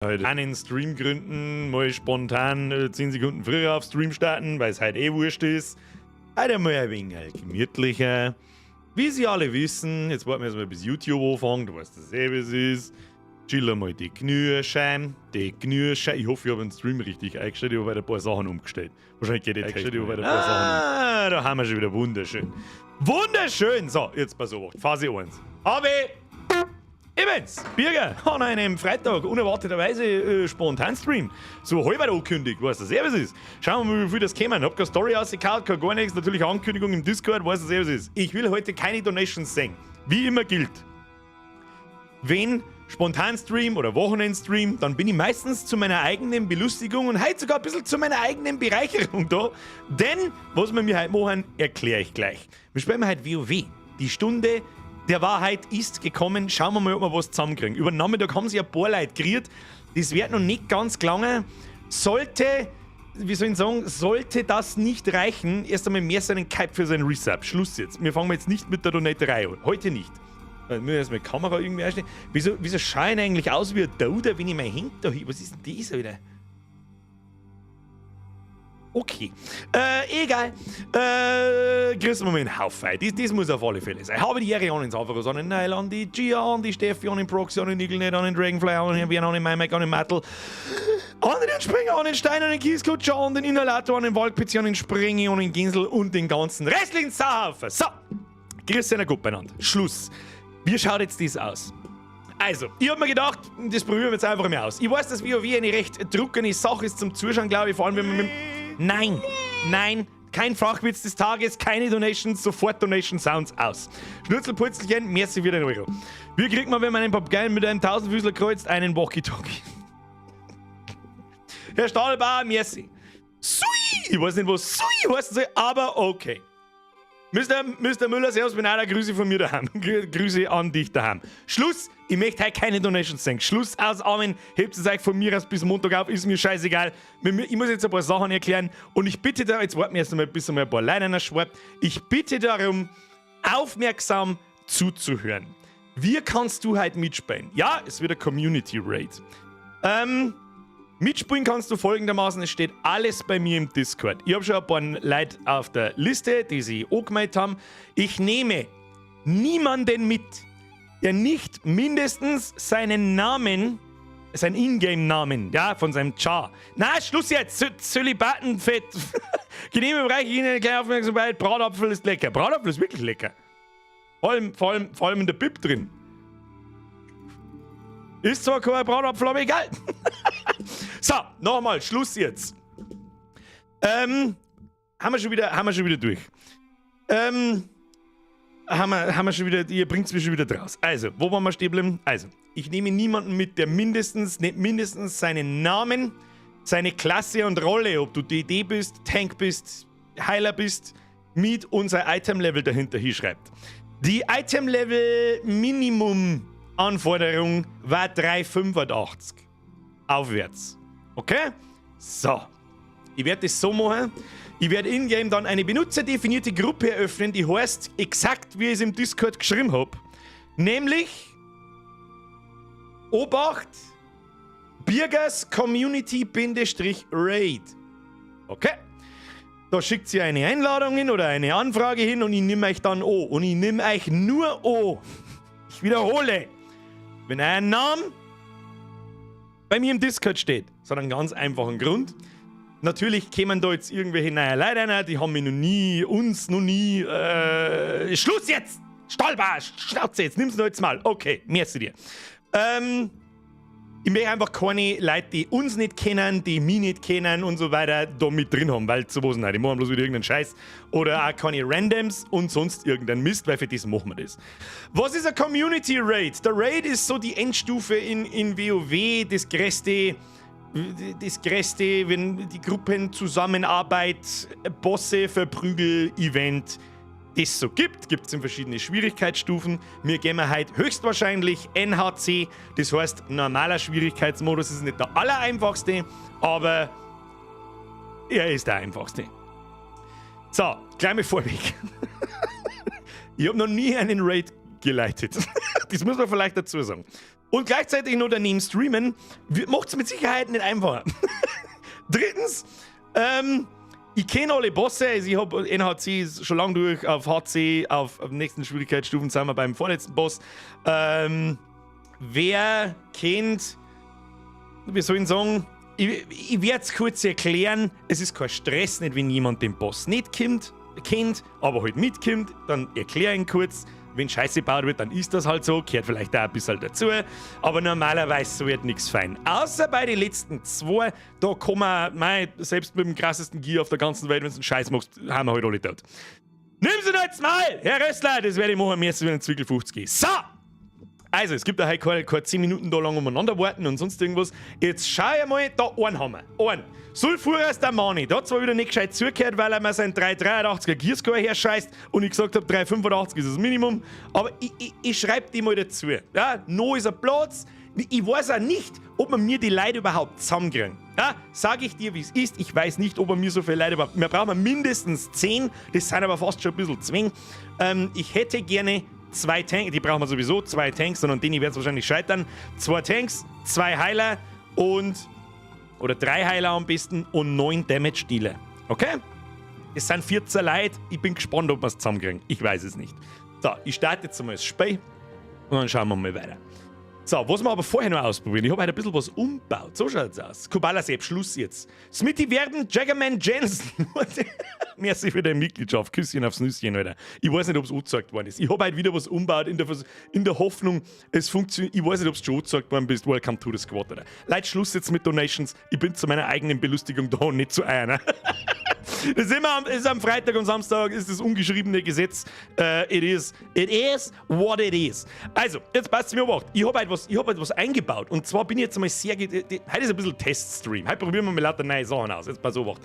Heute einen Stream gründen, mal spontan 10 Sekunden früher auf Stream starten, weil es heute eh wurscht ist. Heute einmal ein wenig gemütlicher. Wie Sie alle wissen, jetzt warten wir erstmal, bis YouTube anfängt, du weißt das eh, wie es ist. Chill einmal die Knürschein, die Knürschein. Ich hoffe, ich habe den Stream richtig eingestellt, ich habe ein paar Sachen umgestellt. Wahrscheinlich geht die Technik. Ich habe ein paar Sachen. Ah, da haben wir schon wieder wunderschön. Wunderschön! So, jetzt pass auf. Phase 1. AB! Ich bin's, Birger, an einem Freitag unerwarteterweise spontan Stream. So halb angekündigt, weißt du sehr, was ist. Schauen wir mal, wie viel das kämen. Hab keine Story rausgehauen, kein gar nichts. Natürlich Ankündigung im Discord, weißt du sehr, was ist. Ich will heute keine Donations sehen. Wie immer gilt: Wenn Spontan-Stream oder Wochenend-Stream, dann bin ich meistens zu meiner eigenen Belustigung und heute sogar ein bisschen zu meiner eigenen Bereicherung da. Denn, was wir mir heute machen, erkläre ich gleich. Wir spielen heute WoW. Die Stunde der Wahrheit ist gekommen. Schauen wir mal, ob wir was zusammenkriegen. Über den Nachmittag haben sich ein paar Leute geriert. Das wird noch nicht ganz gelangen. Sollte, wie soll ich sagen, sollte das nicht reichen, erst einmal mehr seinen Kype für seinen Resub. Schluss jetzt. Wir fangen jetzt nicht mit der Donaterei an. Heute nicht. Wir müssen erst mal die Kamera irgendwie einstellen. Wieso schaue ich eigentlich aus wie ein Doder, wenn ich mein Hand da hin? Was ist denn das wieder? Okay. Egal. Grüßen wir mal einen Haufen. Das muss auf alle Fälle sein. Habe die Ehre an den Safaros, an den Neil, an die Gia, an die Steffi, an den Proxy, an den Nigelnet, an den Dragonfly, an den Werner, an den Maimek, an den Mattel, an den Springer, an den Stein, an den Kieskutscher, an den Inhalator, an den Waldpizzi, an den Springi, an den Ginsel und den ganzen restlichen Sauhaufen. So. Grüß euch gut beieinander. Schluss. Wie schaut jetzt das aus? Also, ich hab mir gedacht, das probieren wir jetzt einfach mal aus. Ich weiß, dass WoW eine recht trockene Sache ist zum Zuschauen, glaube ich, vor allem wenn man mit. Nein, nein, kein Flachwitz des Tages, keine Donations, sofort Donation Sounds aus. Schnurzelpurzelchen, merci für den Euro. Wie kriegt man, wenn man einen Papageien mit einem Tausendfüßler kreuzt, einen Walkie-Talkie? Herr Stahlbauer, merci. Sui! Ich weiß nicht, was Sui heißen soll, aber okay. Mr. Müller, servus, bin einer Grüße von mir daheim. Grüße an dich daheim. Schluss, ich möchte heute keine Donations sehen. Schluss, aus, Amen. Hebt es euch von mir aus bis Montag auf, ist mir scheißegal. Ich muss jetzt ein paar Sachen erklären und ich bitte da, jetzt warten wir erst einmal, bis einmal ein paar Leute schreibt. Ich bitte darum, aufmerksam zuzuhören. Wie kannst du heute mitspielen? Ja, es wird eine Community Raid. Mitspielen kannst du folgendermaßen: Es steht alles bei mir im Discord. Ich habe schon ein paar Leute auf der Liste, die sich angemeldet haben. Ich nehme niemanden mit, der nicht mindestens seinen Namen, seinen Ingame-Namen, ja, von seinem Char. Na, Schluss jetzt, Zölibatenfett. Genehmigung reiche ich Ihnen eine kleine Aufmerksamkeit. Bratapfel ist lecker. Bratapfel ist wirklich lecker. Vor allem in der Bib drin. Ist zwar kein Bratapfel, aber egal. So, nochmal, Schluss jetzt. Haben wir schon wieder durch. Haben wir schon wieder, ihr bringt es mir schon wieder draus. Also, wo waren wir stehen geblieben? Also, ich nehme niemanden mit, der mindestens, nicht mindestens seinen Namen, seine Klasse und Rolle, ob du DD bist, Tank bist, Heiler bist, mit unser Item-Level dahinter hinschreibt. Die Item-Level Minimum Anforderung war 3,85. Aufwärts. Okay? So. Ich werde das so machen. Ich werde in-game dann eine benutzerdefinierte Gruppe eröffnen, die heißt exakt, wie ich es im Discord geschrieben habe. Nämlich Obacht, Birgers Community-Raid. Okay? Da schickt sie eine Einladung hin oder eine Anfrage hin und ich nehme euch dann an. Und ich nehme euch nur an. Ich wiederhole: Wenn euer Name bei mir im Discord steht, das hat einen ganz einfachen Grund. Natürlich kämen da jetzt irgendwelche neue Leute rein, die haben mich noch nie, uns noch nie. Schluss jetzt! Stahlbar! Schnauze jetzt, nimm's noch jetzt mal. Okay, merci dir. Ich möchte einfach keine Leute, die uns nicht kennen, die mich nicht kennen und so weiter, da mit drin haben, weil sowas nicht. Die machen bloß wieder irgendeinen Scheiß. Oder auch keine Randoms und sonst irgendeinen Mist, weil für das machen wir das. Was ist ein Community Raid? Der Raid ist so die Endstufe in WoW, das größte, wenn die Gruppenzusammenarbeit, Bosse, Verprügel-Event das so gibt. Gibt es in verschiedene Schwierigkeitsstufen. Wir gehen wir heute höchstwahrscheinlich NHC, das heißt normaler Schwierigkeitsmodus, ist nicht der allereinfachste, aber er ist der einfachste. So, gleich mal vorweg. Ich habe noch nie einen Raid geleitet. Das muss man vielleicht dazu sagen. Und gleichzeitig noch daneben streamen, macht es mit Sicherheit nicht einfacher. Drittens, ich kenne alle Bosse, also ich habe NHC schon lange durch, auf HC, auf nächsten Schwierigkeitsstufen sind wir beim vorletzten Boss. Wer kennt, wie soll ich sagen, ich werde es kurz erklären, es ist kein Stress, nicht wenn jemand den Boss nicht kennt, aber halt mitkommt, dann erkläre ich ihn kurz. Wenn Scheiße gebaut wird, dann ist das halt so, gehört vielleicht auch ein bisschen dazu, aber normalerweise wird nichts fein. Außer bei den letzten zwei, da kann man, mei, selbst mit dem krassesten Gear auf der ganzen Welt, wenn du einen Scheiß machst, haben wir halt alle tot. Nimm sie doch jetzt mal! Herr Rössler, das werde ich machen, mir wenn ein Zwickel 50. So! Also, es gibt da heute keine 10 Minuten da lang umeinander warten und sonst irgendwas. Jetzt schau ich mal, da einen haben wir. Einen. Sulfuras der Mani. Der hat zwar wieder nicht gescheit zugehört, weil er mir seinen 3,83er Gearscore herscheißt und ich gesagt habe, 3,85 ist das Minimum. Aber ich schreibe die mal dazu. Ja, no ist ein Platz. Ich weiß auch nicht, ob man mir die Leute überhaupt zusammenkriegen. Ja, sag ich dir, wie es ist. Ich weiß nicht, ob man mir so viele Leute überhaupt. Wir brauchen mindestens 10. Das sind aber fast schon ein bisschen zwing. Ich hätte gerne 2 Tanks, die brauchen wir sowieso, 2 Tanks, sondern denen werden es wahrscheinlich scheitern. 2 Tanks, 2 Heiler und, oder 3 Heiler am besten und 9 Damage-Dealer. Okay? Es sind 14 Leute, ich bin gespannt, ob wir es zusammenkriegen. Ich weiß es nicht. So, ich starte jetzt einmal das Spiel und dann schauen wir mal weiter. So, was wir aber vorher noch ausprobieren, ich habe heute ein bisschen was umgebaut. So schaut's aus. Kubala Sepp, Schluss jetzt. Smitty Werben, Jaggerman Jensen. Merci für deine Mitgliedschaft. Küsschen aufs Nüsschen, Alter. Ich weiß nicht, ob's angezeigt worden ist. Ich hab heute wieder was umgebaut in der Hoffnung, es funktioniert. Ich weiß nicht, ob's schon angezeigt worden bist. Welcome to the squad, Alter. Leute, Schluss jetzt mit Donations. Ich bin zu meiner eigenen Belustigung da und nicht zu einer. Das ist immer am, ist am Freitag und Samstag ist das ungeschriebene Gesetz. It is what it is. Also, jetzt passt es mir auf. Ich habe halt was eingebaut. Und zwar bin ich jetzt einmal sehr. Heute ist ein bisschen Teststream. Heute probieren wir mal lauter neue Sachen aus. Jetzt pass auf.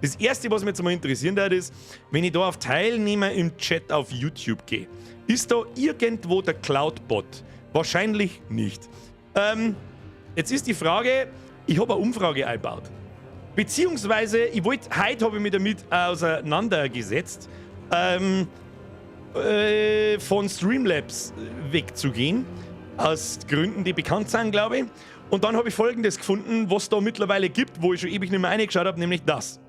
Das erste, was mich jetzt mal interessieren würde, ist, wenn ich da auf Teilnehmer im Chat auf YouTube gehe, ist da irgendwo der Cloudbot? Wahrscheinlich nicht. Jetzt ist die Frage, ich habe eine Umfrage eingebaut. Beziehungsweise, ich wollte, heute habe ich mich damit auseinandergesetzt, von Streamlabs wegzugehen. Aus Gründen, die bekannt sind, glaube ich. Und dann habe ich Folgendes gefunden, was da mittlerweile gibt, wo ich schon ewig nicht mehr reingeschaut habe, nämlich das.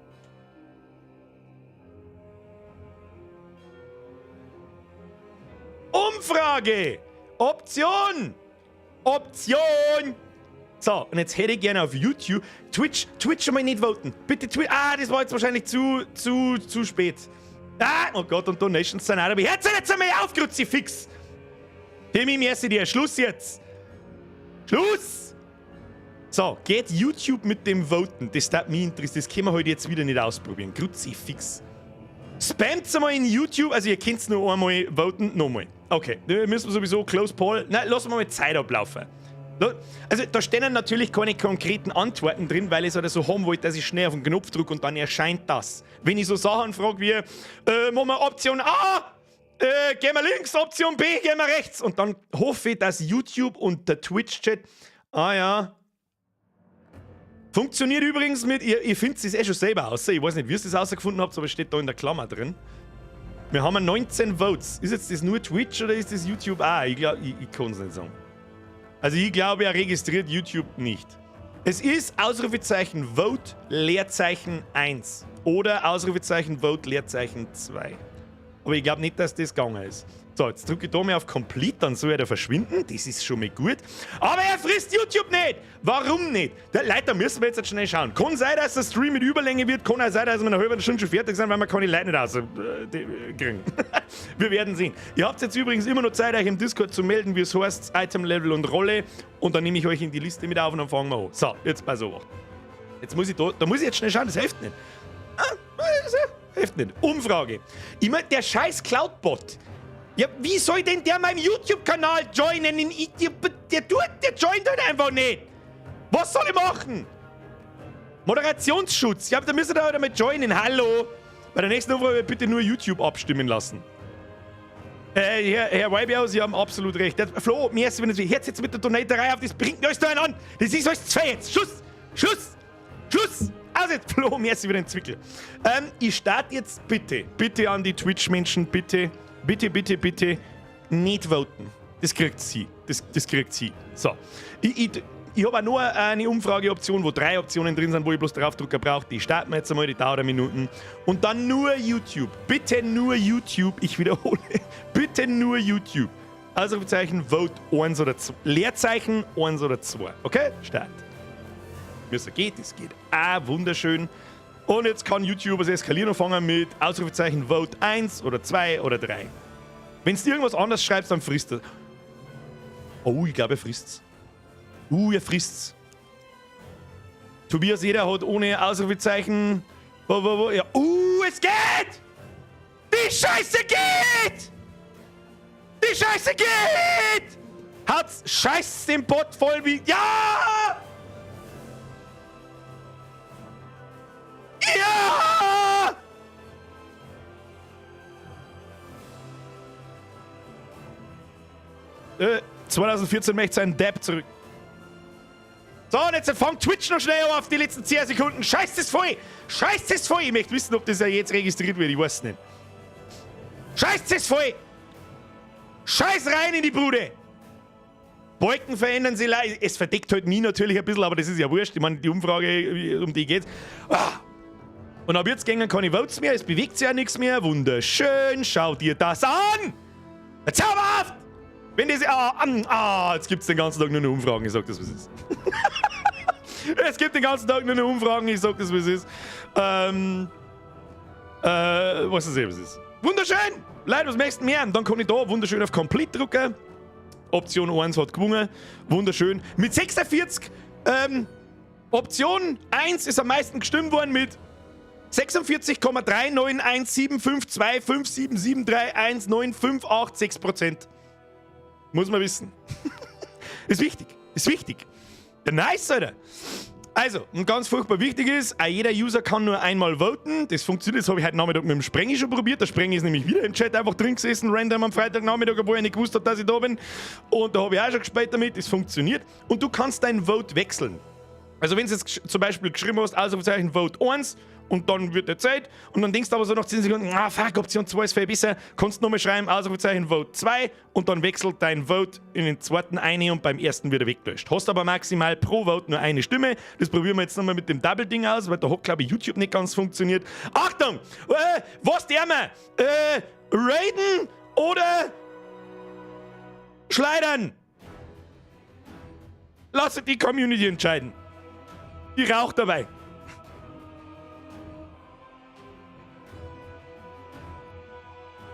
Umfrage! Option! Option! So, und jetzt hätte ich gerne auf YouTube Twitch schon mal nicht voten. Bitte Twitch. Ah, das war jetzt wahrscheinlich zu spät. Ah, oh Gott, und Donations sind auch dabei. Hört jetzt einmal auf, Kruzifix! Timmy, merci dir. Schluss jetzt! Schluss! So, geht YouTube mit dem Voten? Das darf mich interessieren. Das können wir heute jetzt wieder nicht ausprobieren. Kruzifix. Spammt einmal in YouTube. Also, ihr könnt nur einmal voten. Nochmal. Okay, wir müssen sowieso Close Poll. Nein, lassen wir mal Zeit ablaufen. Also, da stehen natürlich keine konkreten Antworten drin, weil ich es halt so haben wollte, dass ich schnell auf den Knopf drücke und dann erscheint das. Wenn ich so Sachen frage wie, machen wir Option A, gehen wir links, Option B, gehen wir rechts. Und dann hoffe ich, dass YouTube und der Twitch-Chat, ah ja, funktioniert übrigens mit, ihr findet es eh schon selber aus. Ich weiß nicht, wie ihr es rausgefunden habt, aber es steht da in der Klammer drin. Wir haben 19 Votes. Ist jetzt das nur Twitch oder ist das YouTube auch? Ich glaub, ich kann es nicht sagen. Also ich glaube, er registriert YouTube nicht. Es ist Ausrufezeichen Vote Leerzeichen 1 oder Ausrufezeichen Vote Leerzeichen 2. Aber ich glaube nicht, dass das gegangen ist. So, jetzt drücke ich da mal auf Complete, dann soll er da verschwinden. Das ist schon mal gut. Aber er frisst YouTube nicht! Warum nicht? Der, Leute, da müssen wir jetzt schnell schauen. Kann sein, dass der Stream mit Überlänge wird, kann auch sein, dass wir eine halbe Stunde schon fertig sind, weil wir keine Leute nicht rauskriegen. Wir werden sehen. Ihr habt jetzt übrigens immer noch Zeit, euch im Discord zu melden, wie es heißt, Item, Level und Rolle. Und dann nehme ich euch in die Liste mit auf und dann fangen wir an. So, jetzt pass auf. Jetzt muss ich da muss ich jetzt schnell schauen, das hilft nicht. Ah, das hilft nicht. Umfrage. Ich mein, der scheiß Cloudbot. Ja, wie soll denn der meinem YouTube-Kanal joinen? Der joint halt einfach nicht. Was soll ich machen? Moderationsschutz. Ja, da müsst ihr da halt mal joinen. Hallo. Bei der nächsten Umfrage bitte nur YouTube abstimmen lassen. Herr Weibiau, Sie haben absolut recht. Der, Flo, mir ist, wenn es jetzt jetzt mit der Donaterei auf, das bringt mir alles da an. Das ist alles zwei jetzt. Schluss! Schluss! Schluss! Also jetzt, Flo, mir ist wieder ein Zwickel. Ich starte jetzt bitte, bitte an die Twitch-Menschen, bitte, bitte, bitte, bitte, nicht voten. Das kriegt sie. Das kriegt sie. So. Ich habe auch noch eine Umfrageoption, wo drei Optionen drin sind, wo ich bloß draufdrücken brauche. Die starten wir jetzt einmal, die dauert eine Minuten. Und dann nur YouTube. Bitte nur YouTube. Ich wiederhole. Bitte nur YouTube. Ausrufezeichen Vote 1 oder 2. Leerzeichen 1 oder 2. Okay? Start. Mir so geht, es geht auch wunderschön. Und jetzt kann YouTube es eskalieren und fangen mit Ausrufezeichen Vote 1 oder 2 oder 3. Wenn du irgendwas anderes schreibst, dann frisst er. Oh, ich glaube, er frisst's. Er frisst's. Tobias Eder hat ohne Ausrufezeichen. Wo, wo, wo? Ja. Es geht! Die Scheiße geht! Die Scheiße geht! Hat's scheiß den Bot voll wie. Ja! Ja! 2014 möchte seinen Depp zurück. So, und jetzt fängt Twitch noch schnell auf die letzten 10 Sekunden. Scheiß das voll! Scheiß das voll! Ich möchte wissen, ob das ja jetzt registriert wird. Ich weiß es nicht. Scheiß das voll! Scheiß rein in die Bude! Balken verändern sich leicht. Es verdeckt halt mich natürlich ein bisschen, aber das ist ja wurscht. Ich meine, die Umfrage, um die geht's. Ah. Und ab jetzt gehen keine Votes mehr, es bewegt sich ja nichts mehr. Wunderschön, schau dir das an! Zauberhaft! Wenn das. Jetzt gibt's den ganzen Tag nur noch Umfragen, ich sag das, was ist. Es gibt den ganzen Tag nur noch Umfragen, ich sag das, was ist. Was ist eh, was ist. Wunderschön! Leute, was möchtest du mehr? Und dann kann ich da wunderschön auf Complete drücken. Option 1 hat gewonnen. Wunderschön. Mit 46, Option 1 ist am meisten gestimmt worden mit 46,391752577319586%. Muss man wissen. Ist wichtig. Ist wichtig. Ja, nice, Alter. Also, und ganz furchtbar wichtig ist, auch jeder User kann nur einmal voten. Das funktioniert, das habe ich heute Nachmittag mit dem Sprengi schon probiert. Der Sprengi ist nämlich wieder im Chat einfach drin gesessen, random am Freitagnachmittag, obwohl ich nicht gewusst habe, dass ich da bin. Und da habe ich auch schon gespielt damit, das funktioniert. Und du kannst dein Vote wechseln. Also wenn du jetzt zum Beispiel geschrieben hast, Ausrufezeichen Vote 1 und dann wird der Zeit und dann denkst du aber so nach 10 Sekunden, ah fuck, Option 2 ist viel besser, kannst du nochmal schreiben, Ausrufezeichen Vote 2 und dann wechselt dein Vote in den zweiten eine und beim ersten wird er weggelöscht. Hast aber maximal pro Vote nur eine Stimme. Das probieren wir jetzt nochmal mit dem Double-Ding aus, weil da hat, glaube ich, YouTube nicht ganz funktioniert. Achtung! Was der wir? Raiden oder Schleudern? Lass die Community entscheiden. Die raucht dabei.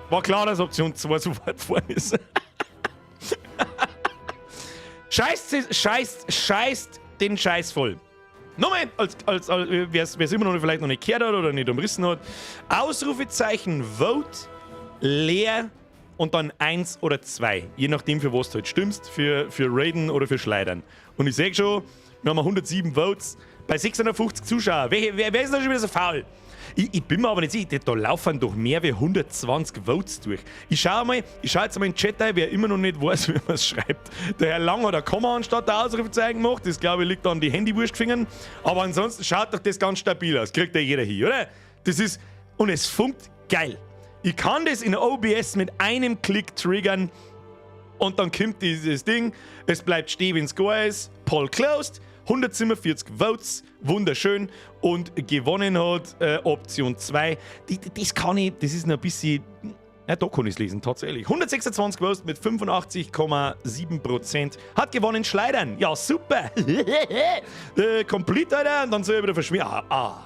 War klar, dass Option 2 so weit vorne ist. Scheißt den Scheiß voll. Nochmal, als wer's immer noch vielleicht noch nicht gehört hat oder nicht umrissen hat. Ausrufezeichen Vote leer und dann 1 oder 2. Je nachdem, für was du halt stimmst, für Raiden oder für Schleudern. Und ich seh schon, wir haben 107 Votes bei 650 Zuschauern. Wer ist da schon wieder so faul? Ich bin mir aber nicht sicher, da laufen doch mehr wie 120 Votes durch. Ich schau jetzt mal in den Chat ein, wer immer noch nicht weiß, wie man es schreibt. Der Herr Lang hat ein Komma anstatt der Ausrufezeichen gemacht. Das, glaube ich, liegt an die Handywurstfingern. Aber ansonsten schaut doch das ganz stabil aus. Kriegt ja jeder hin, oder? Das ist... Und es funkt geil. Ich kann das in OBS mit einem Klick triggern und dann kommt dieses Ding. Es bleibt stehen, wenn's gar ist. Poll closed. 147 Votes, wunderschön. Und gewonnen hat Option 2. Das kann ich, das ist noch ein bisschen... Ja, da kann ich's lesen, tatsächlich. 126 Votes mit 85,7%. Hat gewonnen Schleudern. Ja, super. Complete, Alter. Und dann soll er wieder verschwinden. Ah, ah.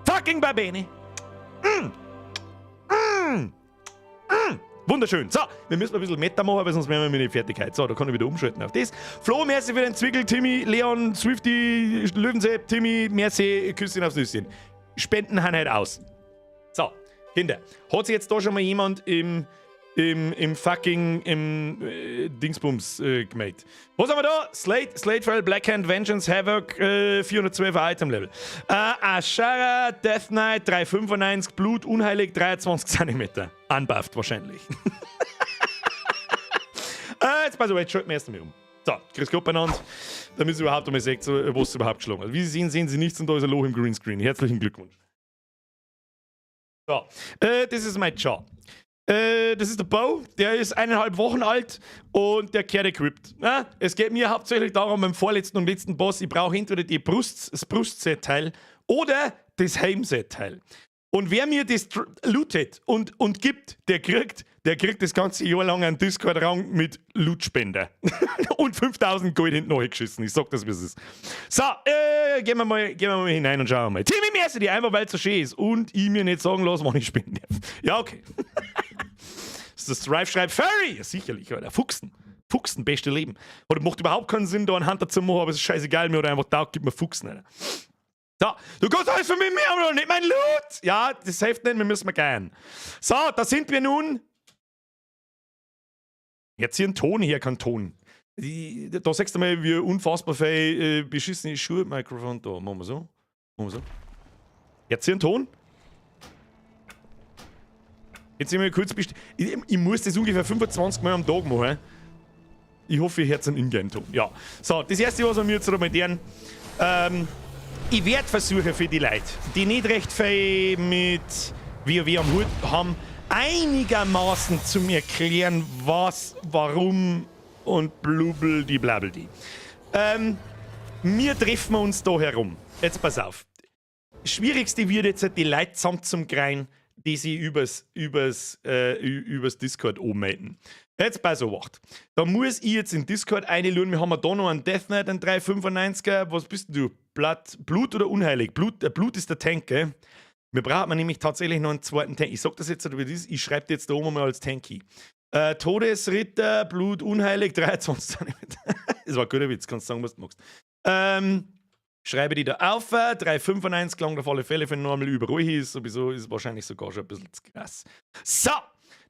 Fucking Babene. Wunderschön. So, wir müssen ein bisschen Meta machen, weil sonst wären wir nicht fertig heute. So, da kann ich wieder umschalten auf das. Flo, merci für den Zwickel, Timmy, Leon, Swifty, Löwensepp, Timmy, merci, Küsschen aufs Nüsschen. Spenden haben halt aus. So, Kinder, hat sich jetzt da schon mal jemand im fucking, im Dingsbums gemeldet? Was haben wir da? Slate, Slatefell, Blackhand, Vengeance, Havoc, 412 Item Level. Ashara, Death Knight, 395, Blut, Unheilig, 23 Zentimeter. Unbuffed wahrscheinlich. Jetzt pass auf, jetzt schalten wir erst einmal um. So, grüß Gott beieinander, damit ihr überhaupt einmal seht, was überhaupt geschlagen hat. Wie Sie sehen, sehen Sie nichts und da ist ein Loch im Greenscreen. Herzlichen Glückwunsch. So, das ist mein Job. Das ist der Bo, der ist 1,5 Wochen alt und der gehört equipped. Ja, es geht mir hauptsächlich darum, beim vorletzten und letzten Boss, ich brauche entweder das Brustset-Teil oder das Helmset-Teil. Und wer mir das lootet und gibt, der kriegt das ganze Jahr lang einen Discord-Rang mit Lootspender und 5000 Gold hinten geschissen. Ich sag das, wie es ist. So, gehen wir mal hinein und schauen mal. Timmy Merci, die einfach, weil es so schön ist und ich mir nicht sagen lasse, wann ich spielen darf. Ja, okay. Das Strive schreibt Furry. Ja, sicherlich, Alter. Fuchsen. Fuchsen, beste Leben. Oder macht überhaupt keinen Sinn, da einen Hunter zu machen, aber es ist scheißegal, mir oder einfach taugt, gib mir Fuchsen, Alter. So, du kannst alles von mir mehr, aber nicht mein Loot. Ja, das hilft nicht, wir müssen gehen. So, da sind wir nun. Jetzt hier ein Ton, hier kein Ton. Da sagst du mal, wie unfassbar viel beschissene Schuhe-Mikrofon da. Machen wir so. Machen wir so. Jetzt hier ein Ton. Jetzt sind wir kurz ich muss das ungefähr 25 Mal am Tag machen. Ich hoffe, ihr hört einen Ingame-Ton. Ja. So, das Erste, was wir jetzt noch mal tun, ich werde versuchen für die Leute, die nicht recht viel mit WoW am Hut haben, einigermaßen zu mir erklären, was, warum und blubbel die blabbel die. Wir treffen uns da herum. Jetzt pass auf. Schwierigste wird jetzt die Leute zusammen zum Kreien, die sie übers Discord anmelden. Jetzt pass auf. Da muss ich jetzt in Discord einladen. Wir haben da noch einen Death Knight, einen 395er. Was bist denn du? Blut oder unheilig? Blut ist der Tank, gell? Wir brauchen nämlich tatsächlich noch einen zweiten Tank. Ich sag das jetzt, wie das ist. Ich schreibe jetzt da oben mal als Tanky. Todesritter, Blut unheilig, 23 cm. Das war ein guter Witz, kannst sagen, was du magst. Schreibe die da auf. 3,95 klang auf alle Fälle für normal überall ist. Sowieso ist wahrscheinlich sogar schon ein bisschen zu krass. So,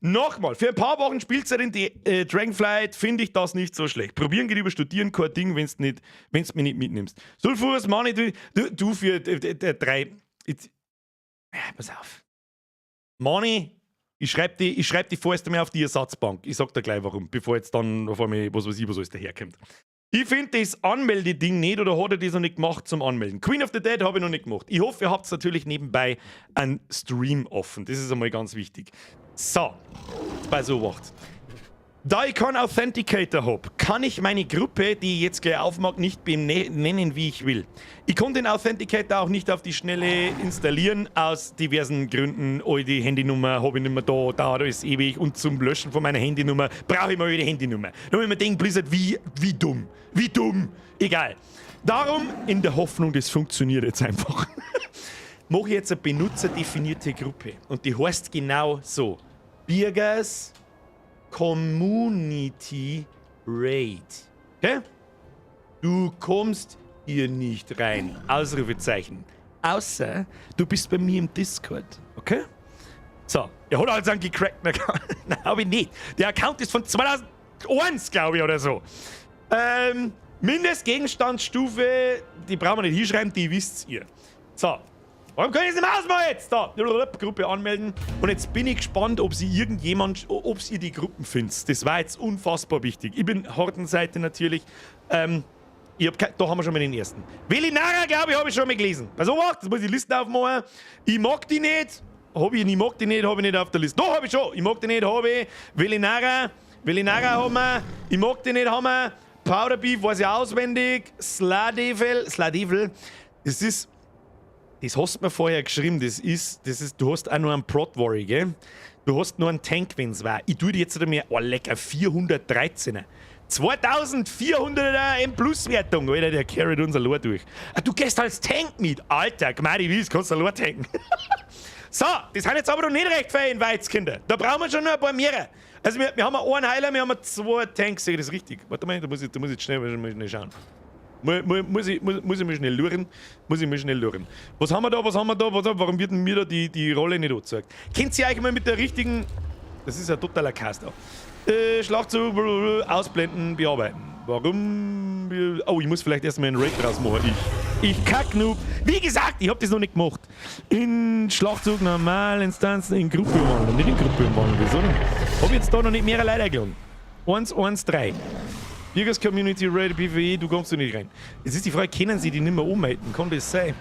nochmal, für ein paar Wochen Spielzeit in die Dragonflight finde ich das nicht so schlecht. Probieren geht über Studieren, kein Ding, wenn du mich nicht mitnimmst. Sulfurus, Money, du für drei. Jetzt, ja, pass auf. Money, ich schreib die vorerst einmal auf die Ersatzbank. Ich sag dir gleich warum, bevor jetzt dann auf einmal, was weiß ich, was alles daherkommt. Ich finde das Anmeldeding nicht oder hat er das noch nicht gemacht zum Anmelden? Queen of the Dead habe ich noch nicht gemacht. Ich hoffe, ihr habt natürlich nebenbei einen Stream offen. Das ist einmal ganz wichtig. So, bei so wacht. Da ich keinen Authenticator habe, kann ich meine Gruppe, die ich jetzt gleich aufmache, nicht benennen, wie ich will. Ich konnte den Authenticator auch nicht auf die Schnelle installieren, aus diversen Gründen. Oh, die Handynummer habe ich nicht mehr da, dauert alles ewig. Und zum Löschen von meiner Handynummer brauche ich mal wieder Handynummer. Da habe ich mir gedacht, Blizzard, wie dumm. Wie dumm. Egal. Darum, in der Hoffnung, das funktioniert jetzt einfach, mache ich jetzt eine benutzerdefinierte Gruppe. Und die heißt genau so: Birgers Community Raid. Okay? Du kommst hier nicht rein. Ausrufezeichen. Außer du bist bei mir im Discord. Okay? So, er hat also einen gecrackten Account. Nein, habe ich nicht. Der Account ist von 2001, glaube ich, oder so. Mindestgegenstandsstufe, die brauchen wir nicht hinschreiben, die wisst ihr. So. Warum kann ich es nicht mehr ausmachen jetzt? Da, Gruppe anmelden. Und jetzt bin ich gespannt, ob ihr die Gruppen findet. Das war jetzt unfassbar wichtig. Ich bin Hordenseite natürlich. Da haben wir schon mal den ersten. Velinara, glaube ich, habe ich schon mal gelesen. Pass auf, das muss ich die Liste aufmachen. Ich mag die nicht. Hab ich, ich mag die nicht, habe ich nicht auf der Liste. Doch, habe ich schon. Ich mag die nicht, habe ich. Velinara. Velinara haben wir. Ich mag die nicht, haben wir. Powder Beef weiß ich auswendig. Sladevil. Sladevil. Das hast du mir vorher geschrieben. Das ist, du hast auch nur einen Prot Warri, gell? Du hast nur einen Tank, wenn's war. Ich tue dir jetzt mehr, oh lecker, 413er. 2400er M Plus Wertung, Alter, der carryt unser Lore durch. Ah, du gehst als Tank mit, Alter, Gmadi, wie kannst du Lore tanken? So, das sind jetzt aber noch nicht recht viele Invites, Kinder. Da brauchen wir schon noch ein paar mehr. Also wir haben einen Heiler, wir haben zwei Tanks, sehe ich das richtig? Warte mal, da muss ich schnell schauen. Muss ich mal schnell luren? Muss ich mal schnell luren. Was haben wir da, was haben wir da? Warum wird denn mir da die Rolle nicht angezeigt? Kennt ihr euch mal mit der richtigen. Das ist ja totaler Cast da. Schlachtzug, ausblenden, bearbeiten. Warum? Oh, ich muss vielleicht erstmal einen Raid draus machen. Ich Kacknoob. Wie gesagt, ich hab das noch nicht gemacht. In Schlachtzug normal, Instanzen, in Gruppe umwandeln. Nicht in Gruppe umwandeln. Wieso denn? Hab ich jetzt da noch nicht mehrere Leute eingeladen? 1, 1, 3. Bürgers Community Raid PvE, du kommst da nicht rein. Jetzt ist die Frage, können sie die nicht mehr ummelden? Kann das sein?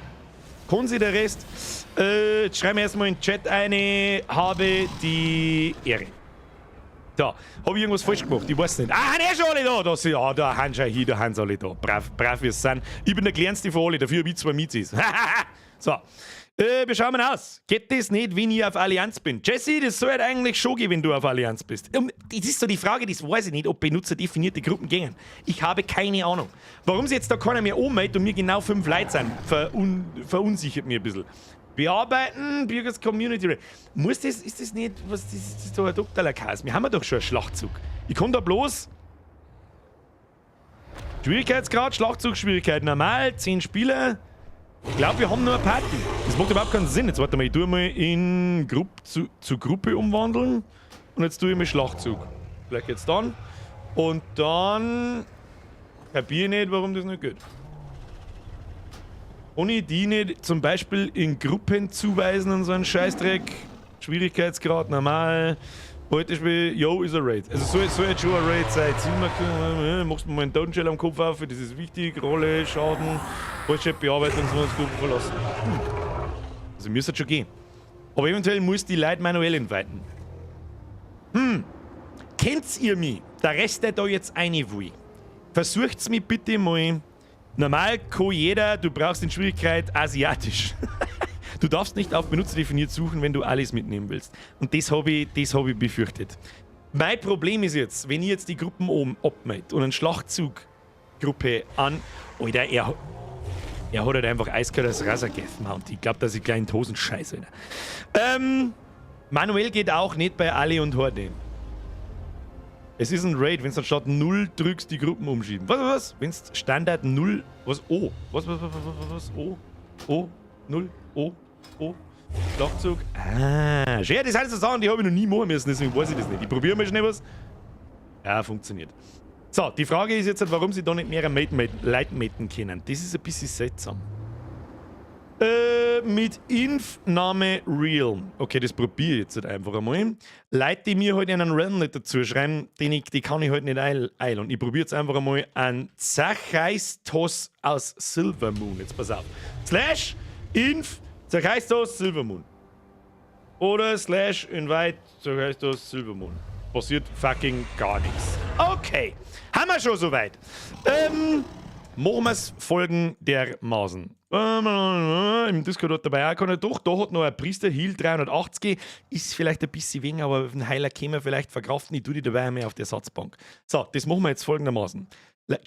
Kann sich der Rest. Jetzt schreiben wir erstmal in den Chat eine. Habe die Ehre. Da, habe ich irgendwas falsch gemacht? Ich weiß nicht. Ah, haben eh schon alle da! Da, sind, ja, da haben schon hier, da haben sie alle da. Brav, brav wie es sind. Ich bin der Kleinste von alle, dafür habe ich zwei Mizis. So. Wie schauen wir aus? Geht das nicht, wenn ich auf Allianz bin? Jesse, das soll halt eigentlich schon gehen, wenn du auf Allianz bist. Das ist so die Frage, das weiß ich nicht, ob benutzerdefinierte Gruppen gingen. Ich habe keine Ahnung. Warum sich jetzt da keiner mehr anmeldet und mir genau fünf Leute sind, verunsichert mir ein bisschen. Bearbeiten, Bürgers Community. Muss das, ist das nicht, was das ist, das ist doch ein totaler Chaos. Wir haben ja doch schon einen Schlachtzug. Ich kann da bloß Schwierigkeitsgrad, Schlachtzug, normal, 10 Spieler. Ich glaube, wir haben nur eine Party. Das macht überhaupt keinen Sinn. Jetzt warte mal, ich tue mal in Grupp zu Gruppe umwandeln. Und jetzt tue ich mal Schlachtzug. Vielleicht geht's dann. Und dann kapiere ich nicht, warum das nicht geht. Ohne die nicht zum Beispiel in Gruppen zuweisen und so einen Scheißdreck. Schwierigkeitsgrad normal. Heute Spiel, yo, ist ein Raid. Also soll jetzt schon ein Raid sein. Zimmer, machst du mal einen Totenschädel am Kopf auf, das ist wichtig. Rolle, Schaden, Vollchat bearbeiten und so das Gruppe verlassen. Also müsste schon gehen. Aber eventuell muss die Leute manuell inviten. Kennt's ihr mich? Der Rest, der da jetzt eine will. Versucht's mir bitte mal. Normal kann jeder, du brauchst in Schwierigkeit asiatisch. Du darfst nicht auf Benutzer definiert suchen, wenn du alles mitnehmen willst. Und das hab ich befürchtet. Mein Problem ist jetzt, wenn ich jetzt die Gruppen oben abmelde und eine Schlachtzug-Gruppe an. Alter, er hat halt einfach eiskalt das Raszageth Mount. Ich glaube, dass ich gleich in die Hosen scheiße. Alter. Manuell geht auch nicht bei Ali und Horde. Es ist ein Raid, wenn du anstatt 0 drückst, die Gruppen umschieben. Was, was, was? Wenn es Standard 0. Was? O. Was, was, was, was, was, was? O? O? 0? O? O? Schlachtzug. Ah, schön, das sind so Sachen, die habe ich noch nie machen müssen, deswegen weiß ich das nicht. Ich probiere mal schnell was. Ja, funktioniert. So, die Frage ist jetzt, halt, warum sie da nicht mehr Leute maten können. Das ist ein bisschen seltsam. Mit Inv-Name Realm. Okay, das probiere ich jetzt halt einfach einmal. Leute, die mir halt einen Realm nicht dazu schreiben, die kann ich halt nicht eilen. Und ich probiere jetzt einfach einmal einen Zachaistos aus Silvermoon. Jetzt pass auf. /inv Zachaistos Silvermoon. Oder /invite Zachaistos Silvermoon. Passiert fucking gar nichts. Okay, haben wir schon soweit. Machen wir es folgendermaßen. Im Discord hat dabei auch keiner. Doch, da hat noch ein Priester Heal 380. Ist vielleicht ein bisschen wenig, aber einen Heiler käme vielleicht verkraften. Ich tue die dabei mehr auf der Ersatzbank. So, das machen wir jetzt folgendermaßen.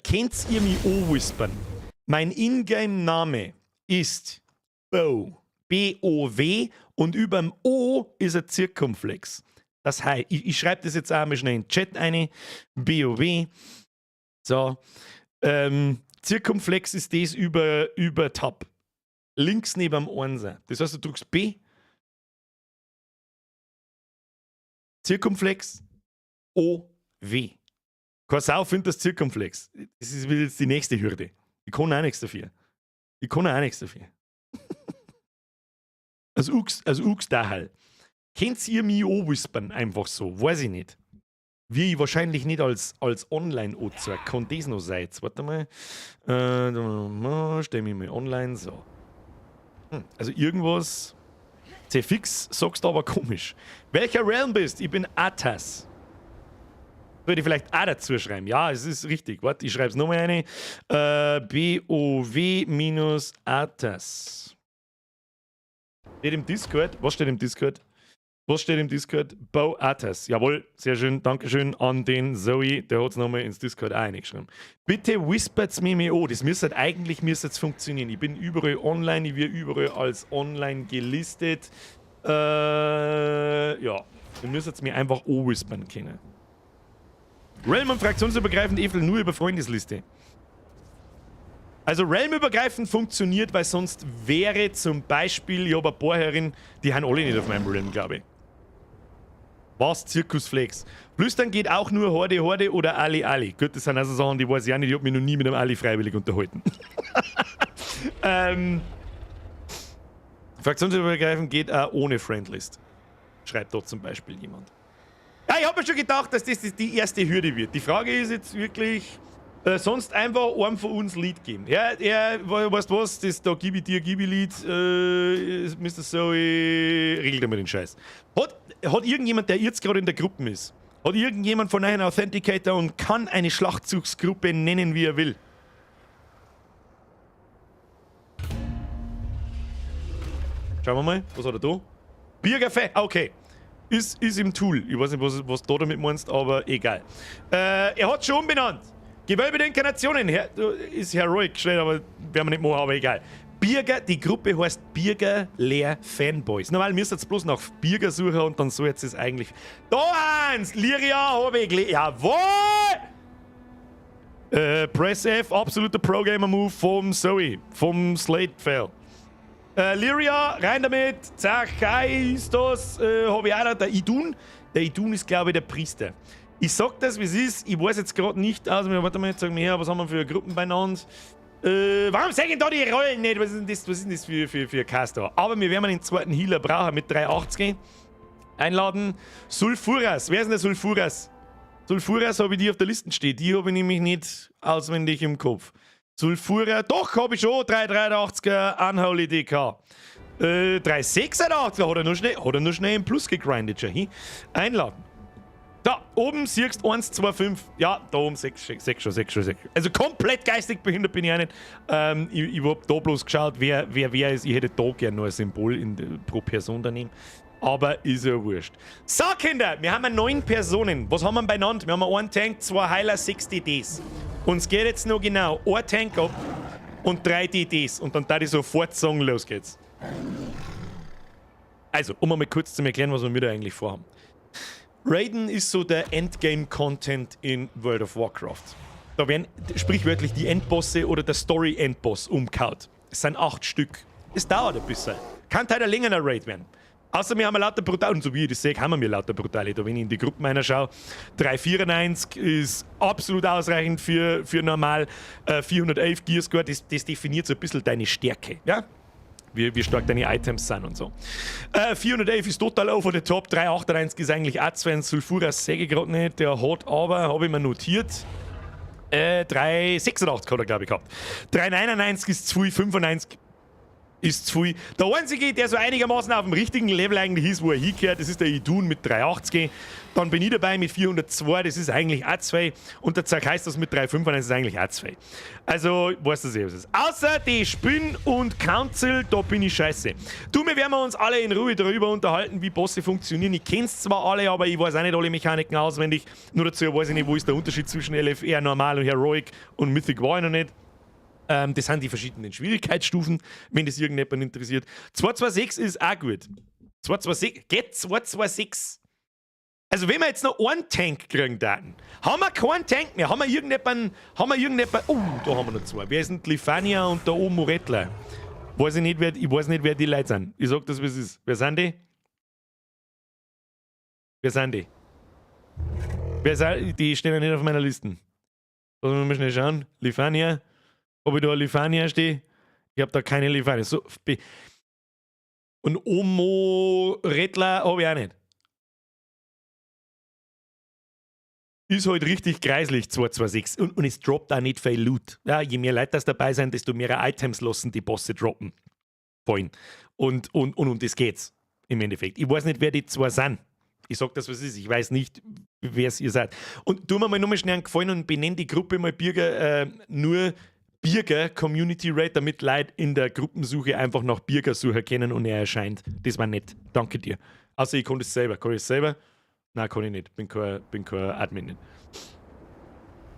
Kennt ihr mich whispern? Mein Ingame-Name ist Bo. B-O-W und über dem O ist ein Zirkumflex. Das heißt, ich schreibe das jetzt auch mal schnell in den Chat ein. B-O-W. So. Zirkumflex ist das über Tab. Links neben dem Einser. Das heißt, du drückst B. Zirkumflex O W. Keine Sau findet das Zirkumflex. Das ist jetzt die nächste Hürde. Ich kann auch nichts dafür. Ich kann auch nichts dafür. Als Ux Dahal. Kennt ihr mich auch whispern? Einfach so. Weiß ich nicht. Wie ich wahrscheinlich nicht als Online-Ozer. Kann das noch sein? Jetzt, warte mal. Stell mich mal online. So. Also irgendwas. C-Fix sagst du aber komisch. Welcher Realm bist? Ich bin Atas. Würde ich vielleicht auch dazu schreiben. Ja, es ist richtig. Warte, ich schreibe es nochmal eine. BOW minus Atas. Steht im Discord. Was steht im Discord? Was steht im Discord? Bo Atas. Jawohl, sehr schön. Dankeschön an den Zoe. Der hat es nochmal ins Discord auch reingeschrieben. Bitte whispert's mir mir an. Das müsste eigentlich müsste funktionieren. Ich bin überall online. Ich werde überall als online gelistet. Ja. Ihr müsst mir einfach whispern können. Realm und fraktionsübergreifend Efel nur über Freundesliste. Also Realm-übergreifend funktioniert, weil sonst wäre zum Beispiel, ich habe ein paar Herren, die haben alle nicht auf meinem Realm, glaube ich. Was? Zirkusflex. Flüstern geht auch nur Horde, Horde oder Ali, Ali. Gut, das sind also Sachen, die weiß ich auch nicht. Ich habe mich noch nie mit einem Ali freiwillig unterhalten. Fraktionsübergreifend geht auch ohne Friendlist. Schreibt dort zum Beispiel jemand. Ja, ich habe mir schon gedacht, dass das die erste Hürde wird. Die Frage ist jetzt wirklich, Sonst einfach einem von uns Lead geben. Ja, ja, weißt du was, das, da gebe ich dir, gebe ich Lead, Mr. Zoe, regelt einmal den Scheiß. Hat irgendjemand, der jetzt gerade in der Gruppe ist, hat irgendjemand von euch einen Authenticator und kann eine Schlachtzugsgruppe nennen, wie er will? Schauen wir mal, was hat er da? Biercafé, okay. Ist im Tool. Ich weiß nicht, was du damit meinst, aber egal. Er hat schon umbenannt. Gewölbe der Inkarnationen. Ist Heroic gestellt, aber werden wir nicht machen, aber egal. Birger, die Gruppe heißt Birger Leer Fanboys. Normal müsst ihr jetzt bloß nach Birger suchen und dann so jetzt ist eigentlich. Da Hans! Lyria habe ich gelesen. Jawohl! Press F, absoluter Pro-Gamer-Move vom Zoe, vom Slate Fail. Lyria, rein damit. Zachai ist das. Habe ich auch noch. Der Idun. Der Idun ist, glaube ich, der Priester. Ich sag das, wie es ist. Ich weiß jetzt gerade nicht aus. Warte mal, sag mir her, was haben wir für Gruppen beieinander? Warum sagen da die Rollen nicht? Was ist denn das, was ist denn das für Caster? Aber wir werden den zweiten Healer brauchen mit 380. Einladen. Sulfuras. Wer ist denn der Sulfuras? Sulfuras habe ich die auf der Liste stehen. Die habe ich nämlich nicht auswendig im Kopf. Sulfura, doch, habe ich schon. 383er Unholy DK. 386er hat er nur schnell im Plus gegrindet schon. Hin. Einladen. Da, oben siehst du 1, 2, 5. Ja, da oben 6, 6 schon, 6 schon, 6. Also komplett geistig behindert bin ich auch nicht. Ich hab da bloß geschaut, wer ist. Ich hätte da gerne noch ein Symbol pro Person daneben. Aber ist ja wurscht. So, Kinder, wir haben 9 Personen. Was haben wir beieinander? Wir haben einen Tank, 2 Heiler, 6 DDs. Und es geht jetzt noch genau ein Tank ab und 3 DDs. Und dann da ich sofort sagen, los geht's. Also, um mal kurz zu erklären, was wir mit eigentlich vorhaben. Raiden ist so der Endgame-Content in World of Warcraft. Da werden sprichwörtlich die Endbosse oder der Story-Endboss umgehaut. Es sind 8 Stück. Es dauert ein bisschen. Kann halt ein längerer Raid werden. Außer wir haben lauter Brutale, und so wie ich das sehe, haben wir lauter Brutale. Da, wenn ich in die Gruppen einer schaue, 394 ist absolut ausreichend für normal. 411 Gear Score, das definiert so ein bisschen deine Stärke. Ja? Wie stark deine Items sind und so. 411 ist total over the top, 398 ist eigentlich auch zu ein Sulfuras, sehe ich gerade nicht. Der hat aber, habe ich mir notiert, 386 hat er, glaube ich, gehabt. 399 ist zu viel, 95 ist zu viel. Der einzige, der so einigermaßen auf dem richtigen Level eigentlich ist, wo er hingehört, das ist der Idun mit 380. Dann bin ich dabei mit 402, das ist eigentlich auch 2. Und der Zerkreis das mit 395 ist eigentlich auch 2. Also, weißt du eh, was es ist. Außer die Spinn und Council, da bin ich scheiße. Du, wir werden uns alle in Ruhe darüber unterhalten, wie Bosse funktionieren. Ich kenn's zwar alle, aber ich weiß auch nicht alle Mechaniken auswendig. Nur dazu weiß ich nicht, wo ist der Unterschied zwischen LFR, Normal und Heroic und Mythic war ich noch nicht. Das sind die verschiedenen Schwierigkeitsstufen, wenn das irgendjemand interessiert. 226 ist auch gut. 226, geht 226. Also wenn wir jetzt noch einen Tank kriegen dann, haben wir keinen Tank mehr, haben wir irgendjemanden, oh, da haben wir noch zwei. Wer ist denn Lifania und der Omorettler? Weiß ich nicht, ich weiß nicht, wer die Leute sind. Ich sag das, wie es ist. Wer sind die? Wer sind die? Wer sind die? Stehen ja nicht auf meiner Liste. Lass mich mal schnell schauen. Lifania. Ob ich da Lifania stehe? Ich habe da keine Lifania. So, und Omo Rettler habe ich auch nicht. Ist halt richtig kreislich, 226. Und es droppt auch nicht viel Loot. Ja, je mehr Leute das dabei sind, desto mehr Items lassen die Bosse droppen. Wollen. Und um das geht's im Endeffekt. Ich weiß nicht, wer die zwei sind. Ich sag das, was es ist. Ich weiß nicht, wer es ihr seid. Und tu mir mal nochmal schnell einen Gefallen und benenn die Gruppe mal Birger, nur Birger Community Raid, damit Leute in der Gruppensuche einfach nach Birger suchen können und er erscheint. Das war nett. Danke dir. Außer ich konnte es selber. Kann ich es selber? Nein, kann ich nicht. Bin kein Admin. Nicht.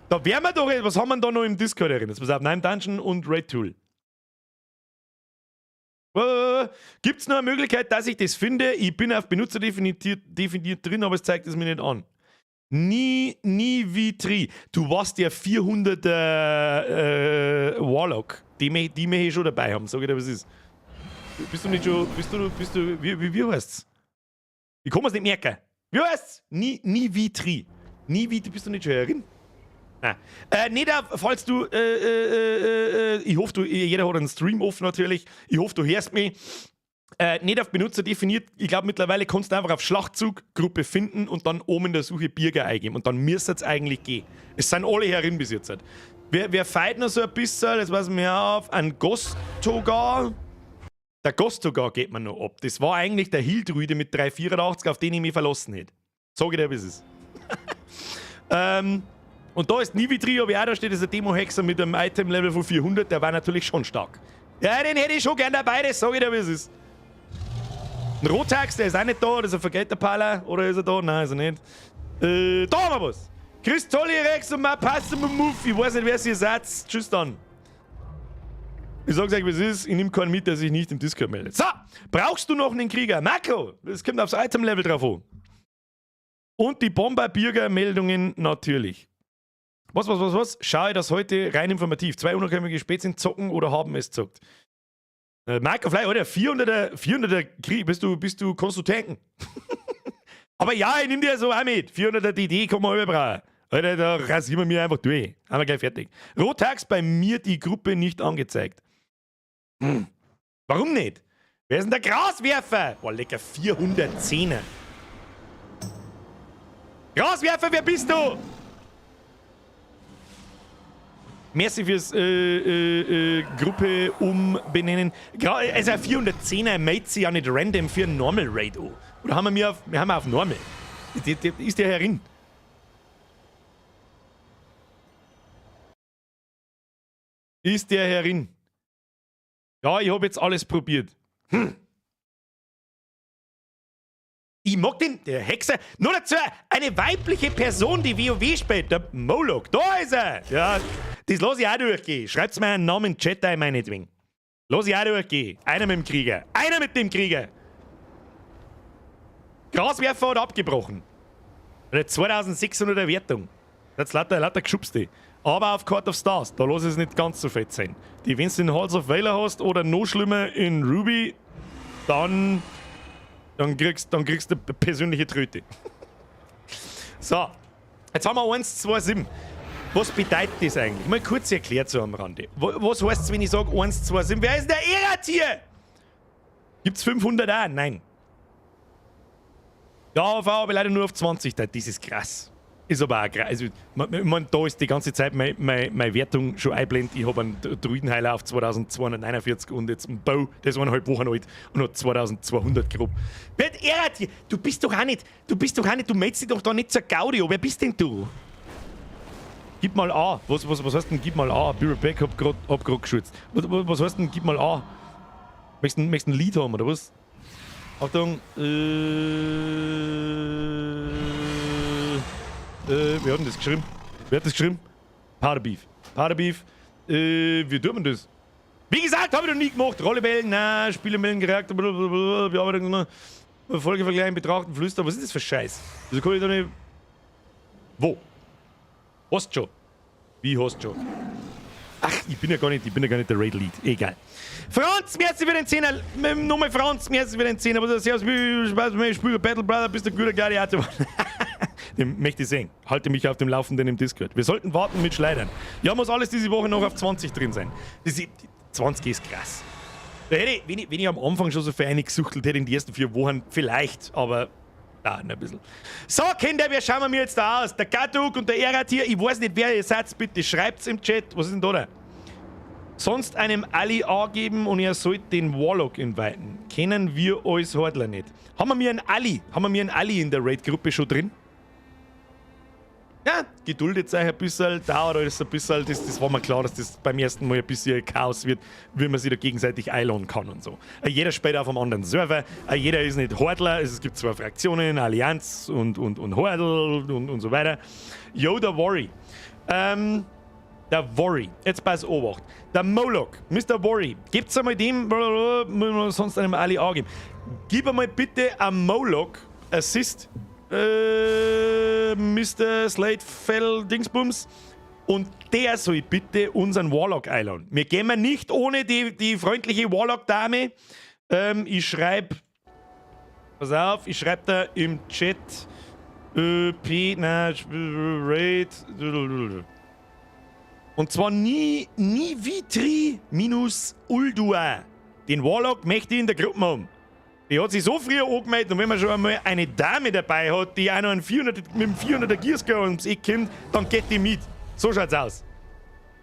Da wären wir doch, was haben wir denn da noch im Discord erinnert? Pass auf, Nine Dungeon und Raid Tool. Gibt es noch eine Möglichkeit, dass ich das finde? Ich bin auf Benutzer definiert drin, aber es zeigt es mir nicht an. Nie, nie wie tri. Du warst ja 400 Warlock. Die möchte ich schon dabei haben. Sag ich dir, was ist. Bist du nicht schon, bist du, wie heißt's? Ich kann mir's nicht merken. Wie heißt's? Nie, nie wie tri. Nie wie, bist du nicht schon herin? Nein. Nicht auf, falls du, ich hoffe, du, jeder hat einen Stream offen natürlich. Ich hoffe, du hörst mich. Nicht auf Benutzer definiert. Ich glaube, mittlerweile kannst du einfach auf Schlachtzug, Gruppe finden und dann oben in der Suche Birger eingeben. Und dann müsste es eigentlich gehen. Es sind alle herin bis jetzt. Wer feit noch so ein bisschen, das weiß ich mir auf, ein Gostogar. Der Gostogar geht mir noch ab. Das war eigentlich der Heal-Druide mit 384, auf den ich mich verlassen hätte. Sag ich dir, wie es ist. Und da ist Nivitri, ob ich auch da steht, ist ein Demo-Hexer mit einem Item-Level von 400, der war natürlich schon stark. Ja, den hätte ich schon gern dabei, das sag ich dir, wie es ist. Ein Rotax, der ist auch nicht da, das ist ein Vergelterpaler. Oder ist er da? Nein, ist er nicht. Da haben wir was. Chris Tollirex und Mapassimumuf. Ich weiß nicht, wer ihr seid. Tschüss dann. Ich sag's euch, wie es ist. Ich nehme keinen mit, der sich nicht im Discord meldet. So, brauchst du noch einen Krieger? Marco, das kommt aufs Item-Level drauf an. Und die Bomber-Bürger-Meldungen natürlich. Was, was, was, was? Schaue das heute rein informativ. Zwei unabhängige Spezies zocken oder haben es zockt. Marco Fly, oder? 400er, 400er Krieg, bist du, kannst du tanken? Aber ja, ich nehm dir so auch mit. 400er DD kann man überbrauchen. Alter, da rasieren wir mir einfach durch. Haben wir gleich fertig. Rotax bei mir die Gruppe nicht angezeigt. Warum nicht? Wer ist denn der Graswerfer? Boah, lecker, 410er. Graswerfer, wer bist du? Merci fürs Gruppe umbenennen. Also ein 410er meldet sich ja nicht random für einen Normal Raid an. Oder haben wir mir auf, wir haben auf Normal. Ist der herin? Ist der herin? Ja, ich hab jetzt alles probiert. Ich mag den, der Hexer. Nur dazu, eine weibliche Person, die WoW spielt. Der Moloch. Da ist er. Ja, das lass ich auch durchgehen. Schreibt's mir einen Namen in den Chat ein, meinetwegen. Lass ich auch durchgehen. Einer mit dem Krieger. Einer mit dem Krieger. Graswerfer hat abgebrochen. 2600er Wertung. Das ist lauter, lauter Geschubste. Aber auf Court of Stars, da lass es nicht ganz so fett sein. Die, wenn du in Halls of Valor hast oder noch schlimmer in Ruby, dann kriegst du eine persönliche Tröte. So, jetzt haben wir 1, 2, 7. Was bedeutet das eigentlich? Mal kurz erklärt so am Rande. Was heißt es, wenn ich sage 1, 2, 7? Wer ist denn der Erat hier? Gibt's 500 auch? Nein. Ja, AV habe ich leider nur auf 20. Das ist krass. Ist aber auch krass. Also, ich mein, da ist die ganze Zeit meine Wertung schon einblendet. Ich habe einen Druidenheiler auf 2249 und jetzt einen Bow, der ist 1,5 Wochen alt und hat 2200 grob. Wer ehrt hier? Du bist doch auch nicht, du bist doch auch nicht, du meldest dich doch da nicht zur Gaudio. Wer bist denn du? Gib mal A. Was heißt denn gib mal A? Be right back, hab grad geschützt. Was heißt denn gib mal A? Möchtest du ein Lied haben oder was? Achtung. Wer hat denn das geschrieben? Wer hat das geschrieben? Powder Beef. Powder Beef. Wie tut man das? Wie gesagt, habe ich noch nie gemacht. Rolle wählen, nein, Spiele melden, Charakter, blablabla, Bearbeitung, Folge vergleichen, betrachten, flüstern. Was ist das für Scheiß? Wieso kann ich da nicht. Wo? Hast schon. Wie hast schon? Ach, ich bin ja gar nicht der Raid Lead. Egal. Franz, merci für den Zehner. Nochmal Franz, merci für den Zehner. Was ist das? Spaß, ich spiele Battle Brother, bist du guter Gladiator. Den möchte ich sehen. Halte mich auf dem Laufenden im Discord. Wir sollten warten mit Schleidern. Ja, muss alles diese Woche noch auf 20 drin sein. Das ist, 20 ist krass. Da hätte ich, wenn ich am Anfang schon so für eine gesuchtelt hätte in die ersten 4 Wochen, vielleicht, aber da, ein bisschen. So, Kinder, wer schauen wir mir jetzt da aus? Der Gatuk und der Erat hier. Ich weiß nicht, wer ihr seid. Bitte schreibt's im Chat. Was ist denn da? Da? Sonst einem Ali angeben und er sollte den Warlock inviten. Kennen wir uns Hordler nicht. Haben wir mir einen Ali? Haben wir mir einen Ali in der Raid-Gruppe schon drin? Ja, geduldet euch ein bisschen, dauert alles ein bisschen. Das war mir klar, dass das beim ersten Mal ein bisschen Chaos wird, wie man sich da gegenseitig einladen kann und so. Jeder spielt auf einem anderen Server, jeder ist nicht Hordler, es gibt zwei Fraktionen, Allianz und Hordel und so weiter. Yo, der Worry. Der Worry. Jetzt pass Obacht. Der Moloch, Mr. Worry. Gebt's einmal dem, blablabla, sonst einem Ali angeben. Gib einmal bitte am Moloch Assist. Mr. Slate Fell Dingsbums. Und der soll bitte unseren Warlock einladen. Wir gehen nicht ohne die freundliche Warlock-Dame. Ich schreib. Pass auf, ich schreib da im Chat. P, na, Raid. Und zwar nie Nivitri minus Uldua. Den Warlock möchte ich in der Gruppe haben. Die hat sich so früh angemeldet und wenn man schon einmal eine Dame dabei hat, die auch noch einen 400, mit dem 400er Gearscore ums Eck kommt, dann geht die mit. So schaut's aus.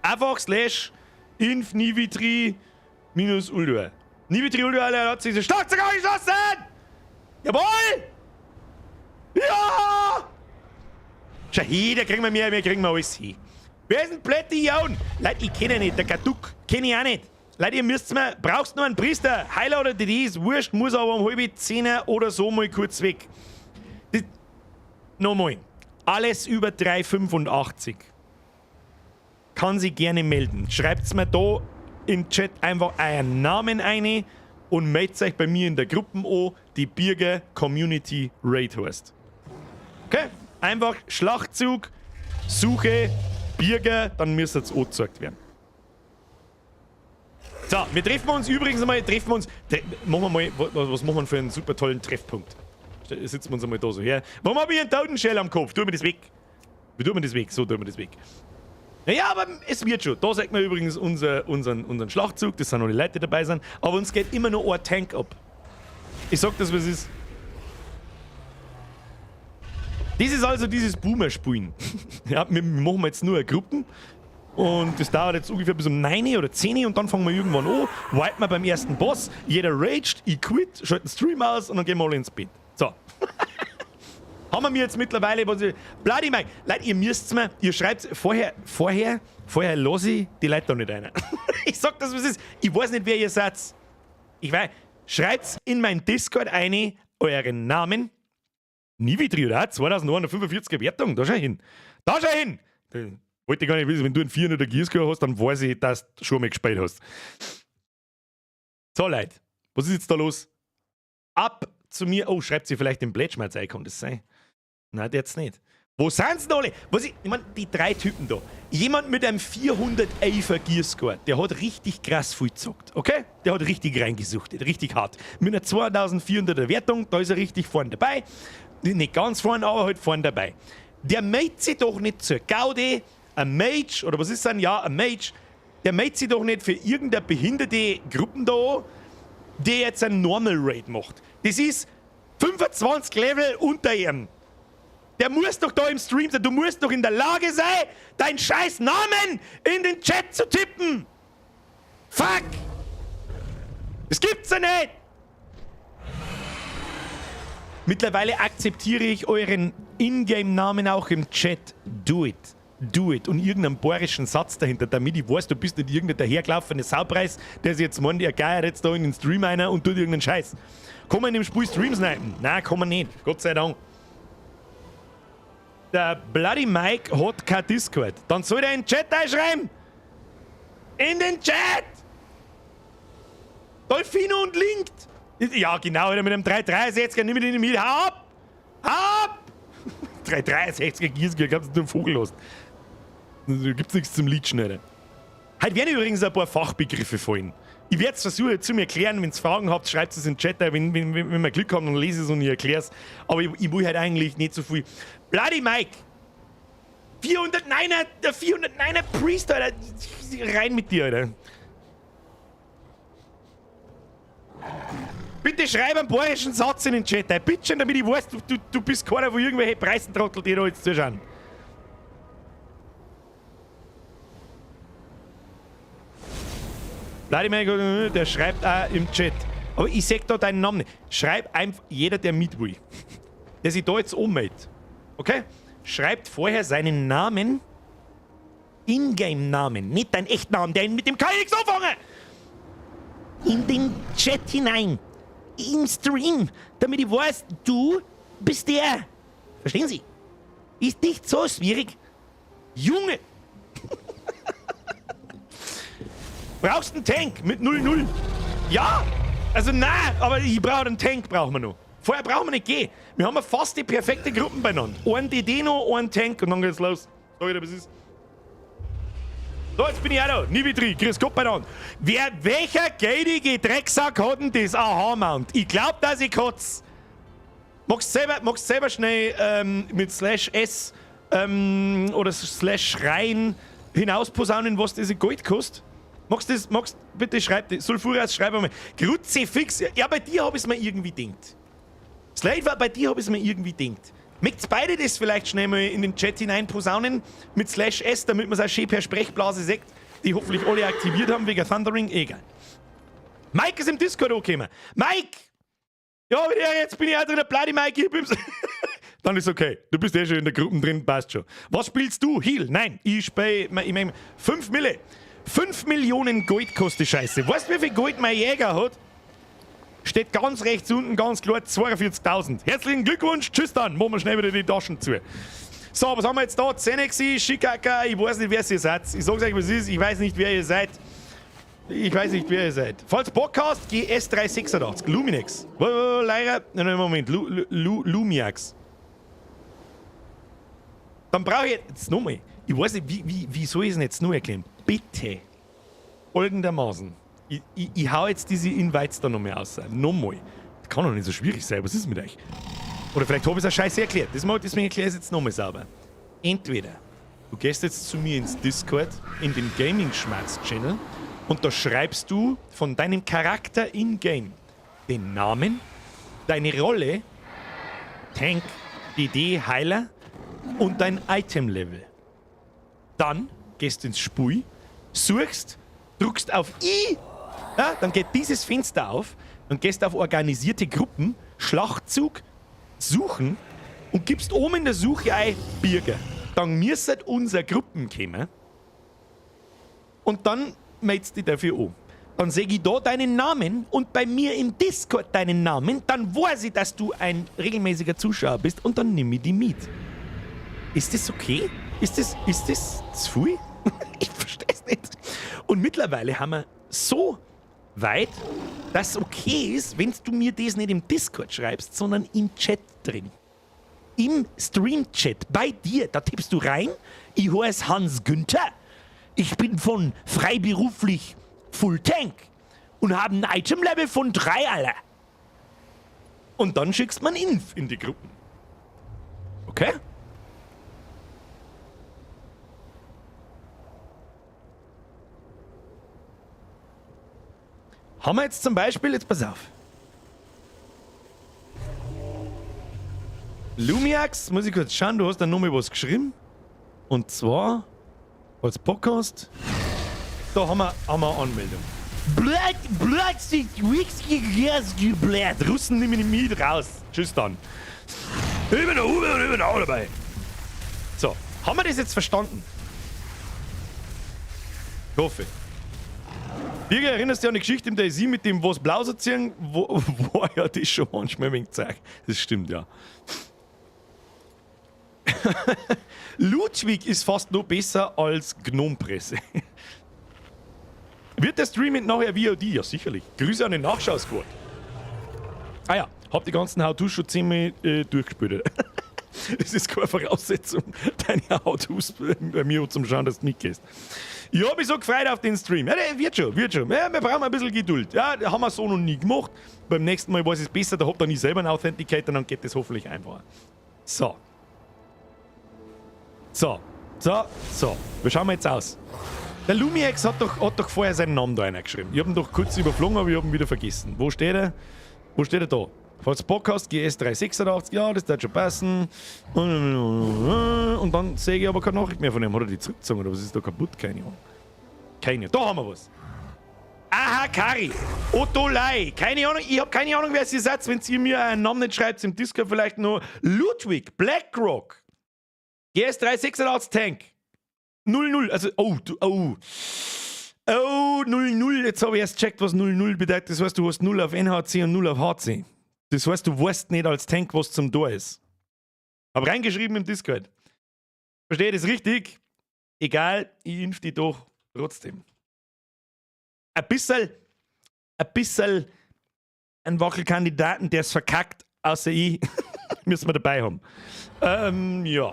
Einfach slash inf nivitri minus Uldur. Nivitri Uldur hat sich stark sogar geschossen! Jawohl! Ja! Schau her, da kriegen wir mehr, wir kriegen wir alles hin. Wer ist denn Plätti Jaun? Leute, ich kenne ihn nicht, der Kaduk kenne ich auch nicht. Leute, ihr müsst mir, brauchst nur einen Priester, Heiler oder DD, ist wurscht, muss aber um 9:30 oder so mal kurz weg. Das, nochmal, alles über 3,85 kann sich gerne melden. Schreibt's mir da im Chat einfach euren Namen ein und meldet euch bei mir in der Gruppe an, die Birger Community Raid heißt. Okay? Einfach Schlachtzug, Suche, Birger, dann müsste es angezeigt werden. So, wir treffen uns übrigens einmal, treffen uns, tre machen wir mal, was machen wir für einen super tollen Treffpunkt? Sitzen wir uns einmal da so her. Warum habe ich einen Totenschädel am Kopf? Tun wir das weg. Wie tun wir das weg? So tun wir das weg. Naja, aber es wird schon. Da sagt man übrigens unseren Schlachtzug, das sind noch die Leute, die dabei sind. Aber uns geht immer noch ein Tank ab. Ich sag das, was es ist. Das ist also dieses Boomer-Spielen. Ja, wir machen jetzt nur Gruppen. Und das dauert jetzt ungefähr bis um 9 oder 10 und dann fangen wir irgendwann an. Warten wir beim ersten Boss. Jeder raged, ich quit, schalten den Stream aus und dann gehen wir alle ins Bett. So. Haben wir jetzt mittlerweile, was ich, Bloody Mike, Leute, ihr müsst's mir, ihr schreibt vorher lass ich die Leute da nicht rein. Ich sag das, was es ist. Ich weiß nicht, wer ihr seid. Ich weiß, schreibt's in mein Discord ein, euren Namen. Nivitri, oder? 2145er Wertung, da schau hin. Da schau hin! Da wollte ich gar nicht wissen, wenn du einen 400er Gearscore hast, dann weiß ich, dass du schon mal gespielt hast. So, Leute, was ist jetzt da los? Ab zu mir. Oh, schreibt sie vielleicht den Pledge ein, kann das sein? Nein, jetzt nicht. Wo sind sie denn alle? Was ich mein, die drei Typen da. Jemand mit einem 411er Gearscore, der hat richtig krass viel gezockt, okay? Der hat richtig reingesuchtet, richtig hart. Mit einer 2400er Wertung, da ist er richtig vorn dabei. Nicht ganz vorn, aber halt vorn dabei. Der meldet sich doch nicht zur Gaudi, ein Mage, oder was ist denn? Ja, ein Mage. Der meldet sich doch nicht für irgendeine behinderte Gruppen da, der jetzt ein Normal Raid macht. Das ist 25 Level unter ihm. Der muss doch da im Stream sein. Du musst doch in der Lage sein, deinen scheiß Namen in den Chat zu tippen. Fuck! Das gibt's ja nicht! Mittlerweile akzeptiere ich euren Ingame-Namen auch im Chat. Do it. Do it. Und irgendeinen bayerischen Satz dahinter, damit ich weiß, du bist nicht irgendein dahergelaufener Saupreis, der sich jetzt meint, er geiert jetzt da in den Stream einer und tut irgendeinen Scheiß. Kann man in dem Spiel Streams snipen? Nein, kann man nicht. Gott sei Dank. Der Bloody Mike hat kein Discord. Dann soll er in den Chat einschreiben. In den Chat! Dolphino und Linkt! Ja, genau, mit einem 363er, nimm ihn mit. Hau ab! Hau ab! 363er Giersgear, kannst du den Vogel lassen. Da gibt's nichts zum Leechen, Alter. Heute werden übrigens ein paar Fachbegriffe fallen. Ich werde es versuchen zu mir erklären. Wenn ihr Fragen habt, schreibt es in den Chat. Wenn wir Glück haben, dann lese ich es und ich erkläre es. Aber ich will halt eigentlich nicht so viel. Bloody Mike! 409er, der 409er Priest, Alter. Rein mit dir, Alter. Bitte schreib einen bayerischen Satz in den Chat, ey. Bitte schön, damit ich weiß, du bist keiner, wo irgendwelche Preisentrottel, die da jetzt zuschauen. Bloody Mike, der schreibt auch im Chat. Aber ich seh da deinen Namen nicht. Schreib einfach, jeder, der mit will, der sich da jetzt anmeldet, okay? Schreibt vorher seinen Namen, Ingame-Namen, nicht deinen echten Namen, der mit dem kann ich nichts anfangen! In den Chat hinein, im Stream, damit ich weiß, du bist der. Verstehen Sie? Ist nicht so schwierig. Junge! Brauchst einen Tank mit 0-0? Ja! Also nein, aber ich brauche einen Tank, brauchen wir noch. Vorher brauchen wir nicht gehen. Wir haben ja fast die perfekte Gruppen beieinander. Ein DD noch, ein Tank und dann geht's los. Sag ich dir, was ist. So, jetzt bin ich auch da. Nivitri, grüß Gott beieinander. Welcher geldige Drecksack hat denn das AH-Mount? Ich glaub, dass ich kotz. Magst du selber schnell mit Slash S oder Slash Schreien hinausposaunen, was das in Gold kostet? Magst du das, magst, bitte schreib das, Sulfuras, schreib einmal. Kruzifix, ja, bei dir hab ich's mir irgendwie gedacht. Slade, bei dir hab ich's mir irgendwie gedacht. Möcht's beide das vielleicht schnell mal in den Chat hinein posaunen mit Slash S, damit man es auch schön per Sprechblase sieht, die hoffentlich alle aktiviert haben wegen Thundering? Egal. Mike ist im Discord angekommen. Mike! Ja, jetzt bin ich auch drin, Bloody Mike, ich bin's. Dann ist okay. Du bist eh schon in der Gruppe drin, passt schon. Was spielst du? Heal? Nein, ich spiele, ich mein, 5 Mille. 5 Millionen Gold kostet die Scheiße. Weißt du, wie viel Gold mein Jäger hat? Steht ganz rechts unten, ganz klar, 42.000. Herzlichen Glückwunsch, tschüss dann. Machen wir schnell wieder die Taschen zu. So, was haben wir jetzt da? Zenexi, Shikaka, ich weiß nicht, wer ihr seid. Ich sag's euch, was es ist, ich weiß nicht, wer ihr seid. Ich weiß nicht, wer ihr seid. Falls Bock hast, GS386, Luminex. Leider, nein, Moment, Lumiax. Dann brauche ich jetzt nochmal. Ich weiß nicht, wie soll ich es denn jetzt nur erklären? Bitte. Folgendermaßen. Ich hau jetzt diese Invites da nochmal aus. Nochmal. Das kann doch nicht so schwierig sein. Was ist mit euch? Oder vielleicht habe ich es auch scheiße erklärt. Deswegen erkläre ich es jetzt nochmal sauber. Entweder du gehst jetzt zu mir ins Discord, in den Gaming-Schmerz-Channel, und da schreibst du von deinem Charakter in-game den Namen, deine Rolle, Tank, DD, Heiler und dein Item-Level. Dann gehst du ins Spiel, suchst, drückst auf I, ja, dann geht dieses Fenster auf, dann gehst du auf organisierte Gruppen, Schlachtzug, Suchen und gibst oben in der Suche ein Birger. Dann müssen unsere Gruppen kommen und dann meldest du dich dafür an. Dann sehe ich da deinen Namen und bei mir im Discord deinen Namen, dann weiß ich, dass du ein regelmäßiger Zuschauer bist und dann nehme ich die mit. Ist das okay? Ist das zu viel? Ich verstehe es nicht. Und mittlerweile haben wir so weit, dass es okay ist, wenn du mir das nicht im Discord schreibst, sondern im Chat drin. Im Stream-Chat, bei dir, da tippst du rein, ich heiße Hans Günther, ich bin von freiberuflich Full Tank und habe ein Item-Level von 3, Alter. Und dann schickst man Inf in die Gruppen. Okay? Haben wir jetzt zum Beispiel, jetzt pass auf. Lumiax, muss ich kurz schauen, du hast da nochmal was geschrieben. Und zwar als Podcast. Da haben wir Anmeldung. Russen nehmen mich mit raus. Tschüss dann. Ich bin der Uwe und ich bin auch dabei. So, haben wir das jetzt verstanden? Ich hoffe. Birger, erinnerst du dich an die Geschichte im DayZ mit dem was Blauser ziehen? Wo war ja das schon manchmal ein wenig Zeug. Das stimmt, ja. Ludwig ist fast noch besser als Gnompresse. Wird der Stream nachher VOD? Ja, sicherlich. Grüße an den Nachschau-Squad. Ah ja, hab die ganzen How-Tos schon zehnmal durchgespielt. Das ist keine Voraussetzung, deine How-Tos bei mir zum Schauen, dass du mitgehst. Ich hab mich so gefreut auf den Stream. Ja, der wird schon, wird schon. Ja, wir brauchen ein bisschen Geduld. Ja, haben wir so noch nie gemacht. Beim nächsten Mal weiß ich es besser, da hab dann ich selber einen Authenticator, dann geht das hoffentlich einfacher. So. So. So. So. Wie schauen wir jetzt aus? Der Lumiex hat doch vorher seinen Namen da reingeschrieben. Ich hab ihn doch kurz überflogen, aber ich hab ihn wieder vergessen. Wo steht er? Wo steht er da? Falls Bock hast, GS386, ja, das wird schon passen. Und dann sehe ich aber keine Nachricht mehr von ihm. Hat er die zurückgezogen oder was ist da kaputt? Keine Ahnung. Keine. Da haben wir was. Aha, Kari. Otto Lai. Keine Ahnung, ich habe keine Ahnung, wer sie seid. Wenn ihr mir einen Namen nicht schreibt, im Discord vielleicht nur Ludwig Blackrock. GS386 Tank. 00, also, oh, du, oh. Oh, 00. Jetzt habe ich erst gecheckt, was 00 bedeutet. Das heißt, du hast 0 auf NHC und 0 auf HC. Das heißt, du weißt nicht als Tank, was zum Tor ist. Hab reingeschrieben im Discord. Verstehe das richtig? Egal, ich impf die doch trotzdem. Ein bisschen ein Wackelkandidaten, der es verkackt, außer ich, müssen wir dabei haben. Ja.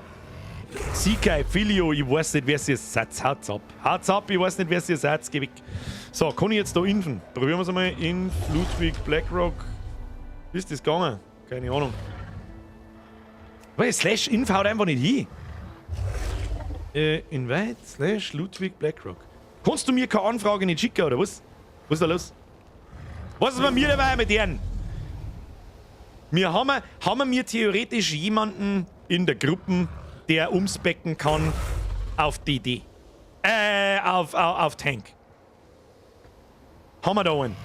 Sikai, Filio, ich weiß nicht, wer sie seid. Haut's ab. Haut's ab, ich weiß nicht, wer sie seid. Geh weg. So, kann ich jetzt da impfen? Probieren wir es einmal. Inf, Ludwig, Blackrock. Wie ist das gegangen? Keine Ahnung. Weil Slash Inf haut einfach nicht hin. Invite, Slash Ludwig, Blackrock. Kannst du mir keine Anfrage nicht schicken, oder was? Was ist da los? Was ist bei mir dabei mit denen? Wir haben wir theoretisch jemanden in der Gruppe, der umspecken kann auf DD. Auf Tank. Haben wir da einen?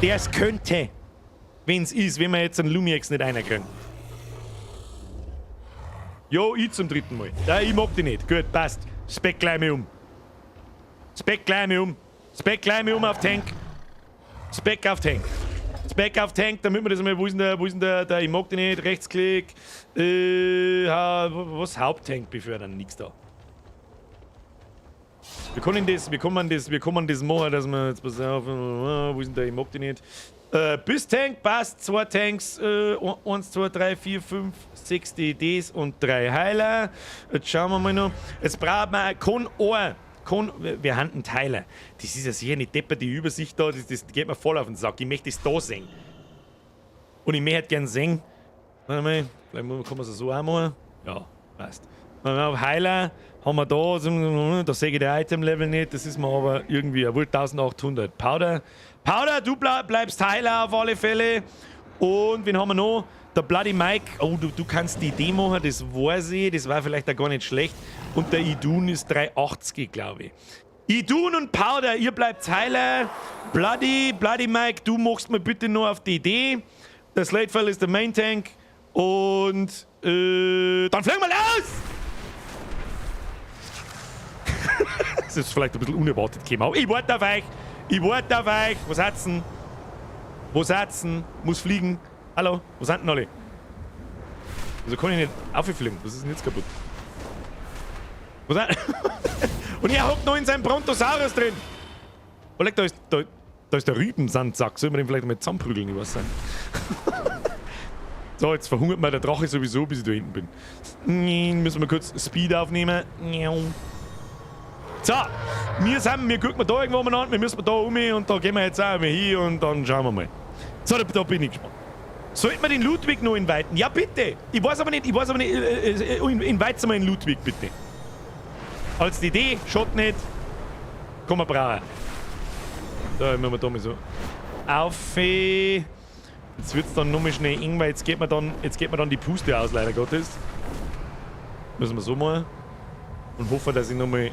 Der es könnte, wenn es ist, wenn wir jetzt einen Lumiex nicht einkriegen. Jo, ich zum dritten Mal. Ja, ich mag die nicht. Gut, passt. Spec gleich mal um. Spec gleich mal um. Spec gleich mal um auf Tank. Spec auf Tank. Spec auf Tank, damit wir das mal. Wo ist denn der, ich mag die nicht, Rechtsklick. Was Haupttank befördern? Nix da. Wir können das machen, dass wir jetzt, pass auf, wo ist denn der, ich mag die nicht. Bis Tank passt, zwei Tanks, 1, 2, 3, 4, 5, 6 DDs und drei Heiler. Jetzt schauen wir mal noch. Jetzt braucht man, kann, wir haben einen Heiler. Das ist ja sicher nicht deppert, die Übersicht da, das geht mir voll auf den Sack. Ich möchte das da sehen. Und ich möchte halt gern sehen. Warte mal, vielleicht kann man es so auch machen. Ja, passt. Auf Heiler haben wir da, da sehe ich der Item-Level nicht, das ist mir aber irgendwie, jawohl, 1800. Powder, Powder, du bleibst Heiler auf alle Fälle. Und wen haben wir noch? Der Bloody Mike, oh, du kannst die Idee machen, das weiß ich, das war vielleicht auch gar nicht schlecht. Und der Idun ist 380, glaube ich. Idun und Powder, ihr bleibt Heiler. Bloody Mike, du machst mir bitte nur auf DD. Der Slatefell ist der Main Tank. Und dann fliegen wir los! Das ist vielleicht ein bisschen unerwartet gekommen. Aber ich warte auf euch. Ich warte auf euch. Wo seid's denn? Wo seid's denn? Muss fliegen. Hallo? Wo sind denn alle? Wieso kann ich nicht auffliegen? Was ist denn jetzt kaputt? Wo sind... Und er hockt noch in seinem Brontosaurus drin. Oh, leck, da ist der Rübensandsack. Sollen wir den vielleicht mal zusammenprügeln? Ich weiß nicht. So, jetzt verhungert mir der Drache sowieso, bis ich da hinten bin. Müssen wir kurz Speed aufnehmen. So, wir gucken da irgendwo umeinander, wir müssen da um und da gehen wir jetzt auch mal hin und dann schauen wir mal. So, da bin ich gespannt. Sollten wir den Ludwig noch inviten? Ja, bitte! Ich weiß aber nicht, ich weiß aber nicht, invite mal den Ludwig, bitte. Als DD, schaut nicht, kann man brauchen. Da müssen wir da mal so auf. Jetzt wird es dann nochmal schnell eng, weil jetzt geht mir dann die Puste aus, leider Gottes. Müssen wir so mal. Und hoffen, dass ich nochmal.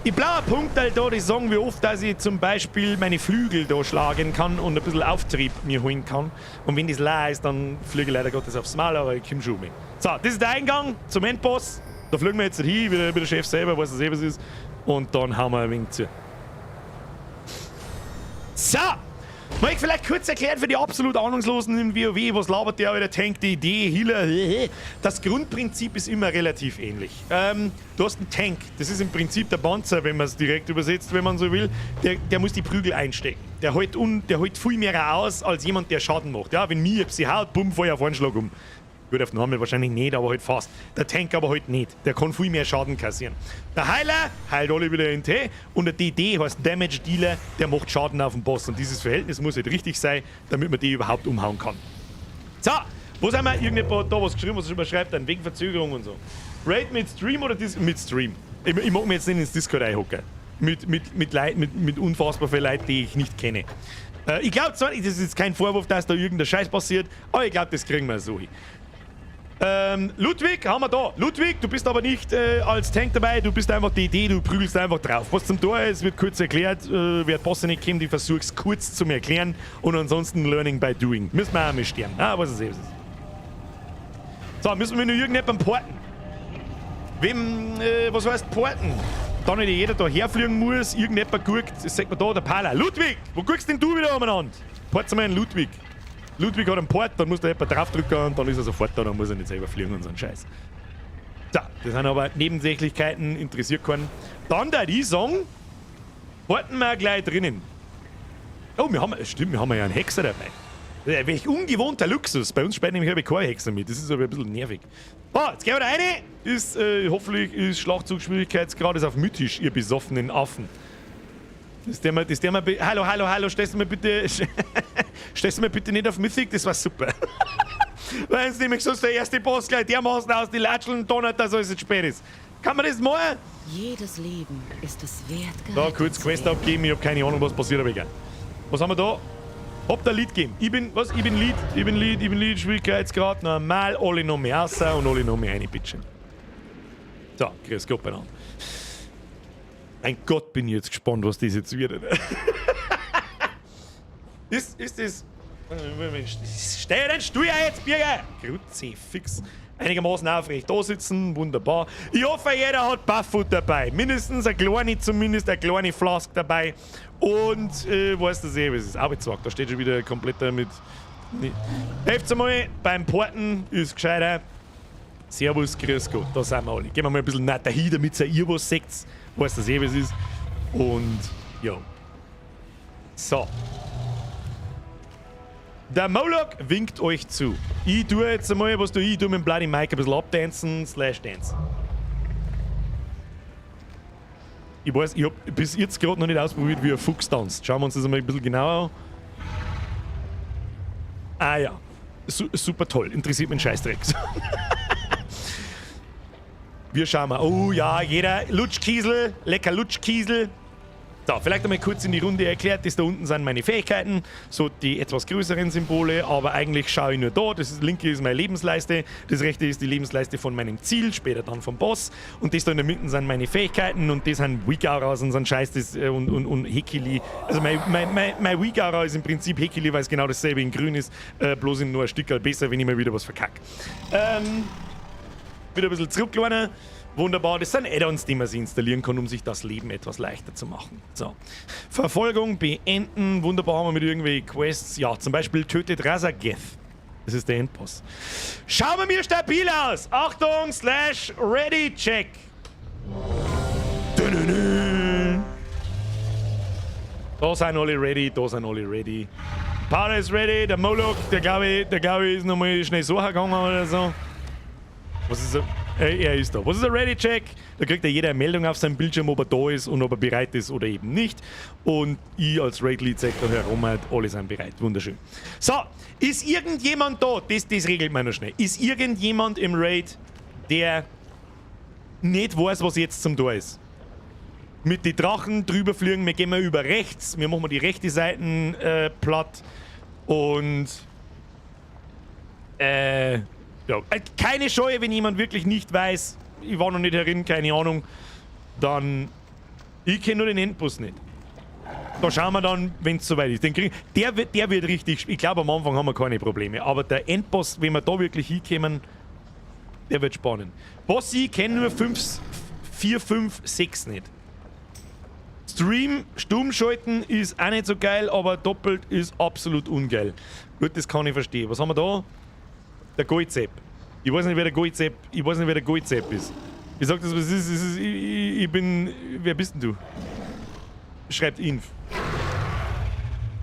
Die blauen Punkte da, die sagen, wie oft, dass ich zum Beispiel meine Flügel da schlagen kann und ein bisschen Auftrieb mir holen kann. Und wenn das leer ist, dann fliege ich leider Gottes aufs Maul, aber ich komme schon mit. So, das ist der Eingang zum Endboss. Da fliegen wir jetzt hin, wie der Chef selber weiß, was es ist. Und dann hauen wir ein wenig zu. So! Mal ich vielleicht kurz erklären für die absolut Ahnungslosen im WoW, was labert der, alter Tank, DD, Healer? Das Grundprinzip ist immer relativ ähnlich. Du hast einen Tank, das ist im Prinzip der Panzer, wenn man es direkt übersetzt, wenn man so will. Der muss die Prügel einstecken. Der hält viel mehr aus als jemand, der Schaden macht. Ja, wenn mir sie haut, bumm, Feuer auf einen Schlag um. Gut, auf Normal wahrscheinlich nicht, aber halt fast. Der Tank aber halt nicht. Der kann viel mehr Schaden kassieren. Der Heiler heilt alle wieder in Tee und der DD heißt Damage Dealer, der macht Schaden auf den Boss. Und dieses Verhältnis muss halt richtig sein, damit man die überhaupt umhauen kann. So, wo sind wir? Irgendjemand da was geschrieben, was er schreibt, dann wegen Verzögerung und so. Raid mit Stream oder Dis mit Stream? Ich mag mir jetzt nicht ins Discord einhocken. Mit unfassbar vielen Leuten, die ich nicht kenne. Ich glaube zwar, das ist jetzt kein Vorwurf, dass da irgendein Scheiß passiert, aber ich glaube, das kriegen wir so hin. Ludwig haben wir da. Ludwig, du bist aber nicht als Tank dabei, du bist einfach DD, du prügelst einfach drauf. Was zum Tor ist, wird kurz erklärt. Wer Bosse nicht kennt, ich versuch's kurz zu erklären. Und ansonsten Learning by Doing. Müssen wir auch mal sterben. Ah, was ist es? So, müssen wir nur irgendjemanden porten. Wem, was heißt porten? Da nicht jeder da herfliegen muss, irgendjemand guckt, das sagt man da, der Pala. Ludwig, wo guckst denn du wieder umeinander? Port's mal einen Ludwig. Ludwig hat einen Port, dann muss da jemand draufdrücken und dann ist er sofort da, dann muss er nicht selber fliegen und so ein Scheiß. So, das sind aber Nebensächlichkeiten, interessiert keinen. Dann da die sagen, porten wir gleich drinnen. Oh, wir haben, stimmt, wir haben ja einen Hexer dabei. Welch ungewohnter Luxus. Bei uns spielt nämlich kein Hexer mit. Das ist aber ein bisschen nervig. Oh, jetzt gehen wir da rein. Hoffentlich ist Schlachtzug-Schwierigkeitsgrad ist auf mythisch, ihr besoffenen Affen. Das der mal, hallo, hallo, hallo, stellst du mir bitte nicht auf Mythic, das war super. Weil es nämlich sonst der erste Boss gleich dermaßen aus die Latscheln donnert, dass alles jetzt spät ist. Kann man das machen? Jedes Leben ist es wert, Da, gerettet kurz zu Quest werden. Abgeben, ich hab keine Ahnung, was passiert, aber egal. Was haben wir da? Hab da Lead gegeben. Ich bin, was? Ich bin Lead, ich bin Lead, ich bin Lead, Schwierigkeitsgrad normal, alle noch mehr raus und alle noch mehr rein, bitte. So, grüß Gott beieinander. Mein Gott, bin ich jetzt gespannt, was das jetzt wird. Ist das. Stell den Stuhl ein jetzt, Birger! Kruzifix. Einigermaßen aufrecht da sitzen, wunderbar. Ich hoffe, jeder hat Barfoot dabei. Mindestens eine kleine, zumindest eine kleine Flask dabei. Und, weißt du eh, was ist. Arbeitszweig, da steht schon wieder komplett mit. Nee. Helft's einmal, beim Porten ist gescheiter. Servus, grüß Gott, da sind wir alle. Gehen wir mal ein bisschen näher hin, damit ihr was seht. Weißt du eh, was ist. Und, ja. So. Der Moloch winkt euch zu. Ich tue jetzt einmal, was tue ich? Ich tue mit dem Bloody Mike ein bisschen abdancen, slash dance. Ich weiß, ich hab bis jetzt gerade noch nicht ausprobiert, wie ein Fuchs tanzt. Schauen wir uns das einmal ein bisschen genauer an. Ah ja. Super toll. Interessiert mich ein Scheißdreck. Wir schauen mal. Oh ja, jeder Lutschkiesel. Lecker Lutschkiesel. So, vielleicht einmal kurz in die Runde erklärt, das da unten sind meine Fähigkeiten, so die etwas größeren Symbole, aber eigentlich schaue ich nur da. Das linke ist meine Lebensleiste, das rechte ist die Lebensleiste von meinem Ziel, später dann vom Boss. Und das da in der Mitte sind meine Fähigkeiten und das sind Weak Auras und so ein Scheiß das, und Hekili. Also mein Weak Aura ist im Prinzip Hekili, weil es genau dasselbe in grün ist, bloß in nur ein Stückerl besser, wenn ich mal wieder was verkacke. Wieder ein bisschen zurückgegangen. Wunderbar, das sind Add-ons, die man sich installieren kann, um sich das Leben etwas leichter zu machen. So. Verfolgung beenden. Wunderbar, haben wir mit irgendwelchen Quests. Ja, zum Beispiel tötet Raszageth. Das ist der Endboss. Schauen wir mir stabil aus. Achtung, slash ready check. Dününün. Da sind alle ready, da sind alle ready. Paul ist ready, der Moloch, der glaube ich ist nochmal schnell suchen gegangen oder so. Was ist er? Er ist da. Was ist ein Ready Check? Da kriegt ja jeder eine Meldung auf seinem Bildschirm, ob er da ist und ob er bereit ist oder eben nicht. Und ich als Raid Lead sage da herum halt, alle sind bereit. Wunderschön. So, ist irgendjemand da? Das regelt man noch schnell. Ist irgendjemand im Raid, der nicht weiß, was jetzt zum Tor ist? Mit den Drachen drüber fliegen, wir gehen mal über rechts, wir machen mal die rechte Seite platt und ja, keine Scheue, wenn jemand wirklich nicht weiß, ich war noch nicht herin, keine Ahnung, dann, ich kenne nur den Endboss nicht. Da schauen wir dann, wenn es soweit ist. Den krieg, der wird richtig, ich glaube am Anfang haben wir keine Probleme, aber der Endboss, wenn wir da wirklich hinkommen, der wird spannend. Boss, ich kenne nur 5, 4, 5, 6 nicht. Stream stumm schalten ist auch nicht so geil, aber doppelt ist absolut ungeil. Gut, das kann ich verstehen. Was haben wir da? Der Goldsepp. Ich weiß nicht, wer der Goldsepp, ich weiß nicht, wer der Goldsepp ist. Ich sag das, was ist, es ist, ich bin, wer bist denn du? Schreibt Inf.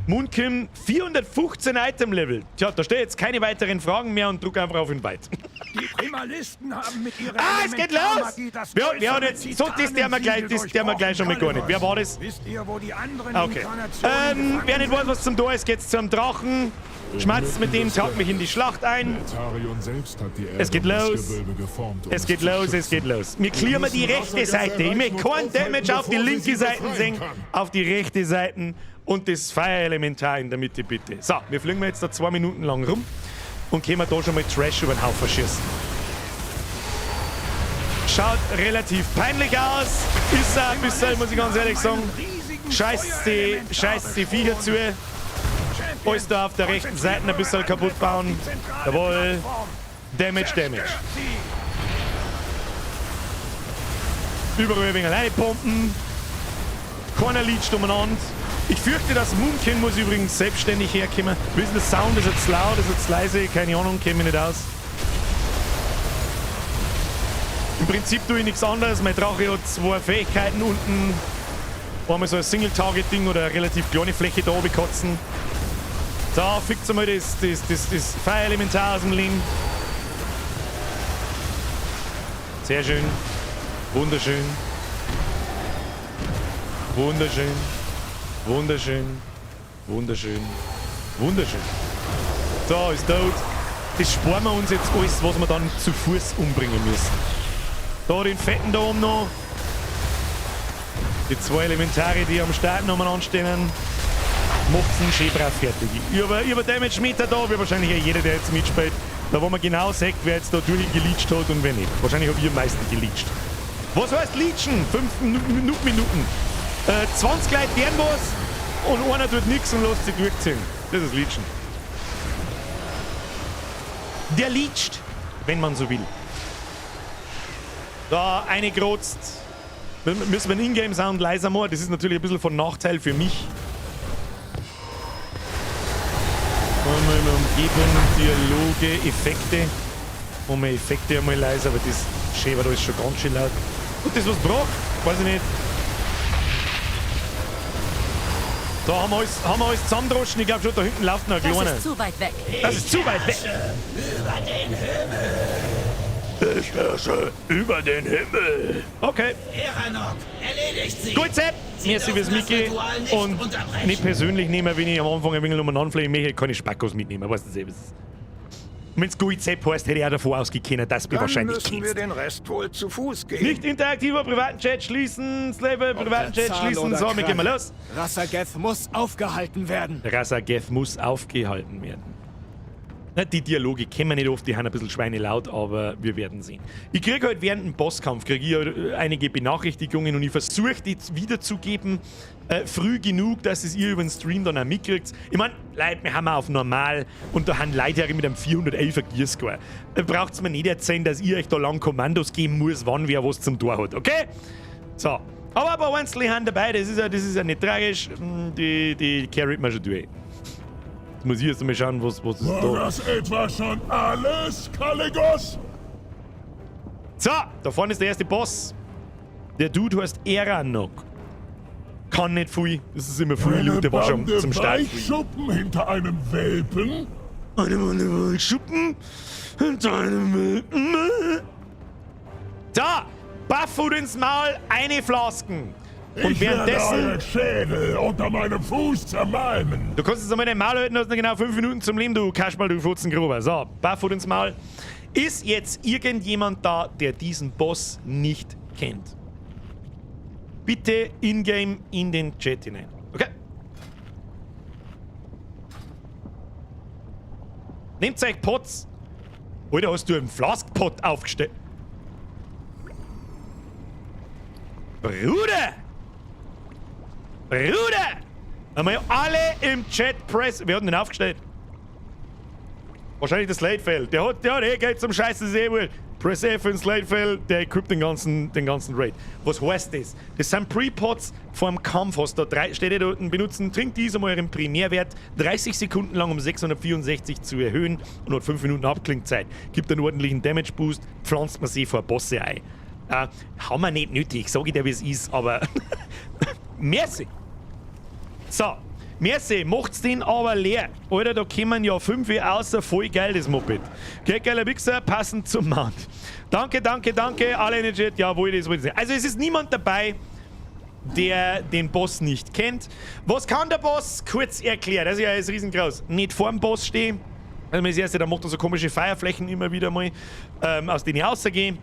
Moonkin, 415 Item Level. Tja, da stehen jetzt keine weiteren Fragen mehr und drück einfach auf Invite. Die Primalisten haben mit ihrer Ah, es geht los! Elementarmagie das Wer hat jetzt, so, das der wir gleich, das der wir gleich schon mal gar nicht. Wer war das? Wisst ihr, wo die anderen Okay. Inkarnationen Wer nicht weiß, was zum Tor ist, geht's zum Drachen. Schmatzt mit dem, taugt mich in die Schlacht ein. Neltharion selbst hat die Erde Es geht und das los. Gewölbe geformt, um Es geht zu los, es schützen. geht los. Wir clearen die müssen rechte Raszageth Seite. Ich möchte erreichen und keinen Damage aufhalten, auf die bevor sie linke sie Seite befreien sehen, kann. auf die rechte Seite und das Feuerelementar in der Mitte bitte. So, wir fliegen jetzt da 2 Minuten lang rum und können wir da schon mal Trash über den Haufen schießen. Schaut relativ peinlich aus. Ist auch ein bisschen, muss ich ganz ehrlich sagen. Scheißt die Viecher zu. Alles da auf der rechten Seite ein bisschen kaputt bauen. Jawohl. Damage, Damage. Überall ein wenig alleine pumpen. Keiner liegt umeinander. Ich fürchte, das Moonkin muss übrigens selbstständig herkommen. Wie ist denn der Sound? Ist jetzt laut? Ist jetzt leise? Keine Ahnung, käme ich nicht aus. Im Prinzip tue ich nichts anderes. Mein Drache hat 2 Fähigkeiten unten. Einmal so ein Single-Target-Ding oder eine relativ kleine Fläche da oben kotzen. So, fixt einmal das Feuerelementar aus dem Leben. Sehr schön. Wunderschön. Wunderschön. Wunderschön. Wunderschön. Wunderschön. So, ist tot. Das sparen wir uns jetzt alles, was wir dann zu Fuß umbringen müssen. Da den Fetten da oben noch. Die zwei Elementare, die am Start nochmal anstehen, macht's schön brav fertig. Ich hab Damage Meter da, wie wahrscheinlich auch jeder, der jetzt mitspielt. Da wo man genau sieht, wer jetzt da durchgeleacht hat und wer nicht. Wahrscheinlich hab ich am meisten geleacht. Was heißt leechen? 5 Minuten. 20 Leute deren was und einer tut nichts und lässt sich durchziehen. Das ist Leechen. Der leecht, wenn man so will. Da, eine grotzt. Müssen wir den Ingame-Sound leiser machen? Das ist natürlich ein bisschen von Nachteil für mich. Umgebung, Dialoge, Effekte. Machen wir Effekte einmal leiser, aber das Schäber da ist schon ganz schön laut. Und das was braucht? Weiß ich nicht. Da haben wir alles zusammendroschen. Ich glaube schon, da hinten läuft noch ein kleiner. Das ist zu weit weg. Das ist zu weit weg. Über den Himmel. Ich herrsche über den Himmel. Okay. Eranok, erledigt sie. Gut, Sepp. Merci fürs Mickey. Und nicht persönlich nehmen, wenn ich am Anfang ein wenig umeinander fliege, möchte ich keine Spackos mitnehmen. Weißt du selbst. Wenn's gut Sepp heißt, hätte ich auch davor ausgekannt, dass du wahrscheinlich müssen kennst. wir den Rest wohl zu Fuß gehen. Nicht interaktiver privaten Chat schließen, Slave, privaten Chat schließen. So, wir gehen mal los. Raszageth muss aufgehalten werden. Raszageth muss aufgehalten werden. Na, die Dialoge kennen wir nicht oft, die haben ein bisschen schweinelaut, aber wir werden sehen. Ich kriege halt während dem Bosskampf krieg ich halt einige Benachrichtigungen und ich versuche die wiederzugeben, früh genug, dass es ihr über den Stream dann auch mitkriegt. Ich mein, Leute, wir haben auch auf normal und da haben Leute mit einem 411er Gearscore. Da braucht's mir nicht erzählen, dass ihr euch da lang Kommandos geben muss, wann wer was zum Tor hat, okay? So. Aber ein paar Einzelne haben dabei, das ist ja nicht tragisch, die carryt man schon durch. Jetzt muss ich erst einmal schauen, was ist da. War das etwa schon alles, Kalecgos? So, da vorne ist der erste Boss. Der Dude heißt Eranok. Kann nicht viel. Das ist immer viel Loot, der war schon zum Start. Schuppen hinter einem Welpen? Eine Bande Weichschuppen hinter einem Welpen. Da! Buff ins Maul, eine Flasken. Und ich währenddessen. werde euren Schädel unter meinem Fuß zermalmen. Du kannst jetzt einmal dein Maul halten, hast noch genau 5 Minuten zum Leben, du Kasperl, du Furzengrober. So, Barfoot ins Maul. Ist jetzt irgendjemand da, der diesen Boss nicht kennt? Bitte in-game in den Chat hinein. Okay? Nehmt euch Pots. Alter, hast du einen Flaskpot aufgestellt? Bruder! Bruder! Haben wir alle im Chat press. Wer hat denn den aufgestellt? Wahrscheinlich der Sladefell. Der hat eh Geld zum Scheißen, sehr wohl. Press F in Sladefell, der equipt den ganzen Raid. Was heißt das? Das sind Pre-Pots vorm Kampf. Hast da drei, steht ihr da unten, benutzen, trinkt dies, um euren Primärwert 30 Sekunden lang um 664 zu erhöhen und hat 5 Minuten Abklingzeit. Gibt einen ordentlichen Damage Boost, pflanzt man sie vor Bosse ein. Haben wir nicht nötig, sag ich dir, wie es ist, aber. Merci. So, merci, macht's den aber leer. Alter, da kommen ja 5 außer, voll geil das Moped. Okay, geiler Wichser, passend zum Mount. Danke, danke, danke, alle in den Chat. Jawohl, das wollte ich sehen. Also es ist niemand dabei, der den Boss nicht kennt. Was kann der Boss? Kurz erklärt, das ist ja alles riesengroß. Nicht vor dem Boss stehen. Also das erste, da macht er so komische Feierflächen immer wieder mal, aus denen ich rausgehe.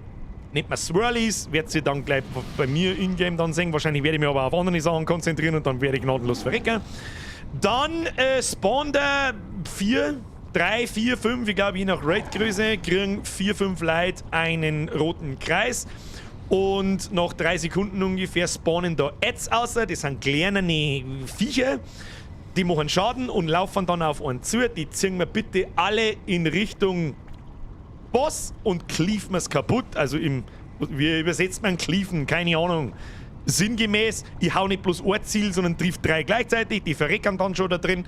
Nennt man Swirlies, werdet ihr dann gleich bei mir in-game dann sehen. Wahrscheinlich werde ich mich aber auf andere Sachen konzentrieren und dann werde ich gnadenlos verrecken. Dann spawnt er 4, 3, 4, 5, ich glaube je nach Raid-Größe, kriegen 4, 5 Leute einen roten Kreis. Und nach 3 Sekunden ungefähr spawnen da Ads außer, das sind kleine Viecher. Die machen Schaden und laufen dann auf einen zu. Die ziehen wir bitte alle in Richtung Boss und cleaven wir's kaputt. Also im, wie übersetzt man cleaven? Keine Ahnung. Sinngemäß, ich hau nicht bloß ein Ziel, sondern trifft 3 gleichzeitig, die verreckern dann schon da drin.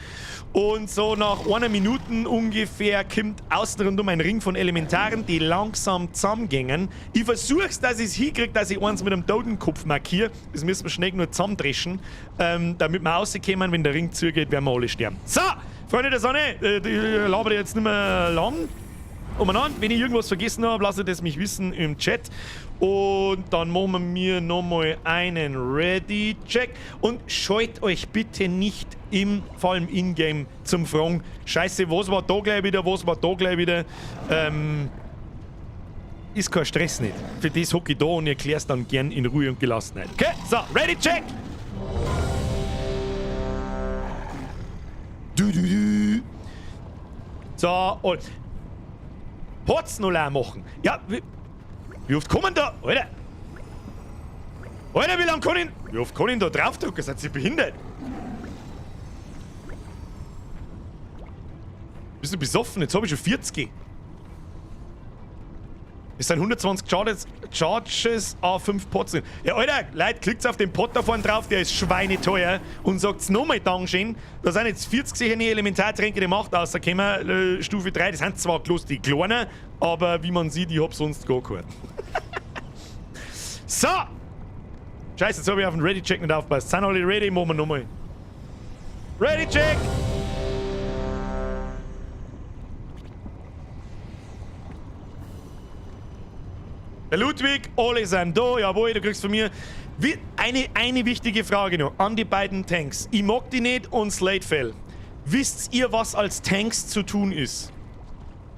Und so nach einer Minute ungefähr kommt außen rundum ein Ring von Elementaren, die langsam zusammengängen. Ich versuch's, dass ich's hinkrieg, dass ich eins mit einem Totenkopf markiere. Das müssen wir schnell nur zusammendreschen, damit wir rauskommen, wenn der Ring zugeht, werden wir alle sterben. So, Freunde der Sonne, ich labere jetzt nicht mehr lang. Umeinander. Wenn ich irgendwas vergessen habe, lasst es mich wissen im Chat. Und dann machen wir mir nochmal einen Ready-Check. Und scheut euch bitte nicht im, vor allem in-game, zum Fragen. Scheiße, was war da gleich wieder, was war da gleich wieder? Ist kein Stress nicht. Für das hocke ich da und erklär's dann gern in Ruhe und Gelassenheit. Okay, so, ready, check! Du, du, du. So, und Pots noch leer machen. Ja, wie oft kommen da? Alter! Alter, wie lange kann ich... Wie oft kann ich da draufdrücken? Seid ihr behindert? Bist du besoffen? Jetzt hab ich schon 40. Es sind 120 Charges A5 Pots drin. Ja, Alter, Leute, klickt auf den Pot da vorne drauf, der ist schweineteuer und sagt's nochmal Dankeschön. Da sind jetzt 40 sicher Elementartränke, die Macht rausgekommen, Stufe 3. Das sind zwar bloß die kleinen, aber wie man sieht, ich hab sonst gar keinen. So! Scheiße, jetzt hab ich auf den Ready-Check nicht aufgepasst. Sind alle ready? Machen wir nochmal. Ready-Check! Der Ludwig, alle sind da, jawohl, du kriegst von mir eine wichtige Frage noch an die beiden Tanks. Ich mag die nicht und Slatefell. Wisst ihr, was als Tanks zu tun ist?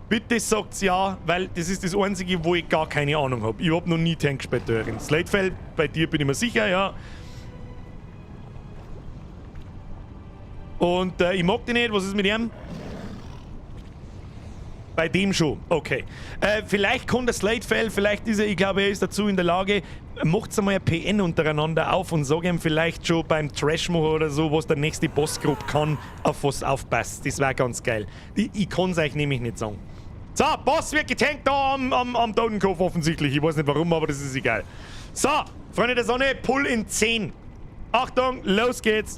Bitte sagt's ja, weil das ist das Einzige, wo ich gar keine Ahnung hab. Ich hab noch nie Tank gespielt, Dörin. Slatefell, bei dir bin ich mir sicher, ja. Und ich mag die nicht, was ist mit ihm? Bei dem schon, okay. Vielleicht kann der Slatefell, vielleicht ist er, ich glaube, er ist dazu in der Lage, macht's einmal ein PN untereinander auf und sag ihm vielleicht schon beim Trash-Machen oder so, was der nächste Bossgruppe kann, auf was aufpasst. Das wär ganz geil. Ich kann's euch nämlich nicht sagen. So, Boss wird getankt da am Totenkopf offensichtlich. Ich weiß nicht warum, aber das ist egal. So, Freunde der Sonne, Pull in 10. Achtung, los geht's.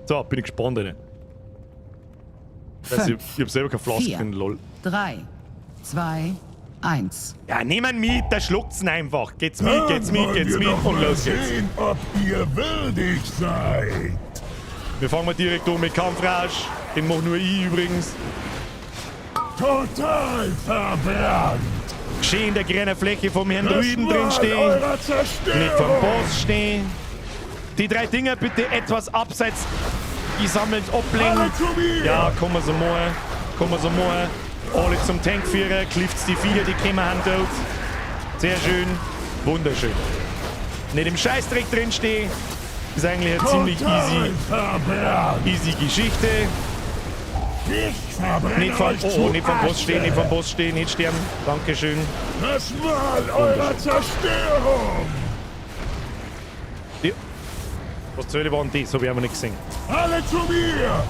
So, bin ich gespannt, Alter. 5, ich hab selber keine Flasche 4, drin, lol. 3, 2, 1. Ja, nehmen mit, da schluckt's ihn einfach. Geht's mit, geht's mit, geht's mit und los geht's. Sehen, ob ihr würdig seid. Wir fangen mal direkt um mit Kampfrausch. Den mach nur ich übrigens. Total verbrannt. Schön in der grünen Fläche vom Herrn Das Druiden drin Mal stehen. eurer Zerstörung. Nicht vom Boss stehen. Die drei Dinger bitte etwas abseits gesammelt ablegen. Alle zu mir. Ja, kommen wir so mal. Kommen wir so mal. Alle zum Tankführer. Klifft's die Viecher, die kommen handelt. Sehr schön. Wunderschön. Nicht im Scheißdreck drin stehen. Ist eigentlich eine ziemlich easy Geschichte. Ich verbrenne Nicht vom, euch oh, zu oh, nicht vom Boss stehen, nicht vom Asche. Boss stehen, nicht sterben. Dankeschön. Das Mal eurer Zerstörung. Ja. Was zur Hölle war denn das? Hab ich aber nicht gesehen. Alle zu mir!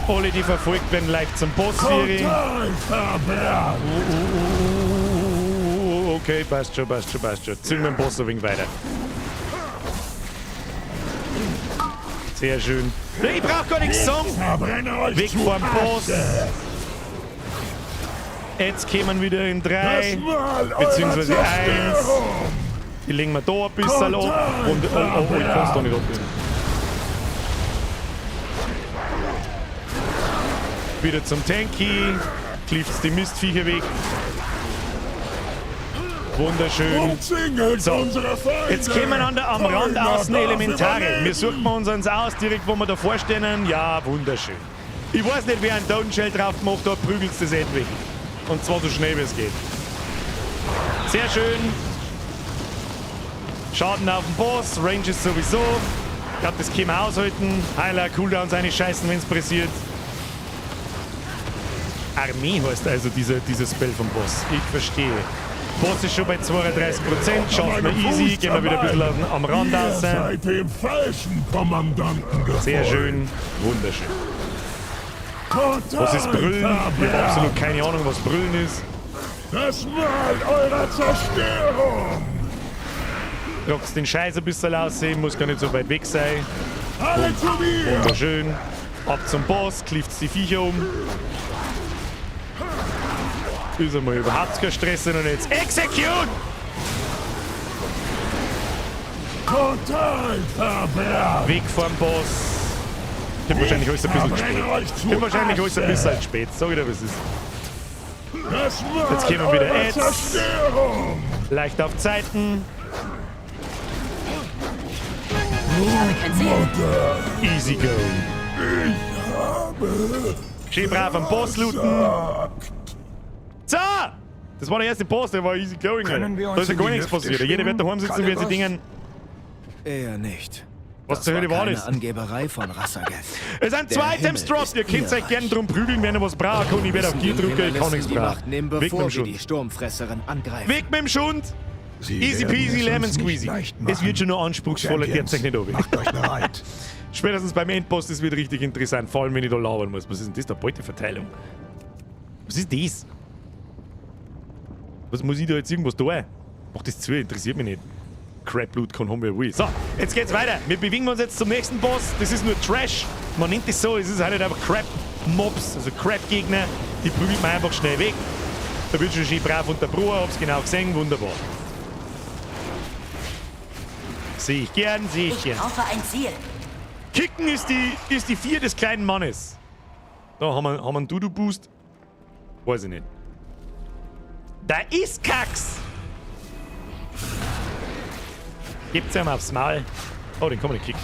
Alle, die verfolgt werden, leicht zum Boss führen. Total verbrannt! Okay, passt schon, passt schon, passt schon. Ziehen wir den Boss ein wenig weiter. Sehr schön. Ich brauch gar nichts sagen. Verbrenne euch Weg zu vom Boss. Asche. Jetzt kommen wieder in Das 3, Mal eurer beziehungsweise 1. Zerstörung. Die legen wir da ein bisschen ab. Und, oh, oh, oh, ich kann's da nicht abnehmen. Wieder zum Tanky. Klifft's die Mistviecher weg. Wunderschön. Umzingelt So. unsere Feinde. Jetzt kommen am Rand Keiner außen darf Elementare. überleben. Wir suchen uns eins aus, direkt wo wir davor stehen. Ja, wunderschön. Ich weiß nicht, wer einen Totenshell drauf gemacht hat, prügelt's das endlich. Und zwar so schnell wie es geht. Sehr schön. Schaden auf den Boss, Range ist sowieso. Ich glaub, das können wir aushalten. Heiler, Cooldowns eine Scheißen, wenn's pressiert. Armee heißt also dieser Spell vom Boss. Ich verstehe. Boss ist schon bei 32%, schaffen wir easy, gehen wir wieder ein bisschen am Rand Ihr raus. seid dem falschen Kommandanten gefolgt. Sehr schön, wunderschön. Total Was ist Brüllen? Ich hab verbrannt. absolut keine Ahnung, was Brüllen ist. Das Mal eurer Zerstörung. Tragst den Scheiß ein bisschen aussehen, muss gar nicht so weit weg sein. Alle zu mir. Wunderschön. Ab zum Boss, klifft's die Viecher um. Ist einmal überhaupt kein Stress, sondern jetzt Execute! Total verbrannt. Weg vom Boss. Ich hab wahrscheinlich alles ein bisschen zu spät. Euch Ich hab wahrscheinlich alles ein bisschen Asche. zu spät. Sag ich dir, was ist. Das Mal Jetzt kommen wieder eurer Ads. Zerstörung. Leicht auf Zeiten. Ich habe kein Ziel. Easy going. Ich habe Schön brav am Boss looten. So! Das war der erste Boss, der war easy going. Können wir uns Da ist ja in die gar nichts Lüfte passiert. Jeder wird daheim sitzen und wird sich schwingen, denken, Eher nicht. was Das zur Hölle war keine das? Angeberei von Raszageth. Es sind zwei Der Items Himmel dropped. ist Ihr könnt ihr euch gern Reich. drum prügeln, wenn ihr was braucht. Und ich werde auf Müssen G den drücken, ich kann Himmelissen nichts die brauchen. Macht nehmen, Weg mit bevor dem wir Schund. die Sturmfresserin angreifen. Weg mit dem Schund! Sie Easy werden peasy es uns lemon nicht squeezy. leicht Es wird schon machen. noch anspruchsvoller, Champions, derzeit nicht oben. Macht euch bereit. Spätestens beim Endboss, das wird richtig interessant, vor allem wenn ich da labern muss. Was ist denn das da? Beuteverteilung. Was ist das? Was muss ich da jetzt irgendwas tun? Mach das zu, interessiert mich nicht. Crap Loot kann haben wir will. So, jetzt geht's weiter. Wir bewegen uns jetzt zum nächsten Boss. Das ist nur Trash. Man nennt das so, es ist halt nicht einfach Crap-Mobs, also Crap-Gegner. Die prügelt man einfach schnell weg. Da wird schon schön brav unterbrochen, hab's genau gesehen, wunderbar. Sehe ich gern, sehe ich Ich gern. brauche ein Ziel. Kicken ist die 4 des kleinen Mannes. Da haben wir einen Dudu-Boost. Weiß ich nicht. Da ist Kacks! Gibt's ihm aufs Maul. Oh, den kann man nicht kicken.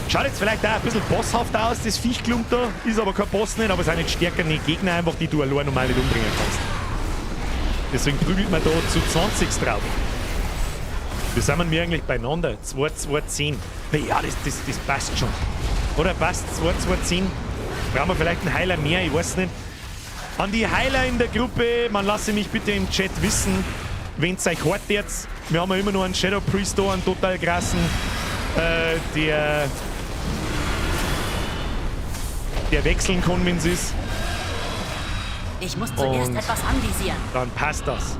Schaut jetzt vielleicht auch ein bisschen bosshaft aus, das Viechklump da. Ist aber kein Boss nicht, aber es sind nicht stärker die Gegner einfach, die du allein normal nicht umbringen kannst. Deswegen prügelt man da zu 20 drauf. Wir sind mir eigentlich beieinander. 2, 2, 10. Ja, das passt schon. Oder passt 2, 2, 10? Brauchen wir vielleicht einen Heiler mehr? Ich weiß nicht. An die Heiler in der Gruppe, man lasse mich bitte im Chat wissen, wenn's euch hart jetzt. Wir haben ja immer noch einen Shadow Priest da, einen total krassen, der wechseln kann, wenn's ist. Ich muss zuerst Und etwas anvisieren. Dann passt das.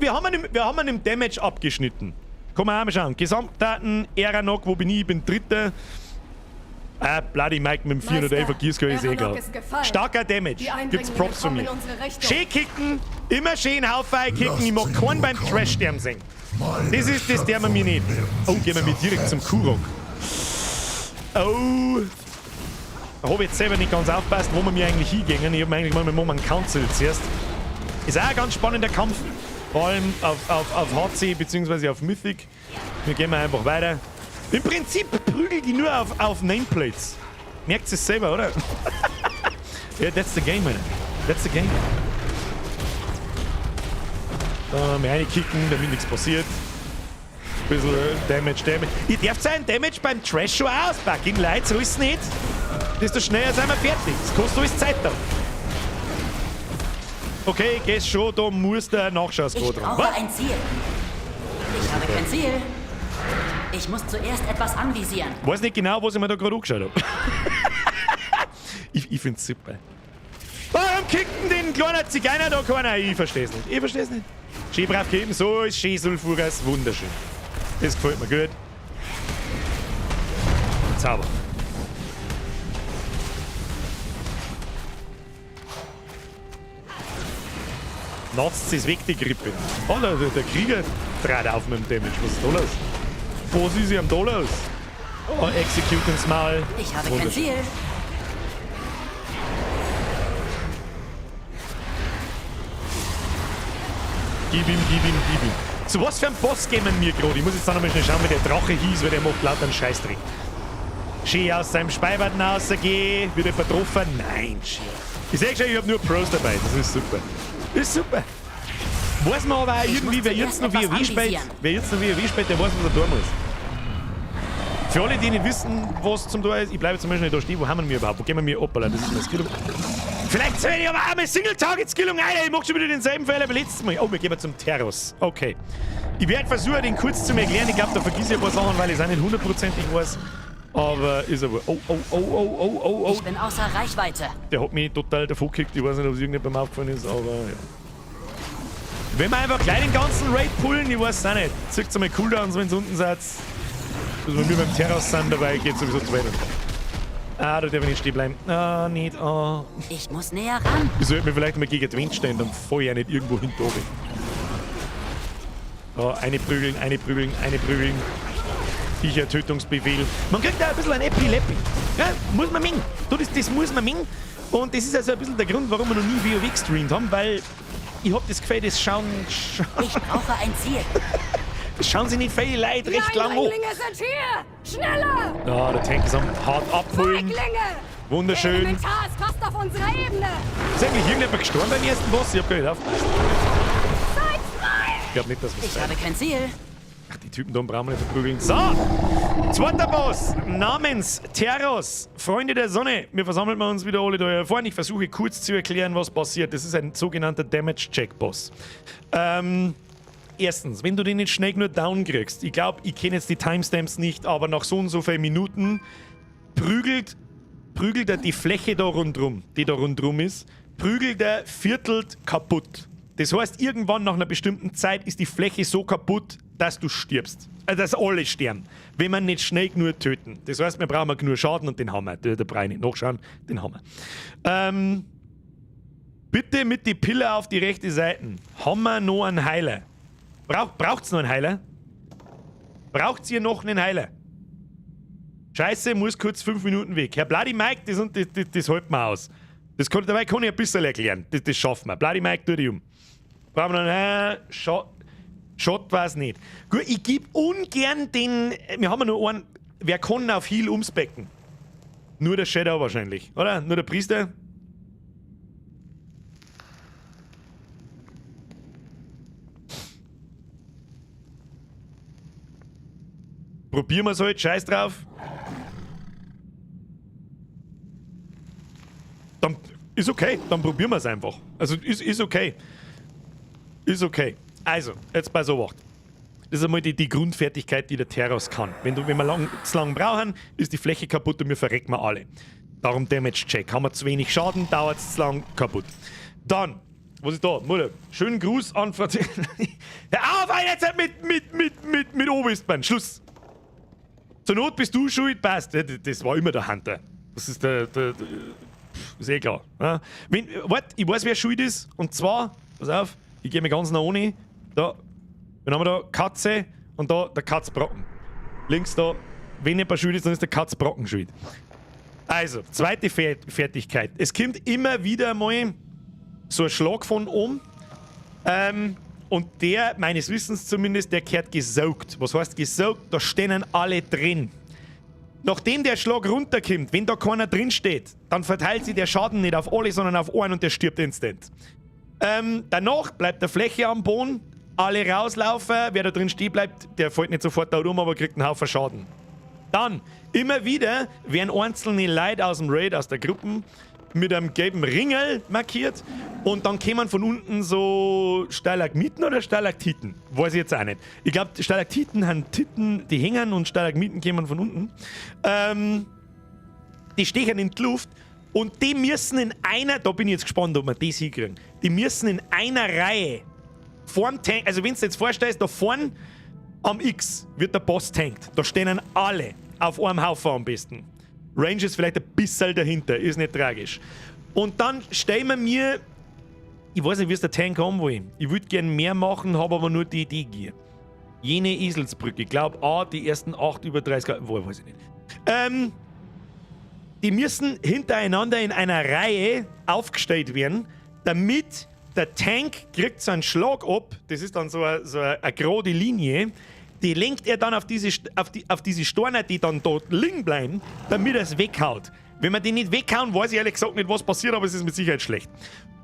Wir haben einen im Damage abgeschnitten. Kann man auch mal schauen. Gesamtdaten, Eranog, wo bin ich? Ich bin Dritter. Ah, Bloody Mike mit dem 411 Gearscore ist eh egal. Starker Damage. Gibt's Props von mir. Schön kicken, immer schön Haufe kicken. Ich mag keinen beim Trash-Sterben sehen. Das ist das, der man mir nicht. Oh, gehen wir mit direkt zum Kurok. Oh. Da hab ich jetzt selber nicht ganz aufgepasst, wo wir mir eigentlich hingehen. Ich hab mir eigentlich mal mit Moment Council zuerst. Ist auch ein ganz spannender Kampf. Vor allem auf HC bzw. auf Mythic. Wir gehen mal einfach weiter. Im Prinzip prügel die nur auf Nameplates. Merkt es selber, oder? Ja, that's the game, man. That's the game. Da mal reinkicken, damit nichts passiert. Bisschen Damage, Damage. Ihr dürft einen Damage beim Trash schon auspacken. Leute, so ist es nicht. Desto schneller sind wir fertig. Das kostet alles Zeit dann. Okay, gehst schon, da muss der Nachschauscode Ich dran. brauche ein Ziel. Ich habe kein Ziel. Ich muss zuerst etwas anvisieren. Weiß nicht genau, was ich mir da gerade angeschaut habe. Ich find's super. Warum kickt denn den kleinen Zigeuner da keiner? Ich versteh's nicht. Ich versteh's nicht. Schön brav geben, so ist schön Sulfuras, wunderschön. Das gefällt mir gut. Zauber. Natzt es weg, die Grippe. Oh, der Krieger dreht auf mit dem Damage. Was ist da los? Was ist hier am da los? Oh, execute ins Maul. Ich habe kein Ziel. Gib ihm, gib ihm, gib ihm. Zu was für einem Boss gehen wir gerade? Ich muss jetzt dann nochmal schnell schauen, wie der Drache hieß, weil der macht lauter einen Scheißdreck. Schön aus seinem Speibaden rausgehen. Wird er getroffen? Nein, schön. Ich seh schon, ich hab nur Pros dabei. Das ist super. Das ist super. Weiß man aber auch irgendwie, wer jetzt noch WoW spielt, wer jetzt noch WoW spielt, der weiß, was er tun muss. Für alle, die nicht wissen, was zum Tor ist, ich bleibe zum Beispiel nicht da stehen. Wo haben wir überhaupt? Wo gehen wir mir? Hoppala, das ist mein Skill. Vielleicht soll ich aber auch mal Single-Target-Skillung ein. Ich mach schon wieder denselben Fehler wie letztes Mal. Oh, wir gehen zum Terros. Okay. Ich werde versuchen, den kurz zu erklären. Ich glaube, da vergesse ich ein paar Sachen, weil ich es auch nicht hundertprozentig weiß. Aber ist aber. Oh, oh, oh, oh, oh, oh, oh. Ich bin außer Reichweite. Der hat mich total davor gekickt. Ich weiß nicht, ob es irgendjemandem aufgefallen ist, aber ja. Wenn wir einfach gleich den ganzen Raid pullen, ich weiß es auch nicht. Zieht einmal Cooldowns, wenn ihr unten seid. Dass wir beim Terros sind, dabei geht sowieso zu weit. Ah, da darf ich nicht stehen bleiben. Ah, nicht. Ah. Ich muss näher ran. Ich sollte mir vielleicht mal gegen die Wand stellen, dann fall ich ja nicht irgendwo hinter. Oh, eine prügeln, eine prügeln, eine prügeln. Ich Tötungsbefehl. Man kriegt da ein bisschen ein Epileppi. Ja, muss man mengen. Du, das muss man mengen. Und das ist also ein bisschen der Grund, warum wir noch nie WoW gestreamt haben, weil ich hab das Gefühl, das schauen... Ich brauche ein Ziel. Das schauen sich nicht viele Leute recht lang an. Die Eindringlinge sind hier! Schneller! Ja, der Tank ist am hart abholen. Feiglinge! Wunderschön. Der Elementar ist fast auf unserer Ebene. Ist eigentlich irgendjemand gestorben beim ersten Boss? Ich hab gar nicht aufgepasst. Seid frei! Ich glaub nicht, dass wir's Ich habe kein Ziel. Ach, die Typen da brauchen wir nicht verprügeln. So! Zweiter Boss namens Terros. Freunde der Sonne, wir versammeln uns wieder alle da hier vorne. Ich versuche kurz zu erklären, was passiert. Das ist ein sogenannter Damage-Check-Boss. Erstens, wenn du den nicht schnell genug down kriegst, ich glaub, ich kenn jetzt die Timestamps nicht, aber nach so und so vielen Minuten prügelt er die Fläche da rundrum, die da rundrum ist, prügelt er viertelt kaputt. Das heißt, irgendwann nach einer bestimmten Zeit ist die Fläche so kaputt, dass du stirbst. Also, dass alle sterben, wenn wir nicht schnell genug töten. Das heißt, wir brauchen genug Schaden und den haben wir. Da brauche ich nicht nachschauen, den haben wir. Bitte mit die Pille auf die rechte Seite. Haben wir noch einen Heiler? Braucht's noch einen Heiler? Braucht's ihr noch einen Heiler? Scheiße, muss kurz 5 Minuten weg. Herr Bloody Mike, das halten wir aus. Dabei kann ich ein bisschen erklären. Das schaffen wir. Bloody Mike, tu dich um. Brauchen wir noch einen Heiler? Schott war's nicht. Gut, ich geb ungern den. Wir haben ja nur einen. Wer kann auf Heal umspecken? Nur der Shadow wahrscheinlich, oder? Nur der Priester? Probieren wir's halt, scheiß drauf. Dann ist okay, dann probieren wir's einfach. Also ist okay. Ist okay. Also, jetzt bei so was. Das ist einmal die Grundfertigkeit, die der Terros kann. Wenn wir zu lang brauchen, ist die Fläche kaputt und wir verrecken wir alle. Darum Damage Check. Haben wir zu wenig Schaden, dauert's zu lang, kaputt. Dann, was ist da? Mutter, schönen Gruß an Franz. Hör auf, jetzt mit Obistmann. Schluss. Zur Not bist du schuld, passt. Das war immer der Hunter. Das ist der, ist eh klar. Ja. Wenn, warte, ich weiß, wer schuld ist. Und zwar, pass auf, ich geh mir ganz nach ohne. Da, dann haben wir da Katze und da der Katzbrocken. Links da, wenn jemand schuld ist, dann ist der Katzbrocken schuld. Also, zweite Fertigkeit. Es kommt immer wieder mal so ein Schlag von oben. Und der, meines Wissens zumindest, der kehrt gesaugt. Was heißt gesaugt? Da stehen alle drin. Nachdem der Schlag runterkommt, wenn da keiner drin steht, dann verteilt sich der Schaden nicht auf alle, sondern auf einen und der stirbt instant. Danach bleibt der Fläche am Boden, alle rauslaufen, wer da drin stehen bleibt, der fällt nicht sofort da rum, aber kriegt einen Haufen Schaden. Dann, immer wieder werden einzelne Leute aus dem Raid, aus der Gruppe, mit einem gelben Ringel markiert und dann kämen von unten so Stalagmiten oder Stalaktiten. Weiß ich jetzt auch nicht. Ich glaub, Stalaktiten haben Titten, die hängen und Stalagmiten kämen von unten. Die stechen in die Luft und die müssen in einer, da bin ich jetzt gespannt, ob wir das hinkriegen, die müssen in einer Reihe vorm Tank, also wenn du jetzt vorstellst, da vorn am X wird der Boss tankt. Da stehen alle auf einem Haufen am besten. Range ist vielleicht ein bisschen dahinter, ist nicht tragisch. Und dann stellen wir mir, ich weiß nicht, wie es der Tank haben will. Ich würd gern mehr machen, hab aber nur die Idee hier. Jene Eselsbrücke, ich glaub, A, die ersten 8 über 30, wo, weiß ich nicht. Die müssen hintereinander in einer Reihe aufgestellt werden, damit der Tank kriegt so einen Schlag ab, das ist dann so eine gerade Linie, die lenkt er dann auf diese Steine, die dann dort liegen bleiben, damit er es weghaut. Wenn man die nicht weghauen, weiß ich ehrlich gesagt nicht, was passiert, aber es ist mit Sicherheit schlecht.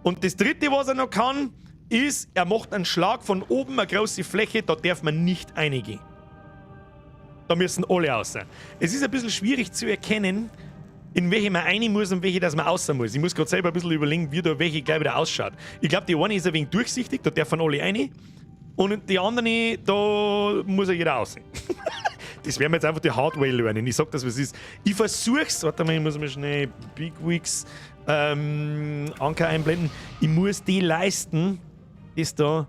Und das Dritte, was er noch kann, ist, er macht einen Schlag von oben, eine große Fläche, da darf man nicht reingehen. Da müssen alle raus. Es ist ein bisschen schwierig zu erkennen, in welche man rein muss und welche, dass man raus muss. Ich muss grad selber ein bisschen überlegen, wie da welche gleich wieder ausschaut. Ich glaub, die eine ist ein wenig durchsichtig, da dürfen alle rein. Und die andere, da muss ja jeder raus. Das werden wir jetzt einfach die Hard Way lernen. Ich sag das, was es ist. Ich versuch's. Warte mal, ich muss mir schnell Big Wigs Anker einblenden. Ich muss die leisten, das da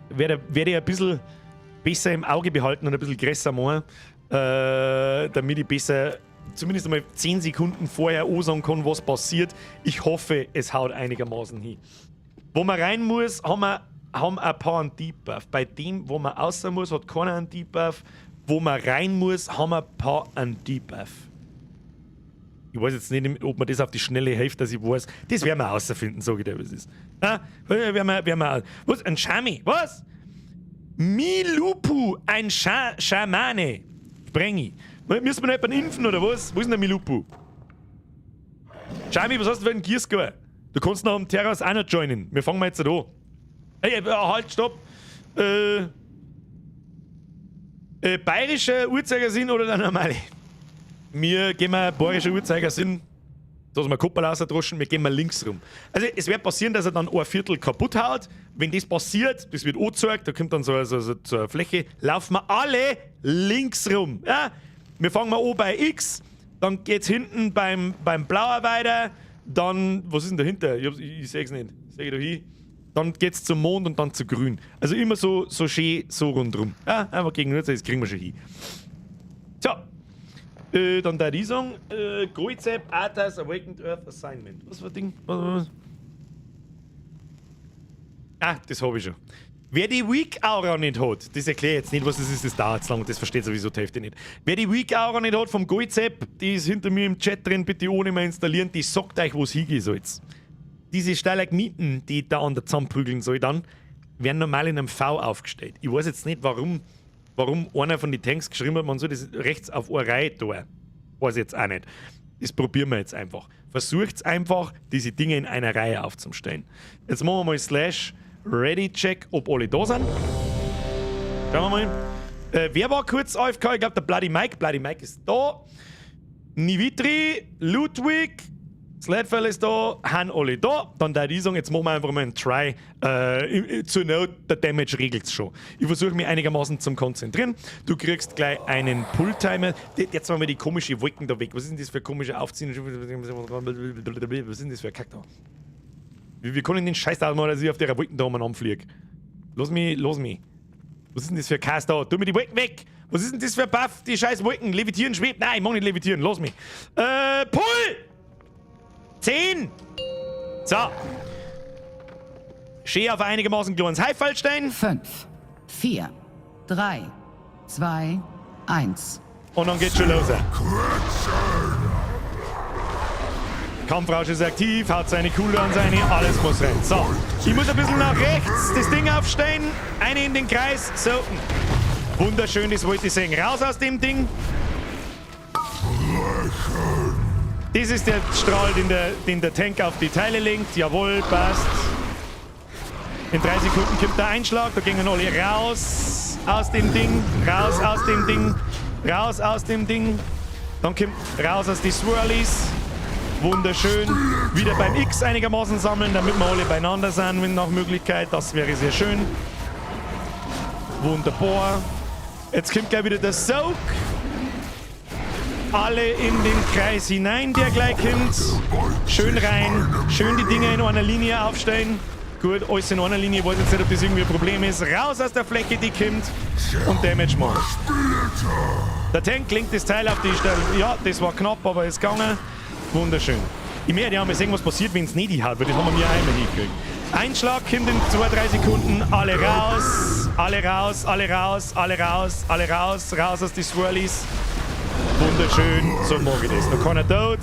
werde ich ein bisschen besser im Auge behalten und ein bisschen größer machen, damit ich besser zumindest einmal 10 Sekunden vorher ansagen kann, was passiert. Ich hoffe, es haut einigermaßen hin. Wo man rein muss, haben ein paar einen Debuff. Bei dem, wo man raus muss, hat keiner einen Debuff. Wo man rein muss, haben ein paar einen Debuff. Ich weiß jetzt nicht, ob man das auf die Schnelle hilft, dass ich weiß. Das werden wir rausfinden, sag ich dir, was es ist. Ah, werden wir, werden wir, was? Ein Schami? Was? Milupu, ein Schamane. Spreng ich. Müssen wir noch jemanden impfen oder was? Wo ist denn der Milupu? Schau was hast du für einen Gearscore? Du kannst noch am Terras auch noch joinen. Wir fangen mal jetzt an. Hey, halt, stopp. Bayerischer Uhrzeigersinn oder der normale? Wir gehen mal bayerischer Uhrzeigersinn. Dass wir Koppel rausdroschen, wir gehen mal links rum. Also es wird passieren, dass er dann ein Viertel kaputt haut. Wenn das passiert, das wird angezeigt, da kommt dann so eine Fläche, laufen wir alle links rum. Ja? Wir fangen mal an bei X, dann geht's hinten beim Blauer weiter, dann, was ist denn dahinter? Ich seh's nicht. Seh ich da hin. Dann geht's zum Mond und dann zu Grün. Also immer so schön, so rundrum. Ja, einfach gegen das kriegen wir schon hin. So. Dann da die sagen, Goizep, Arthas, Awakened Earth Assignment. Was für ein Ding? Was? Ah, das habe ich schon. Wer die Weak Aura nicht hat, das erkläre ich jetzt nicht, was das ist, das dauert zu lang, das versteht sowieso die Hälfte nicht. Wer die Weak Aura nicht hat vom Goizep, die ist hinter mir im Chat drin, bitte ohne mal installieren, die sagt euch, wo es hingehen soll. Diese Stalagmiten, die da an der zusammenprügeln soll, dann, werden normal in einem V aufgestellt. Ich weiß jetzt nicht, warum einer von den Tanks geschrieben hat, man soll das rechts auf eine Reihe tun. Weiß ich jetzt auch nicht. Das probieren wir jetzt einfach. Versucht's einfach, diese Dinge in einer Reihe aufzustellen. Jetzt machen wir mal Slash Ready Check, ob alle da sind. Schauen wir mal. Wer war kurz AFK? Ich glaube, der Bloody Mike. Bloody Mike ist da. Nivitri, Ludwig, Sledfell ist da, han alle da. Dann da die sagen, jetzt machen wir einfach mal einen Try. Zur Not, der Damage regelt's schon. Ich versuche mich einigermaßen zum Konzentrieren. Du kriegst gleich einen Pull-Timer. Jetzt machen wir die komische Wolken da weg. Was ist denn das für komische Aufziehen? Was ist denn das für ein Kack da? Wir können den Scheiß da machen, dass ich auf der Wolken da umeinander fliege. Lass mich, lass mich. Was ist denn das für ein Cast da? Tu mir die Wolken weg! Was ist denn das für ein Buff? Die scheiß Wolken. Levitieren schwebt. Nein, ich mag nicht levitieren. Lass mich. Pull! 10! So. Schön auf einigermaßen kleines Haifallstein. 5, 4, 3, 2, 1. Und dann geht's schon los. Kampfrausch ist aktiv, hat seine Cooldowns eine, alles muss rein. So, ich muss ein bisschen nach rechts das Ding aufstellen, eine in den Kreis, so. Wunderschön, das wollte ich sehen. Raus aus dem Ding. Das ist der Strahl, den der Tank auf die Teile lenkt. Jawohl, passt. In 3 Sekunden kommt der Einschlag, da gehen alle raus aus dem Ding, raus aus dem Ding, raus aus dem Ding. Dann kommt raus aus die Swirlies. Wunderschön. Wieder beim X einigermaßen sammeln, damit wir alle beieinander sind, wenn nach Möglichkeit. Das wäre sehr schön. Wunderbar. Jetzt kommt gleich wieder der Soak. Alle in den Kreis hinein, der gleich kommt. Schön rein. Schön die Dinger in einer Linie aufstellen. Gut, alles in einer Linie. Ich weiß jetzt nicht, ob das irgendwie ein Problem ist. Raus aus der Fläche, die kommt. Und Damage machen. Der Tank lenkt das Teil auf die Stelle. Ja, das war knapp, aber ist gegangen. Wunderschön. Ich möchte ja mal sehen, was passiert, wenn es nicht hinhaut, weil das haben wir mir einmal hingekriegt. Einschlag kommt in 2-3 Sekunden. Alle raus, alle raus, alle raus, alle raus, alle raus, raus aus die Swirlies. Wunderschön, so mag ich das. Noch keiner tot.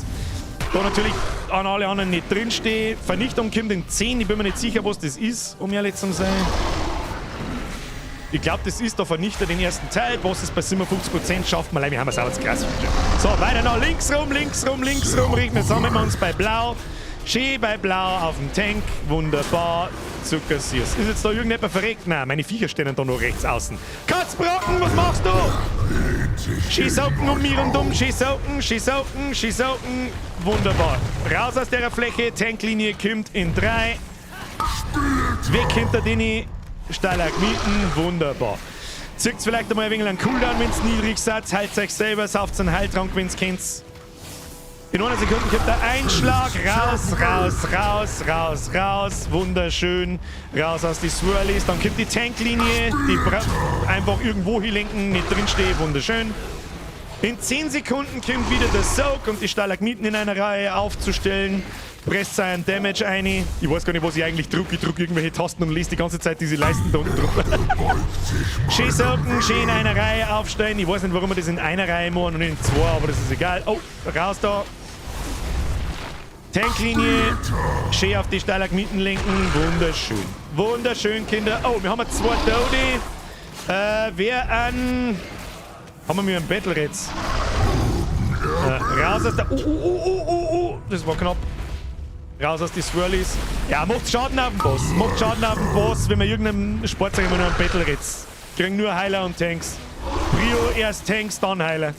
Da natürlich an alle anderen nicht drinstehen. Vernichtung kommt in 10. Ich bin mir nicht sicher, was das ist, um ehrlich zu sein. Ich glaube, das ist der Vernichter den ersten Teil. Was ist bei 57% schafft man. Wir haben es auch jetzt krass. So, weiter noch links rum, links rum, links rum. Wir sammeln uns bei Blau. Schön bei Blau auf dem Tank. Wunderbar. Zuckersüß. Ist jetzt da irgendjemand verreckt? Nein, meine Viecher stehen da noch rechts außen. Katzbrocken, was machst du? Schießaugen um mich und um. Schießaugen, Schießaugen, Schießaugen. Wunderbar. Raus aus der Fläche. Tanklinie kommt in 3. Weg hinter denen. Stalagmiten, wunderbar. Zieht vielleicht einmal ein wenig einen Cooldown, wenn es niedrig seid. Heilt euch selber, sauft einen Heiltrank, wenn es kennt. In einer Sekunde kommt der Einschlag. Raus, raus, raus, raus, raus. Wunderschön. Raus aus die Swirlies. Dann kommt die Tanklinie, die einfach irgendwo hinlenken, nicht drinsteht. Wunderschön. In 10 Sekunden kommt wieder der Soak und die Stalagmiten in einer Reihe aufzustellen. Presst seinen Damage ein. Ich weiß gar nicht, was ich eigentlich drücke. Ich drücke irgendwelche Tasten und lese die ganze Zeit diese Leisten da unten drüber. Schön soaken, schön in einer Reihe aufstellen. Ich weiß nicht, warum wir das in einer Reihe machen und nicht in zwei, aber das ist egal. Oh, raus da. Tanklinie. Schön auf die Stalagmiten lenken. Wunderschön. Wunderschön, Kinder. Oh, wir haben zwei Tote. Wer an... Haben wir mir einen Battle jetzt? Raus aus der... Oh, das war knapp. Raus aus die Swirlies. Ja, macht Schaden auf den Boss. Macht Schaden auf den Boss, wenn man irgendeinem Sport, sag ich mal, nur einen Battle Ritz. Kriegen nur Heiler und Tanks. Prio erst Tanks, dann Heiler.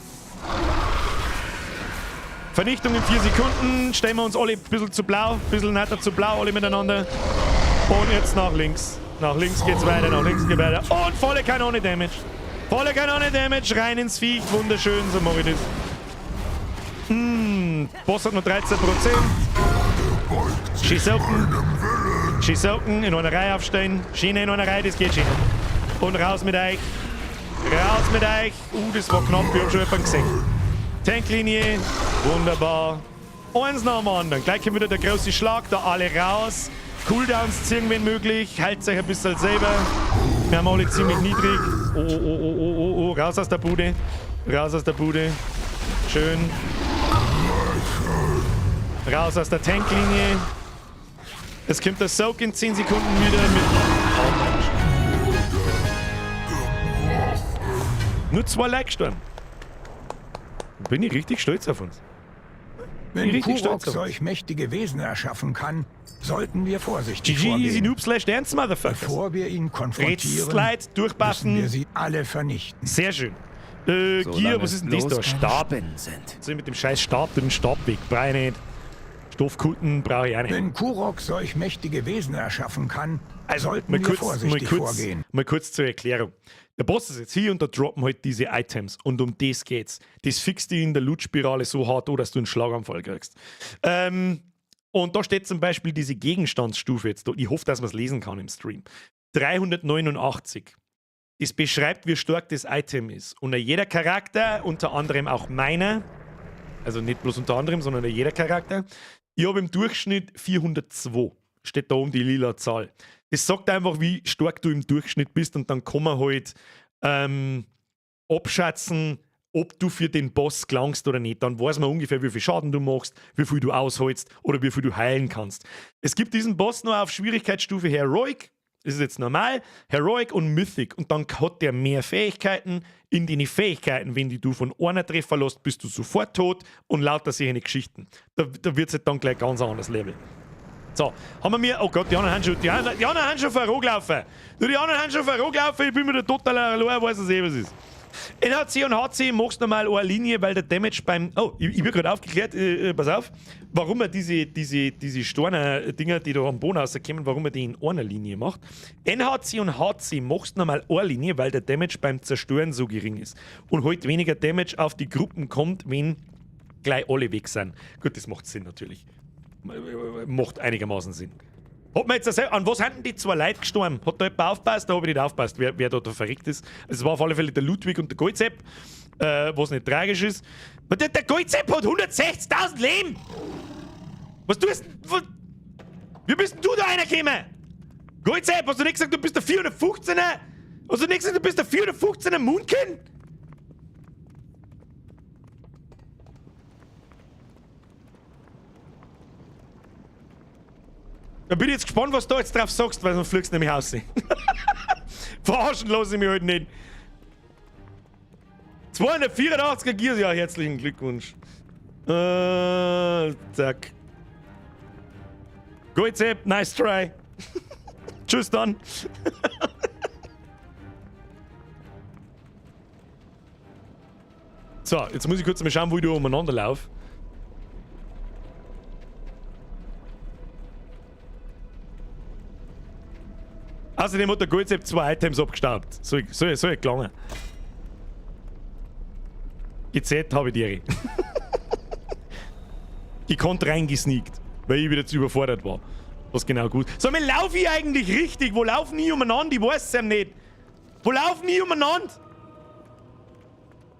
Vernichtung in 4 Sekunden. Stellen wir uns alle ein bisschen zu blau. Ein bisschen netter zu blau, alle miteinander. Und jetzt nach links. Nach links geht's weiter, nach links geht's weiter. Und volle Kanone Damage. Volle Kanone Damage, rein ins Viech. Wunderschön, so mach ich das. Boss hat nur 13%. Schön soaken. Schön soaken, in einer Reihe aufstehen. Schiene in einer Reihe, das geht schon. Und raus mit euch. Raus mit euch. Das war knapp, wir haben schon jemanden gesehen. Tanklinie, wunderbar. Eins nach dem anderen. Gleich kommt wieder der große Schlag, da alle raus. Cooldowns ziehen, wenn möglich. Haltet euch ein bisschen selber. Wir haben alle ziemlich niedrig. Oh, oh, oh, oh, oh, oh. Raus aus der Bude. Raus aus der Bude. Schön. Raus aus der Tanklinie. Es kommt der Soak in 10 Sekunden wieder mit. Oh Mensch. Nur 2 Leute gestorben. Bin ich richtig stolz auf uns. Wenn richtig Kurok stolz auf uns. solch mächtige Wesen erschaffen kann, sollten wir vorsichtig GG, easy vorgehen. noob slash dance, motherfuckers. Bevor wir ihn konfrontieren, Slide, müssen durchpassen. wir sie alle vernichten. Sehr schön. Gier, was ist denn das da? Stab. Spinnen sind. Soll ich mit dem scheiß Stab den Stab weg? Brauche ich nicht. Stoffkutten brauche ich auch nicht. Wenn Kurok solch mächtige Wesen erschaffen kann, sollten mal wir kurz, vorsichtig vorgehen. Mal kurz zur Erklärung. Der Boss ist jetzt hier und da droppen halt diese Items. Und um das geht's. Das fixt dich in der Loot-Spirale so hart, dass du einen Schlaganfall kriegst. Und da steht zum Beispiel diese Gegenstandsstufe jetzt da. Ich hoffe, dass man es lesen kann im Stream. 389. Das beschreibt, wie stark das Item ist. Und jeder Charakter, unter anderem auch meiner, also nicht bloß unter anderem, sondern jeder Charakter, ich habe im Durchschnitt 402. Steht da oben die lila Zahl. Das sagt einfach, wie stark du im Durchschnitt bist und dann kann man halt abschätzen, ob du für den Boss gelangst oder nicht. Dann weiß man ungefähr, wie viel Schaden du machst, wie viel du aushältst oder wie viel du heilen kannst. Es gibt diesen Boss nur auf Schwierigkeitsstufe Heroic. Das ist jetzt normal, Heroic und Mythic. Und dann hat der mehr Fähigkeiten. In den Fähigkeiten, wenn die du von einer Treffer lässt, bist du sofort tot und lauter solche Geschichten. Da wird es halt dann gleich ganz anderes Level. So, haben wir mir. Oh Gott, die anderen haben schon, die anderen haben schon vorangelaufen. Du, die anderen haben schon vorangelaufen, ich bin mir da total allein, weiß es eh, was ist. NHC und HC machst normal eine Linie, weil der Damage beim. Oh, ich bin gerade aufgeklärt, pass auf, warum man diese Storner-Dinger, die da am Boden rauskommen, warum man die in einer Linie macht. NHC und HC machst normal eine Linie, weil der Damage beim Zerstören so gering ist. Und halt weniger Damage auf die Gruppen kommt, wenn gleich alle weg sind. Gut, das macht Sinn natürlich. Macht einigermaßen Sinn. Hat man jetzt das, an was haben denn die zwei Leute gestorben? Hat da jemand aufgepasst? Da habe ich nicht aufgepasst, wer da verreckt ist. Es war auf alle Fälle der Ludwig und der Goldsepp, was nicht tragisch ist. Aber der Goldsepp hat 160.000 Leben! Was tust du? Wie bist denn du da reingekommen? Goldsepp, hast du nicht gesagt, du bist der 415er? Hast du nicht gesagt, du bist der 415er Moonkin? Da bin ich jetzt gespannt, was du jetzt drauf sagst, weil sonst fliegst du nämlich raus. Verarschen lasse ich mich halt nicht. 284er Gears, ja, herzlichen Glückwunsch. Zack. Gut, Sepp, nice try. Tschüss dann. So, jetzt muss ich kurz mal schauen, wo ich da umeinander laufe. Außerdem hat der Goldsepp 2 Items abgestaubt. So gelangen. GZ habe ich dir. Gekonnt reingesneakt, weil ich wieder zu überfordert war. Was genau gut. So, mir laufe ich eigentlich richtig? Wo laufen die umeinander? Ich weiß es eben nicht. Wo laufen die umeinander?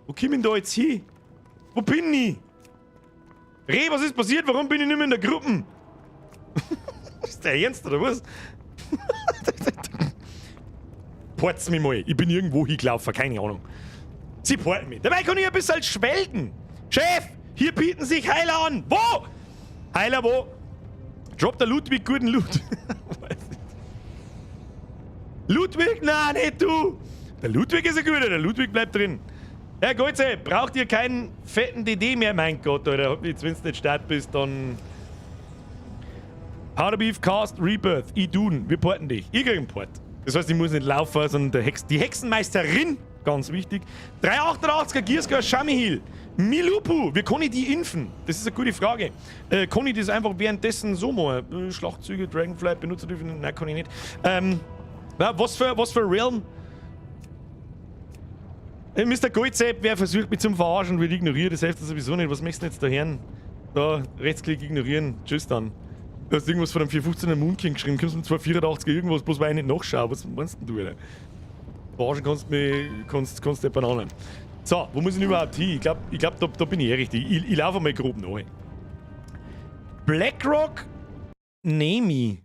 Wo komm ich denn da jetzt hin? Wo bin ich? Reh, was ist passiert? Warum bin ich nicht mehr in der Gruppe? Ist der ernst oder was? Port's mich mal. Ich bin irgendwo hingelaufen, keine Ahnung. Sie porten mich. Dabei kann ich ein bisschen schwelgen. Chef, hier bieten sich Heiler an. Wo? Heiler wo? Droppt der Ludwig guten Loot. Ludwig? Nein, nicht du. Der Ludwig ist ein guter. Der Ludwig bleibt drin. Herr Golze, braucht ihr keinen fetten DD mehr? Mein Gott, Alter, jetzt wenn du nicht start bist, dann... Powder Beef Cast Rebirth, Idun, wir porten dich. Ich krieg einen Port. Das heißt, ich muss nicht laufen, sondern der Hex, die Hexenmeisterin, ganz wichtig. 388er Gearscore Shamihil. Milupu, wie kann ich die impfen? Das ist eine gute Frage. Kann ich das einfach währenddessen so machen? Schlachtzüge, Dragonflight, Benutzer dürfen. Nein, kann ich nicht. Na, was für Realm? Mr. Goldsepp, wer versucht mich zum Verarschen, wird ignoriert. Das hilft sowieso nicht. Was möchtest du denn jetzt da hören? Da, Rechtsklick ignorieren. Tschüss dann. Du hast irgendwas von einem 415er Moon King geschrieben. Kommst mit 284er irgendwas, bloß weil ich nicht nachschaue. Was meinst denn du, Alter? Verarschen kannst du mich, kannst du Bananen. So, wo muss ich denn überhaupt hin? Ich glaub, da bin ich eh richtig. Ich laufe mal grob neu. Blackrock Nemi.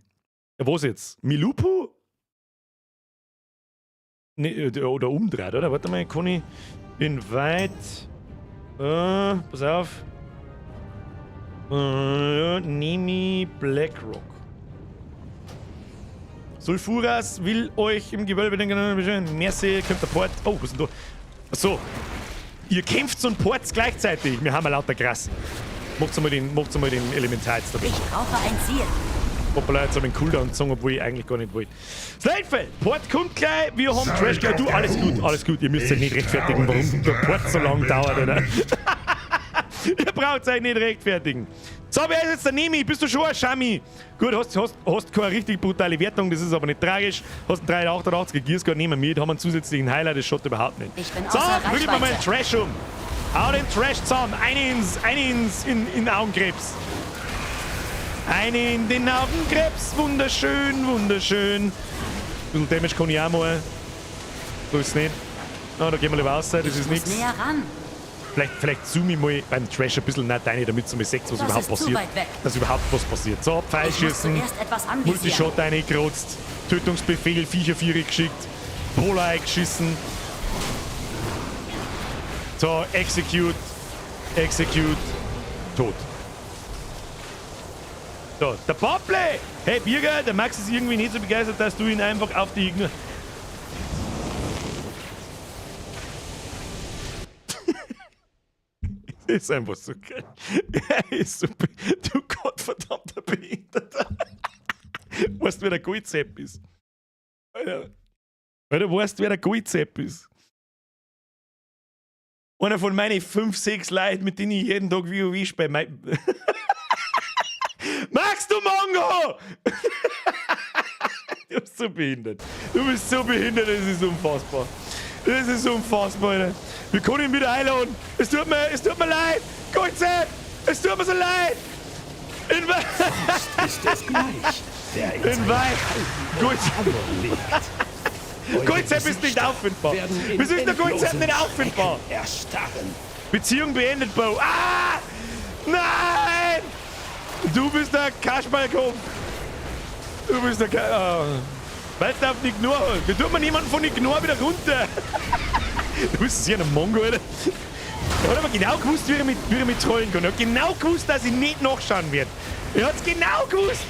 Ja, was jetzt? Milupu? Ne, oder umdreht, oder? Warte mal, kann ich invite. Pass auf. Nemi Blackrock. Sulfuras will euch im Gewölbe den. Merci, kommt der Port. Oh, was ist denn da? Achso. Ihr kämpft und Ports gleichzeitig. Wir haben ja lauter Gras. Macht's mal den Elementar jetzt da. Ich brauche ein Ziel. Hoppala, jetzt habe ich einen Cooldown gezogen, obwohl ich eigentlich gar nicht wollte. Slatefell, Port kommt gleich, wir haben Trash gleich. Du, alles gut, alles gut. Ihr müsst euch nicht rechtfertigen, warum der Port so lange dauert, oder? Ihr braucht euch nicht rechtfertigen. So, wer ist jetzt der Nemi? Bist du schon ein Schami? Gut, hast keine richtig brutale Wertung, das ist aber nicht tragisch. Hast einen 388er Gearscore, nehmen wir mit, haben einen zusätzlichen Heiler, das schaut überhaupt nicht. Ich bin so, außer prügeln wir mal den Reichweite. Trash um. Hau den Trash zusammen. Eine in Augenkrebs. Eine in den Augenkrebs. Wunderschön, wunderschön. Ein bisschen Damage kann ich auch mal. So ist es nicht. Ah, da gehen wir lieber raus, das ist Ich muss nichts. näher ran. Vielleicht zoome ich mal beim Trash ein bisschen näher rein, damit ihr mal seht, was Das überhaupt ist zu passiert. weit weg. Dass überhaupt was passiert. So, Ich muss Pfeilschießen, zuerst etwas anvisieren. Multishot reingerotzt, Tötungsbefehl, Viecher Viere geschickt, Polar eingeschissen. So, Execute, Execute, tot. So, der Pople! Hey Birger, der Max ist irgendwie nicht so begeistert, dass du ihn einfach auf die... Ist einfach so geil. Er ist so... Du gottverdammter Behinderter. Weißt du, wer der Goldsepp ist? Alter, Alter, weißt du, wer der Goldsepp ist? Einer von meinen 5, 6 Leuten, mit denen ich jeden Tag WoW spiele. Max, du Mongo! Du bist so behindert. Du bist so behindert, das ist unfassbar. Das ist unfassbar, Alter. Wir können ihn wieder einladen. Es tut mir leid. Goldsepp! Es tut mir so leid. Ist es gleich, der in Invite. liegt. Goldsepp ist nicht auffindbar. Wieso ist der Goldsepp nicht auffindbar? Erstarren. Beziehung beendet, Bo. Ah! Nein! Du bist der Kasperlkopf. Du bist der Ka... Oh. Weiter auf Ignor. Wie tut man niemanden von Ignor wieder runter? Du bist sicher ein Mongo, Alter. Er hat aber genau gewusst, wie er mit trollen kann. Er hat genau gewusst, dass ich nicht nachschauen werde. Er hat's genau gewusst.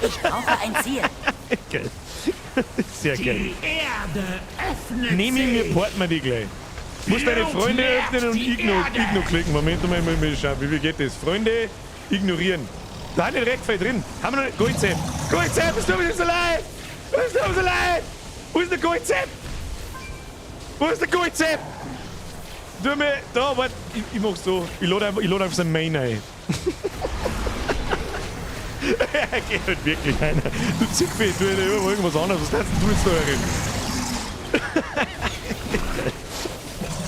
Ich brauche ein Ziel. Geil. Sehr geil. Die Erde öffnet Nehme ich mir, porten wir die gleich. Muss deine Freunde öffnen und Igno klicken. Moment mal, mal schauen, wie geht das? Freunde ignorieren. Da hat nicht recht viel drin. Haben wir noch nicht. Goldsepp. Goldsepp, es tut mir so leid. Es tut mir so leid. Wo ist der Goldsepp? Wo ist der Goldsepp? Tu mir. Da, warte. Ich mach so. Ich lade einfach sein Main ein. Er geht halt wirklich einer. Du Zickfee, du irgendwas anderes. Was kannst du jetzt da herin?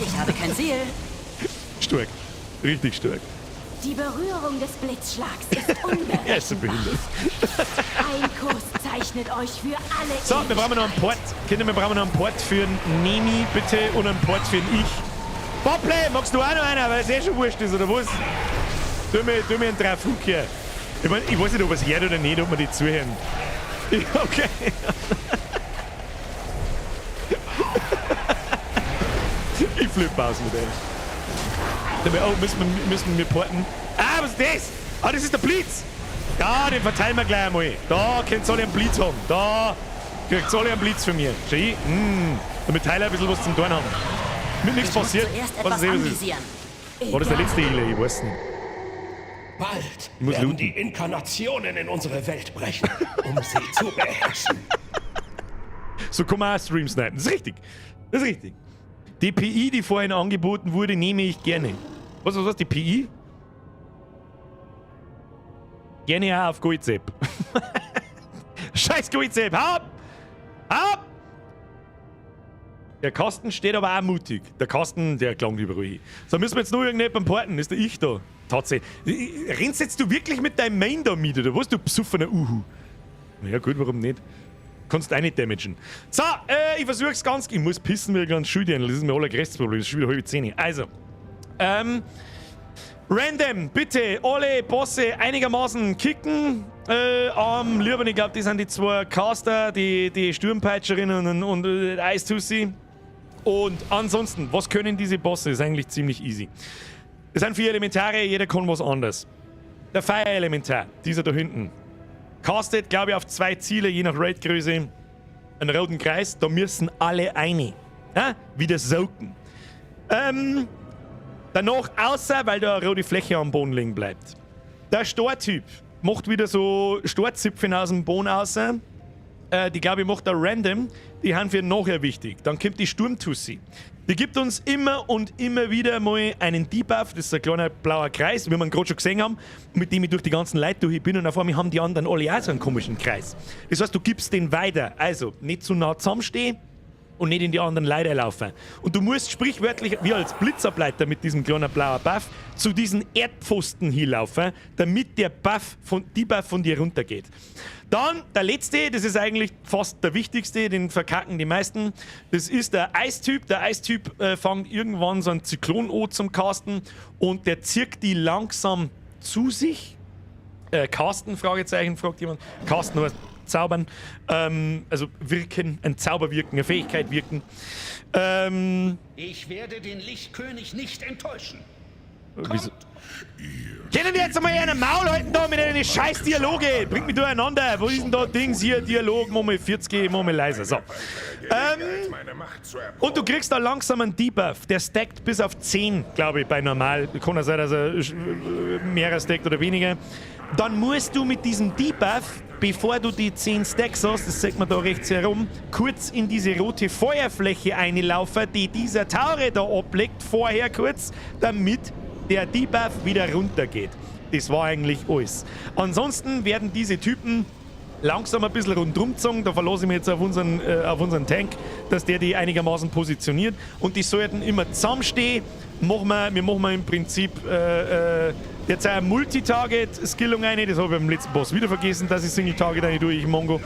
Ich habe kein Ziel. Stark. Richtig stark. Die Berührung des Blitzschlags ist unberechenbar. Er ist so behindert. Ein Kuss zeichnet euch für alle So, wir brauchen noch einen Port. Kinder, wir brauchen noch einen Port für einen Nemi, bitte, und einen Port für einen Ich. Pople, magst du auch noch einer, weil es eh schon wurscht ist, oder was? Tu mir einen Trafuk her. Ich mein, ich weiß nicht, ob es hört oder nicht, ob wir die zuhören. Okay. Ich flippe aus mit dem. Oh, müssen wir porten? Ah, was ist das? Ah, das ist der Blitz! Ja, den verteilen wir gleich einmal. Da könnt ihr alle einen Blitz haben. Da kriegt alle einen Blitz von mir. Schau, damit Tyler ein bisschen was zum Tun haben. Mir nichts Ich muss passiert. zuerst Was etwas ist, was ist? anvisieren. War das der letzte Healer? Ich weiß nicht. Bald Ich muss werden looten. die Inkarnationen in unsere Welt brechen, um sie zu beherrschen. So kann man auch Stream snipen. Das ist richtig. Das ist richtig. Die PI, die vorhin angeboten wurde, nehme ich gerne. Was, was, was? Die PI? Gerne auch auf Goldsepp. Scheiß Goldsepp! Hau ab! Hau ab! Der Kasten steht aber auch mutig. Der Kasten, der klang überall hin. So, müssen wir jetzt nur irgendjemanden porten. Ist der ich da? Tatsächlich. Rennst jetzt du wirklich mit deinem Main da mit, oder was, du besoffener Uhu? Na ja, gut, warum nicht? Kannst auch nicht damagen. So, ich versuch's ganz. Ich muss pissen, wie ganz schuld. Das ist mir allergrößtes Problem. Das ist schon wieder 9:30. Also, random, bitte, alle Bosse einigermaßen kicken. Am lieben, ich glaub, die sind die zwei Caster, die Sturmpeitscherinnen und Eistussi. Und ansonsten, was können diese Bosse? Ist eigentlich ziemlich easy. Es sind 4 Elementare, jeder kann was anderes. Der Feuer-Elementar, dieser da hinten, castet, glaub ich, auf 2 Ziele, je nach Raidgröße, einen roten Kreis. Da müssen alle eine. Ja? Wieder soaken. Danach, außer, weil da eine rote Fläche am Boden liegen bleibt. Der Stortyp macht wieder so Storzipfen aus dem Boden raus. Die, glaub ich, macht da random. Die haben für nachher wichtig. Dann kommt die Sturmtussi. Die gibt uns immer und immer wieder mal einen Debuff. Das ist ein kleiner blauer Kreis, wie wir ihn gerade schon gesehen haben, mit dem ich durch die ganzen Leute durch bin. Und auf einmal haben die anderen alle auch so einen komischen Kreis. Das heißt, du gibst den weiter. Also, nicht zu nah zusammenstehen und nicht in die anderen Leute laufen. Und du musst sprichwörtlich, wie als Blitzableiter mit diesem kleinen blauen Buff, zu diesen Erdpfosten hinlaufen, damit der Debuff von dir runtergeht. Dann der letzte, das ist eigentlich fast der wichtigste, den verkacken die meisten. Das ist der Eistyp. Der Eistyp fängt irgendwann so einen Zyklon an zum Casten und der zirkt die langsam zu sich. Casten, Fragezeichen, fragt jemand. Casten heißt zaubern, also wirken, ein Zauber wirken, eine Fähigkeit wirken. Ich werde den Lichtkönig nicht enttäuschen. Wieso? Kommt. Können wir jetzt einmal einen Maul halten da mit einem scheiß Dialoge? Bringt mich durcheinander. Wo ist denn da Dings hier? Dialog, mach mal 40, mach mal leiser. So. Und du kriegst da langsam einen Debuff. Der stackt bis auf 10, glaube ich, bei normal. Kann ja sein, dass er mehr stackt oder weniger. Dann musst du mit diesem Debuff, bevor du die 10 Stacks hast, das zeigt man da rechts herum, kurz in diese rote Feuerfläche einlaufen, die dieser Taure da ablegt, vorher kurz, damit der Debuff wieder runtergeht. Das war eigentlich alles. Ansonsten werden diese Typen langsam ein bisschen rundrum gezogen. Da verlasse ich mich jetzt auf unseren Tank, dass der die einigermaßen positioniert. Und die sollten immer zusammenstehen. Machen wir, wir machen wir im Prinzip jetzt eine Multitarget-Skillung rein. Das habe ich beim letzten Boss wieder vergessen, dass ich Single-Target rein tue, ich Mongo.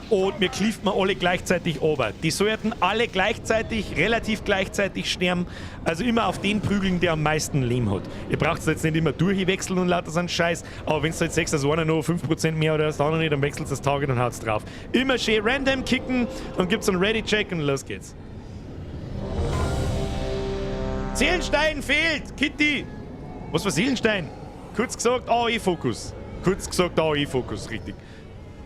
Und wir cleaven wir alle gleichzeitig runter. Die sollten alle relativ gleichzeitig sterben. Also immer auf den prügeln, der am meisten Leben hat. Ihr braucht jetzt nicht immer durchwechseln und lauter so einen Scheiß. Aber wenn's jetzt sagst, dass einer noch 5% mehr oder das andere nicht, dann wechselt das Target und haut's drauf. Immer schön random kicken, dann gibt's einen Ready-Check und los geht's. Seelenstein fehlt! Kitty! Was für Seelenstein? Kurz gesagt, A E-Fokus. Kurz gesagt, A E-Fokus, richtig.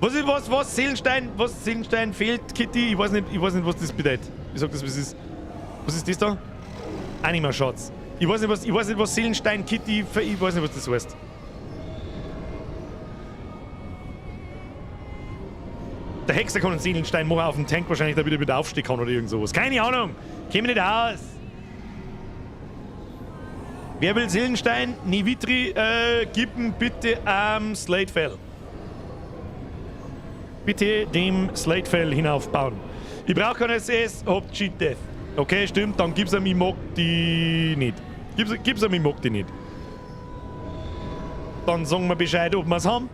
Was ist, was, was, Seelenstein, was, Seelenstein fehlt, Kitty? Ich weiß nicht, ich weiß nicht, was das bedeutet. Ich sag das, was ist. Was ist das da? Anima Shots. Ich weiß nicht, was, ich weiß nicht, was Seelenstein, Kitty, ich weiß nicht, was das heißt. Der Hexer kann einen Seelenstein machen auf dem Tank wahrscheinlich, damit er wieder aufstehen kann oder irgend sowas. Keine Ahnung. Käme nicht aus. Wer will Seelenstein? Nivitri, gib ihm bitte am Slatefell. Bitte dem Slatefell hinaufbauen. Ich brauch kein SS, hab Cheat Death. Okay, stimmt, dann gib's ihm, ich mag die nicht. Gib's ihm, ich mag die nicht. Dann sagen wir Bescheid, ob wir's haben.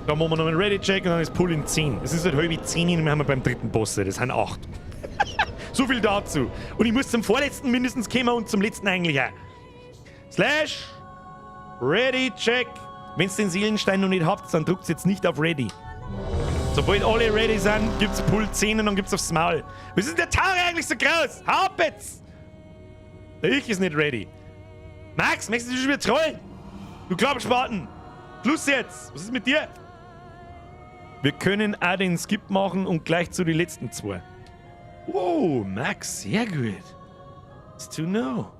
Dann machen wir noch einen Ready-Check und dann ist Pull in 10. Es ist halt halb 10 und wir haben beim dritten Boss, das sind 8. So viel dazu. Und ich muss zum vorletzten mindestens kommen und zum letzten eigentlich auch. Slash Ready Check. Wenn's den Seelenstein noch nicht habt, dann drückt's jetzt nicht auf Ready. Sobald alle ready sind, gibt's Pull 10 und dann gibt's aufs Maul. Was ist denn der Tower eigentlich so groß? Hau ab jetzt! Der Ich ist nicht ready. Max, möchtest du schon wieder trollen? Du Klappspaten! Schluss jetzt! Was ist mit dir? Wir können auch den Skip machen und gleich zu den letzten zwei. Wow, Max, sehr gut. It's to know.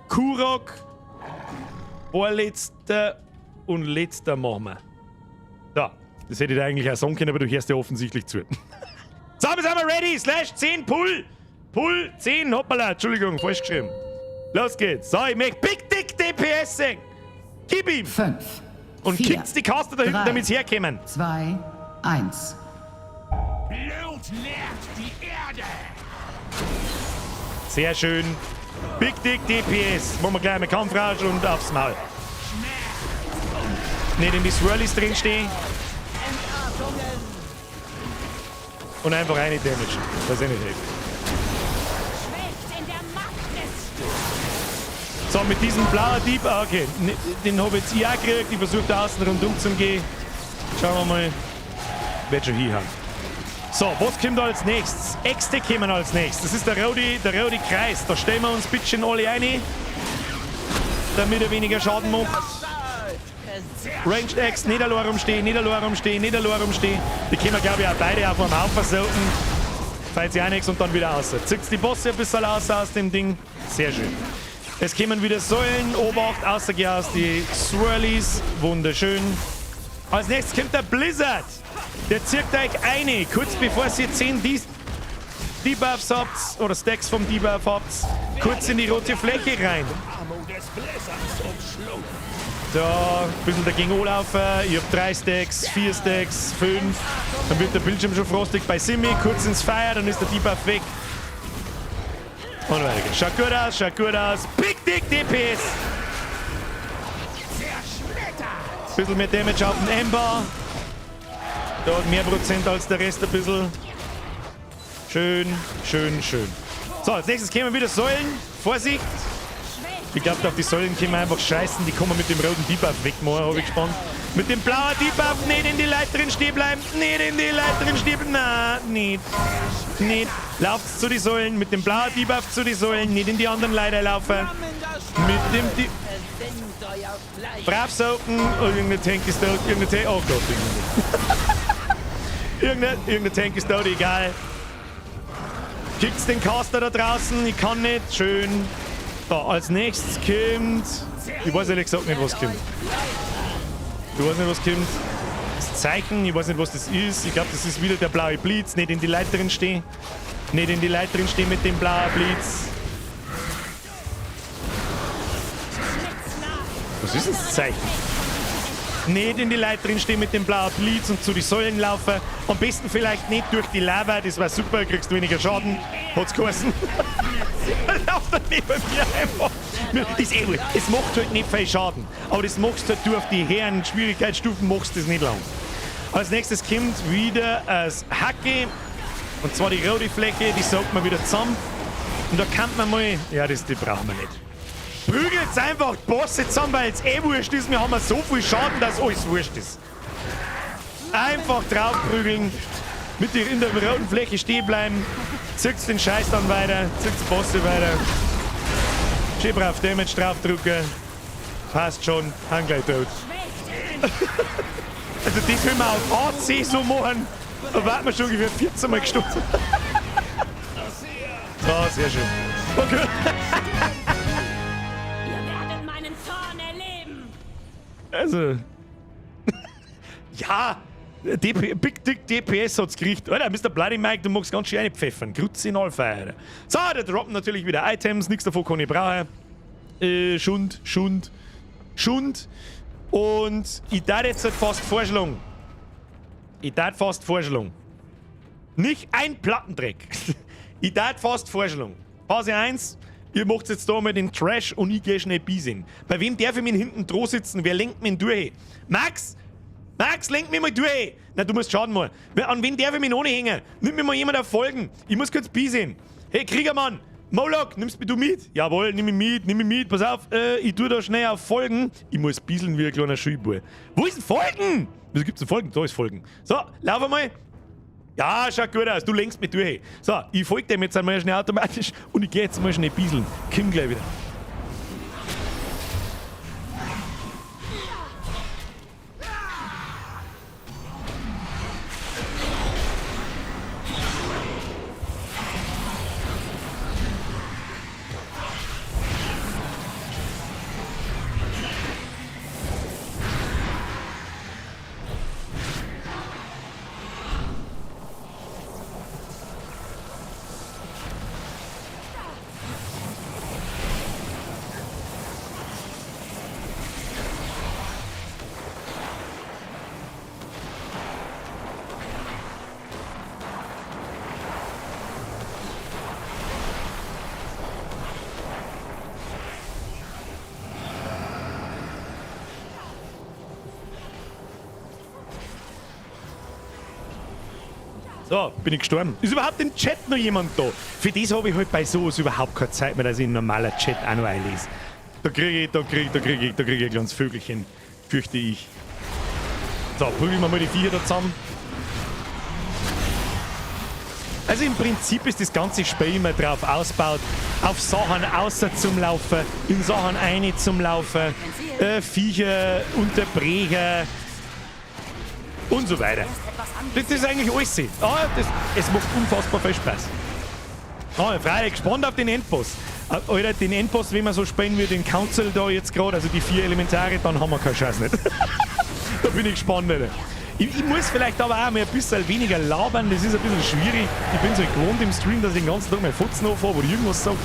Kurok, vorletzter und letzter machen wir. So, das hätte ich dir eigentlich auch sagen können, aber du hörst ja offensichtlich zu. So, wir sind wir ready. Slash 10 Pull. Pull 10, hoppala, Entschuldigung, falsch geschrieben. Los geht's. So, ich möchte Big Dick DPS sehen. Gib ihm. 5, Und 4, kickt's die Caster da hinten, 3, damit sie herkommen. 2, 1. Blut nährt die Erde! Sehr schön. Big Dick DPS. Machen wir gleich mit Kampfrausch und aufs Maul. Nicht in die Swirlies drinstehen. Und einfach eine Damage. Das ist eh nicht hilft. Schwelgt in der Macht des Sturms. So, mit diesem blauen Dieb, ah, okay, den habe ich jetzt ich auch gekriegt. Ich versuche da außen rundum zu gehen. Schauen wir mal. Wird schon hinhauen. So, was kommt als nächstes? Äxte kommen als nächstes. Das ist der rote Kreis. Da stellen wir uns bitte schön alle rein, damit er weniger Schaden macht. Ranged Axe, nicht allein rumstehen, nicht allein rumstehen, nicht allein rumstehen. Die können wir, glaube ich, auch beide auf einem Haufen sollten. Falls ja auch nichts und dann wieder raus. Zieht's die Bosse ein bisschen raus aus dem Ding. Sehr schön. Es kommen wieder Säulen, Obacht, außer aus die Swirlies. Wunderschön. Als nächstes kommt der Blizzard. Der zieht euch eine, kurz bevor ihr 10 Debuffs habt oder Stacks vom Debuff habt, kurz in die rote Fläche rein. Da, ein bisschen dagegen anlaufen. Ich hab 3 Stacks, 4 Stacks, 5. Dann wird der Bildschirm schon frostig bei Simi. Kurz ins Feuer, dann ist der Debuff weg. Und weiter geht's. Schaut gut aus, schaut gut aus. Big Dick DPS! Bisschen mehr Damage auf den Ember. Da hat mehr Prozent als der Rest ein bisschen. Schön, schön, schön. So, als nächstes kommen wieder Säulen. Vorsicht! Ich glaub, auf die Säulen können wir einfach scheißen. Die kommen mit dem roten Debuff wegmachen, hab ich gespannt. Mit dem blauen Debuff nicht in die Leiterin stehen bleiben. Nicht in die Leiterin stehen bleiben. Nein, nicht. Nicht. Lauft zu die Säulen. Mit dem blauen Debuff zu die Säulen. Nicht in die anderen Leiter laufen. Mit dem Brav soaken. Oh, irgendein Tank ist tot. Irgendein Tank. Oh Gott, irgendein. Irgendein Tank ist tot, egal. Kickt's den Caster da draußen. Ich kann nicht. Schön. So, als nächstes kommt... Ich weiß ehrlich gesagt nicht, was kommt. Ich weiß nicht, was kommt. Das Zeichen, ich weiß nicht, was das ist. Ich glaub, das ist wieder der blaue Blitz. Nicht in die Leiterin stehen. Nicht in die Leiterin stehen mit dem blauen Blitz. Was ist das Zeichen? Nicht in die Leiterin stehen mit dem blauen Blitz und zu die Säulen laufen. Am besten vielleicht nicht durch die Lava, das war super, kriegst weniger Schaden. Hat's geheißen. Lauf da neben mir einfach. Das ist eh wurscht. Es macht halt nicht viel Schaden. Aber das machst halt du auf die höheren Schwierigkeitsstufen, machst das nicht lang. Als nächstes kommt wieder das Hacke. Und zwar die rote Fläche, die saugt man wieder zusammen. Und da kann man mal... Ja, die brauchen wir nicht. Prügelt's einfach die Bosse zusammen, weil es eh wurscht ist. Wir haben so viel Schaden, dass alles wurscht ist. Einfach draufprügeln. Mit der, in der roten Fläche stehen bleiben. Zieht's den Scheiß dann weiter. Zieht's die Bosse weiter. Schön brav Damage draufdrücken. Passt schon. Hang gleich tot. Also das will man auf AC so machen. Da warten wir schon ungefähr 14 Mal gestorben. So, sehr schön. Okay. Ihr werdet meinen Zorn erleben. Also. Ja! DP, Big Dick DPS hat's gekriegt. Alter, Mister Bloody Mike, du magst ganz schön reinpfeffern. Grüezi in Allfire. So, da droppen natürlich wieder Items. Nix davon kann ich brauchen. Schund, Schund, Schund. Und ich darf jetzt halt fast vorschlagen. Ich darf fast vorschlagen. Nicht ein Plattendreck. Ich darf fast vorschlagen. Pause 1. Ihr macht jetzt da mal den Trash und ich geh schnell bieseln. Bei wem darf ich mich hinten dran sitzen? Wer lenkt mich durch? Max? Max, lenk mich mal durch! Na, du musst schauen mal. An wen darf ich mich noch nicht hängen? Nimm mir mal jemand auf Folgen. Ich muss kurz bieseln. Hey, Kriegermann! Moloch, nimmst mich du mit? Jawohl, nimm mich mit, nimm mich mit. Pass auf, ich tu da schnell auf Folgen. Ich muss bieseln wie ein kleiner Schulbub. Wo ist denn Folgen? Wieso gibt's denn Folgen? Da ist Folgen. So, lauf einmal. Ja, schaut gut aus. Du lenkst mich durch. So, ich folge dem jetzt einmal schnell automatisch und ich geh jetzt mal schnell bieseln. Komm gleich wieder. So, bin ich gestorben. Ist überhaupt im Chat noch jemand da? Für das habe ich halt bei sowas überhaupt keine Zeit mehr, dass ich in normaler Chat auch noch einlese. Da kriege ich, da kriege ich, da kriege ich, da kriege ich ein kleines Vögelchen, fürchte ich. So, prügeln wir mal die Viecher da zusammen. Also im Prinzip ist das ganze Spiel immer drauf ausgebaut, auf Sachen außer zum Laufen, in Sachen eine zum Laufen, Viecher, Unterbrecher und so weiter. Das ist eigentlich alles. Ah, es macht unfassbar viel Spaß. Ah, freilich gespannt auf den Endboss. Alter, den Endboss, wenn wir so spielen wie den Council da jetzt gerade, also die 4 Elementare, dann haben wir keine Chance nicht. Da bin ich gespannt, Alter. Ich muss vielleicht aber auch mal ein bisschen weniger labern, das ist ein bisschen schwierig. Ich bin so gewohnt im Stream, dass ich den ganzen Tag meine Fotzen anfahre, wo ich irgendwas sag.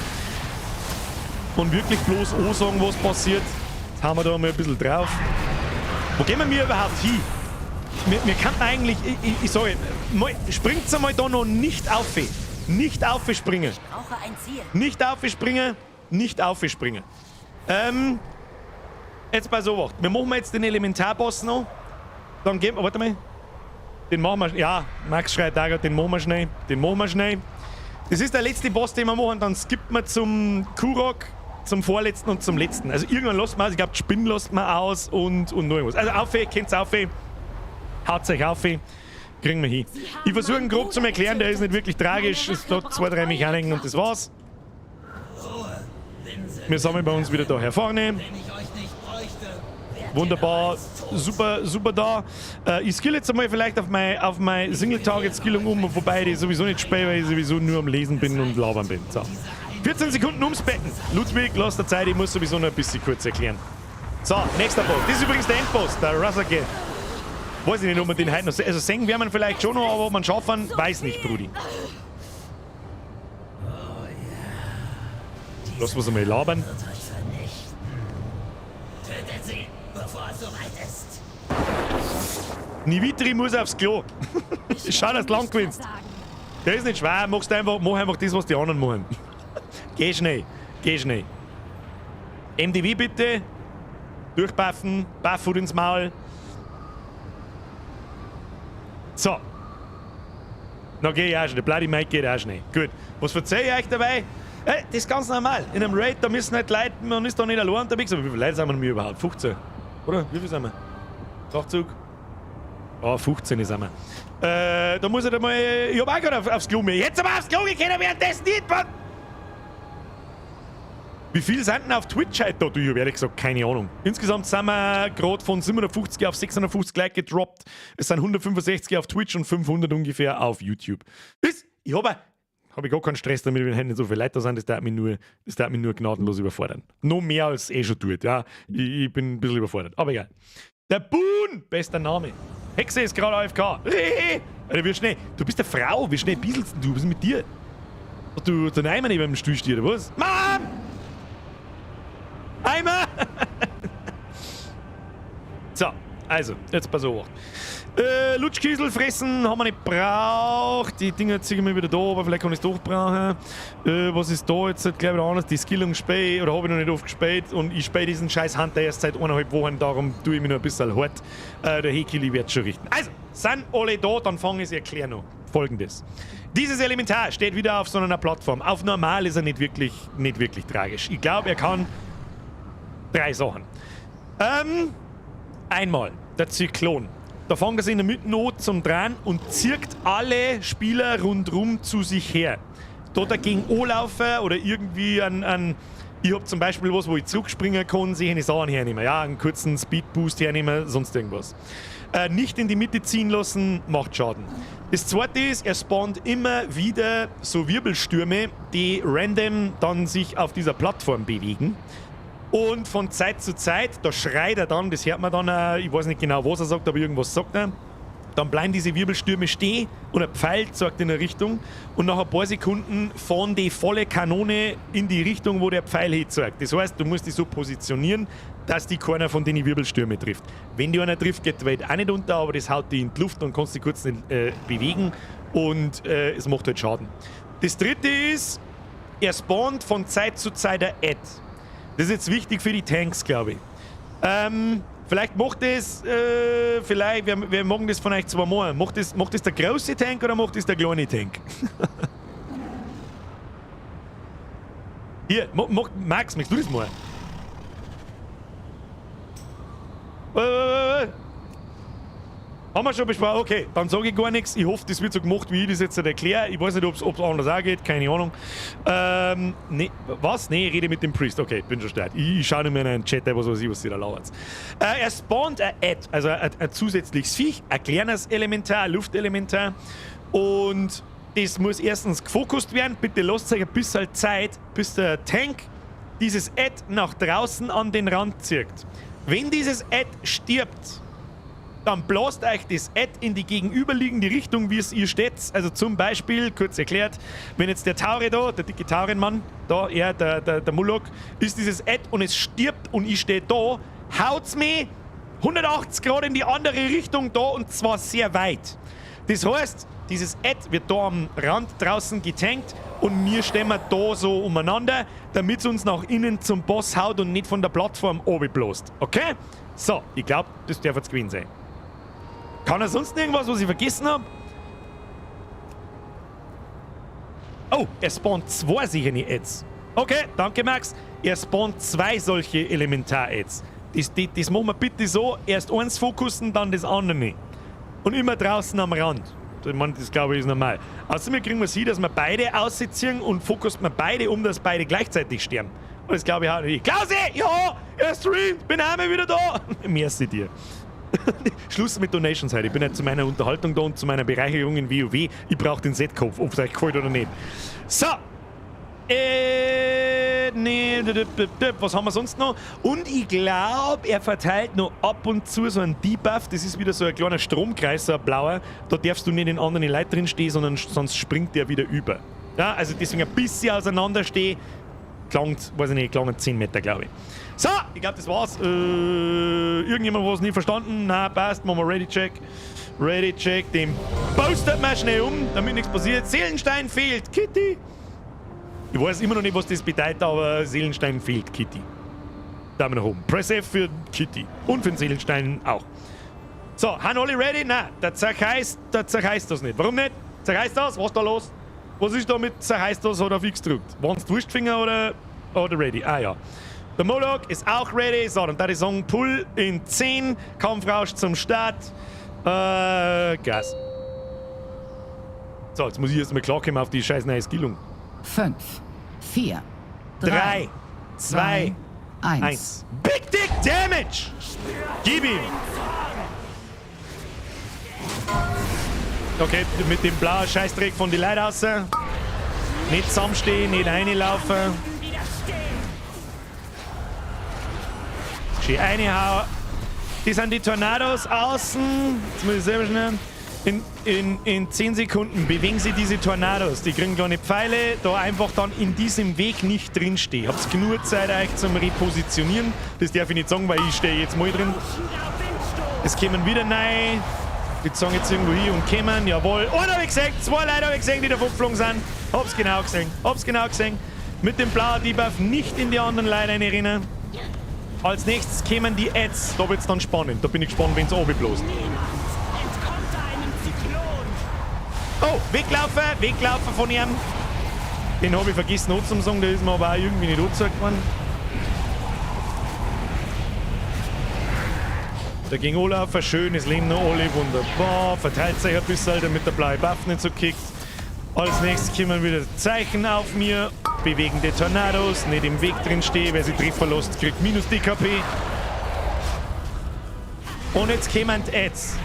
Und wirklich bloß ansagen, was passiert. Jetzt hauen wir da mal ein bisschen drauf. Wo gehen wir überhaupt hin? Wir könnten eigentlich, ich sage, springt's einmal da noch nicht auf. Nicht aufspringen. Ich brauche ein Ziel. Nicht aufspringen, nicht aufspringen. Jetzt bei sowas. Wir machen jetzt den Elementarboss noch. Dann gehen wir, warte mal. Den machen wir, ja, Max schreit da gerade, den machen wir schnell. Den machen wir schnell. Das ist der letzte Boss, den wir machen. Dann skippen wir zum Kurok, zum vorletzten und zum letzten. Also irgendwann lassen wir aus. Ich glaub, die Spinnen lassen wir aus und noch irgendwas. Also auf, kennt's auf. Haut euch auf. Kriegen wir hin. Ich versuche ihn grob zu erklären, der ist nicht wirklich tragisch. Es hat 2, 3 Mechaniken und das war's. Wir sammeln bei uns wieder da hervorne. Wunderbar, super, super da. Ich skill jetzt einmal vielleicht auf mein Single-Target-Skillung um, wobei ich sowieso nicht spiele, weil ich sowieso nur am Lesen bin und labern bin. So. 14 Sekunden ums Betten. Ludwig, lass dir Zeit, ich muss sowieso noch ein bisschen kurz erklären. So, nächster Boss. Das ist übrigens der Endboss, der Raszageth. Weiß ich nicht, ob man den heute noch... Also sehen werden wir vielleicht schon noch, aber ob man schaffen, weiß nicht, Brudi. Lass uns mal labern. Nivitri muss aufs Klo. Schau, dass du lang gewinnst. Der ist nicht schwer, machst einfach, mach einfach das, was die anderen machen. Geh schnell, geh schnell. MDW bitte. Durchbuffen, Buff ins Maul. So. Na geh ich auch schnell. Der Bloody Mike geht auch schnell. Gut. Was verzeih ich euch dabei? Das ist ganz normal. In einem Raid, da müssen halt Leute, man ist da nicht allein unterwegs. Aber wie viele Leute sind wir denn überhaupt? 15. Oder? Wie viel sind wir? Nachzug? Ah, 15 sind wir. Da muss ich halt mal. Ich hab auch gerade aufs Klo mehr. Jetzt aber aufs Klo gekommen, währenddessen nicht, Mann! Wie viel sind denn auf Twitch heute da? Du, ich hab ehrlich gesagt keine Ahnung. Insgesamt sind wir gerade von 750 auf 650 Like gedroppt. Es sind 165 auf Twitch und 500 ungefähr auf YouTube. Ich hab ich gar keinen Stress damit, wenn nicht so viele Leute da sind, das darf mich nur gnadenlos überfordern. Noch mehr als eh schon tut, ja. Ich bin ein bisschen überfordert, aber egal. Der Boon! Bester Name. Hexe ist gerade AFK. Alter, wie schnell. Du bist eine Frau, wie schnell bieselst du? Was ist mit dir? Hast du den Eimer neben dem Stuhl stehen, oder was? Mann! Eimer! So, also, jetzt pass auf. Lutschkiesel fressen haben wir nicht gebraucht. Die Dinger ziehen wir wieder da, aber vielleicht kann ich es doch brauchen. Was ist da jetzt gleich wieder anders? Die Skillung spät, oder habe ich noch nicht oft gespielt. Und ich spiele diesen scheiß Hunter erst seit 1,5 Wochen, darum tue ich mich noch ein bisschen hart. Der Hekili wird schon richten. Also, sind alle da, dann fange ich es erklären noch. Folgendes. Dieses Elementar steht wieder auf so einer Plattform. Auf normal ist er nicht wirklich tragisch. Ich glaube, er kann 3 Sachen. Einmal der Zyklon. Da fängt er sich in der Mitte an zum Drehen und zirkt alle Spieler rundrum zu sich her. Da dagegen anlaufen oder irgendwie an ich hab zum Beispiel was, wo ich zurückspringen kann, sehe ich Sachen hernehmen. Ja, einen kurzen Speedboost hernehmen, sonst irgendwas. Nicht in die Mitte ziehen lassen, macht Schaden. Das zweite ist, er spawnt immer wieder so Wirbelstürme, die random dann sich auf dieser Plattform bewegen. Und von Zeit zu Zeit, da schreit er dann, das hört man dann, ich weiß nicht genau, was er sagt, aber irgendwas sagt er. Dann bleiben diese Wirbelstürme stehen und ein Pfeil zeigt in eine Richtung. Und nach ein paar Sekunden fahren die volle Kanone in die Richtung, wo der Pfeil hin zeigt. Das heißt, du musst dich so positionieren, dass die keiner von den Wirbelstürmen trifft. Wenn die einer trifft, geht die Welt auch nicht unter, aber das haut die in die Luft und kannst dich kurz nicht bewegen und es macht halt Schaden. Das dritte ist, er spawnt von Zeit zu Zeit ein Ad. Das ist jetzt wichtig für die Tanks, glaube ich. Vielleicht macht das, vielleicht, wer mag das von euch zwei machen? Macht das der große Tank oder macht das der kleine Tank? Hier, Max, möchtest du das mal? Haben wir schon besprochen? Okay, dann sage ich gar nichts. Ich hoffe, das wird so gemacht, wie ich das jetzt erkläre. Ich weiß nicht, ob es anders auch geht, keine Ahnung. Nee, was? Nee, ich rede mit dem Priest. Okay, bin schon stark. Ich schaue nicht mehr in einen Chat, was weiß ich, was sie da labert. Er spawnt ein Add, also ein zusätzliches Viech, ein kleines Elementar, ein Luftelementar. Und das muss erstens gefokust werden. Bitte lasst euch ein bisschen Zeit, bis der Tank dieses Add nach draußen an den Rand zieht. Wenn dieses Add stirbt, dann blast euch das Add in die gegenüberliegende Richtung, wie es ihr steht. Also zum Beispiel, kurz erklärt, wenn jetzt der Taure da, der dicke Taurenmann, da, er, der Mulok, ist dieses Add und es stirbt und ich stehe da, haut's mich 180 Grad in die andere Richtung da und zwar sehr weit. Das heißt, dieses Add wird da am Rand draußen getankt und wir stehen wir da so umeinander, damit es uns nach innen zum Boss haut und nicht von der Plattform runterbläst. Okay? So, ich glaub, das darf jetzt gewesen sein. Kann er sonst irgendwas, was ich vergessen hab? Oh, er spawnt zwei solche Ads. Okay, danke Max. Er spawnt zwei solche Elementar-Ads. Das machen wir bitte so, erst eins fokussen, dann das andere. Und immer draußen am Rand. Ich meine, das glaube ich ist normal. Außerdem kriegen wir es hin, dass wir beide ausziehen und fokussen wir beide um, dass beide gleichzeitig sterben. Und das glaube ich auch nicht. Klausi! Ja! Er streamt! Bin einmal wieder da! Merci dir. Schluss mit Donations heute. Ich bin nicht zu meiner Unterhaltung da und zu meiner Bereicherung in WoW. Ich brauche den Setkopf, ob es euch gefällt oder nicht. So! Nee, was haben wir sonst noch? Und ich glaube, er verteilt noch ab und zu so einen Debuff. Das ist wieder so ein kleiner Stromkreis, so ein blauer. Da darfst du nicht in anderen Leuten drin stehen, sondern sonst springt der wieder über. Ja, also deswegen ein bisschen auseinander stehen. Klangt, weiß ich nicht, klangen 10 Meter, glaube ich. So, ich glaube, das war's. Irgendjemand hat es nicht verstanden? Na, passt. Machen wir Ready Check. Ready Check. Den postet man schnell um, damit nichts passiert. Seelenstein fehlt. Kitty. Ich weiß immer noch nicht, was das bedeutet, aber Seelenstein fehlt Kitty. Daumen nach oben. Press F für Kitty. Und für den Seelenstein auch. So, haben alle ready? Nein, der zerreißt das nicht. Warum nicht? Zerreißt das? Was ist da los? Was ist da mit zerreißt das oder auf X gedrückt? Waren's die Wurstfinger oder ready? Ah ja. Der Moloch ist auch ready. So, dann da die Song Pull in 10. Kampfrausch zum Start. Gas. So, jetzt muss ich erstmal klarkommen auf die scheiß neue Skillung. 5, 4, 3, 2, 1. 1. Big Dick Damage! Gib ihm! Okay, mit dem blauen Scheißdreck von die Leuten raus. Nicht zusammenstehen, nicht reinlaufen. Schön reinhauen. Das sind die Tornados außen. Jetzt muss ich selber schnell. In 10 Sekunden bewegen sie diese Tornados. Die kriegen kleine Pfeile, da einfach dann in diesem Weg nicht drinstehen. Habt's genug Zeit euch zum Repositionieren. Das darf ich nicht sagen, weil ich stehe jetzt mal drin. Es kommen wieder rein. Die sagen jetzt irgendwo hier und kommen. Jawohl. Einer hab ich gesehen, zwei Leute hab ich gesehen, die davon geflogen sind. Hab's genau gesehen. Hab's genau gesehen. Mit dem blauen Debuff nicht in die anderen Leute reinrennen. Als nächstes kämen die Ads. Da wird's dann spannend. Da bin ich gespannt, wenn's runterbläst. Oh, weglaufen, weglaufen von ihm. Den habe ich vergessen anzusagen, der ist mir aber auch irgendwie nicht angezeigt worden. Da ging Olaf, schön, es leben noch alle, wunderbar. Verteilt sich ein bisschen, damit der blaue Buff nicht so kickt. Als nächstes kommen wieder Zeichen auf mir. Bewegende Tornados, nicht im Weg drin stehen, wer sie Treffer lässt, kriegt minus DKP. Und jetzt kommen die Ads.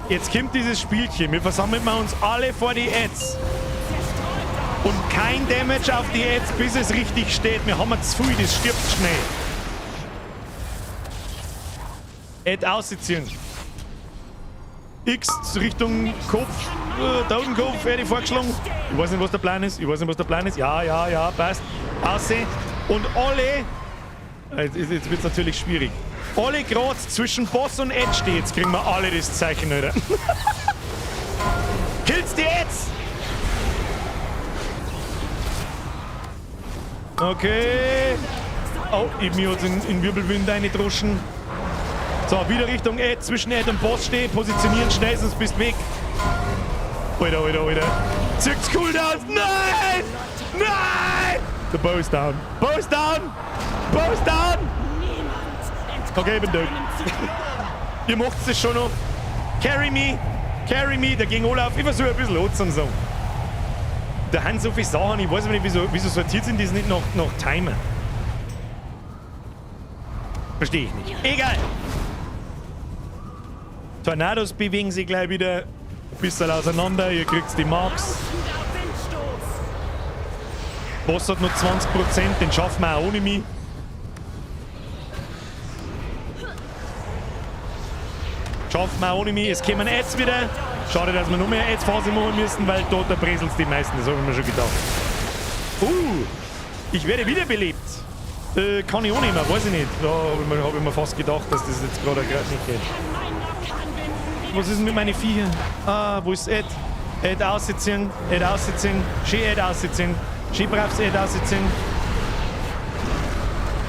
Jetzt kommt dieses Spielchen. Wir versammeln uns alle vor die Ads. Und kein Damage auf die Ads, bis es richtig steht. Wir haben zu viel, das stirbt schnell. Ad ausziehen. X Richtung Kopf, Totenkopf werde ich vorgeschlagen. Ich weiß nicht, was der Plan ist. Ich weiß nicht, was der Plan ist. Ja, ja, ja, passt. Aussehen. Und alle... Jetzt wird es natürlich schwierig. Alle gerade zwischen Boss und Ed stehen. Jetzt kriegen wir alle das Zeichen, Alter. Killt's die Ads! Okay. Oh, ich mir hat's in Wirbelwind reingedroschen. So, wieder Richtung Ed, zwischen Ed und Boss stehen, positionieren schnell, sonst bist du weg. Alter, Alter, Alter. Zirkt's Cooldowns. Nein! Nein! The bow is down. Bow is down! Bow is down! Okay, ich bin tot. Ihr macht es schon noch. Carry me! Carry me! Der gegen Olaf. Ich versuche ein bisschen anzusagen. Da haben so viele Sachen, ich weiß nicht, wieso sortiert sind die nicht nach Timer. Verstehe ich nicht. Egal! Tornados bewegen sich gleich wieder ein bisschen auseinander. Ihr kriegt die Marks. Boss hat noch 20%, den schaffen wir auch ohne mich. Schaffen wir auch ohne mich. Es kommen Ads wieder. Schade, dass wir noch mehr Ads-Phase machen müssen, weil dort da breselt's die meisten. Das habe ich mir schon gedacht. Ich werde wiederbelebt. Kann ich auch nicht mehr, weiß ich nicht. Da hab ich mir fast gedacht, dass das jetzt gerade nicht geht. Was ist denn mit meinen Viechern? Ah, wo ist Ed? Ed aussitzen, Ed aussitzen, schön Ed aussitzen, schön braves Ed aussitzen.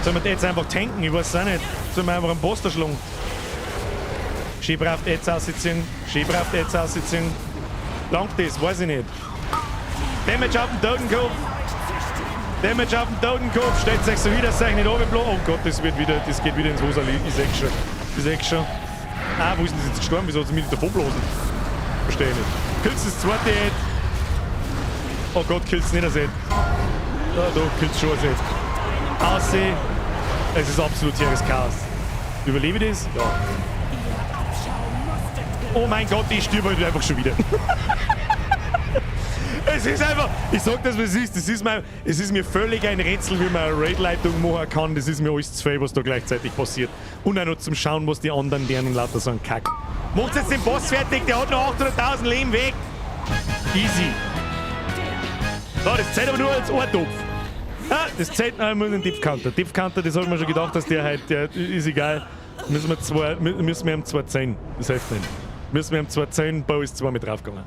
Sollen wir die jetzt einfach tanken? Ich weiß es auch nicht. Sollen wir einfach einen Poster schlagen? Schön brav Eds aussitzen, schön brav Eds aussitzen. Langt das? Weiß ich nicht. Damage auf den Totenkopf. Damage auf den Totenkopf. Stellt euch so wieder, dass euch nicht runterblasen. Oh Gott, das wird wieder, das geht wieder ins Hosali. Ich seh's schon. Ich seh's schon. Ah, wo ist denn das jetzt gestorben? Wieso hat sie mich nicht davon blasen? Verstehe ich nicht. Killst das zweite Ed? Oh Gott, killst nicht das Ed. Ah, doch, killst schon das Ed. Ausseh. Es ist absolut tierisches Chaos. Überlebe ich das? Ja. Oh mein Gott, ich stirb halt einfach schon wieder. Es ist einfach, ich sag das, was es ist. Das ist mir, es ist mir völlig ein Rätsel, wie man eine Raid-Leitung machen kann. Das ist mir alles zu viel, was da gleichzeitig passiert. Und auch noch zum Schauen, was die anderen lernen und lauter so einen Kack. Macht jetzt den Boss fertig, der hat noch 800.000 Leben weg. Easy. So, das zählt aber nur als Ohrtopf. Ah, das zählt noch einmal den Death Counter. Death Counter, das hab ich mir schon gedacht, dass der halt, der ist egal. Müssen wir zwei, müssen wir ihm zwei zählen. Das hilft nicht. Müssen wir ihm zwei zählen, Bo ist zweimal draufgegangen.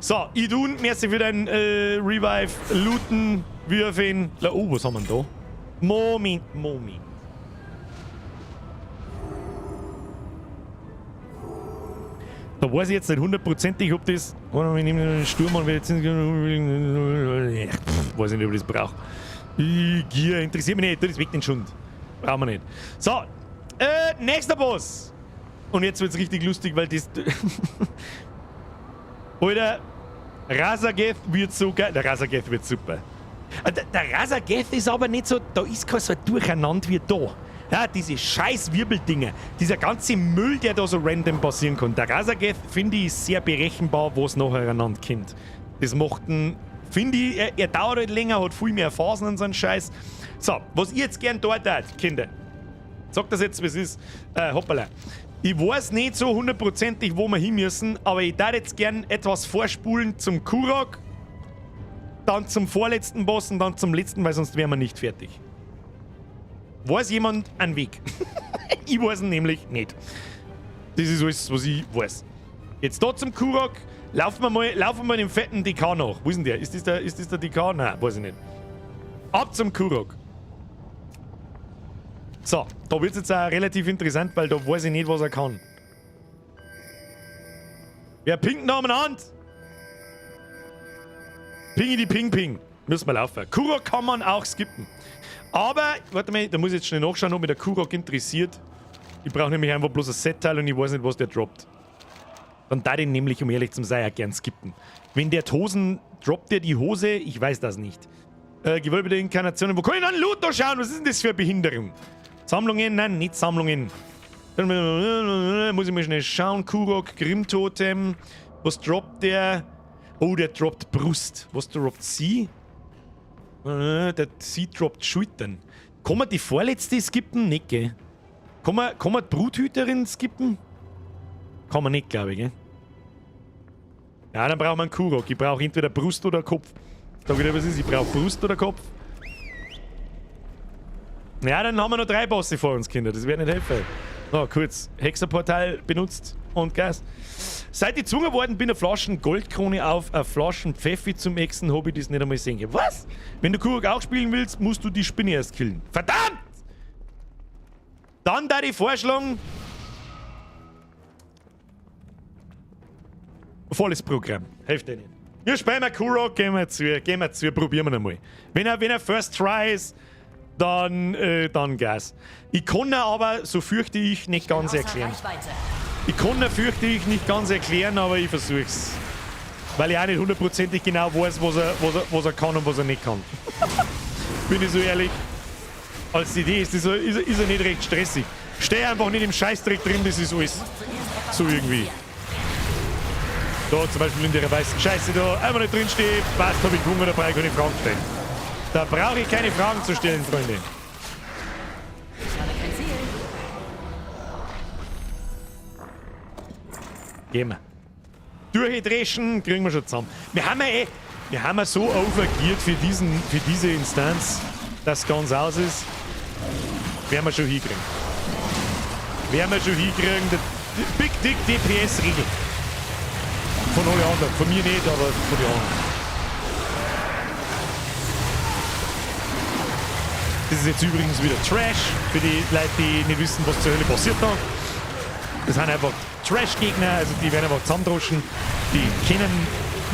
So, Idun, merci für dein Revive. Looten, Würfeln. Oh, was haben wir denn da? Moment, Moment. Da weiß ich jetzt nicht hundertprozentig, ob das. Warte mal, ich nehme den Sturm an, jetzt. Pff, weiß ich nicht, ob ich das brauche. Gier interessiert mich nicht, das weg den Schund. Brauchen wir nicht. So, nächster Boss. Und jetzt wird's richtig lustig, weil das. Alter, Raszageth wird so geil. Der Raszageth wird super. Der Raszageth ist aber nicht so. Da ist kein so ein Durcheinander wie da. Ja, diese scheiß Wirbeldinger. Dieser ganze Müll, der da so random passieren kann. Der Raszageth, finde ich, ist sehr berechenbar, was nachher einander kommt. Das macht einen, finde ich, er dauert halt länger, hat viel mehr Phasen und so einen Scheiß. So, was ich jetzt gern dort hat, Kinder. Sagt das jetzt, wie es ist. Hoppala. Ich weiß nicht so hundertprozentig, wo wir hin müssen, aber ich darf jetzt gern etwas vorspulen zum Kurog, dann zum vorletzten Boss und dann zum letzten, weil sonst wären wir nicht fertig. Weiß jemand einen Weg? Ich weiß ihn nämlich nicht. Das ist alles, was ich weiß. Jetzt da zum Kurog, laufen wir mal dem fetten DK nach. Wo ist denn der? Ist das der DK? Nein, weiß ich nicht. Ab zum Kurog. So, da wird's jetzt auch relativ interessant, weil da weiß ich nicht, was er kann. Wer pinkt noch umeinander? Pingi die Ping Ping. Müssen wir laufen. Kurog kann man auch skippen. Aber, warte mal, da muss ich jetzt schnell nachschauen, ob mich der Kurog interessiert. Ich brauche nämlich einfach bloß ein Set-Teil und ich weiß nicht, was der droppt. Dann da den nämlich, um ehrlich zu sein, auch gern skippen. Wenn der die Hosen, droppt der die Hose? Ich weiß das nicht. Gewölbe der Inkarnationen. Wo kann ich denn Loot da schauen? Was ist denn das für eine Behinderung? Sammlungen? Nein, nicht Sammlungen. Muss ich mal schnell schauen. Kurog, Grimtotem. Was droppt der? Oh, der droppt Brust. Was droppt sie? Der, sie droppt Schultern. Kann man die vorletzte skippen? Nicht, gell? Kann man die Bruthüterin skippen? Kann man nicht, glaub ich, gell? Ja, dann braucht man einen Kurog. Ich brauche entweder Brust oder Kopf. Sag wieder, was ist? Ich brauche Brust oder Kopf. Ja, dann haben wir noch 3 Bosse vor uns, Kinder. Das wird nicht helfen. So, kurz. Hexerportal benutzt und Gas. Seit ich gezwungen worden bin, eine Flaschen Goldkrone auf eine Flaschen Pfeffi zum Exen, hab ich das nicht einmal sehen können. Was? Wenn du Kurog auch spielen willst, musst du die Spinne erst killen. Verdammt! Dann da ich vorschlagen, Volles Programm. Hilft dir nicht. Wir spielen mal Kurok, gehen wir zu, probieren wir einmal. Wenn er First Try ist, dann Gas. Ich kann ihn aber, so fürchte ich, nicht ganz erklären. Ich kann ihn, fürchte ich, nicht ganz erklären, aber ich versuch's. Weil ich auch nicht hundertprozentig genau weiß, was er kann und was er nicht kann. Bin ich so ehrlich. Als Idee ist, ist er nicht recht stressig. Steh einfach nicht im Scheißdreck drin, das ist alles. So irgendwie. Da zum Beispiel in der weißen Scheiße da, einfach nicht drin stehe, passt, hab ich Hunger, da brauche ich keine Fragen stellen. Da brauche ich keine Fragen zu stellen, Freunde. Ich habe kein Ziel. Gehen wir. Durchdreschen, kriegen wir schon zusammen. Wir haben ja so overgeared für diese Instanz, dass ganz aus ist. Werden wir schon hinkriegen. Werden wir schon hinkriegen. Der Big Dick DPS Regel. Von allen anderen. Von mir nicht, aber von den anderen. Das ist jetzt übrigens wieder Trash. Für die Leute, die nicht wissen, was zur Hölle passiert da. Das sind einfach Trash-Gegner, also die werden einfach zusammendroschen. Die kennen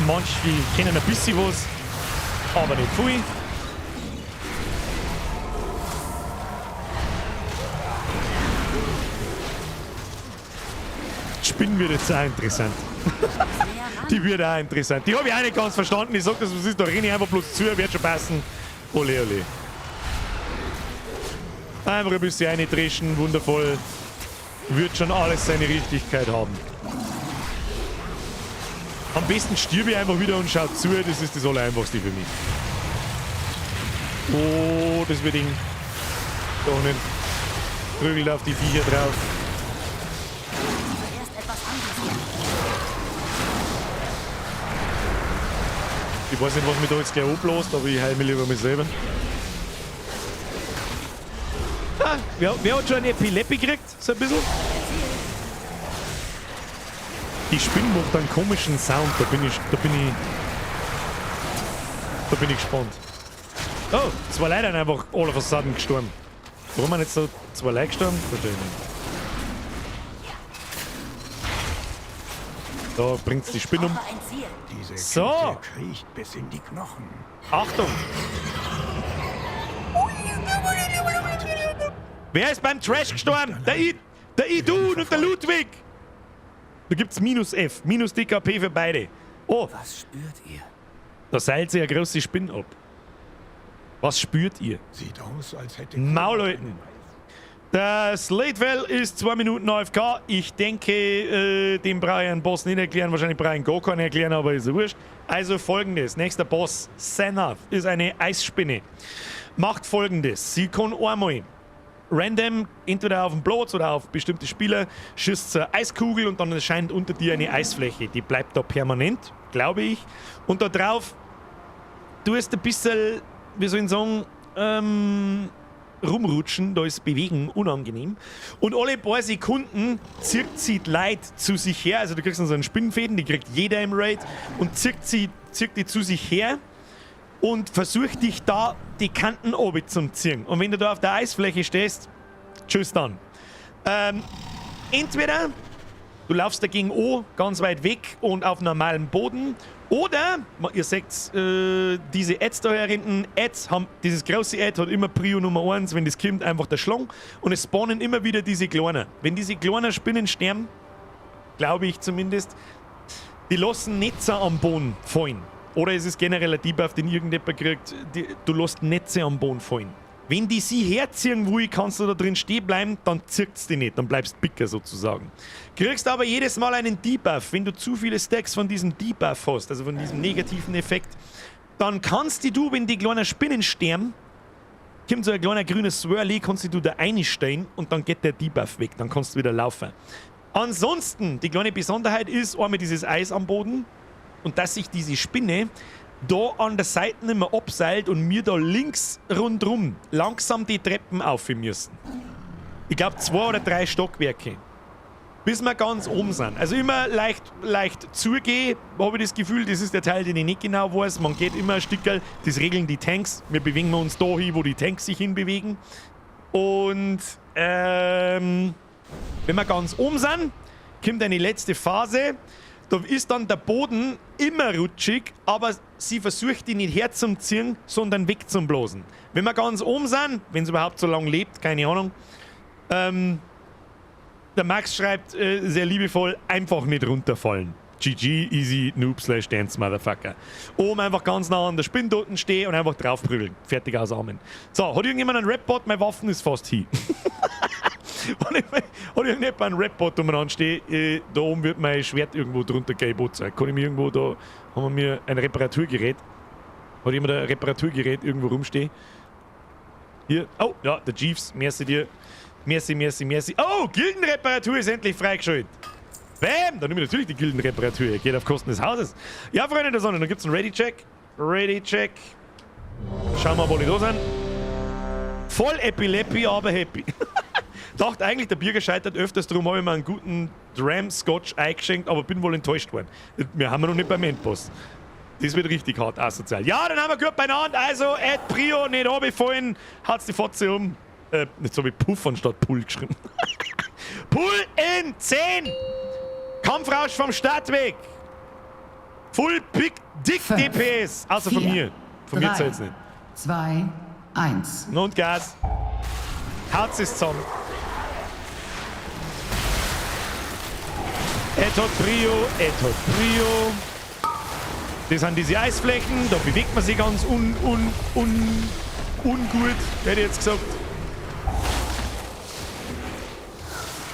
manche, die kennen ein bisschen was, aber nicht viel. Spinnen wird jetzt auch interessant. Die wird auch interessant. Die habe ich auch nicht ganz verstanden. Ich sag das, was ist, da renne ich einfach bloß zu, wird schon passen. Ole, ole. Einfach ein bisschen reindreschen, wundervoll. Wird schon alles seine Richtigkeit haben. Am besten stirb ich einfach wieder und schau zu, das ist das Allereinfachste für mich. Oh, das wird eng. Doch nicht. Prügelt auf die Viecher drauf. Ich weiß nicht, was mich da jetzt gleich ablässt, aber ich heile mich lieber mal selber. Ah, wer hat schon eine Epilepsie gekriegt? So ein bisschen? Die Spinne macht einen komischen Sound, da bin ich gespannt. Oh, zwei Leute sind einfach all of a sudden gestorben. Warum sind jetzt so zwei Leute gestorben? Verstehe ich nicht. Da bringt's die Spinne um. Diese So! Kriecht bis in die Knochen. Achtung! Wer ist beim Trash gestorben? Der Idun und der Ludwig! Da gibt's minus F, minus DKP für beide. Oh! Was spürt ihr? Da seilt sich eine große Spinne ab. Was spürt ihr? Sieht aus, als hätte... Maulleuten! Der Slatewell ist 2 Minuten AFK. Ich denke, dem brauche ich einen Boss nicht erklären. Wahrscheinlich brauche ich einen gar keinen erklären, aber ist ja wurscht. Also folgendes. Nächster Boss, Sanath, ist eine Eisspinne. Macht folgendes. Sie kann einmal random, entweder auf dem Platz oder auf bestimmte Spieler, schießt eine Eiskugel und dann erscheint unter dir eine Eisfläche. Die bleibt da permanent, glaube ich. Und da drauf, du hast ein bisschen, wie soll ich sagen, rumrutschen, da ist Bewegen unangenehm. Und alle paar Sekunden zirkt sie die Leute zu sich her, also du kriegst dann so einen Spinnenfäden, die kriegt jeder im Raid, und zirkt die zu sich her und versucht dich da die Kanten oben zum ziehen. Und wenn du da auf der Eisfläche stehst, tschüss dann. Entweder du laufst dagegen an, ganz weit weg und auf normalem Boden, oder, ihr seht, diese Ads da hinten, Ads haben, dieses große Ad hat immer Prio Nummer 1, wenn das kommt, einfach der Schlong. Und es spawnen immer wieder diese kleinen. Wenn diese kleinen Spinnen sterben, glaube ich zumindest, die lassen Netze am Boden fallen. Oder es ist generell ein Debuff, den irgendjemand kriegt, du lässt Netze am Boden fallen. Wenn die sie herziehen will, kannst du da drin stehen bleiben, dann zirkt's die nicht, dann bleibst picker sozusagen. Kriegst aber jedes Mal einen Debuff. Wenn du zu viele Stacks von diesem Debuff hast, also von diesem negativen Effekt, dann kannst du, wenn die kleinen Spinnen sterben, kommt so ein kleiner grüner Swirly, kannst du da einstellen und dann geht der Debuff weg, dann kannst du wieder laufen. Ansonsten, die kleine Besonderheit ist, einmal dieses Eis am Boden und dass sich diese Spinne da an der Seite nicht mehr abseilt und mir da links rundrum langsam die Treppen auf müssen. Ich glaube 2 oder 3 Stockwerke. Bis wir ganz oben sind. Also immer leicht zugehen, habe ich das Gefühl, das ist der Teil, den ich nicht genau weiß. Man geht immer ein Stückerl, das regeln die Tanks. Wir bewegen uns da hin, wo die Tanks sich hinbewegen. Und wenn wir ganz oben sind, kommt eine letzte Phase. Da ist dann der Boden immer rutschig, aber sie versucht, die nicht herzuziehen, sondern wegzublasen. Wenn wir ganz oben sind, wenn es überhaupt so lange lebt, keine Ahnung. Der Max schreibt sehr liebevoll, einfach nicht runterfallen. GG, easy, noob slash dance, motherfucker. Oben einfach ganz nah an der Spinndoten stehen und einfach draufprügeln. Fertig, aus, Amen. So, hat irgendjemand einen Rep-Bot? Meine Waffen ist fast hin. Hat irgendjemand einen Rep-Bot umeinander stehen? Da oben wird mein Schwert irgendwo drunter gehen. Sein. Kann ich mir irgendwo da, haben wir mir ein Reparaturgerät? Hat jemand ein Reparaturgerät irgendwo rumstehen? Hier, oh, ja, der Jeeves, merci dir. Merci, merci, merci. Oh, Gildenreparatur ist endlich freigeschaltet. Bam! Dann nehmen wir natürlich die Gildenreparatur. Geht auf Kosten des Hauses. Ja, Freunde der Sonne, dann gibt's einen Ready-Check. Ready-Check. Schauen wir mal, wo die da sind. Voll Epileppi, aber happy. Dachte eigentlich, der Birger scheitert öfters, darum habe ich mir einen guten Dram Scotch eingeschenkt, aber bin wohl enttäuscht worden. Wir haben noch nicht beim Endboss. Das wird richtig hart asozial. Ja, dann haben wir gut beieinander. Also, Add Prio, nicht runterfallen. Haut's die Fotze um. Jetzt habe ich Puff anstatt Pull geschrieben. Pull in 10! Kampfrausch vom Stadtweg! Full Big Dick 5, DPS! Außer von 4, mir. Von mir 3, zählt's nicht. 2, 1. Und Gas. Haut's es zusammen. Et hat Prio, et hat Prio. Das sind diese Eisflächen, da bewegt man sich ganz un, un, un, ungut, hätte ich jetzt gesagt.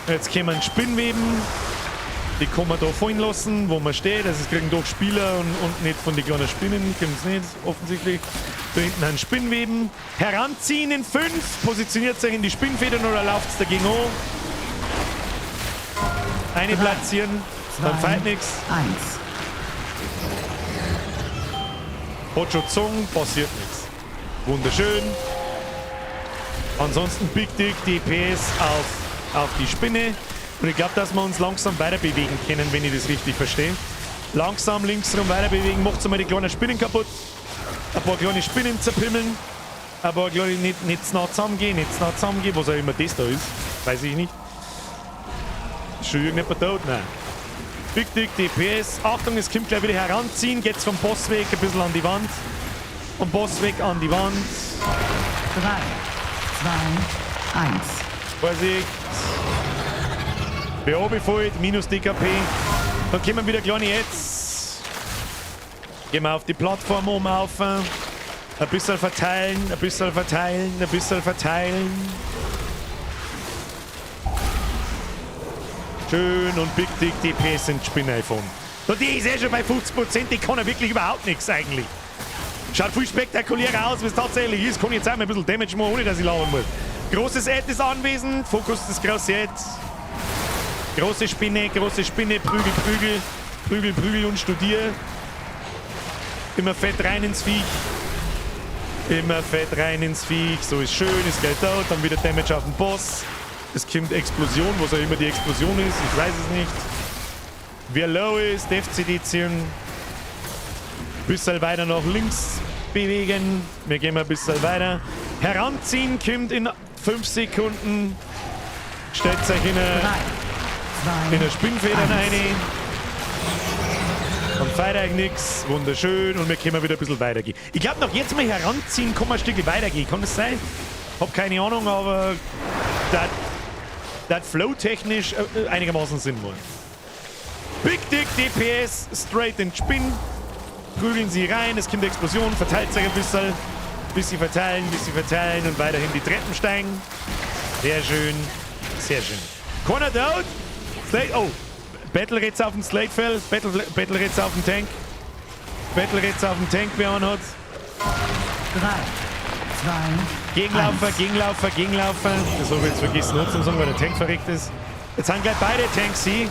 Jetzt kommen Spinnweben. Die kann man da fallen lassen, wo man steht. Also es kriegen doch Spieler und nicht von den kleinen Spinnen, kommt's nicht, offensichtlich. Da hinten ein Spinnweben. Heranziehen in 5. Positioniert sich in die Spinnfedern oder lauft's dagegen an. Eine 3, platzieren, dann 2, fällt nix. 1. Hat schon gezogen, passiert nix. Wunderschön. Ansonsten Big Dick DPS auf die Spinne. Und ich glaub, dass wir uns langsam weiter bewegen können, wenn ich das richtig verstehe. Langsam linksrum weiter bewegen, macht's einmal die kleinen Spinnen kaputt. Ein paar kleine Spinnen zerpimmeln. Ein paar kleine nicht zu nah zusammengehen, nicht zu nah zusammengehen, was auch immer das da ist. Weiß ich nicht. Ist schon irgendjemand tot? Nein. Big Dick DPS. Achtung, es kommt gleich wieder heranziehen. Geht's vom Bossweg ein bisschen an die Wand. Vom Bossweg an die Wand. 3, 2, 1. Vorsicht. Wer runterfällt, minus DKP. Dann kommen wieder kleine jetzt. Gehen wir auf die Plattform oben auf. Ein bisschen verteilen, ein bisschen verteilen, ein bisschen verteilen. Schön und Big Dick DP sind Spinne-iPhone. Und die ist eh schon bei 50%, die kann ja wirklich überhaupt nichts eigentlich. Schaut viel spektakulärer aus, wie es tatsächlich ist. Kann ich jetzt auch mal ein bisschen Damage machen, ohne dass ich lauern muss. Großes Ad ist anwesend. Fokus das große Ad. Große Spinne, große Spinne, Prügel, Prügel. Prügel, Prügel und studier. Immer fett rein ins Viech. Immer fett rein ins Viech. So ist schön, ist gleich tot. Dann wieder Damage auf den Boss. Es kommt Explosion, was auch immer die Explosion ist. Ich weiß es nicht. Wer low ist, Def CD ziehen. Bisschen weiter nach links bewegen. Wir gehen mal ein bisschen weiter. Heranziehen kommt in 5 Sekunden. Stellt sich in eine, 3, 2, in eine Spinnfedern 1. rein. Dann feiert eigentlich nix. Wunderschön. Und wir können wieder ein bisschen weitergehen. Ich glaub, noch jetzt mal heranziehen, kann man ein Stück weitergehen. Kann das sein? Hab keine Ahnung, aber das flow-technisch einigermaßen Sinn macht. Big Dick DPS, straight in Spinn. Prügeln sie rein, es kommt Explosion, verteilt sich ein bisschen. Bisschen verteilen, bisschen verteilen und weiterhin die Treppen steigen. Sehr schön, sehr schön. Corner down. Slate, oh, Battle Reds auf dem Slatefell, Battle Reds auf dem Tank. Battle Reds auf dem Tank, wer einen hat. 3, 2, Gegenlaufer, 1. Gegenlaufer, Gegenlaufer. Das habe ich jetzt vergessen zu sagen, weil der Tank verreckt ist. Jetzt sind gleich beide Tanks hier.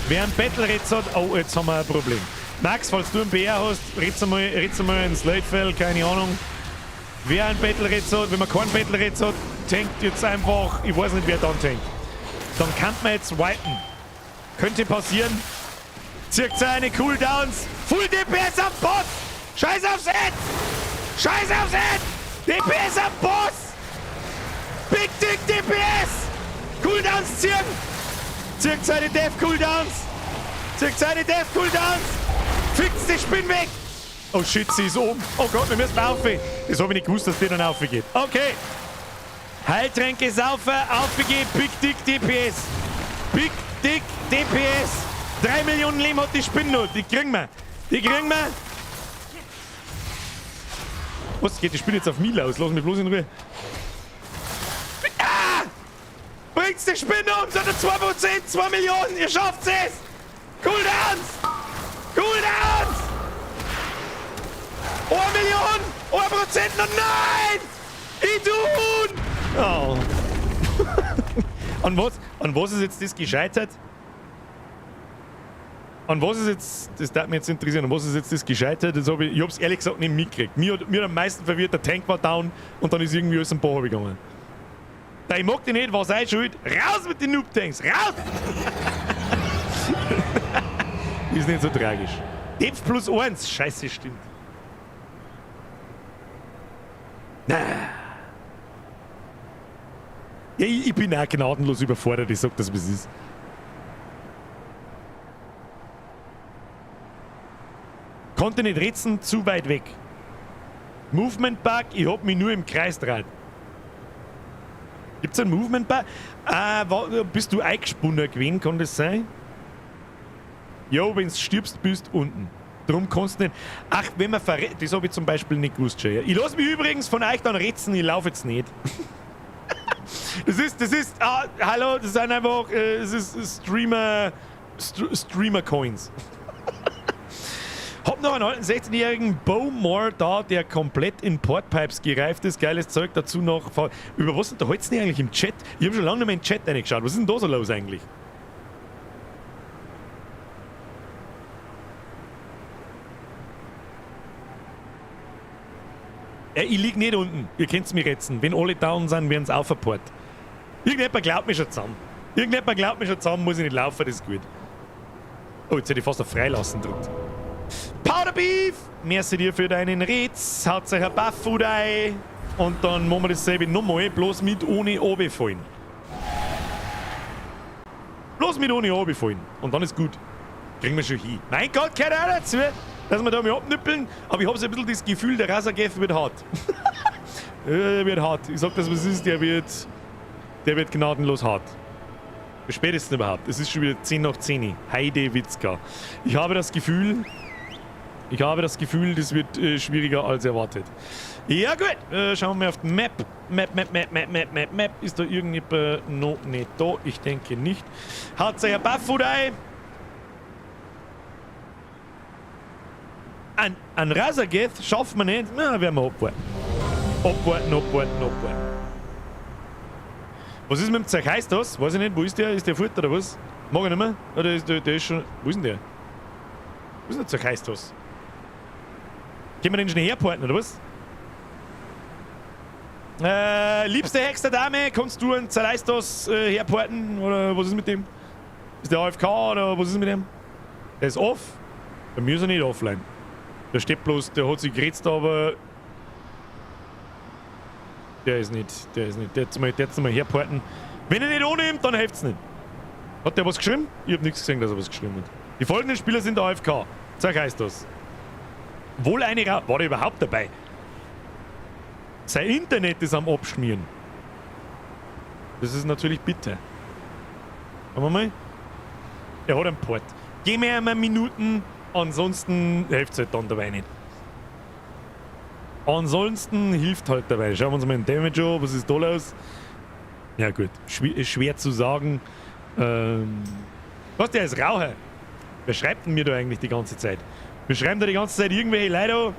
Wer einen Battle Reds hat, oh, jetzt haben wir ein Problem. Max, falls du einen BR hast, red's einmal ins Slatefell, keine Ahnung. Wer einen Battle Reds hat, wenn man keinen Battle Reds hat, tankt jetzt einfach, ich weiß nicht, wer dann tankt. Dann kann man jetzt wipen. Könnte passieren. Zirkt seine Cooldowns. Full DPS am Boss! Scheiß aufs Ad! Scheiß aufs Ad! DPS am Boss! Big Dick DPS! Cooldowns zirken! Zirkt seine Death Cooldowns! Zieht seine Death Cooldowns! Fix die Spinne weg! Oh shit, sie ist oben. Oh Gott, wir müssen rauf. Das habe ich nicht gewusst, dass die dann raufgeht. Okay. Heiltränke saufen, aufgehen, Big Dick DPS. Big Dick DPS. 3 Millionen Leben hat die Spinne noch. Die kriegen wir. Die kriegen wir. Was geht die Spinne jetzt auf mich los? Lass mich bloß in Ruhe. Ah! Bringt's die Spinne um! Sondern 2%, 2 Millionen! Ihr schafft es! Cooldowns! Cooldowns! 1 Million! 1% noch! Nein! Idun! Oh. An was ist jetzt das gescheitert? An was ist jetzt, das darf mich jetzt interessieren, an was ist jetzt das gescheitert? Das hab ich hab's ehrlich gesagt nicht mitgekriegt. Mir hat am meisten verwirrt, der Tank war down und dann ist irgendwie alles am Bach gegangen. Da, ich mag die nicht, war sei schuld. Raus mit den Noob-Tanks! Raus! Ist nicht so tragisch. Depth plus 1. Scheiße, stimmt. Na. Ja, ich bin auch gnadenlos überfordert, ich sag das, wie es ist. Konnte nicht retzen, zu weit weg. Movement Bug, ich hab mich nur im Kreis dreht. Gibt's einen Movement Bug? Bist du eingesponnen gewesen, kann das sein? Jo, wenn's stirbst, bist unten. Drum kannst du nicht. Ach, wenn man verrät. Das hab ich zum Beispiel nicht gewusst, Jay. Ich lass mich übrigens von euch dann retzen, ich lauf jetzt nicht. Das ist, hallo, das sind einfach, es ist Streamer-Coins. Hab noch einen alten 16-jährigen Bowmore da, der komplett in Portpipes gereift ist. Geiles Zeug dazu noch. Über was unterhalt's denn eigentlich im Chat? Ich hab schon lange nicht mehr in den Chat reingeschaut. Was ist denn da so los eigentlich? Ich lieg nicht unten. Ihr könnt's mich retzen. Wenn alle down sind, werden's aufgeport. Irgendjemand glaubt mir schon zusammen. Irgendjemand glaubt mir schon zusammen, muss ich nicht laufen, das ist gut. Oh, jetzt hätte ich fast auf Freilassen gedrückt. Powder Beef! Merci dir für deinen Rätz. Haut sich ein Buff-Food ein. Und dann machen wir dasselbe nochmal, bloß mit ohne runterfallen. Bloß mit ohne runterfallen. Und dann ist gut. Kriegen wir schon hin. Mein Gott, keine Ahnung dazu, dass wir da mal abnippeln. Aber ich hab so ein bisschen das Gefühl, der Raszageth wird hart. Der wird hart. Ich sag das, was ist, der wird gnadenlos hart. Wie spät ist denn überhaupt? Es ist schon wieder 10 nach 10. Heide Witzka. Ich habe das Gefühl, das wird schwieriger als erwartet. Ja gut, schauen wir mal auf die Map. Map, Map, Map, Map, Map, Map, Map. Ist da irgendjemand noch nicht da? Ich denke nicht. Haut sich ein Buff-Food ein. An Raszageth schafft man nicht. Na, werden wir abwarten. Abwarten, abwarten, abwarten. Was ist mit dem Zeug? Heißt das? Weiß ich nicht. Wo ist der? Ist der fort oder was? Mag ich nicht mehr? Oder ist der ist schon. Wo ist denn der? Wo ist denn der Zeug? Heißt das? Können wir den schnell herporten oder was? Liebste Hexer Dame, kannst du einen Zerleistos herporten? Oder was ist mit dem? Ist der AFK oder was ist mit dem? Der ist off. Bei mir ist er nicht offline. Der steht bloß, der hat sich gerätzt, aber. Der ist nicht, der ist nicht. Der hat's mal herporten. Wenn er nicht annimmt, dann hilft's nicht. Hat der was geschrieben? Ich hab nichts gesehen, dass er was geschrieben hat. Die folgenden Spieler sind AFK. Zeig heißt das. Wohl eine Ra. War der überhaupt dabei? Sein Internet ist am Abschmieren. Das ist natürlich bitter. Schauen wir mal. Er hat einen Port. Gehen wir einmal Minuten, ansonsten hilft's halt dann dabei nicht. Ansonsten hilft halt dabei. Schauen wir uns mal den Damage an. Was ist da los? Ja gut, ist schwer zu sagen. Was, der ist Raucher. Wer schreibt denn mir da eigentlich die ganze Zeit? Wir schreiben da die ganze Zeit irgendwelche Leute,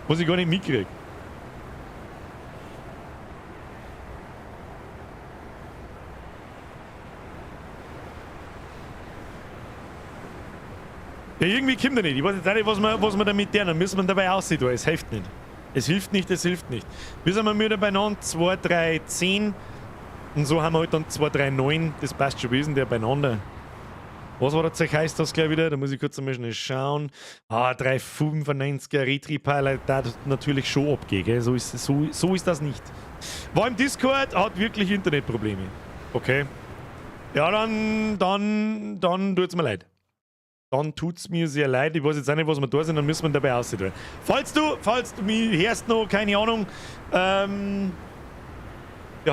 was ich gar nicht mitkrieg. Ja, irgendwie kommt er nicht. Ich weiß jetzt auch nicht, was wir damit tun. Dann müssen wir dabei aussehen. Es hilft nicht. Es hilft nicht, es hilft nicht. Wir sind mal wieder beieinander. 2, 3, 10. Und so haben wir halt dann 2, 3, 9. Das passt schon wesentlich beieinander. Was war das? Heißt das gleich wieder? Da muss ich kurz einmal schnell schauen. Ah, 3,95er Retri-Pilot, da natürlich schon abgeht, gell? So ist das nicht. War im Discord, hat wirklich Internetprobleme. Okay. Ja, dann tut's mir leid. Dann tut's mir sehr leid. Ich weiß jetzt auch nicht, was wir da sind, dann müssen wir dabei aussehen. Falls du mich hörst noch, keine Ahnung. Der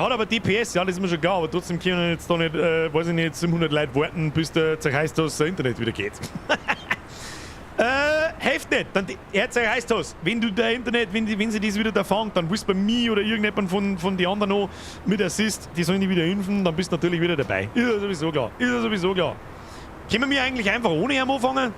hat aber DPS, ja, das ist mir schon klar, aber trotzdem können jetzt da nicht, weiß ich nicht, 700 Leute warten, bis der Zerreißtos das Internet wieder geht. Hilft nicht. Dann, Herr Zerreißtos, wenn du der Internet, wenn sie das wieder da fangt, dann willst du bei mir oder irgendjemand von den anderen noch mit Assist, die sollen die wieder impfen, dann bist du natürlich wieder dabei. Ist ja sowieso klar. Ist ja sowieso klar. Können wir eigentlich einfach ohne ihn anfangen?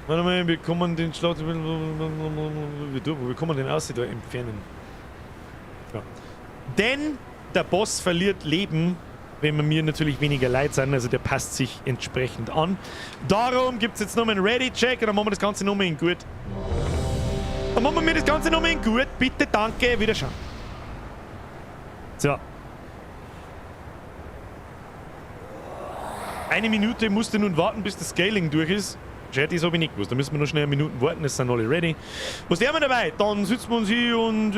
Warte mal, wir kommen den Schlacht. Wie kommen den aus da entfernen? Ja. Denn der Boss verliert Leben, wenn wir mir natürlich weniger leid sind, also der passt sich entsprechend an. Darum gibt es jetzt nochmal einen Ready-Check und dann machen wir das Ganze nochmal in gut. Dann machen wir das Ganze nochmal in gut. Bitte, danke, wiederschauen. So. Eine Minute musste nun warten, bis das Scaling durch ist. Schau, das habe ich nicht gewusst. Da müssen wir noch schnell eine Minute warten, es sind alle ready. Was haben wir dabei? Dann sitzen wir uns hier und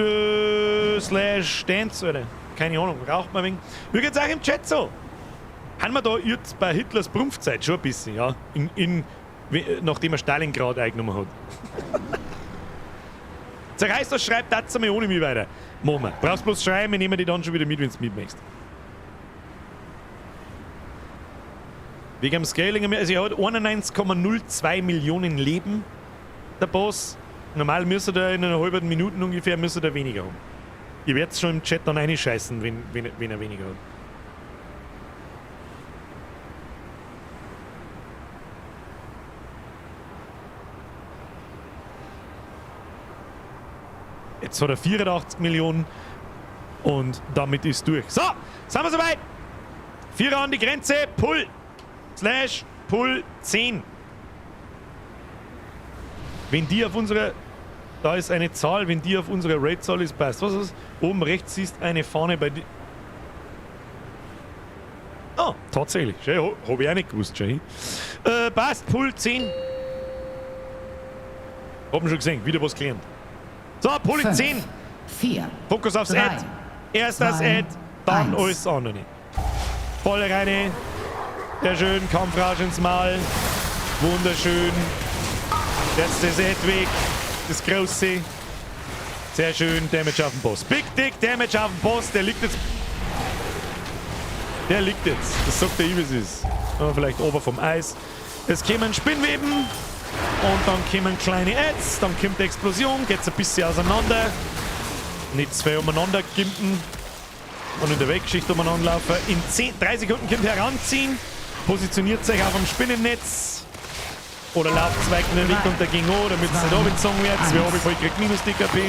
slash dance, Alter. Keine Ahnung, raucht man ein wenig. Wie geht's euch im Chat so? Haben wir da jetzt bei Hitlers Prumpfzeit schon ein bisschen, ja? Nachdem er Stalingrad eingenommen hat. Zerreißt das, schreibt das mal ohne mich weiter. Machen wir. Brauchst bloß schreiben, ich nehme die dann schon wieder mit, wenn du mitmachst. Wegen dem Scaling, also er hat 91,02 Millionen Leben, der Boss. Normal müsste er in einer halben Minute ungefähr müsste er weniger haben. Ihr werdet schon im Chat dann reinscheißen, wenn er weniger hat. Jetzt hat er 84 Millionen und damit ist durch. So, sind wir soweit. Vierer an die Grenze, Pull. Slash Pull 10. Wenn die auf unserer... Da ist eine Zahl, wenn die auf unserer Raid-Zahl ist, passt. Was ist das? Oben rechts siehst eine Fahne bei... Oh, tatsächlich. Schön, hab ich auch nicht gewusst, Jay. Passt, Pull 10. Hab ihn schon gesehen, wieder was gelernt. So, Pull 5, 10. 4, Fokus aufs 3, Ad. Erst das 2, Ad, dann 1. alles andere. Volle Reine. Sehr schön, Kampfrausch ins Maul. Wunderschön. Jetzt das Ad weg. Das große. Sehr schön, Damage auf den Boss. Big Dick Damage auf den Boss. Der liegt jetzt. Der liegt jetzt. Das sagt der Ibis ist. Ja, vielleicht ober vom Eis. Es kämen Spinnweben. Und dann kommen kleine Ads. Dann kommt die Explosion. Geht's ein bisschen auseinander. Nicht zwei umeinander gimpen. Und in der Wegschicht umeinander laufen. In 3 Sekunden kommt heranziehen. Positioniert sich auf dem Spinnennetz. Oder lauft zwei in der Richtung dagegen an, damit es nicht runtergezogen wird. Zwei runterfallen, kriegt minus DKP.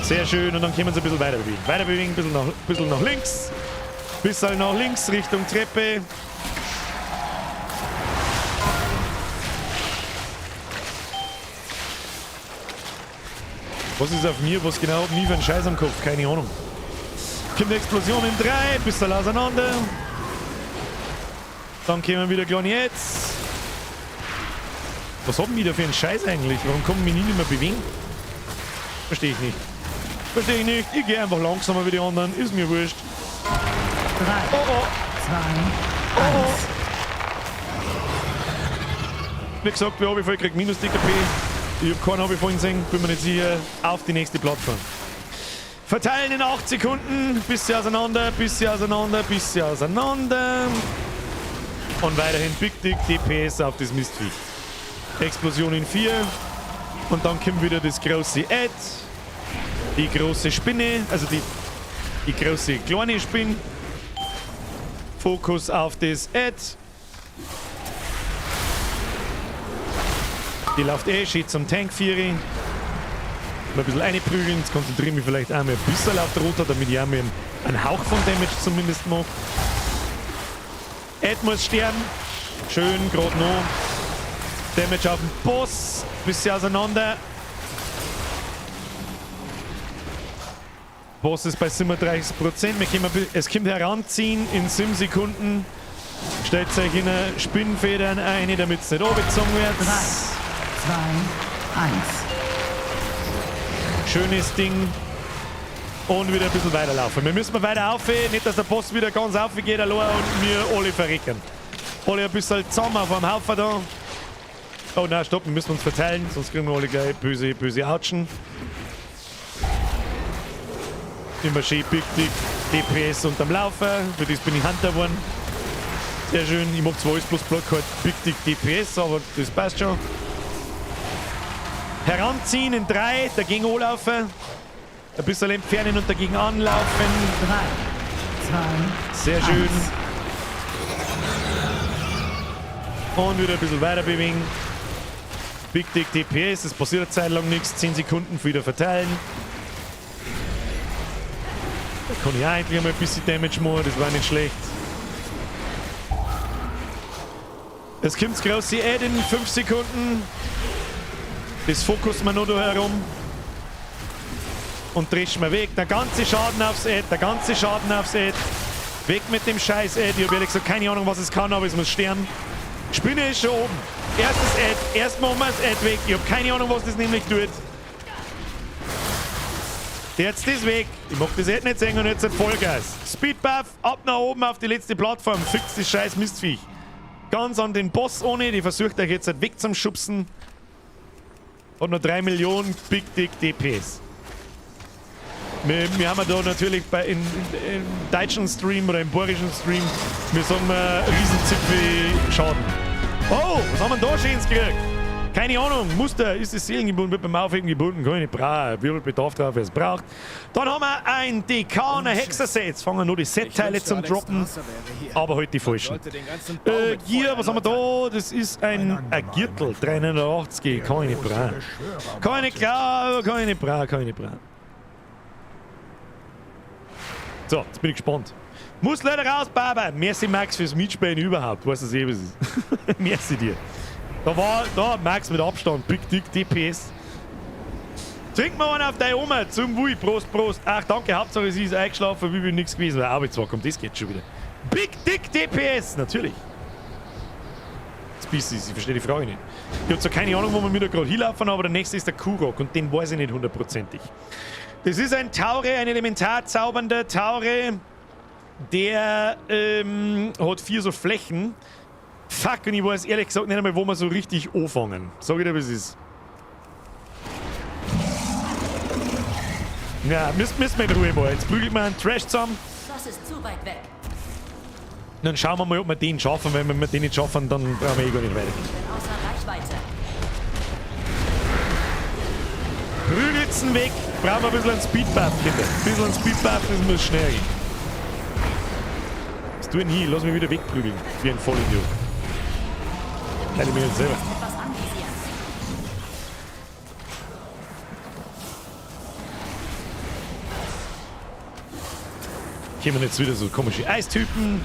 Sehr schön. Und dann können wir uns ein bisschen weiter bewegen. Weiter bewegen, ein bisschen nach links. Bisschen nach links, Richtung Treppe. Was ist auf mir? Was genau hat mir für einen Scheiß am Kopf? Keine Ahnung. Kommt eine Explosion in 3, bisschen auseinander. Dann kommen wieder kleine Ads. Was haben wir da für einen Scheiß eigentlich? Warum kommen wir nicht mehr bewegen? Verstehe ich nicht. Verstehe ich nicht. Ich gehe einfach langsamer wie die anderen. Ist mir wurscht. 3, Oh, oh. 2, Oh, oh. 1. Wie gesagt, wir haben voll gekriegt minus DKP. Ich hab keinen hab ich vorhin gesehen. Bin mir nicht sicher. Auf die nächste Plattform. Verteilen in 8 Sekunden. Bisschen auseinander, bisschen auseinander, bisschen auseinander. Und weiterhin Big Dick DPS auf das Mistviech. Explosion in 4. Und dann kommt wieder das große Ad. Die große Spinne. Also die große kleine Spinne. Fokus auf das Ad. Die läuft eh schön zum Tank 4. Mal ein bisschen reinprügeln. Jetzt konzentriere ich mich vielleicht auch mal ein bisschen auf die Roter, damit ich auch mal einen Hauch von Damage zumindest mache. Ed muss sterben. Schön, grad noch. Damage auf den Boss. Bisschen auseinander. Boss ist bei 37%. Es kommt heranziehen in 7 Sekunden. Stellt euch in eine Spinnenfedern ein, damit es nicht runtergezogen wird. 3, 2, 1. Schönes Ding. Und wieder ein bisschen weiterlaufen. Wir müssen mal weiter auf, nicht, dass der Boss wieder ganz auf geht allein und wir alle verrecken. Alle ein bisschen zusammen auf einem Haufen da. Oh nein, stopp, wir müssen uns verteilen, sonst kriegen wir alle gleich böse, böse Autschen. Immer schön Big Dick DPS unterm Laufen. Für das bin ich Hunter geworden. Sehr schön. Ich mag zwar alles bloß Block halt Big Dick DPS, aber das passt schon. Heranziehen in 3, dagegen anlaufen. Ein bisschen entfernen und dagegen anlaufen. 3, 2, Sehr schön. 1. Und wieder ein bisschen weiter bewegen. Big Dick DPS, es passiert eine Zeit lang nichts. 10 Sekunden wieder verteilen. Da kann ich auch endlich einmal ein bisschen Damage machen, das war nicht schlecht. Es kommt das große Add in 5 Sekunden. Das fokussen wir noch da herum. Und dreschen wir weg. Der ganze Schaden aufs Add, der ganze Schaden aufs Add. Weg mit dem scheiß Add. Ich hab ehrlich gesagt keine Ahnung, was es kann, aber es muss sterben. Spinne ist schon oben. Erstes Add. Erstmal machen wir das Add weg. Ich hab keine Ahnung, was das nämlich tut. Jetzt ist weg. Ich mag das Add nicht sehen und jetzt Vollgas. Speedbuff, ab nach oben auf die letzte Plattform. Fix das scheiß Mistviech. Ganz an den Boss ohne. Die versucht euch jetzt weg zum Schubsen. Hat noch 3 Millionen Big Dick DPS. Wir haben ja da natürlich im deutschen Stream oder im bayerischen Stream, wir sagen mal Riesenzipfel Schaden. Oh, was haben wir denn da Schönes gekriegt? Keine Ahnung, Muster, ist das Seelengebunden, wird beim Aufheben gebunden, kann ich nicht brauchen. Wirbelbedarf drauf, wer es braucht. Dann haben wir ein DK und ein Hexer-Set. Jetzt fangen nur die Set-Teile zum Droppen, aber halt die falschen. Gier, was haben wir da? Das ist ein Gürtel, 380, kann ich nicht brauchen. Kann ich nicht brauchen, kann ich nicht brauchen, kann ich nicht brauchen. So, jetzt bin ich gespannt. Muss leider raus, Baba. Merci Max fürs Mitspielen überhaupt. Weißt du, was es ist? Merci dir. Da war, da Max mit Abstand. Big Dick DPS. Trink mal einen auf deine Oma zum Wui. Prost, Prost. Ach, danke. Hauptsache, sie ist eingeschlafen, wie wenn nichts gewesen wäre. Aber jetzt kommt, das geht schon wieder. Big Dick DPS. Natürlich. Species, ich verstehe die Frage nicht. Ich habe zwar keine Ahnung, wo wir wieder gerade hinlaufen, aber der nächste ist der Kurok und den weiß ich nicht hundertprozentig. Das ist ein Taure, ein elementarzaubernder Taure, der hat 4 so Flächen. Fuck, und ich weiß ehrlich gesagt nicht einmal, wo wir so richtig anfangen. Sag ich dir, wie es ist. Ja, müssen wir in Ruhe mal. Jetzt prügelt man einen Trash zusammen. Das ist zu weit weg. Dann schauen wir mal, ob wir den schaffen. Wenn wir den nicht schaffen, dann brauchen wir eh gar nicht weitergehen. Außer Reichweite. Prügelt's weg. Brauchen wir ein bisschen einen Speedbuff, Kinder. Ein bisschen einen Speedbuff, das muss schnell gehen. Was tue ich denn hier? Lass mich wieder wegprügeln. Wie ein Vollidiot. Teile mich jetzt selber. Kommen jetzt wieder so komische Eistypen.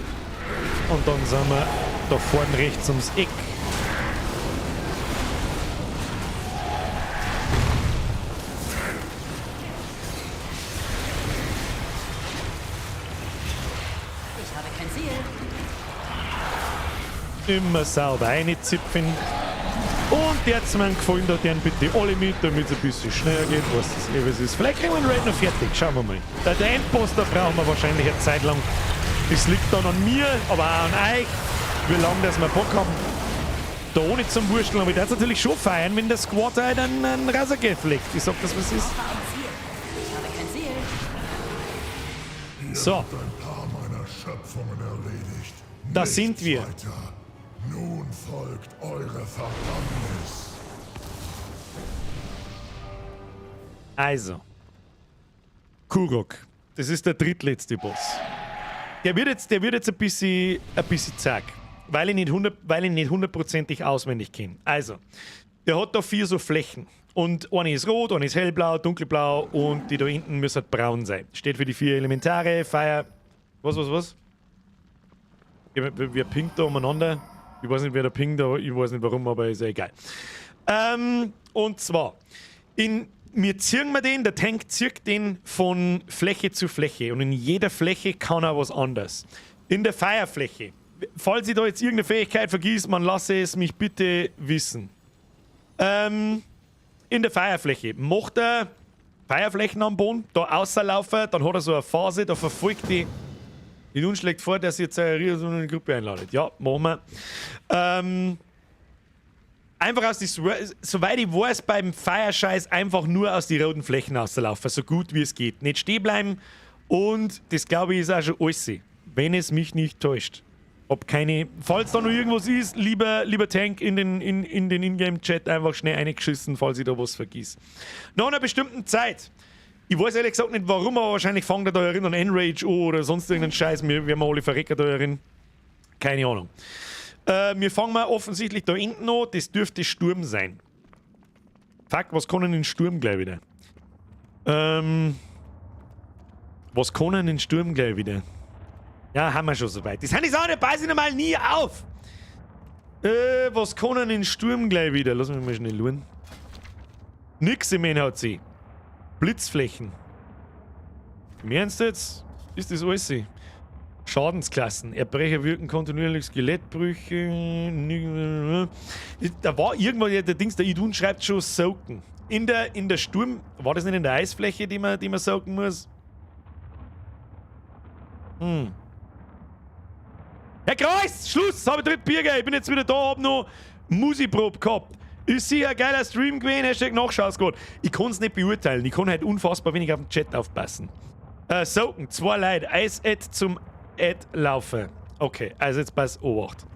Und dann sind wir da vorne rechts ums Eck. Ich habe kein Ziel. Immer sauber reinzipfen. Und jetzt mein gefallen da deren bitte alle mit, damit es ein bisschen schneller geht, was das eh was ist. Vielleicht kriegen wir den Raid noch fertig, schauen wir mal. Der Endboss, da brauchen wir wahrscheinlich eine Zeit lang. Das liegt dann an mir, aber auch an euch, wie lange das wir Bock haben. Da ohne zum Wursteln, aber ich darf natürlich schon feiern, wenn der Squad halt einen Rasagef legt. Ich sag das, was ist. Ich habe kein Ziel. So. Ein paar meiner Schöpfungen erledigt. Da sind wir. Weiter. Nun folgt eure Verdammnis. Also. Kurok. Das ist der drittletzte Boss. Der wird jetzt ein bisschen zack. Weil ich nicht hundertprozentig auswendig kenne. Also, der hat da 4 so Flächen. Und eine ist rot, eine ist hellblau, dunkelblau und die da hinten müssen halt braun sein. Steht für die 4 Elementare, Feuer. Was? Wer pinkt da umeinander? Ich weiß nicht, wer da pinkt, aber ich weiß nicht warum, aber ist ja egal. Und zwar, wir ziehen wir den, der Tank zieht den von Fläche zu Fläche. Und in jeder Fläche kann er was anderes. In der Feierfläche. Falls ich da jetzt irgendeine Fähigkeit vergieß, man lasse es mich bitte wissen. In der Feierfläche macht er Feierflächen am Boden, da außerlaufen, dann hat er so eine Phase, da verfolgt die. Die nun schlägt vor, dass ihr jetzt eine Gruppe einladet. Ja, machen wir. Einfach aus die, soweit ich weiß, beim Feierscheiß einfach nur aus die roten Flächen auszulaufen, so gut wie es geht. Nicht stehen bleiben und das, glaube ich, ist auch schon alles. Wenn es mich nicht täuscht. Ob keine, falls da noch irgendwas ist, lieber Tank in den Ingame-Chat einfach schnell eingeschissen, falls ich da was vergiss. Nach einer bestimmten Zeit, ich weiß ehrlich gesagt nicht warum, aber wahrscheinlich fangt er da herin an Enrage an oder sonst irgendeinen Scheiß, wir werden alle verrecken da herin. Keine Ahnung. Wir fangen mal offensichtlich da hinten an, das dürfte Sturm sein. Fuck, was kann denn in Sturm gleich wieder? Was kann denn in Sturm gleich wieder? Ja, haben wir schon soweit. Das sind die Sachen, die passen normal nie auf. Was kann denn in Sturm gleich wieder? Lass mich mal schnell schauen. Nix im NHC. Blitzflächen. Im Ernst jetzt? Ist das alles? Schadensklassen. Erbrecher wirken kontinuierlich, Skelettbrüche. Da war irgendwann der Dings, der Idun schreibt schon soaken. In der Sturm. War das nicht in der Eisfläche, die man soaken muss? Hm. Herr Kreis, Schluss! Habe ich dritt Bier gegeben. Ich bin jetzt wieder da, hab noch Musiprobe gehabt. Ist sicher ein geiler Stream gewesen, Hashtag Nachschausgott. Ich kann's nicht beurteilen. Ich kann halt unfassbar wenig auf den Chat aufpassen. Soaken, 2 Leute. Eis-Ad zum Ad laufen. Okay, also jetzt pass Obacht.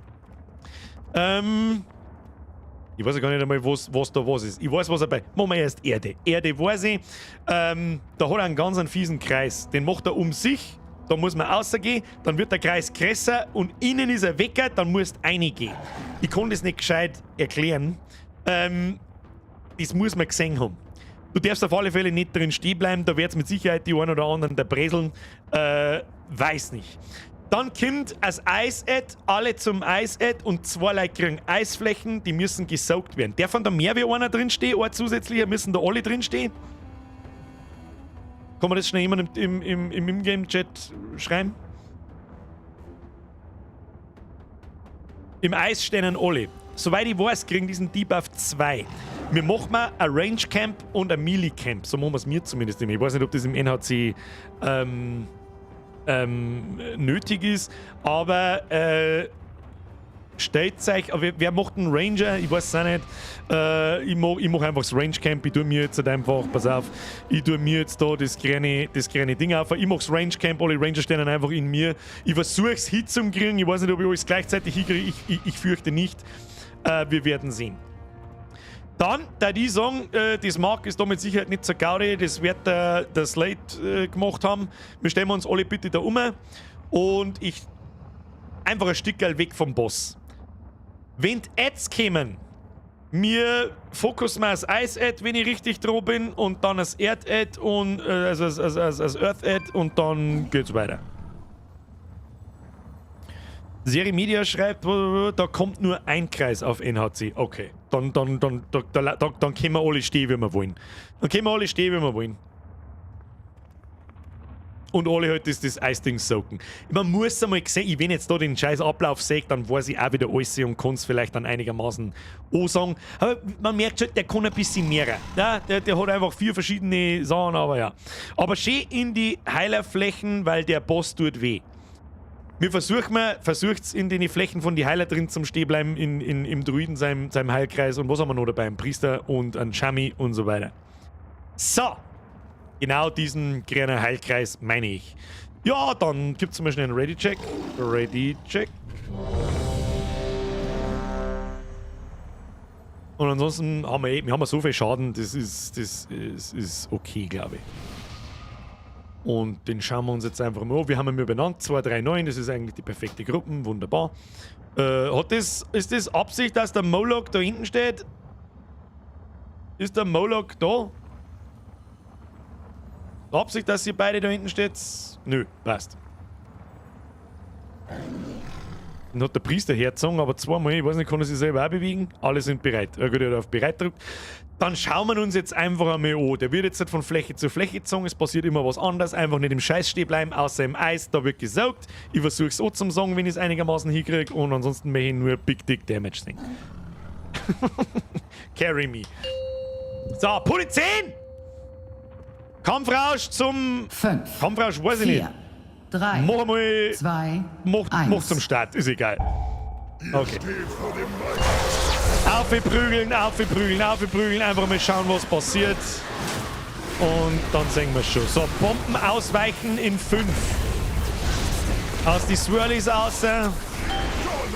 Ich weiß ja gar nicht einmal, was da was ist. Ich weiß, was dabei. Machen wir erst Erde. Erde weiß ich. Da hat er einen ganz einen fiesen Kreis. Den macht er um sich. Da muss man rausgehen, dann wird der Kreis größer und innen ist er weg, dann musst du reingehen. Ich kann das nicht gescheit erklären. Das muss man gesehen haben. Du darfst auf alle Fälle nicht drin stehen bleiben, da wird's mit Sicherheit die einen oder anderen da breseln. Weiß nicht. Dann kommt als Eis-Ad, alle zum Eis-Ad und 2 Leute kriegen Eisflächen, die müssen gesaugt werden. Darf da mehr wie einer drin stehen, ein zusätzlicher, müssen da alle drin stehen? Kann man das schnell jemand im Ingame-Chat schreiben? Im Eis stehen alle. Soweit ich weiß, kriegen diesen Debuff 2. Wir machen mal ein Range Camp und ein Melee Camp. So machen wir es mir zumindest immer. Ich weiß nicht, ob das im NHC nötig ist, aber stellt euch, aber wer macht einen Ranger? Ich weiß es auch nicht. Ich mach einfach das Range Camp. Ich tue mir jetzt halt einfach, pass auf, ich tue mir jetzt da das kleine Ding auf. Ich mach das Range Camp, alle Ranger stehen dann einfach in mir. Ich versuche es hinzukriegen. Ich weiß nicht, ob ich alles gleichzeitig hinkriege. Ich fürchte nicht. Wir werden sehen. Dann, da die sagen, das Mark ist da mit Sicherheit nicht zur Gaudi, das wird der Slate gemacht haben. Wir stellen uns alle bitte da um und ich einfach ein Stückerl weg vom Boss. Wenn die Ads kämen, mir fokussen wir das Eis-Ad, wenn ich richtig dran bin, und dann das Erd-Ad und also das Earth-Ad und dann geht's weiter. Serie Media schreibt, da kommt nur ein Kreis auf NHC. Okay, dann können wir alle stehen, wie wir wollen. Dann können wir alle stehen, wie wir wollen. Und alle halt das Eisding soaken. Man muss einmal sehen, wenn ich jetzt da den scheiß Ablauf sehe, dann weiß ich auch wieder alles und kann es vielleicht dann einigermaßen ansagen. Aber man merkt schon, der kann ein bisschen mehr. Ja, der hat einfach 4 verschiedene Sachen, aber ja. Aber schön in die Heilerflächen, weil der Boss tut weh. Wir versucht's in den Flächen von die Heiler drin zum Stehen bleiben, im Druiden, seinem Heilkreis und was haben wir noch dabei? Ein Priester und ein Shami und so weiter. So! Genau diesen kleinen Heilkreis meine ich. Ja, dann gibt's mal schnell einen Ready-Check. Ready-Check. Und ansonsten haben wir wir haben so viel Schaden, das ist okay, glaube ich. Und den schauen wir uns jetzt einfach mal an. Wir haben ihn benannt, 2, 3, 9, das ist eigentlich die perfekte Gruppe, wunderbar. Ist das Absicht, dass der Moloch da hinten steht? Ist der Moloch da? Absicht, dass ihr beide da hinten steht? Nö, passt. Dann hat der Priester hergezogen, aber zweimal, ich weiß nicht, kann er sich selber auch bewegen? Alle sind bereit. Er hat auf bereit gedrückt. Dann schauen wir uns jetzt einfach einmal an. Der wird jetzt nicht von Fläche zu Fläche gezogen, es passiert immer was anderes. Einfach nicht im Scheiß stehen bleiben, außer im Eis, da wird gesaugt. Ich versuche es auch zum Sagen, wenn ich es einigermaßen hinkriege. Und ansonsten möchte ich nur Big Dick Damage sehen. Carry me. So, Pulle 10! Kampfrausch zum... 5, Kampfrausch weiß ich 4, nicht. 3, Mach mal... 2, Mach, 1. mach zum Start, ist egal. Okay. Aufprügeln, aufprügeln, aufprügeln. Einfach mal schauen, was passiert. Und dann sehen wir es schon. So, Bomben ausweichen in 5. Aus die Swirlies raus.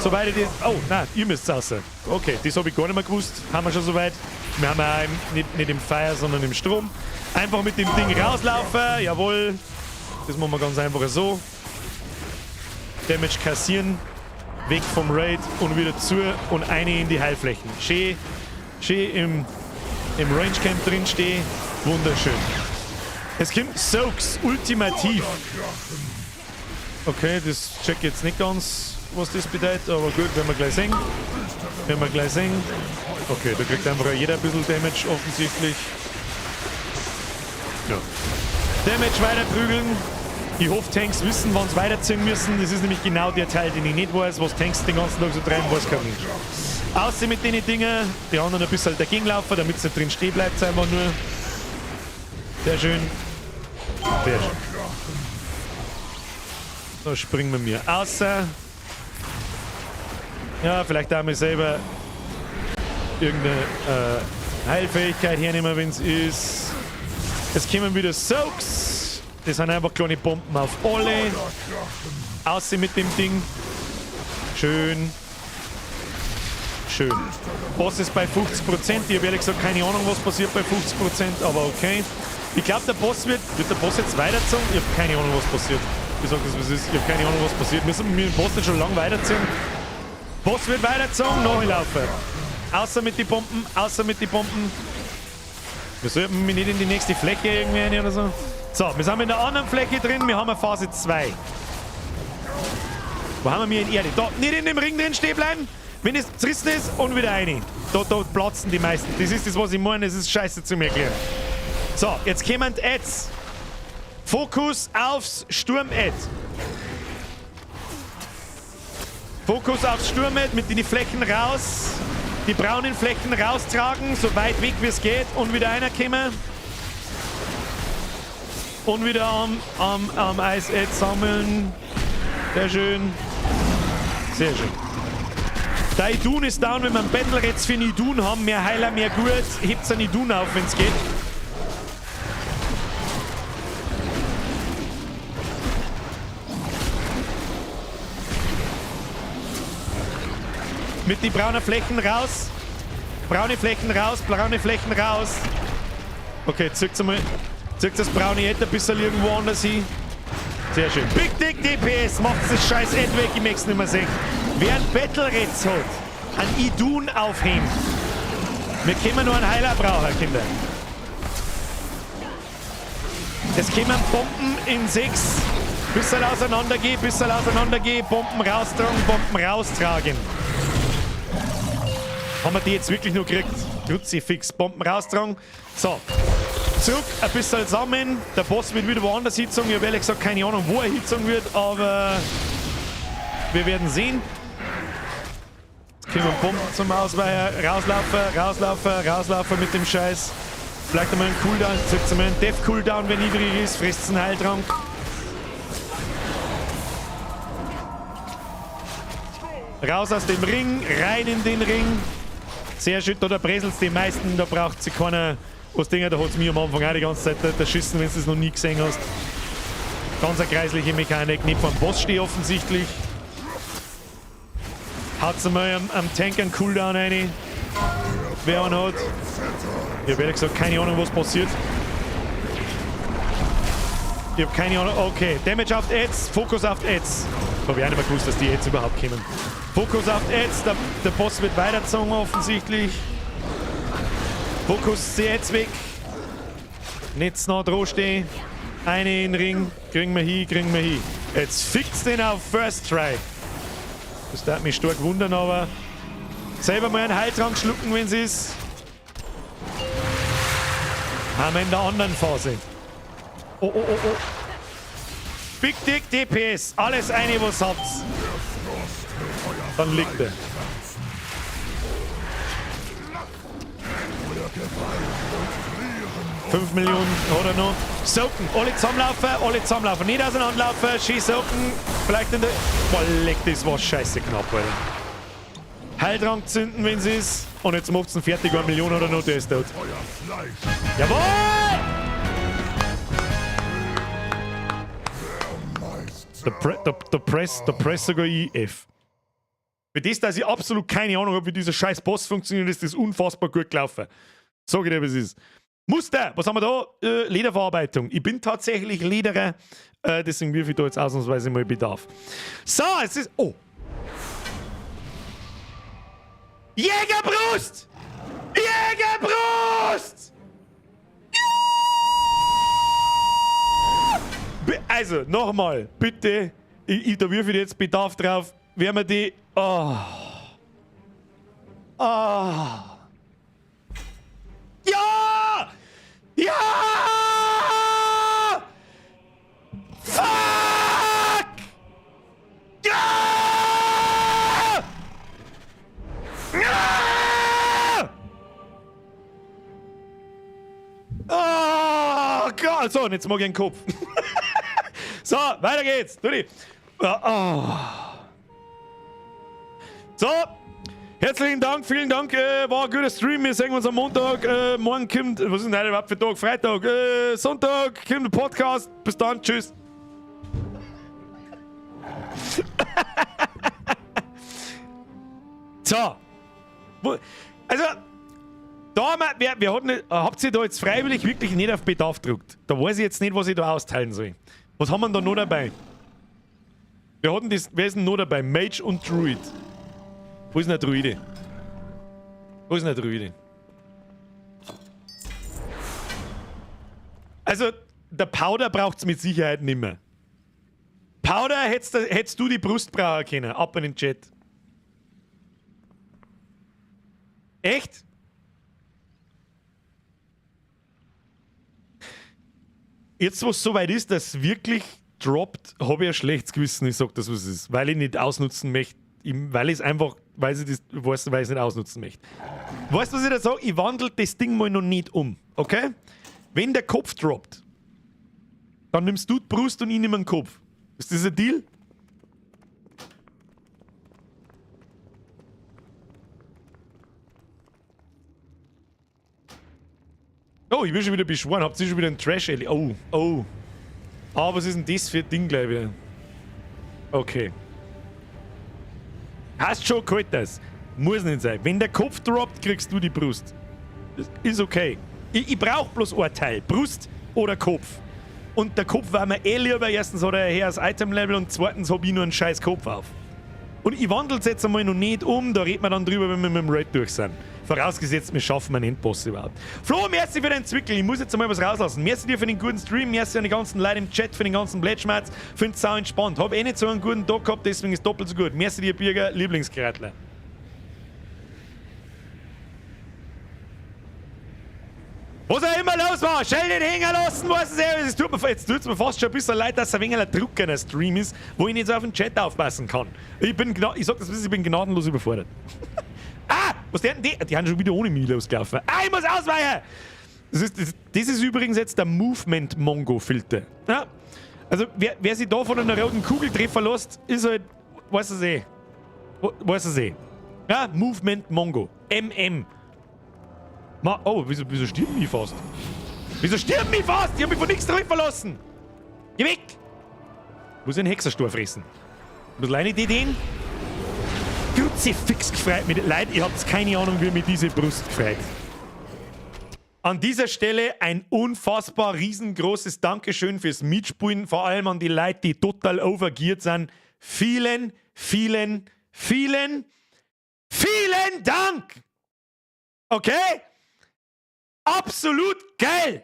Soweit ich das... Oh, nein, ihr müsst raus. Okay, das habe ich gar nicht mehr gewusst. Haben wir schon soweit. Wir haben ja nicht im Feuer, sondern im Strom. Einfach mit dem Ding rauslaufen. Jawohl. Das machen wir ganz einfach so. Damage kassieren. Weg vom Raid und wieder zu und eine in die Heilflächen. Schön, schön im Range Camp drin stehen. Wunderschön. Es kommt Soaks, ultimativ. Okay, das check ich jetzt nicht ganz, was das bedeutet, aber gut, werden wir gleich sehen. Werden wir gleich sehen. Okay, da kriegt einfach jeder ein bisschen Damage offensichtlich. Ja. Damage weiter prügeln. Ich hoffe, Tanks wissen, wann sie weiterziehen müssen. Das ist nämlich genau der Teil, den ich nicht weiß, was Tanks den ganzen Tag so treiben, weiß kein Mensch. Außer mit den Dingen, die anderen ein bisschen dagegen laufen, damit es nicht drin stehen bleibt, einfach nur. Sehr schön. Sehr schön. Da springen wir mir außer. Ja, vielleicht auch mal selber irgendeine Heilfähigkeit hernehmen, wenn es ist. Es kommen wieder Soaks. Das sind einfach kleine Bomben auf alle. Außer mit dem Ding. Schön. Schön. Boss ist bei 50%. Ich habe ehrlich gesagt keine Ahnung, was passiert bei 50%, aber okay. Ich glaube, der Boss wird... Wird der Boss jetzt weiterzogen? Ich habe keine Ahnung, was passiert. Ich sag das, was ist. Ich habe keine Ahnung, was passiert. Müssen wir den Boss nicht schon lange weiterziehen? Boss wird weiterzogen, nachlaufen. Außer mit den Bomben, außer mit den Bomben. Wir sollten mich nicht in die nächste Fläche irgendwie rein oder so. So, wir sind in der anderen Fläche drin. Wir haben eine Phase 2. Wo haben wir in Erde? Da, nicht in dem Ring drin stehen bleiben. Wenn es zerrissen ist und wieder rein. Da platzen die meisten. Das ist das, was ich meine. Das ist scheiße zu mir erklären. So, jetzt kommen die Ads. Fokus aufs Sturm-Ad. Fokus aufs Sturm-Ad mit den Flächen raus. Die braunen Flächen raustragen, so weit weg wie es geht. Und wieder einer kommen. Und wieder am Eis-Ad sammeln. Sehr schön. Sehr schön. Der Idun ist down, wenn wir einen Battle Rats für einen Idun haben. Mehr Heiler, mehr gut. Hebt einen Idun auf, wenn es geht. Mit die braunen Flächen raus. Braune Flächen raus, braune Flächen raus. Okay, zirkt mal. Zirkt das braune Ad ein bisschen irgendwo anders hin. Sehr schön. Big Dick DPS macht das scheiß Ad weg, ich möchte es nicht mehr sehen. Wer ein Battle Rats hat, ein Idun aufheben. Wir können nur einen Heiler brauchen, Kinder. Es kommen Bomben in 6. Bisschen auseinandergehen, bisschen auseinandergehen. Bomben raustragen, Bomben raustragen. Haben wir die jetzt wirklich nur gekriegt? Kruzifix, Bomben raustragen. So. Zurück, ein bisschen zusammen. Der Boss wird wieder woanders hingezogen. Ich habe ehrlich gesagt keine Ahnung, wo er hingezogen wird, aber wir werden sehen. Jetzt kommen Bomben zum Ausweichen. Rauslaufen, rauslaufen, rauslaufen mit dem Scheiß. Vielleicht einmal einen Cooldown. Setzt einmal einen Death-Cooldown, wenn niedrig ist. Frisst einen Heiltrank. Raus aus dem Ring, rein in den Ring. Sehr schön, da breselt's die meisten, da braucht sie keiner. Was Dinger, da hat's mir am Anfang auch die ganze Zeit erschissen, wenn du es noch nie gesehen hast. Ganz eine kreisliche Mechanik, nicht vom Boss stehe offensichtlich. Haut's einmal am Tank einen Cooldown rein. Wer einen hat. Ich hab ehrlich gesagt keine Ahnung, was passiert. Ich hab keine Ahnung. Okay, Damage auf Ads, Fokus auf Ads. Hab ich auch nicht mehr gewusst, dass die Ads überhaupt kommen. Fokus auf Ads, der Boss wird weitergezogen offensichtlich. Fokus die Ads weg. Nicht noch dran stehen. Eine in den Ring. Kriegen wir hin, kriegen wir hin. Jetzt fickt's den auf First Try. Das darf mich stark wundern, aber selber mal einen Heiltrank schlucken, wenn's ist. Haben wir in der anderen Phase. Oh, oh, oh, oh. Big Dick DPS. Alles eine, was habt's. Dann liegt er. 5 Millionen oder noch. Soaken, alle zusammenlaufen, alle zusammenlaufen. Nicht auseinanderlaufen, schön soaken. Vielleicht in der... Boah, leck, das war scheiße knapp, Alter. Heiltrank zünden, wenn es ist. Und jetzt macht's ihn fertig, 1 Million oder noch, der ist tot. Jawohl! Der Press sogar ich F. Für das, dass ich absolut keine Ahnung habe, wie dieser scheiß Boss funktioniert, ist das unfassbar gut gelaufen. Sag ich dir, was es ist. Muster, was haben wir da? Lederverarbeitung. Ich bin tatsächlich Lederer, deswegen wirf ich da jetzt ausnahmsweise mal Bedarf. So, es ist... Oh! Jägerbrust! Jägerbrust! Ja! Also, nochmal, bitte, da wirf ich jetzt Bedarf drauf. Werden wir die... Oh. Oh. Ja! Ja! Fuck! Ja! Ja! Oh Gott! So, und jetzt mag ich einen Kopf. So, weiter geht's. Tudi. Oh. So, herzlichen Dank, vielen Dank, war ein guter Stream, wir sehen uns am Montag, morgen kommt, was ist denn heute überhaupt für Tag? Freitag, Sonntag kommt der Podcast, bis dann, tschüss. So, also, da haben wir, wer, wer hat nicht, habt ihr da jetzt freiwillig wirklich nicht auf Bedarf gedrückt? Da weiß ich jetzt nicht, was ich da austeilen soll. Was haben wir denn da noch dabei? Wer hat denn das, wer ist denn noch dabei? Mage und Druid. Wo ist denn der Druide? Wo ist denn der Druide? Also, der Powder braucht's mit Sicherheit nimmer. Powder, hättest du die Brust brauchen können. Ab in den Chat. Echt? Jetzt, wo es soweit ist, dass es wirklich droppt, hab ich ein schlechtes Gewissen, ich sag das, was es ist. Weil ich nicht ausnutzen möchte, ich, weil ich es einfach, weil ich das, weiß, weil ich es nicht ausnutzen möchte. Weißt du, was ich da sag? Ich wandel das Ding mal noch nicht um, okay? Wenn der Kopf droppt, dann nimmst du die Brust und ich nehme den Kopf. Ist das ein Deal? Oh, ich bin schon wieder beschworen. Habt ihr schon wieder einen Trash-Eli? Oh, oh. Ah, was ist denn das für ein Ding gleich wieder? Okay. Hast schon geholt das. Muss nicht sein. Wenn der Kopf droppt, kriegst du die Brust. Das ist okay. Ich brauch bloß ein Teil. Brust oder Kopf. Und der Kopf war mir eh lieber. Erstens hat er ein höheres Item-Level und zweitens hab ich nur einen scheiß Kopf auf. Und ich wandel's jetzt einmal noch nicht um. Da redet man dann drüber, wenn wir mit dem Raid durch sind. Vorausgesetzt, wir schaffen einen Endboss überhaupt. Flo, merci für deinen Zwickel. Ich muss jetzt einmal was rauslassen. Merci dir für den guten Stream, merci an die ganzen Leute im Chat für den ganzen Blättschmerz. Find's sau entspannt. Hab eh nicht so einen guten Tag gehabt, deswegen ist doppelt so gut. Merci dir, Birger, Lieblingsgerätler. Was auch immer los war, schnell den Hänger lassen, was es ist. Es tut mir, jetzt tut's mir fast schon ein bisschen leid, dass es ein wenig ein trockener Stream ist, wo ich nicht so auf den Chat aufpassen kann. Ich bin ich sag das, ich bin gnadenlos überfordert. Ah! Was der denn die? Die haben schon wieder ohne mich losgelaufen. Ah, ich muss ausweichen! Das ist übrigens jetzt der Movement-Mongo-Filter. Ja? Also, wer sich da von einer roten Kugel treffen lässt, ist halt. Weiß es eh. Weiß es eh. Ja, Movement Mongo. MM. Ma, oh, wieso stirben die fast? Wieso stirben die fast? Ich hab mich von nichts treffen lassen! Geh weg! Muss ich einen Hexerstor fressen? Muss alleine die den? Kruzifix gefreut mit. Leute, ihr habt keine Ahnung, wie mich diese Brust gefreut. An dieser Stelle ein unfassbar riesengroßes Dankeschön fürs Mitspielen, vor allem an die Leute, die total overgeared sind. Vielen, vielen, vielen, vielen Dank! Okay? Absolut geil!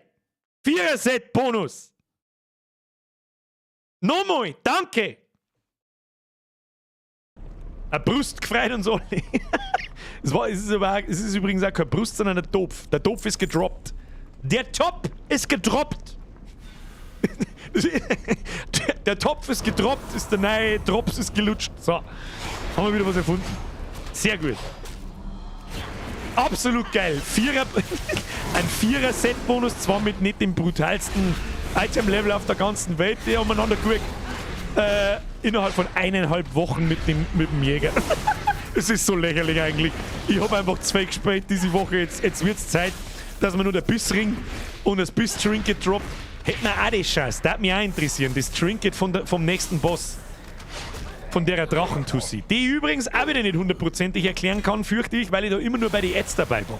4er-Set-Bonus! Nochmal, danke! Eine Brust gefreut uns alle. Es ist übrigens auch keine Brust, sondern ein Topf. Der Topf ist gedroppt. Der Topf ist gedroppt. Der Topf ist gedroppt, ist der neue Drops ist gelutscht. So, haben wir wieder was erfunden. Sehr gut. Absolut geil. Vierer, ein Vierer-Set-Bonus, zwar mit nicht dem brutalsten Item-Level auf der ganzen Welt, die umeinander gekriegt. Innerhalb von 1,5 Wochen mit dem Jäger. Es ist so lächerlich eigentlich. Ich habe einfach zwei gespielt diese Woche. Jetzt wird es Zeit, dass man nur der Bissring und das Biss-Trinket droppt. Hätten wir auch die Chance. Das würde mich auch interessieren. Das Trinket vom nächsten Boss. Von der Drachentussi. Die ich übrigens auch wieder nicht hundertprozentig erklären kann, fürchte ich, weil ich da immer nur bei den Adds dabei war.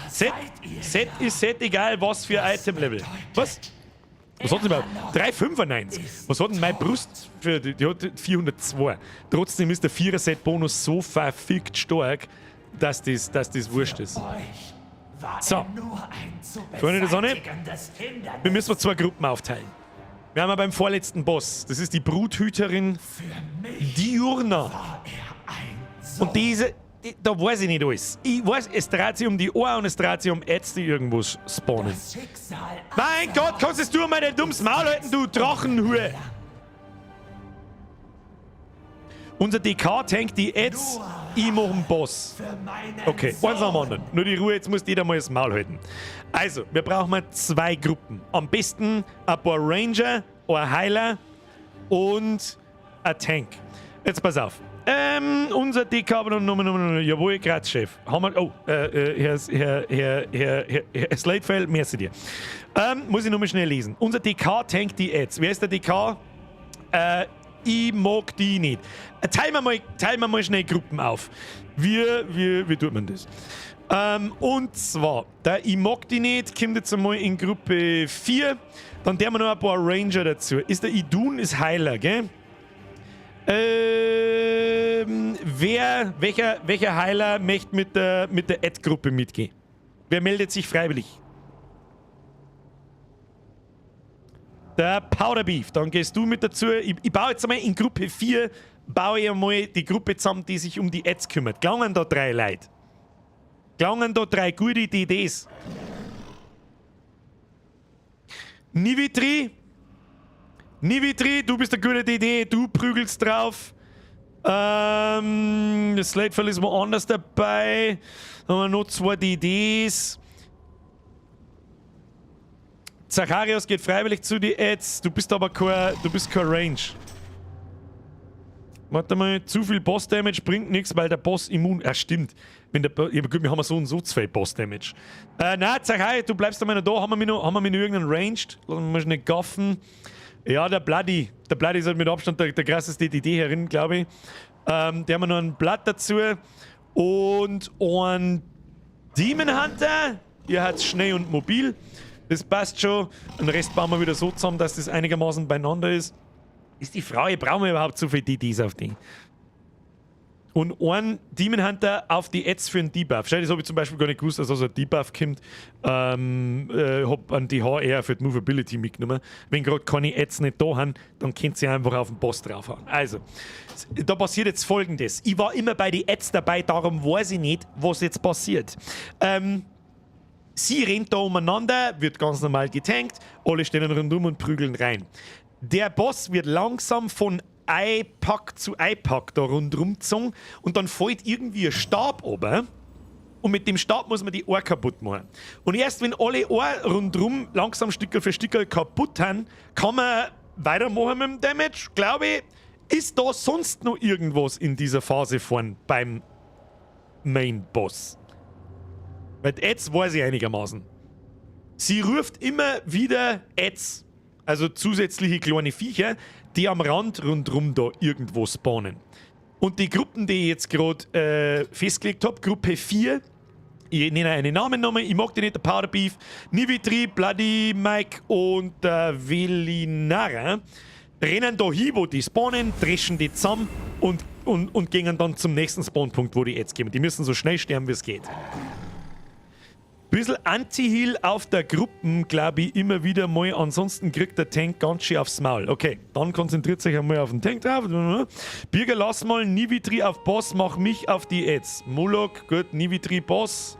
Set ist Set, egal was für Item-Level. Was? Was hat denn überhaupt? 3,95. Was hat denn meine Brust für. Die hat 402. Trotzdem ist der 4er-Set-Bonus so verfickt stark, dass das wurscht ist. So. Freunde der Sonne, wir müssen zwei Gruppen aufteilen. Wir haben ja beim vorletzten Boss. Das ist die Bruthüterin Diurna. Und diese, da weiß ich nicht alles. Ich weiß, es dreht sich um die Ohr und es dreht sich um Adds, die irgendwo spawnen. Mein Gott, kannst du mal dein dummes Maul halten, du Drachenhure! Unser DK tankt die Adds, ich mach einen Boss. Okay, eins nach dem anderen. Nur die Ruhe, jetzt muss jeder mal das Maul halten. Also, wir brauchen mal zwei Gruppen. Am besten ein paar Ranger, ein Heiler und ein Tank. Jetzt pass auf. Unser DK, aber noch, noch, noch, jawohl, grazie, Chef. Haben wir, oh, Herr, Herr, Herr, Herr, Herr, Herr Slatefell, merci dir. Muss ich nochmal schnell lesen. Unser DK tankt die Adds. Wer ist der DK? Ich mag die nicht. Teilen wir mal schnell Gruppen auf. Wie tut man das? Und zwar, der Ich mag die nicht kommt jetzt einmal in Gruppe 4. Dann der wir noch ein paar Ranger dazu. Ist der Idun ist Heiler, gell? Welcher Heiler möchte mit der Add-Gruppe mitgehen? Wer meldet sich freiwillig? Der Powder Beef, dann gehst du mit dazu. Ich baue jetzt einmal in Gruppe 4, baue ich einmal die Gruppe zusammen, die sich um die Adds kümmert. Gelangen da drei Leute? Gelangen da drei gute DDs? Nivitri? Nivitri, du bist der gute DD, du prügelst drauf. Slatefell ist woanders dabei. Dann haben wir noch zwei DDs. Zacharias geht freiwillig zu die Adds. Du bist aber kein, du bist kein Range. Warte mal, zu viel Boss-Damage bringt nichts, weil der Boss immun. Ja, stimmt. Wenn der, ja, gut, wir haben so und so zwei Boss-Damage. Nein, Zacharias, du bleibst einmal noch da. Haben wir noch irgendeinen Ranged? Lass mich mal schnell gaffen. Ja, der Bloody. Der Bloody ist halt mit Abstand der krasseste DD herin, glaube ich. Der haben wir noch ein Blood dazu. Und ein Demon Hunter. Ihr habt schnell und mobil. Das passt schon. Den Rest bauen wir wieder so zusammen, dass das einigermaßen beieinander ist. Ist die Frage, brauchen wir überhaupt so viele DDs auf die? Und ein Demon Hunter auf die Adds für einen Debuff. Schau, das habe ich zum Beispiel gar nicht gewusst, dass da so ein Debuff kommt. Hab einen DH eher für die Movability mitgenommen. Wenn gerade keine Adds nicht da haben, dann könnt ihr einfach auf den Boss draufhauen. Also, da passiert jetzt Folgendes. Ich war immer bei den Adds dabei, darum weiß ich nicht, was jetzt passiert. Sie rennt da umeinander, wird ganz normal getankt, alle stehen rundum und prügeln rein. Der Boss wird langsam von Eipack zu Eipack da rundrum gezogen und dann fällt irgendwie ein Stab runter und mit dem Stab muss man die Ohr kaputt machen. Und erst wenn alle Ohr rundrum langsam Stück für Stück kaputt haben, kann man weitermachen mit dem Damage, glaube ich. Ist da sonst noch irgendwas in dieser Phase vorn beim Main Boss? Weil jetzt weiß ich einigermaßen. Sie ruft immer wieder Adds, also zusätzliche kleine Viecher, die am Rand rundrum da irgendwo spawnen. Und die Gruppen, die ich jetzt gerade festgelegt habe, Gruppe 4, ich nenne einen Namen nochmal, ich mag die nicht, der Powder Beef, Nivitri, Bloody Mike und der Velinara, rennen da hin, wo die spawnen, dreschen die zusammen und gehen dann zum nächsten Spawnpunkt, wo die Adds gehen. Die müssen so schnell sterben, wie es geht. Bisschen Anti-Heal auf der Gruppen, glaube ich, immer wieder mal. Ansonsten kriegt der Tank ganz schön aufs Maul. Okay, dann konzentriert sich einmal auf den Tank drauf. Birger, lass mal Nivitri auf Boss, mach mich auf die Adds. Mulok, gut, Nivitri Boss.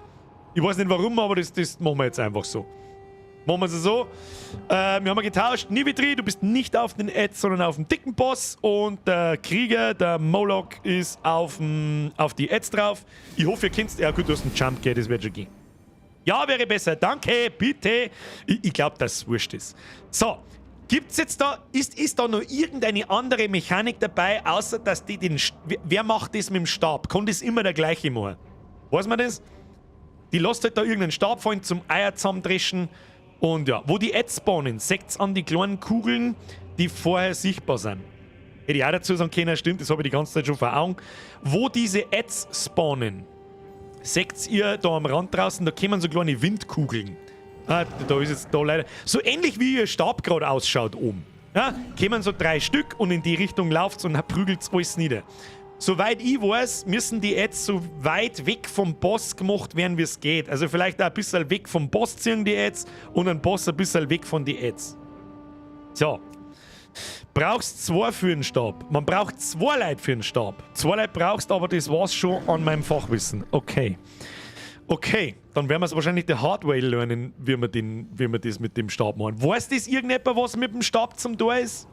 Ich weiß nicht warum, aber das machen wir jetzt einfach so. Machen wir es so. Wir haben getauscht. Nivitri, du bist nicht auf den Ads, sondern auf dem dicken Boss. Und der Krieger, der Moloch, ist auf die Ads drauf. Ich hoffe, ihr kennt's. Ja gut, du hast einen Jump, das wird schon gehen. Ja, wäre besser. Danke, bitte. Ich glaube, dass es wurscht ist. So, gibt's jetzt da... Ist da noch irgendeine andere Mechanik dabei, außer dass die den... Wer macht das mit dem Stab? Kann das immer der gleiche machen? Weiß man das? Die lässt halt da irgendeinen Stab fallen zum Eier zusammendreschen. Und ja, wo die Ads spawnen, seht's an die kleinen Kugeln, die vorher sichtbar sind. Hätte ich auch dazu sagen können, stimmt, das habe ich die ganze Zeit schon vor Augen. Wo diese Ads spawnen, seht's ihr da am Rand draußen, da kommen so kleine Windkugeln. Ah, da ist jetzt da leider... So ähnlich wie ihr Stab gerade ausschaut oben. Ja, kommen so 3 Stück und in die Richtung lauft's und prügelt's alles nieder. Soweit ich weiß, müssen die Ads so weit weg vom Boss gemacht werden, wie es geht. Also vielleicht auch ein bisschen weg vom Boss ziehen die Ads und einen Boss ein bisschen weg von die Ads. So. Brauchst 2 für den Stab. Man braucht 2 Leute für den Stab. 2 Leute brauchst, aber das war's schon an meinem Fachwissen. Okay. Okay, dann werden wir es wahrscheinlich the hard way lernen, wie wir das mit dem Stab machen. Weiß das irgendjemand, was mit dem Stab zum Tor ist?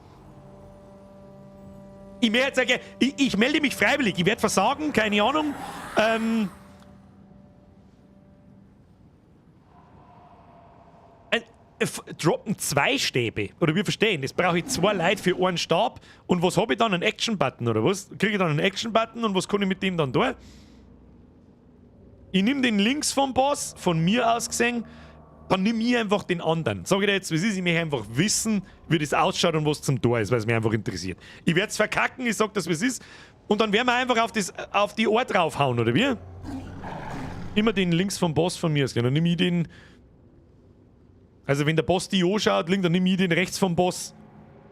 Ich möchte jetzt sagen, ich melde mich freiwillig. Ich werde versagen, keine Ahnung. Droppen 2 Stäbe. Oder wir verstehen, das brauche ich 2 Leute für einen Stab. Und was habe ich dann? Einen Action-Button oder was? Kriege ich dann einen Action-Button und was kann ich mit dem dann tun? Ich nehme den links vom Boss, von mir aus gesehen, dann nimm ich einfach den anderen. Sag ich dir jetzt, wie es ist, ich möchte einfach wissen, wie das ausschaut und was zum Tor ist, weil es mich einfach interessiert. Ich werde es verkacken, ich sag das, wie es ist. Und dann werden wir einfach auf die Ohr draufhauen, oder wie? Immer den links vom Boss von mir aus. Dann nimm ich den... Also wenn der Boss die anschaut, dann nimm ich den rechts vom Boss.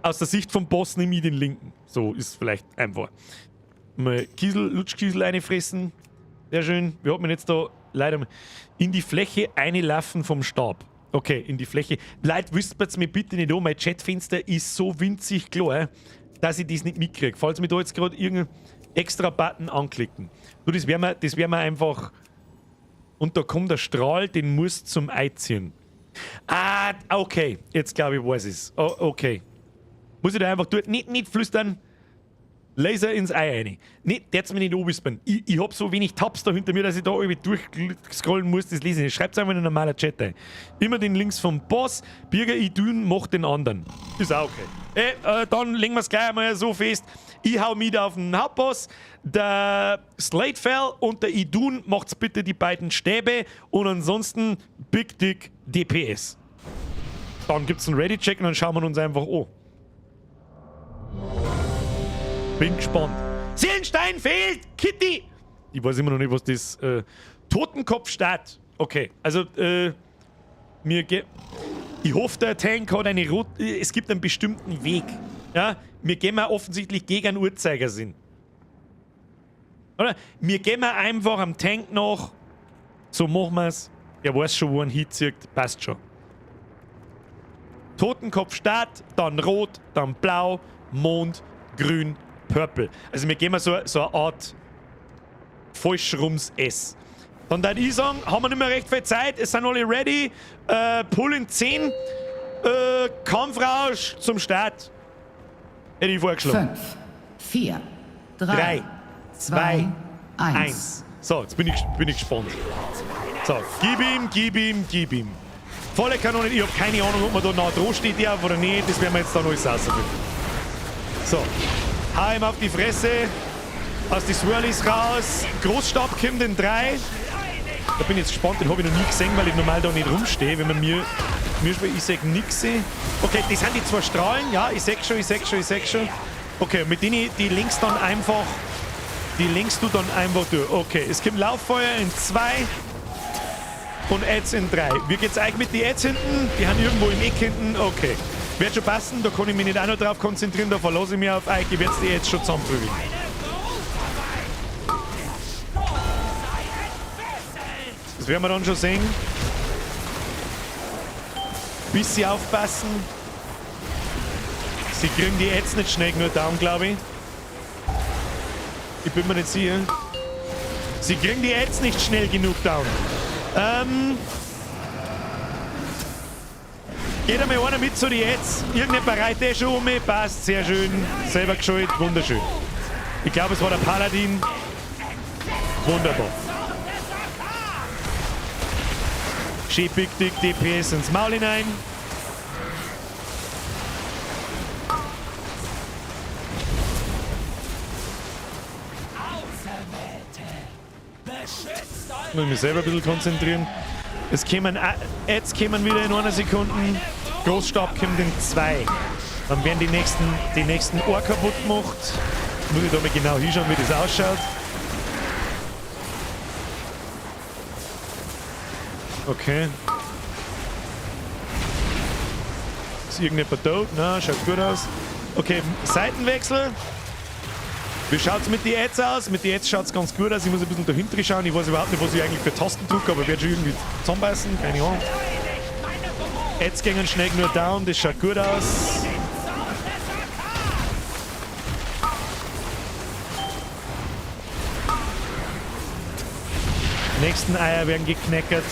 Aus der Sicht vom Boss nimm ich den linken. So ist vielleicht einfach. Mal Kiesel, Lutschkiesel reinfressen. Sehr schön. Wir haben jetzt da leider in die Fläche eine Laffen vom Stab. Okay, in die Fläche. Leute, wüsst mir bitte nicht an, mein Chatfenster ist so winzig klar, dass ich das nicht mitkriege. Falls mir da jetzt gerade irgendeinen extra Button anklicken. Du, das werden wir einfach... Und da kommt der Strahl, den muss zum Einziehen. Ah, okay. Jetzt glaube ich, weiß ich's. Oh, okay. Muss ich da einfach durch... Nicht flüstern. Laser ins Ei rein. Nicht, der mir nicht anwispern. Ich hab so wenig Tabs da hinter mir, dass ich da irgendwie durchscrollen muss, das lese ich nicht. Schreibt's einfach in einen normalen Chat ein. Immer den links vom Boss. Birger Idun macht den anderen. Ist auch okay. Dann legen wir's gleich einmal so fest. Ich hau mit auf den Hauptboss. Der Slatefell und der Idun macht's bitte die beiden Stäbe. Und ansonsten Big Dick DPS. Dann gibt's einen Ready-Check und dann schauen wir uns einfach an. Bin gespannt. Seelenstein fehlt! Kitty! Ich weiß immer noch nicht, was das... Totenkopf-Start. Okay, also, mir geht... Ich hoffe, der Tank hat eine rote... Es gibt einen bestimmten Weg. Ja? Wir gehen mal offensichtlich gegen einen Uhrzeigersinn. Oder? Wir gehen mal einfach am Tank nach. So machen wir's. Er weiß schon, wo er hinzieht. Passt schon. Totenkopf-Start, dann rot, dann blau, Mond, grün, purple. Also wir gehen mal so eine Art falsch rums S. Dann würde ich sagen, haben wir nicht mehr recht viel Zeit, es sind alle ready. Pull in 10. Kampfrausch zum Start. Hätte ich vorgeschlagen. 5, 4, 3, 2, 1. So, jetzt bin ich gespannt. So, gib ihm, gib ihm, gib ihm. Volle Kanone, ich habe keine Ahnung, ob man da nah dran steht oder nicht. Das werden wir jetzt da noch alles rausfinden. So. Hau ihm auf die Fresse. Aus die Swirlies raus. Großstab kommt in 3. Da bin ich jetzt gespannt, den habe ich noch nie gesehen, weil ich normal da nicht rumstehe. Wenn man mir ich sehe nix. Okay, das sind die 2 Strahlen. Ja, ich sehe schon, ich sehe schon, ich sehe schon. Okay, mit denen, die lenkst dann einfach. Die lenkst du dann einfach durch. Okay, es kommt Lauffeuer in 2 und Ads in 3. Wie geht's eigentlich mit den Ads hinten? Die haben irgendwo im Eck hinten. Okay. Wird schon passen, da kann ich mich nicht auch noch drauf konzentrieren, da verlasse ich mich auf euch, ich werde die jetzt schon zusammenprügeln. Das werden wir dann schon sehen. Bisschen aufpassen. Sie kriegen die Ads nicht schnell genug down, glaube ich. Ich bin mir nicht sicher. Sie kriegen die Ads nicht schnell genug down. Geht einmal einer mit zu die Ads. Irgendjemand reitet eh schon um mich. Passt, sehr schön. Selber geschult, wunderschön. Ich glaube, es war der Paladin. Wunderbar. Schön Big Dick DPS ins Maul hinein. Muss ich mich selber ein bisschen konzentrieren. Es kämen Ads kämen wieder in einer Sekunde. Großstab kommt in 2. Dann werden die nächsten Ohr kaputt gemacht. Muss ich da mal genau hinschauen, wie das ausschaut. Okay. Ist irgendjemand tot? Na, schaut gut aus. Okay, Seitenwechsel. Wie schaut's mit den Ads aus? Mit den Ads schaut's ganz gut aus. Ich muss ein bisschen dahinter schauen. Ich weiß überhaupt nicht, was ich eigentlich für Tasten drücke, aber ich werde schon irgendwie zusammenbeißen. Keine Ahnung. Ads gehen schnell nur down. Das schaut gut aus. Nächsten Eier werden geknackert.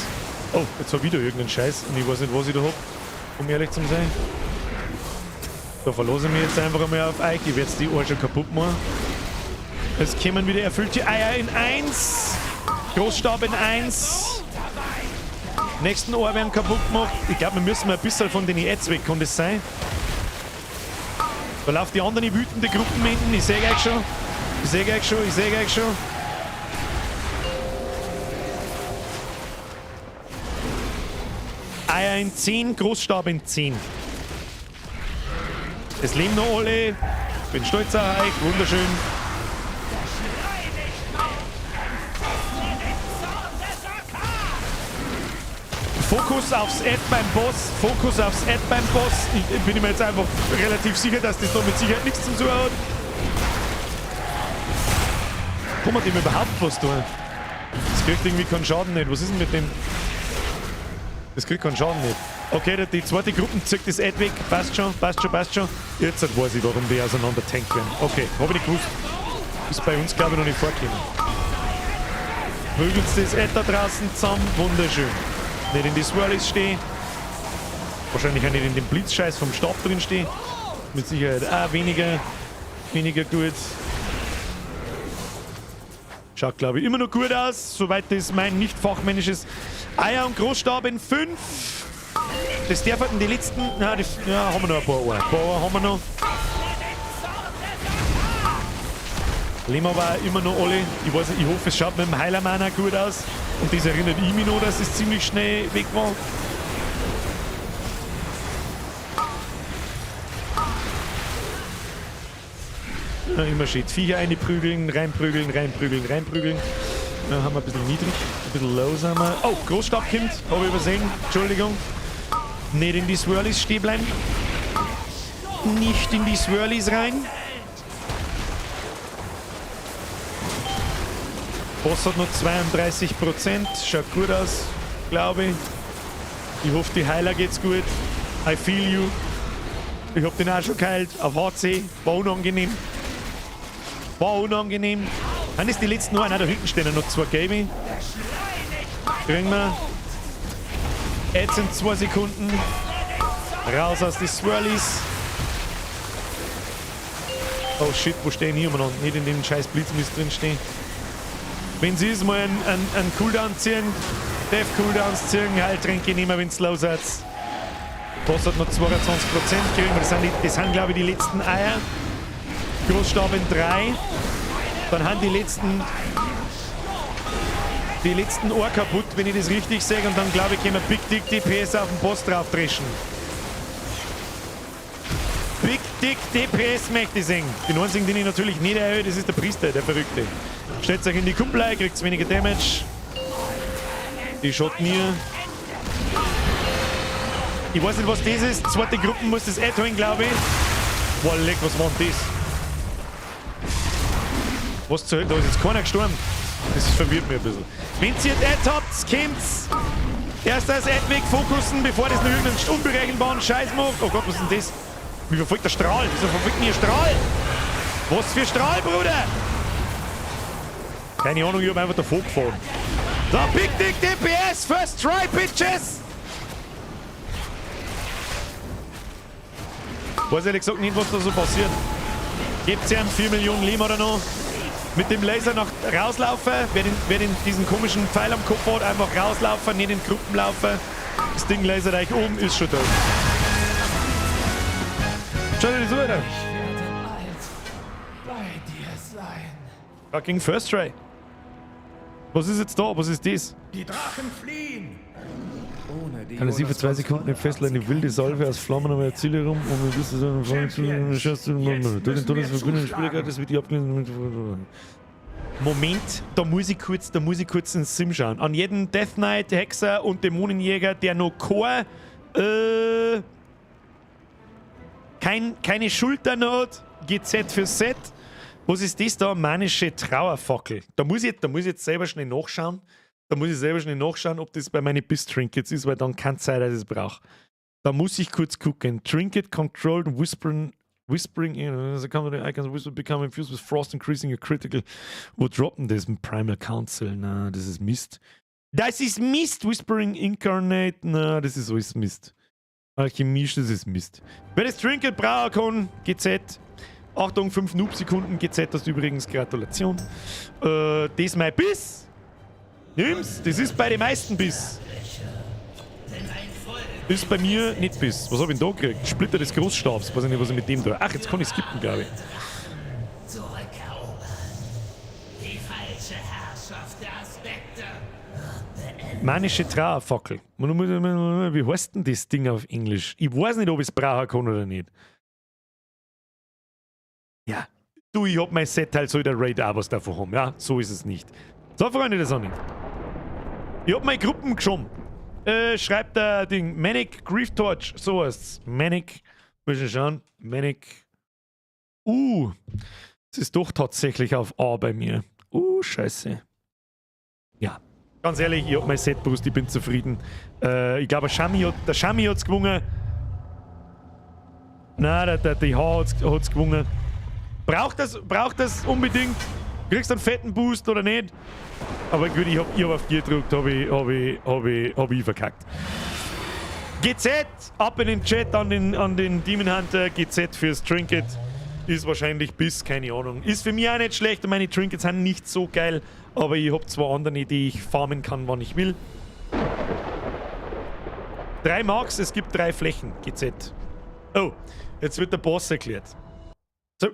Oh, jetzt hab ich wieder irgendeinen Scheiß und ich weiß nicht, was ich da hab, um ehrlich zu sein. Da verlasse ich mich jetzt einfach einmal auf euch. Ich werde die Ohr schon kaputt machen. Es kommen wieder erfüllte Eier in 1. Großstab in 1. Nächsten Ohr werden kaputt gemacht. Ich glaube, wir müssen mal ein bisschen von den Ads weg. Kann das sein? Da laufen die anderen wütende Gruppen hinten. Ich sehe euch schon. Ich sehe euch schon. Ich sehe euch schon. Eier in 10, Großstab in 10. Es leben noch alle. Bin stolz auf euch. Wunderschön. Fokus aufs Ad beim Boss. Fokus aufs Ad beim Boss. Ich bin mir jetzt einfach relativ sicher, dass das da mit Sicherheit nichts zum Suchen hat. Kann man dem überhaupt was tun? Das kriegt irgendwie keinen Schaden nicht. Was ist denn mit dem? Das kriegt keinen Schaden nicht. Okay, die zweite Gruppe zieht das Ad weg. Passt schon, passt schon, passt schon. Jetzt weiß ich, warum die auseinander tankt werden. Okay, hab ich nicht gewusst. Ist bei uns, glaube ich, noch nicht vorgekommen. Prügelt das Ad da draußen zusammen. Wunderschön. Nicht in die Swirlies stehen. Wahrscheinlich auch nicht in dem Blitzscheiß vom Stab drin stehen. Mit Sicherheit auch weniger gut. Schaut, glaube ich, immer noch gut aus, soweit das mein nicht fachmännisches Eier und Großstab in 5. Das dürfen die letzten. Na, die, ja, haben wir noch ein paar Ohren. Ein paar Ohren haben wir noch. Leben aber immer noch alle. Ich weiß nicht, ich hoffe, es schaut mit dem Heilermann auch gut aus. Und das erinnert ich mich noch, dass es ziemlich schnell weg war. Ja, immer schön die Viecher reinprügeln, reinprügeln, reinprügeln, reinprügeln. Da haben wir ein bisschen niedrig, ein bisschen low sind wir. Oh, Großstab kommt, habe ich übersehen. Entschuldigung. Nicht in die Swirlies stehen bleiben. Nicht in die Swirlies rein. Boss hat noch 32%. Schaut gut aus, glaube ich. Ich hoffe, die Heiler geht's gut. I feel you. Ich hab den auch schon geheilt. Auf HC. War unangenehm. War unangenehm. Dann ist die letzten noch. Nein, da hinten stehen noch zwei Gaming. Kriegen wir. Jetzt sind 2 Sekunden. Raus aus die Swirlies. Oh shit, wo stehen hier umeinander? Nicht in dem scheiß Blitzmist drin stehen. Wenn sie es mal einen Cooldown ziehen, Death Cooldowns ziehen, Heiltränke nehmen, wenn es low seid. Boss hat noch 22%, kriegen wir. Das sind glaube ich die letzten Eier. Großstab in 3. Dann haben die letzten Ohr kaputt, wenn ich das richtig sehe. Und dann glaube ich, können wir Big Dick DPS auf den Boss drauf dreschen. Big Dick DPS möchte ich sehen. Den einzigen, den ich natürlich nicht erhöhe, das ist der Priester, der Verrückte. Stellt euch in die Kumpelei, kriegt weniger Damage. Die schaut mir. Ich weiß nicht, was das ist. Zweite Gruppe muss das Ad holen, glaube ich. Boah, leck, was war denn das? Was zur Hölle? Da ist jetzt keiner gestorben. Das verwirrt mich ein bisschen. Wenn ihr Ad habt, kommt's. Erst das Ad weg fokussen, bevor das noch irgendeinen unberechenbaren Scheiß macht. Oh Gott, was ist denn das? Wie verfolgt der Strahl? Wieso verfolgt denn hier Strahl? Was für Strahl, Bruder? Keine Ahnung, ich hab einfach davor gefahren. So, Big Dick DPS, First Try, Bitches! Weiß ehrlich gesagt nicht, was da so passiert. Gebt ihm 4 Millionen Leben oder noch? Mit dem Laser nach rauslaufen, wer den, diesen komischen Pfeil am Kopf hat, einfach rauslaufen, nicht in Gruppen laufen. Das Ding lasert euch um, ist schon tot. Schau dir das an, Alter. Ich werde bald bei dir sein. Fucking First Try. Was ist jetzt da? Was ist das? Die Drachen fliehen! Ohne die Kann es für 2 Sekunden entfesseln, eine wilde Salve aus Flammen um ihr Ziel herum, um ein bisschen Champions, jetzt durch den müssen wir Todesvergründeten zuschlagen. Spieler, das wird die abgelehnt. Moment, da muss ich kurz ins Sim schauen. An jeden Death Knight, Hexer und Dämonenjäger, der noch keine Schultern hat, GZ für Set. Was ist das da? Manische Trauerfackel. Da muss ich jetzt selber schnell nachschauen. Da muss ich selber schnell nachschauen, ob das bei meinen Biss-Trinkets ist, weil dann kann es sein, dass ich es brauche. Da muss ich kurz gucken. Trinket Controlled Whispering, Whispering, the company icons whisper become infused with frost, increasing your critical. Wo droppen das? Primal Council. Na, das ist Mist. Das ist Mist! Whispering Incarnate. Na, das ist alles Mist. Alchemie, das ist Mist. Wer das Trinket brauchen kann, GZ. Achtung, 5 Noob-Sekunden, GZ hast übrigens Gratulation. Das mein Biss. Nimm's, das ist bei den meisten Biss. Ist bei mir nicht Biss. Was hab ich denn da gekriegt? Splitter des Großstabs. Weiß ich nicht, was ich mit dem tue. Ach, jetzt kann ich skippen, glaube ich. Zurückerobern. Die falsche Herrschaft der Aspekte. Manische Trauerfackel. Wie heißt denn das Ding auf Englisch? Ich weiß nicht, ob ich es brauchen kann oder nicht. Ja. Du, ich hab mein Set halt so in der Raid auch was davon haben. Ja, so ist es nicht. So, Freunde der Sonne. Ich hab meine Gruppen geschoben. Schreibt der Ding. Manic Grief Torch. So heißt's. Manic. Muss ich schauen. Manic. Es ist doch tatsächlich auf A bei mir. Scheiße. Ja. Ganz ehrlich, ich hab mein Set Boost, ich bin zufrieden. Ich glaube, der Shami hat's gewonnen. Nein, der DH hat's gewonnen. Braucht das unbedingt? Kriegst du einen fetten Boost oder nicht? Aber gut, ich hab auf Gier gedrückt, hab ich verkackt. GZ, ab in den Chat an den Demon Hunter. GZ fürs Trinket. Ist wahrscheinlich bis, keine Ahnung. Ist für mich auch nicht schlecht, meine Trinkets sind nicht so geil. Aber ich hab zwei andere, die ich farmen kann, wann ich will. 3 Marks, es gibt 3 Flächen. GZ. Oh, jetzt wird der Boss erklärt. So.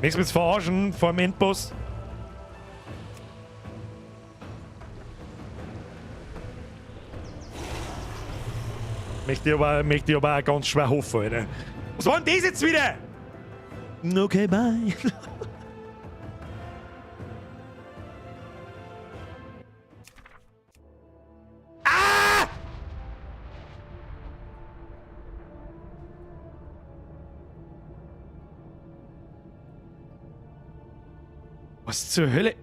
Nichts mit verarschen vor dem Endboss. Möchte ich aber auch ganz schwer hoffen, Alter. Was war denn das jetzt wieder? Okay, bye. Ah! Was zur Hölle?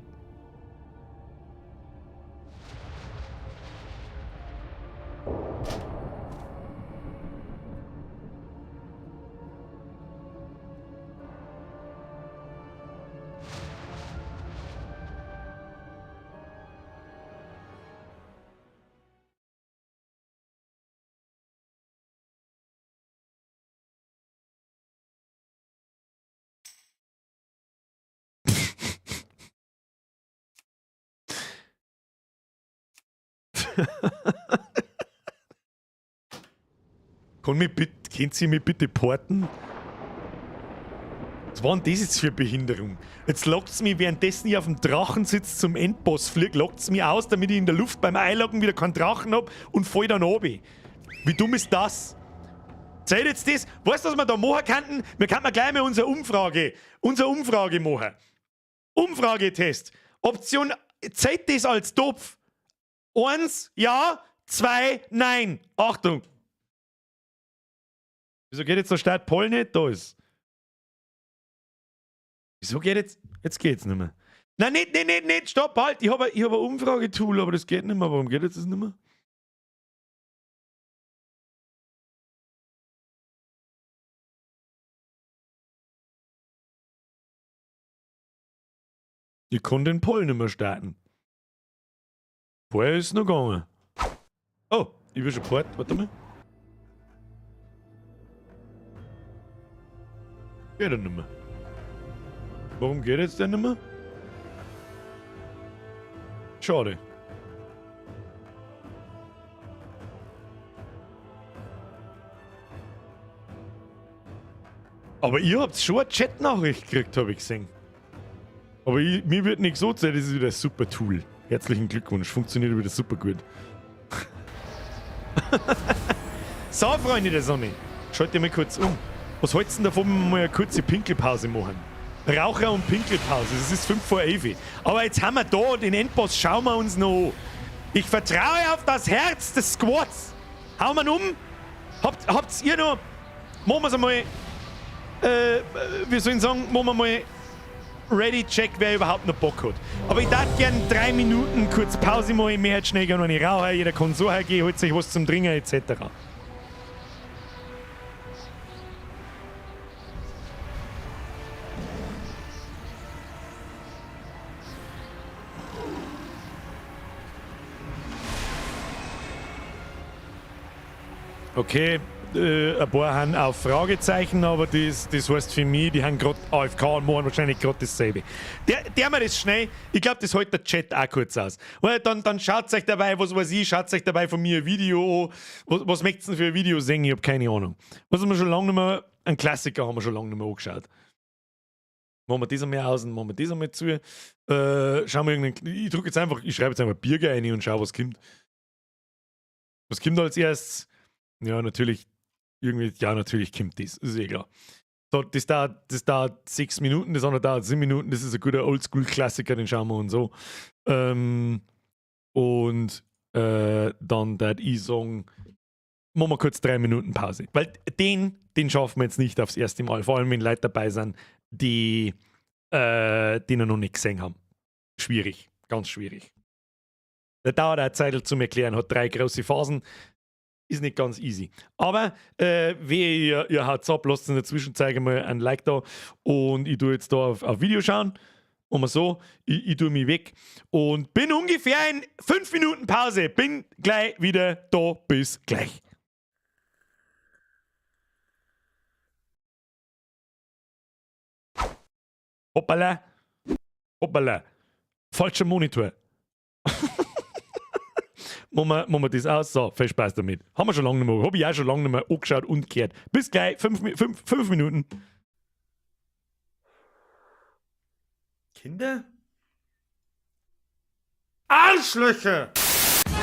Könnt ihr mich bitte porten? Was war denn das jetzt für Behinderung? Jetzt lockt's mich, währenddessen ich auf dem Drachen sitze, zum Endboss flieg, lockt's mich aus, damit ich in der Luft beim Einloggen wieder keinen Drachen hab und fall dann runter. Wie dumm ist das? Zählt jetzt das? Weißt du, was wir da machen könnten? Wir könnten gleich mal unsere Umfrage machen. Umfragetest. Option, zählt das als Topf? 1, ja, 2, nein. Achtung. Wieso geht jetzt der Start Pol nicht? Da ist. Wieso geht jetzt? Jetzt geht's nicht mehr. Nein, nicht, nicht, nicht, nicht, stopp, halt. Ich hab ein Umfragetool, aber das geht nicht mehr. Warum geht jetzt das nicht mehr? Ich kann den Poll nicht mehr starten. Vorher ist noch gegangen. Oh, ich bin schon fort. Warte mal. Geht er nicht mehr. Warum geht jetzt der nicht mehr? Schade. Aber ihr habt schon eine Chat-Nachricht gekriegt, habe ich gesehen. Aber ich, mir wird nichts so sein, das ist wieder ein super Tool. Herzlichen Glückwunsch, funktioniert wieder super gut. So, Freunde der Sonne, schalt ihr mal kurz um. Was hältst du denn davon, wenn wir mal eine kurze Pinkelpause machen? Raucher- und Pinkelpause, es ist 5 vor 11. Aber jetzt haben wir da den Endboss, schauen wir uns noch an. Ich vertraue auf das Herz des Squads. Hauen wir ihn um? Habt ihr noch... Machen wir's einmal... wir sollen sagen, machen wir mal ready, check, wer überhaupt noch Bock hat. Aber ich darf gern 3 Minuten kurz Pause machen, ich möchte schnell gerne eine Raucher, jeder kann so hergehen, holt sich was zum Trinken etc. Okay, ein paar haben auf Fragezeichen, aber das heißt für mich, die haben grad AFK und machen wahrscheinlich grad dasselbe. Der mir das schnell, ich glaub, das hält der Chat auch kurz aus. Weil dann schaut euch dabei, was weiß ich, schaut euch dabei von mir ein Video an. Was möchtest du denn für ein Video sehen? Ich hab keine Ahnung. Was haben wir schon lange nicht mehr, einen Klassiker haben wir schon lange nicht mehr angeschaut. Machen wir das einmal aus und machen wir das einmal zu. Schauen wir irgendeinen, ich drück jetzt einfach, ich schreibe jetzt einfach Birger rein und schau, was kommt. Was kommt als erstes? Ja, natürlich, irgendwie, ja, natürlich kommt das, ist eh klar. So, das dauert 6 Minuten, das andere dauert 7 Minuten, das ist ein guter Oldschool-Klassiker, den schauen wir uns so. Und dann der ich sagen, machen wir kurz 3 Minuten Pause. Weil den schaffen wir jetzt nicht aufs erste Mal, vor allem wenn Leute dabei sind, die noch nicht gesehen haben. Schwierig, ganz schwierig. Der dauert auch eine Zeit zum Erklären, hat 3 große Phasen. Ist nicht ganz easy. Aber wehe, ihr haut's ab, lasst in der Zwischenzeit mal ein Like da und ich tue jetzt da auf Video schauen. Und mal so, ich tue mich weg und bin ungefähr in 5 Minuten Pause. Bin gleich wieder da. Bis gleich. Hoppala. Hoppala. Falscher Monitor. Machen wir das aus. So, viel Spaß damit. Haben wir schon lange nicht mehr. Hab ich auch schon lange nicht mehr angeschaut und gehört. Bis gleich. 5 Minuten. Kinder? Arschlöcher!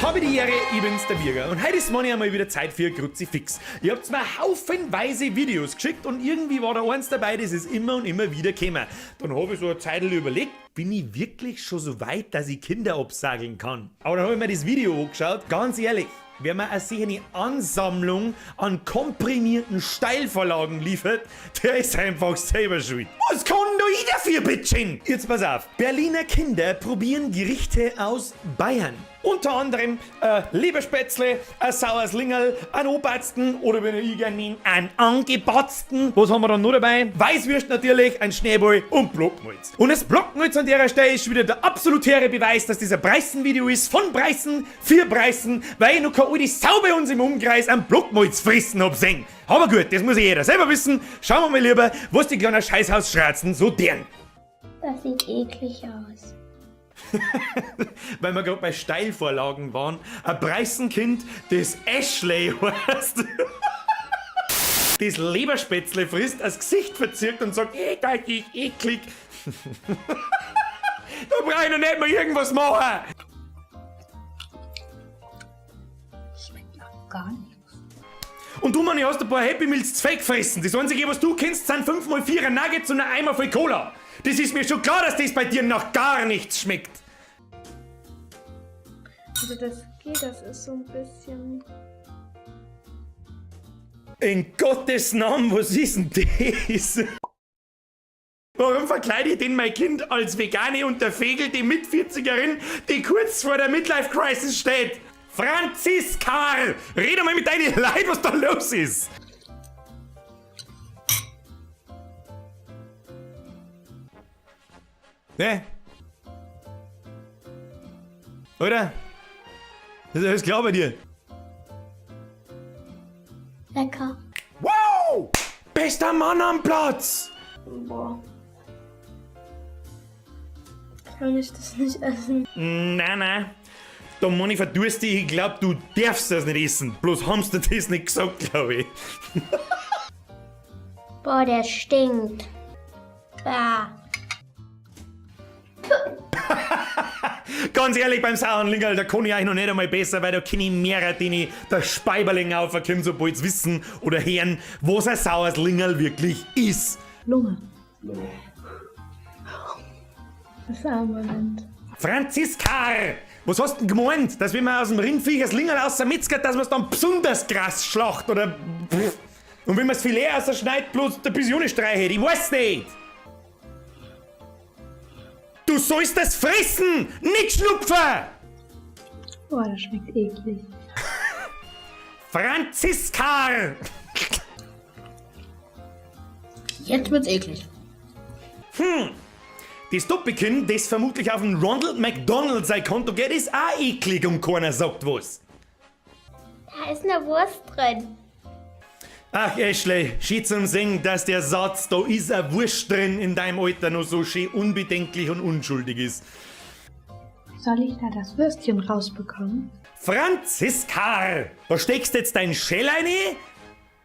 Habe die Ehre, ich bin's, der Birger. Und heute ist mal einmal wieder Zeit für Kruzifix. Ihr habt mir haufenweise Videos geschickt und irgendwie war da eins dabei, das ist immer und immer wieder gekommen. Dann hab ich so eine Zeit überlegt, bin ich wirklich schon so weit, dass ich Kinder absageln kann? Aber dann hab ich mir das Video angeschaut, ganz ehrlich, wer mir eine sichere Ansammlung an komprimierten Steilvorlagen liefert, der ist einfach selber schuld. Was kann da ich dafür, bitteschön? Jetzt pass auf, Berliner Kinder probieren Gerichte aus Bayern. Unter anderem Leberspätzle, ein saures Lingerl, ein Obersten oder wenn ich gerne nehme, einen angebatzten. Was haben wir dann noch dabei? Weißwürst natürlich, ein Schneeball und Blockmalz. Und das Blockmalz an der Stelle ist wieder der absolutäre Beweis, dass dieser Preißen-Video ist von Preißen für Preißen, weil ich noch keine alte Sau bei uns im Umkreis am Blockmalz fressen hab sehen. Aber gut, das muss ja jeder selber wissen. Schauen wir mal lieber, was die kleinen Scheißhausschratzen so deren. Das sieht eklig aus. Weil wir grad bei Steilvorlagen waren, ein Preißenkind, das Ashley heißt, das Leberspätzle frisst, das Gesicht verzirkt und sagt, ey, das ist eklig. Da brauch ich noch nicht mal irgendwas machen. Schmeckt nach gar nichts. Und du, Manni, hast ein paar Happy Meals zu fett gefressen. Das Einzige, was du kennst, sind 5x4 Nuggets und ein Eimer voll Cola. Das ist mir schon klar, dass das bei dir nach gar nichts schmeckt. Also das geht, das ist so ein bisschen... In Gottes Namen, was ist denn das? Warum verkleide ich denn mein Kind als vegane unterfegelte Mitvierzigerin, die kurz vor der Midlife-Crisis steht? Franziska, rede mal mit deinen Leuten, was da los ist. Ne? Oder? Das ist alles klar bei dir. Lecker. Wow! Bester Mann am Platz! Boah. Kann ich das nicht essen? Nein, nein. Da Moni verdurst dich, ich glaub, du darfst das nicht essen. Bloß haben sie dir das nicht gesagt, glaub ich. Boah, der stinkt. Bah. Ganz ehrlich, beim sauren Lingerl, da kann ich euch noch nicht einmal besser, weil da kenne ich mehrere, denen der Speiberling aufkommt, sobald sie wissen oder hören, was ein saures Lingerl wirklich ist. Lunge. Das ist Armband. Franziskar! Was hast du denn gemeint? Dass wenn man aus dem Rindviech das Lingerl ausmetzgert, dass man es dann besonders krass schlacht oder. Pff. Und wenn man das Filet ausschneidet, bloß der bisschen streichelt. Ich weiß nicht! Du sollst das fressen, nicht schnupfen! Boah, das schmeckt eklig. Franziskar! Jetzt wird's eklig. Das Doppelkinn, das vermutlich auf den Ronald McDonald sein Konto geht, ist auch eklig und keiner sagt was. Da ist eine Wurst drin. Ach Ashley, schön zum Singen, dass der Satz, da ist a Wurst drin in deinem Alter noch so schön unbedenklich und unschuldig ist. Soll ich da das Würstchen rausbekommen? Franziskar, da steckst jetzt dein Schell rein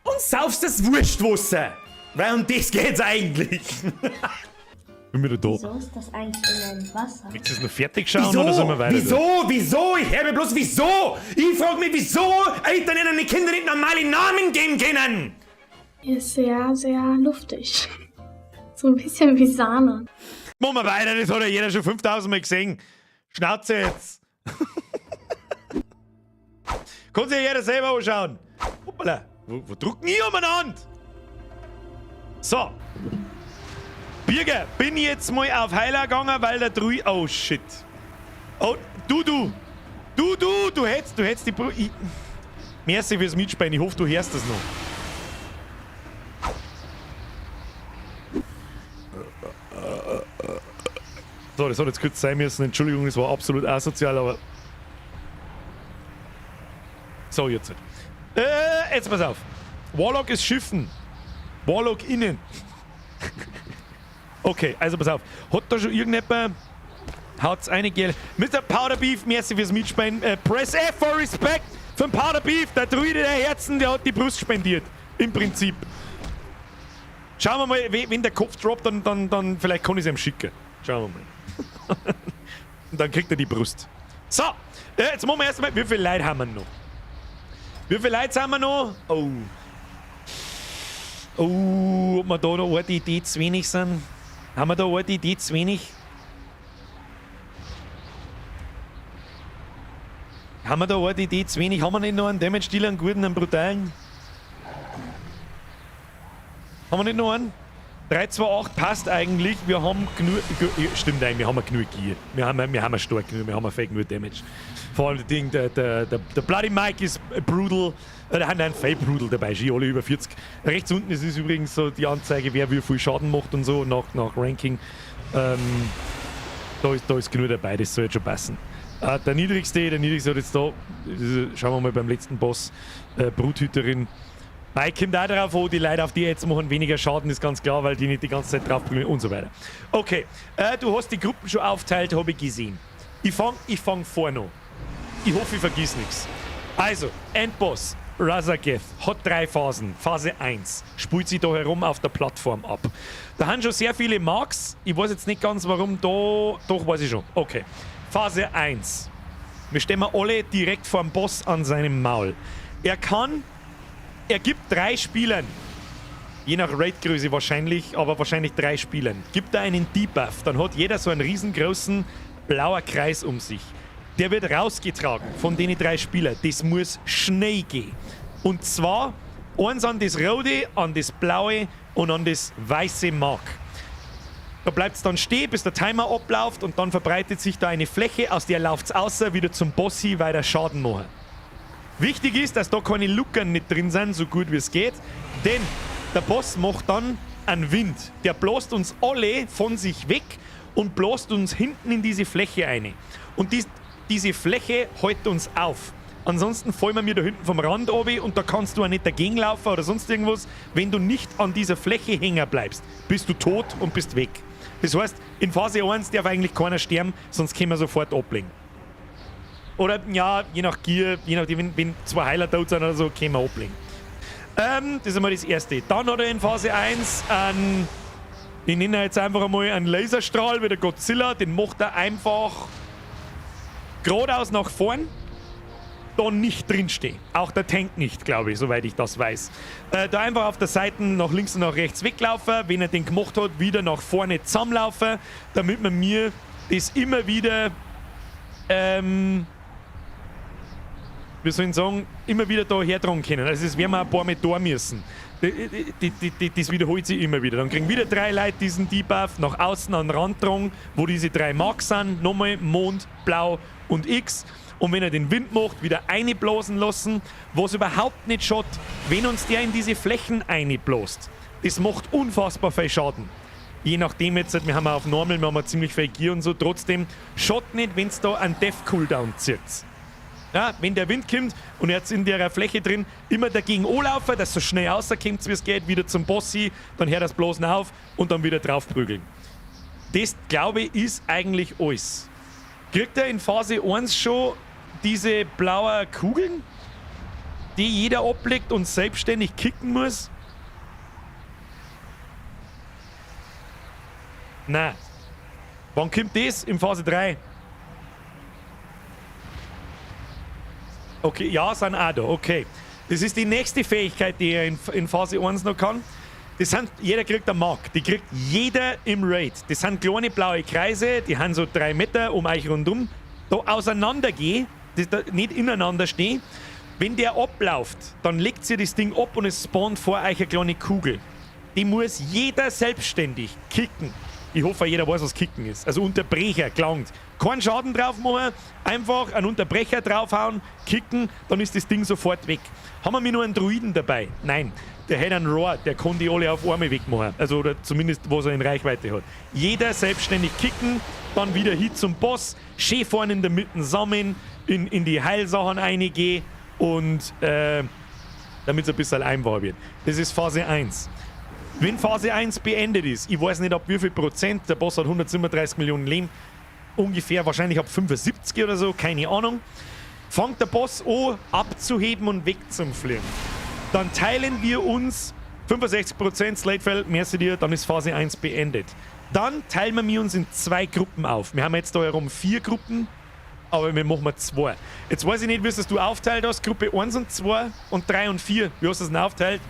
und saufst das Wurstwasser. Weil um das geht's eigentlich. Bin wieder da. Wieso ist das eigentlich in dem Wasser? Willst du es noch fertig schauen wieso? Oder sollen wir weiter? Wieso? Wieso? Ich höre mir bloß wieso? Ich frage mich, wieso Eltern ihren Kindern nicht normale Namen geben können. Ist sehr, sehr luftig. So ein bisschen wie Sahne. Machen wir weiter, das hat ja jeder schon 5000 Mal gesehen. Schnauze jetzt. Kann sich ja jeder selber anschauen. Hoppala, wo drücken ich umeinander? So. Birger, bin ich jetzt mal auf Heiler gegangen, weil der Drui. Oh shit. Oh, du. Du hättest die Bru. Merci fürs Mitspielen, ich hoffe, du hörst das noch. So, das hat jetzt kurz sein müssen. Entschuldigung, das war absolut asozial, aber. So, jetzt. Jetzt pass auf. Warlock ist Schiffen. Warlock innen. Okay, also pass auf. Hat da schon irgendjemand. Haut's eine Gel. Mr. Powder Beef, merci fürs Mitspielen. Press F for Respect von Powder Beef, der Druide der Herzen, der hat die Brust spendiert. Im Prinzip. Schauen wir mal, wenn der Kopf droppt, dann vielleicht kann ich es ihm schicken. Schauen wir mal. Und dann kriegt er die Brust. So, jetzt machen wir erstmal. Wie viel Leute haben wir noch? Wie viele Leute haben wir noch? Oh. Oh, ob wir da noch eine Idee zu wenig sind? Haben wir da eine Idee zu wenig? Haben wir da eine Idee zu wenig? Haben wir nicht noch einen Damage-Dealer, einen guten, einen brutalen? Haben wir nicht noch einen? 3, 2, 8 passt eigentlich. Wir haben genug. Stimmt eigentlich, wir haben genug Gear. Wir haben stark genug, wir haben fake genug Damage. Vor allem das Ding, der Bloody Mike ist brutal. Da haben einen Fake Brutal dabei, schon alle über 40. Rechts unten ist es übrigens so die Anzeige, wer wie viel Schaden macht und so, nach Ranking. Da ist genug dabei, das soll jetzt schon passen. Der niedrigste hat jetzt da, schauen wir mal beim letzten Boss, Bruthüterin. Mike kommt auch darauf an, die Leute auf die jetzt machen weniger Schaden, ist ganz klar, weil die nicht die ganze Zeit drauf bringen und so weiter. Okay, du hast die Gruppen schon aufteilt, habe ich gesehen. Ich fang vorne an. Ich hoffe, ich vergiss nichts. Also, Endboss Raszageth hat 3 Phasen. Phase 1 spielt sich da herum auf der Plattform ab. Da haben schon sehr viele Marks. Ich weiß jetzt nicht ganz, warum da. Doch, weiß ich schon. Okay. Phase 1. Wir stehen alle direkt vor dem Boss an seinem Maul. Er gibt 3 Spielern, je nach Raidgröße wahrscheinlich, aber wahrscheinlich 3 Spielern, gibt er einen Debuff, dann hat jeder so einen riesengroßen blauer Kreis um sich. Der wird rausgetragen von den 3 Spielern. Das muss schnell gehen. Und zwar eins an das rote, an das blaue und an das weiße Mark. Da bleibt es dann stehen, bis der Timer abläuft und dann verbreitet sich da eine Fläche, aus der läuft es außer wieder zum Boss hin, weil der Schaden machen. Wichtig ist, dass da keine Lucken nicht drin sind, so gut wie es geht, denn der Boss macht dann einen Wind. Der bläst uns alle von sich weg und bläst uns hinten in diese Fläche ein. Und Diese Fläche hält uns auf. Ansonsten fallen wir mir da hinten vom Rand runter und da kannst du auch nicht dagegen laufen oder sonst irgendwas. Wenn du nicht an dieser Fläche hängen bleibst, bist du tot und bist weg. Das heißt, in Phase 1 darf eigentlich keiner sterben, sonst können wir sofort ablegen. Oder ja, je nach Gear, je nachdem, wenn zwei Heiler tot sind oder so, können wir ablegen. Das ist einmal das Erste. Dann hat er in Phase 1 einen, ich nenne jetzt einfach einmal einen Laserstrahl wie der Godzilla, den macht er einfach geradeaus nach vorn, da nicht drinstehen. Auch der Tank nicht, glaube ich, soweit ich das weiß. Da einfach auf der Seite nach links und nach rechts weglaufen, wenn er den gemacht hat, wieder nach vorne zusammenlaufen, damit man mir das immer wieder, wir sollen sagen, immer wieder da hertragen können. Also das werden wir ein paar Mal da müssen. Das wiederholt sich immer wieder. Dann kriegen wieder 3 Leute diesen Debuff nach außen an den Rand tragen, wo diese 3 Marks sind. Nochmal Mond, Blau und X. Und wenn er den Wind macht, wieder einblasen lassen, was überhaupt nicht schaut, wenn uns der in diese Flächen einbläst. Das macht unfassbar viel Schaden. Je nachdem jetzt, wir haben auf Normal, wir haben ziemlich viel Gear und so, trotzdem schaut nicht, wenn's da einen Death-Cooldown zieht. Ja, wenn der Wind kommt und er jetzt in der Fläche drin, immer dagegen anlaufen, dass so schnell rauskommt, wie es geht, wieder zum Bossi, dann hört das Blasen auf und dann wieder draufprügeln. Das, glaube ich, ist eigentlich alles. Kriegt er in Phase 1 schon diese blauen Kugeln, die jeder ablegt und selbstständig kicken muss? Nein. Wann kommt das? In Phase 3. Okay, ja, sind auch da, okay. Das ist die nächste Fähigkeit, die er in Phase 1 noch kann. Das sind, jeder kriegt einen Mark, die kriegt jeder im Raid. Das sind kleine blaue Kreise, die haben so 3 Meter um euch rundum. Da auseinandergehen, das da nicht ineinander stehen. Wenn der abläuft, dann legt ihr das Ding ab und es spawnt vor euch eine kleine Kugel. Die muss jeder selbstständig kicken. Ich hoffe, jeder weiß, was Kicken ist. Also Unterbrecher, gelangt. Keinen Schaden drauf machen, einfach einen Unterbrecher draufhauen, kicken, dann ist das Ding sofort weg. Haben wir mir nur einen Druiden dabei? Nein, der hat einen Roar, der kann die alle auf einmal wegmachen. Also, oder zumindest, was er in Reichweite hat. Jeder selbstständig kicken, dann wieder hin zum Boss, schön vorne in der Mitte sammeln, in die Heilsachen reingehen und damit es ein bisschen einfacher wird. Das ist Phase 1. Wenn Phase 1 beendet ist, ich weiß nicht ab wie viel Prozent, der Boss hat 137 Millionen Leben, ungefähr wahrscheinlich ab 75 oder so, keine Ahnung, fängt der Boss an abzuheben und wegzufliegen. Dann teilen wir uns 65% Slatefell, merci dir, dann ist Phase 1 beendet. Dann teilen wir uns in 2 Gruppen auf. Wir haben jetzt da herum 4 Gruppen, aber wir machen mal 2. Jetzt weiß ich nicht, wie es du aufteilt hast, Gruppe 1 und 2 und 3 und 4. Wie hast du das denn aufteilt?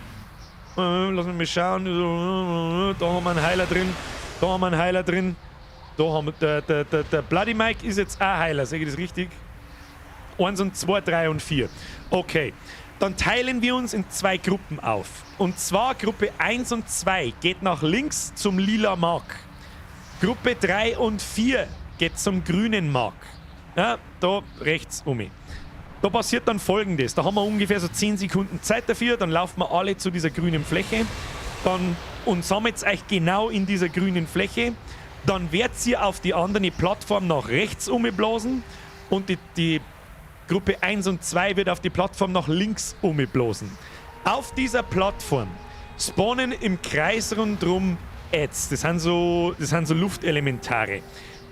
Lass mich mal schauen. Da haben wir einen Heiler drin. Da haben wir einen Heiler drin. Da haben wir, der Bloody Mike ist jetzt auch Heiler, sehe ich das richtig? 1 und 2, 3 und 4. Okay. Dann teilen wir uns in 2 Gruppen auf. Und zwar Gruppe 1 und 2 geht nach links zum lila Mark. Gruppe 3 und 4 geht zum grünen Mark. Ja, da rechts um mich. Da passiert dann Folgendes. Da haben wir ungefähr so 10 Sekunden Zeit dafür. Dann laufen wir alle zu dieser grünen Fläche. Dann, und sammelt euch genau in dieser grünen Fläche. Dann werdet ihr auf die andere Plattform nach rechts umblasen. Und die Gruppe 1 und 2 wird auf die Plattform nach links umblasen. Auf dieser Plattform spawnen im Kreis rundherum Adds. Das sind so Luftelementare.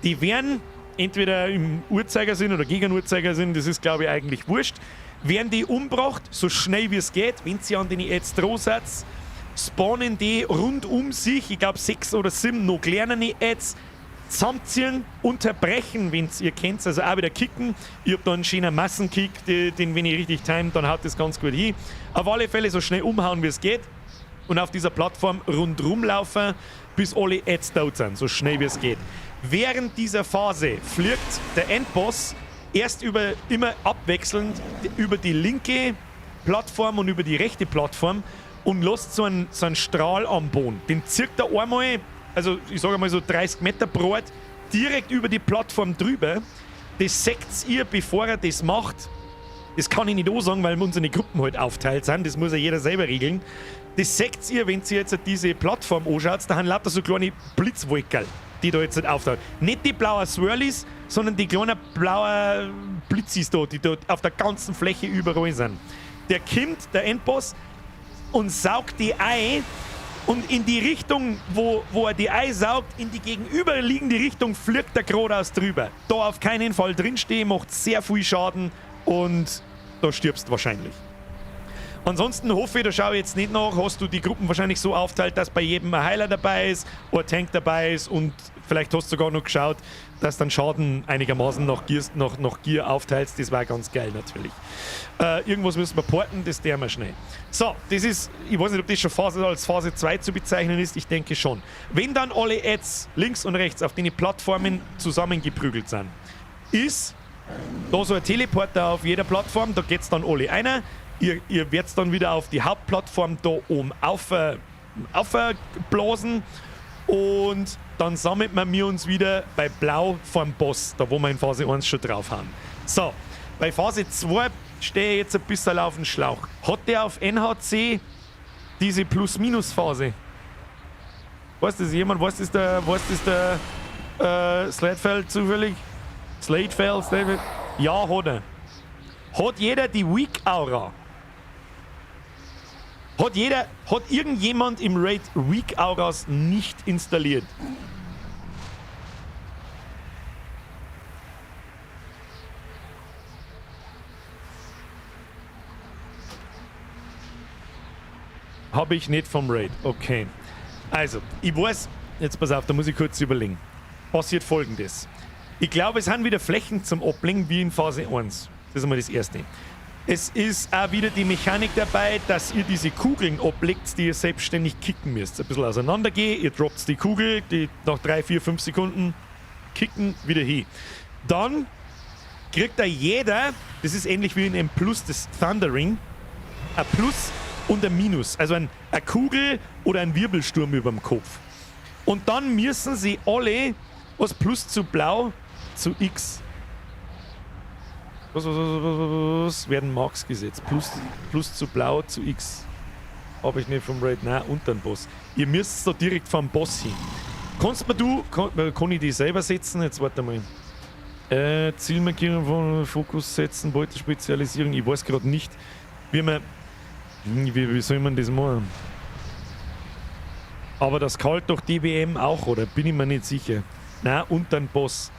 Die werden entweder im Uhrzeigersinn oder gegen Uhrzeigersinn, das ist, glaube ich, eigentlich wurscht, werden die umgebracht, so schnell wie es geht. Wenn sie an den Adds dran sind, spawnen die rund um sich, ich glaube 6 oder 7 noch kleinere Adds, zusammenziehen, unterbrechen, wenn ihr kennt, also auch wieder kicken. Ich hab da einen schönen Massenkick, den, wenn ich richtig time, dann haut das ganz gut hin. Auf alle Fälle so schnell umhauen, wie es geht. Und auf dieser Plattform rundrum laufen, bis alle Adds tot sind, so schnell wie es geht. Während dieser Phase fliegt der Endboss erst immer abwechselnd über die linke Plattform und über die rechte Plattform und lässt so einen Strahl am Boden. Den zirkt er einmal, also ich sage mal so 30 Meter breit, direkt über die Plattform drüber. Das seht ihr, bevor er das macht. Das kann ich nicht auch sagen, weil unsere Gruppen halt aufteilt sind. Das muss ja jeder selber regeln. Das seht ihr, wenn ihr jetzt diese Plattform anschaut, da haben lauter so kleine Blitzwolkerl, die da jetzt auftauchen. Nicht die blauen Swirlies, sondern die kleinen blauen Blitzis da, die dort auf der ganzen Fläche überall sind. Der kommt, der Endboss, und saugt die ein und in die Richtung, wo er die einsaugt, in die gegenüberliegende Richtung fliegt er geradeaus drüber. Da auf keinen Fall drinstehen, macht sehr viel Schaden und da stirbst wahrscheinlich. Ansonsten hoffe ich, da schaue ich jetzt nicht nach, hast du die Gruppen wahrscheinlich so aufteilt, dass bei jedem ein Heiler dabei ist, ein Tank dabei ist und vielleicht hast du sogar noch geschaut, dass dann Schaden einigermaßen nach Gear aufteilst. Das war ganz geil natürlich. Irgendwas müssen wir porten, das der wir schnell. So, das ist, ich weiß nicht, ob das schon als Phase 2 zu bezeichnen ist, ich denke schon. Wenn dann alle Ads links und rechts auf den Plattformen zusammengeprügelt sind, ist da so ein Teleporter auf jeder Plattform, da geht's dann alle einer. Ihr werdet dann wieder auf die Hauptplattform da oben aufblasen und dann sammelt man mir uns wieder bei Blau vorm Boss, da wo wir in Phase 1 schon drauf haben. So, bei Phase 2 stehe ich jetzt ein bisschen auf dem Schlauch. Hat der auf NHC diese Plus-Minus-Phase? Weiß das jemand? Weiß das der Sladefeld zufällig? Sladefeld? Ja, hat er. Hat jeder die Weak Aura? Hat irgendjemand im Raid Weak Auras nicht installiert? Habe ich nicht vom Raid. Okay. Also, ich weiß, jetzt pass auf, da muss ich kurz überlegen. Passiert Folgendes. Ich glaube, es sind wieder Flächen zum Ablegen wie in Phase 1. Das ist einmal das Erste. Es ist auch wieder die Mechanik dabei, dass ihr diese Kugeln ablegt, die ihr selbstständig kicken müsst. Ein bisschen auseinandergehen, ihr droppt die Kugel, die nach 3, 4, 5 Sekunden kicken, wieder hin. Dann kriegt da jeder, das ist ähnlich wie in M Plus, das Thundering, ein Plus und ein Minus. Also eine Kugel oder ein Wirbelsturm über dem Kopf. Und dann müssen sie alle, was Plus zu Blau zu X. Was werden Marks gesetzt? Plus zu Blau zu X. Habe ich nicht vom Raid. Nein, unter den Boss. Ihr müsst da direkt vom Boss hin. Kannst mir du, kann ich die selber setzen? Jetzt warte mal. Zielmarkierung von Fokus setzen, Beutespezialisierung. Ich weiß gerade nicht, wie man. Wie soll man das machen? Aber das kalt doch DBM auch, oder? Bin ich mir nicht sicher. Nein, unter den Boss.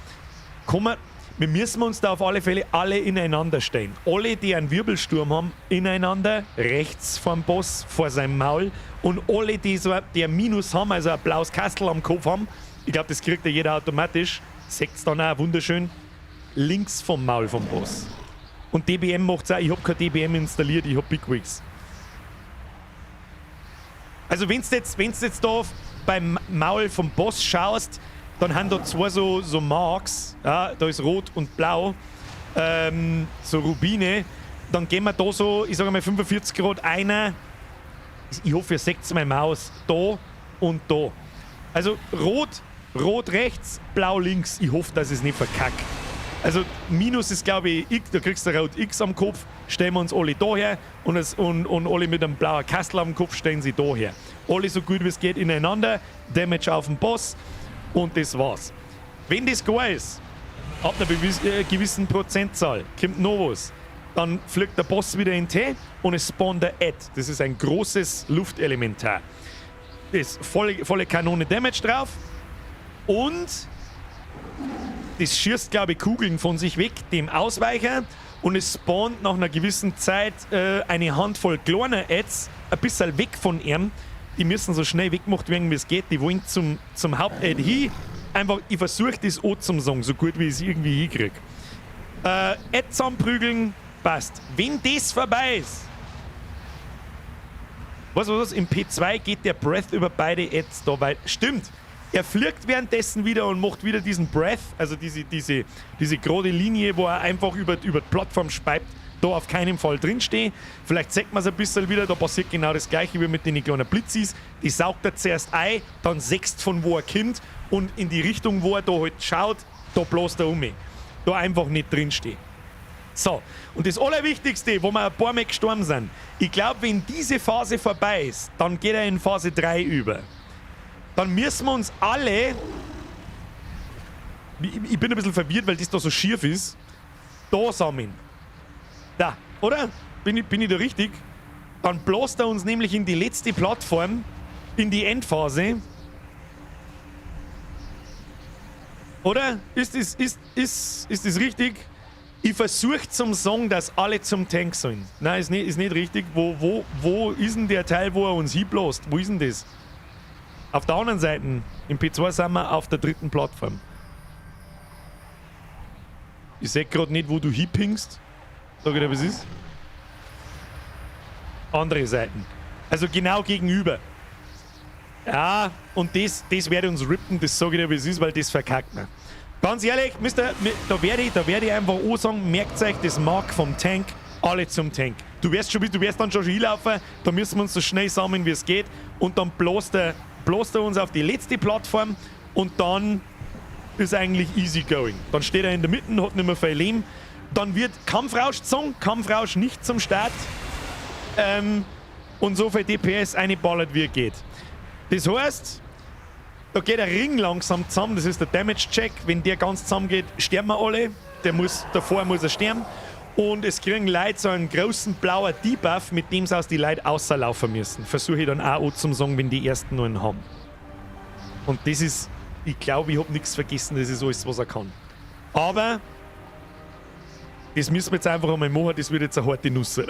Kann man. Wir müssen uns da auf alle Fälle alle ineinander stellen. Alle, die einen Wirbelsturm haben, ineinander, rechts vorm Boss, vor seinem Maul. Und alle, die so ein Minus haben, also ein blaues Kastel am Kopf haben, ich glaube, das kriegt ja jeder automatisch, seht's dann auch wunderschön, links vom Maul vom Boss. Und DBM macht's auch, ich hab kein DBM installiert, ich hab Bigwigs. Also wenn's jetzt da beim Maul vom Boss schaust, dann haben da zwei so Marks, ja, da ist rot und blau, so Rubine. Dann gehen wir da so, ich sage mal 45 Grad einer, ich hoffe, ihr seht meine Maus, da und da. Also rot rechts, blau links. Ich hoffe, dass ich es nicht verkacke. Also Minus ist, glaube ich, X, da kriegst du rot X am Kopf, stellen wir uns alle daher und alle mit einem blauen Kastel am Kopf stellen sie daher. Alle so gut wie es geht ineinander, Damage auf den Boss. Und das war's. Wenn das gar ist, ab einer gewissen Prozentzahl, kommt noch was, dann fliegt der Boss wieder in T und es spawnt der Ad. Das ist ein großes Luftelementar. Das ist volle Kanone Damage drauf und das schießt, glaube ich, Kugeln von sich weg, dem Ausweicher, und es spawnt nach einer gewissen Zeit eine Handvoll kleiner Ads ein bisschen weg von ihm. Die müssen so schnell weggemacht werden, wie es geht. Die wollen zum Haupt-Ad hin. Einfach, ich versuche das auch zum sagen, so gut wie ich es irgendwie hinkriege. Ad zusammenprügeln, passt. Wenn das vorbei ist, was, im P2 geht der Breath über beide Ads da weit. Stimmt, er fliegt währenddessen wieder und macht wieder diesen Breath, also diese gerade Linie, wo er einfach über die Plattform speibt. Da auf keinen Fall drinstehen. Vielleicht zeigt man es ein bisschen wieder, da passiert genau das gleiche wie mit den kleinen Blitzis. Die saugt er zuerst ein, dann sechst von wo er kommt und in die Richtung, wo er da halt schaut, da bloß er um. Da einfach nicht drinstehen. So, und das Allerwichtigste, wo wir ein paar Mal gestorben sind, ich glaube, wenn diese Phase vorbei ist, dann geht er in Phase 3 über. Dann müssen wir uns alle Ich bin ein bisschen verwirrt, weil das da so schief ist. Da sammeln. Da, oder? Bin ich da richtig? Dann blast er uns nämlich in die letzte Plattform, in die Endphase. Oder? Ist das richtig? Ich versuche zum Sagen, dass alle zum Tank sollen. Nein, ist nicht richtig. Wo ist denn der Teil, wo er uns hinbläst? Wo ist denn das? Auf der anderen Seite, im P2 sind wir auf der dritten Plattform. Ich seh grad nicht, wo du hinpingst. Sag ich dir, was ist? Andere Seiten. Also genau gegenüber. Ja, und das werde uns rippen, das sag ich dir, wie es ist, weil das verkackt man. Ganz ehrlich, Mister, da werde ich einfach auch sagen, merkt euch das Mark vom Tank, alle zum Tank. Du wirst dann schon hinlaufen, da müssen wir uns so schnell sammeln, wie es geht. Und dann bloßt er uns auf die letzte Plattform und dann ist eigentlich easy going. Dann steht er in der Mitte, hat nicht mehr viel Leben. Dann wird Kampfrausch gezogen, Kampfrausch nicht zum Start. Und so viel DPS einballert, wie er geht. Das heißt, da geht der Ring langsam zusammen, das ist der Damage-Check. Wenn der ganz zusammen geht, sterben wir alle. Davor muss er sterben. Und es kriegen Leute so einen großen blauen Debuff, mit dem sie aus die Leute außerlaufen müssen. Versuche ich dann auch zum sagen, wenn die ersten einen haben. Und das ist, ich glaube, ich habe nichts vergessen, das ist alles, was er kann. Aber das müssen wir jetzt einfach einmal machen, das wird jetzt eine harte Nuss.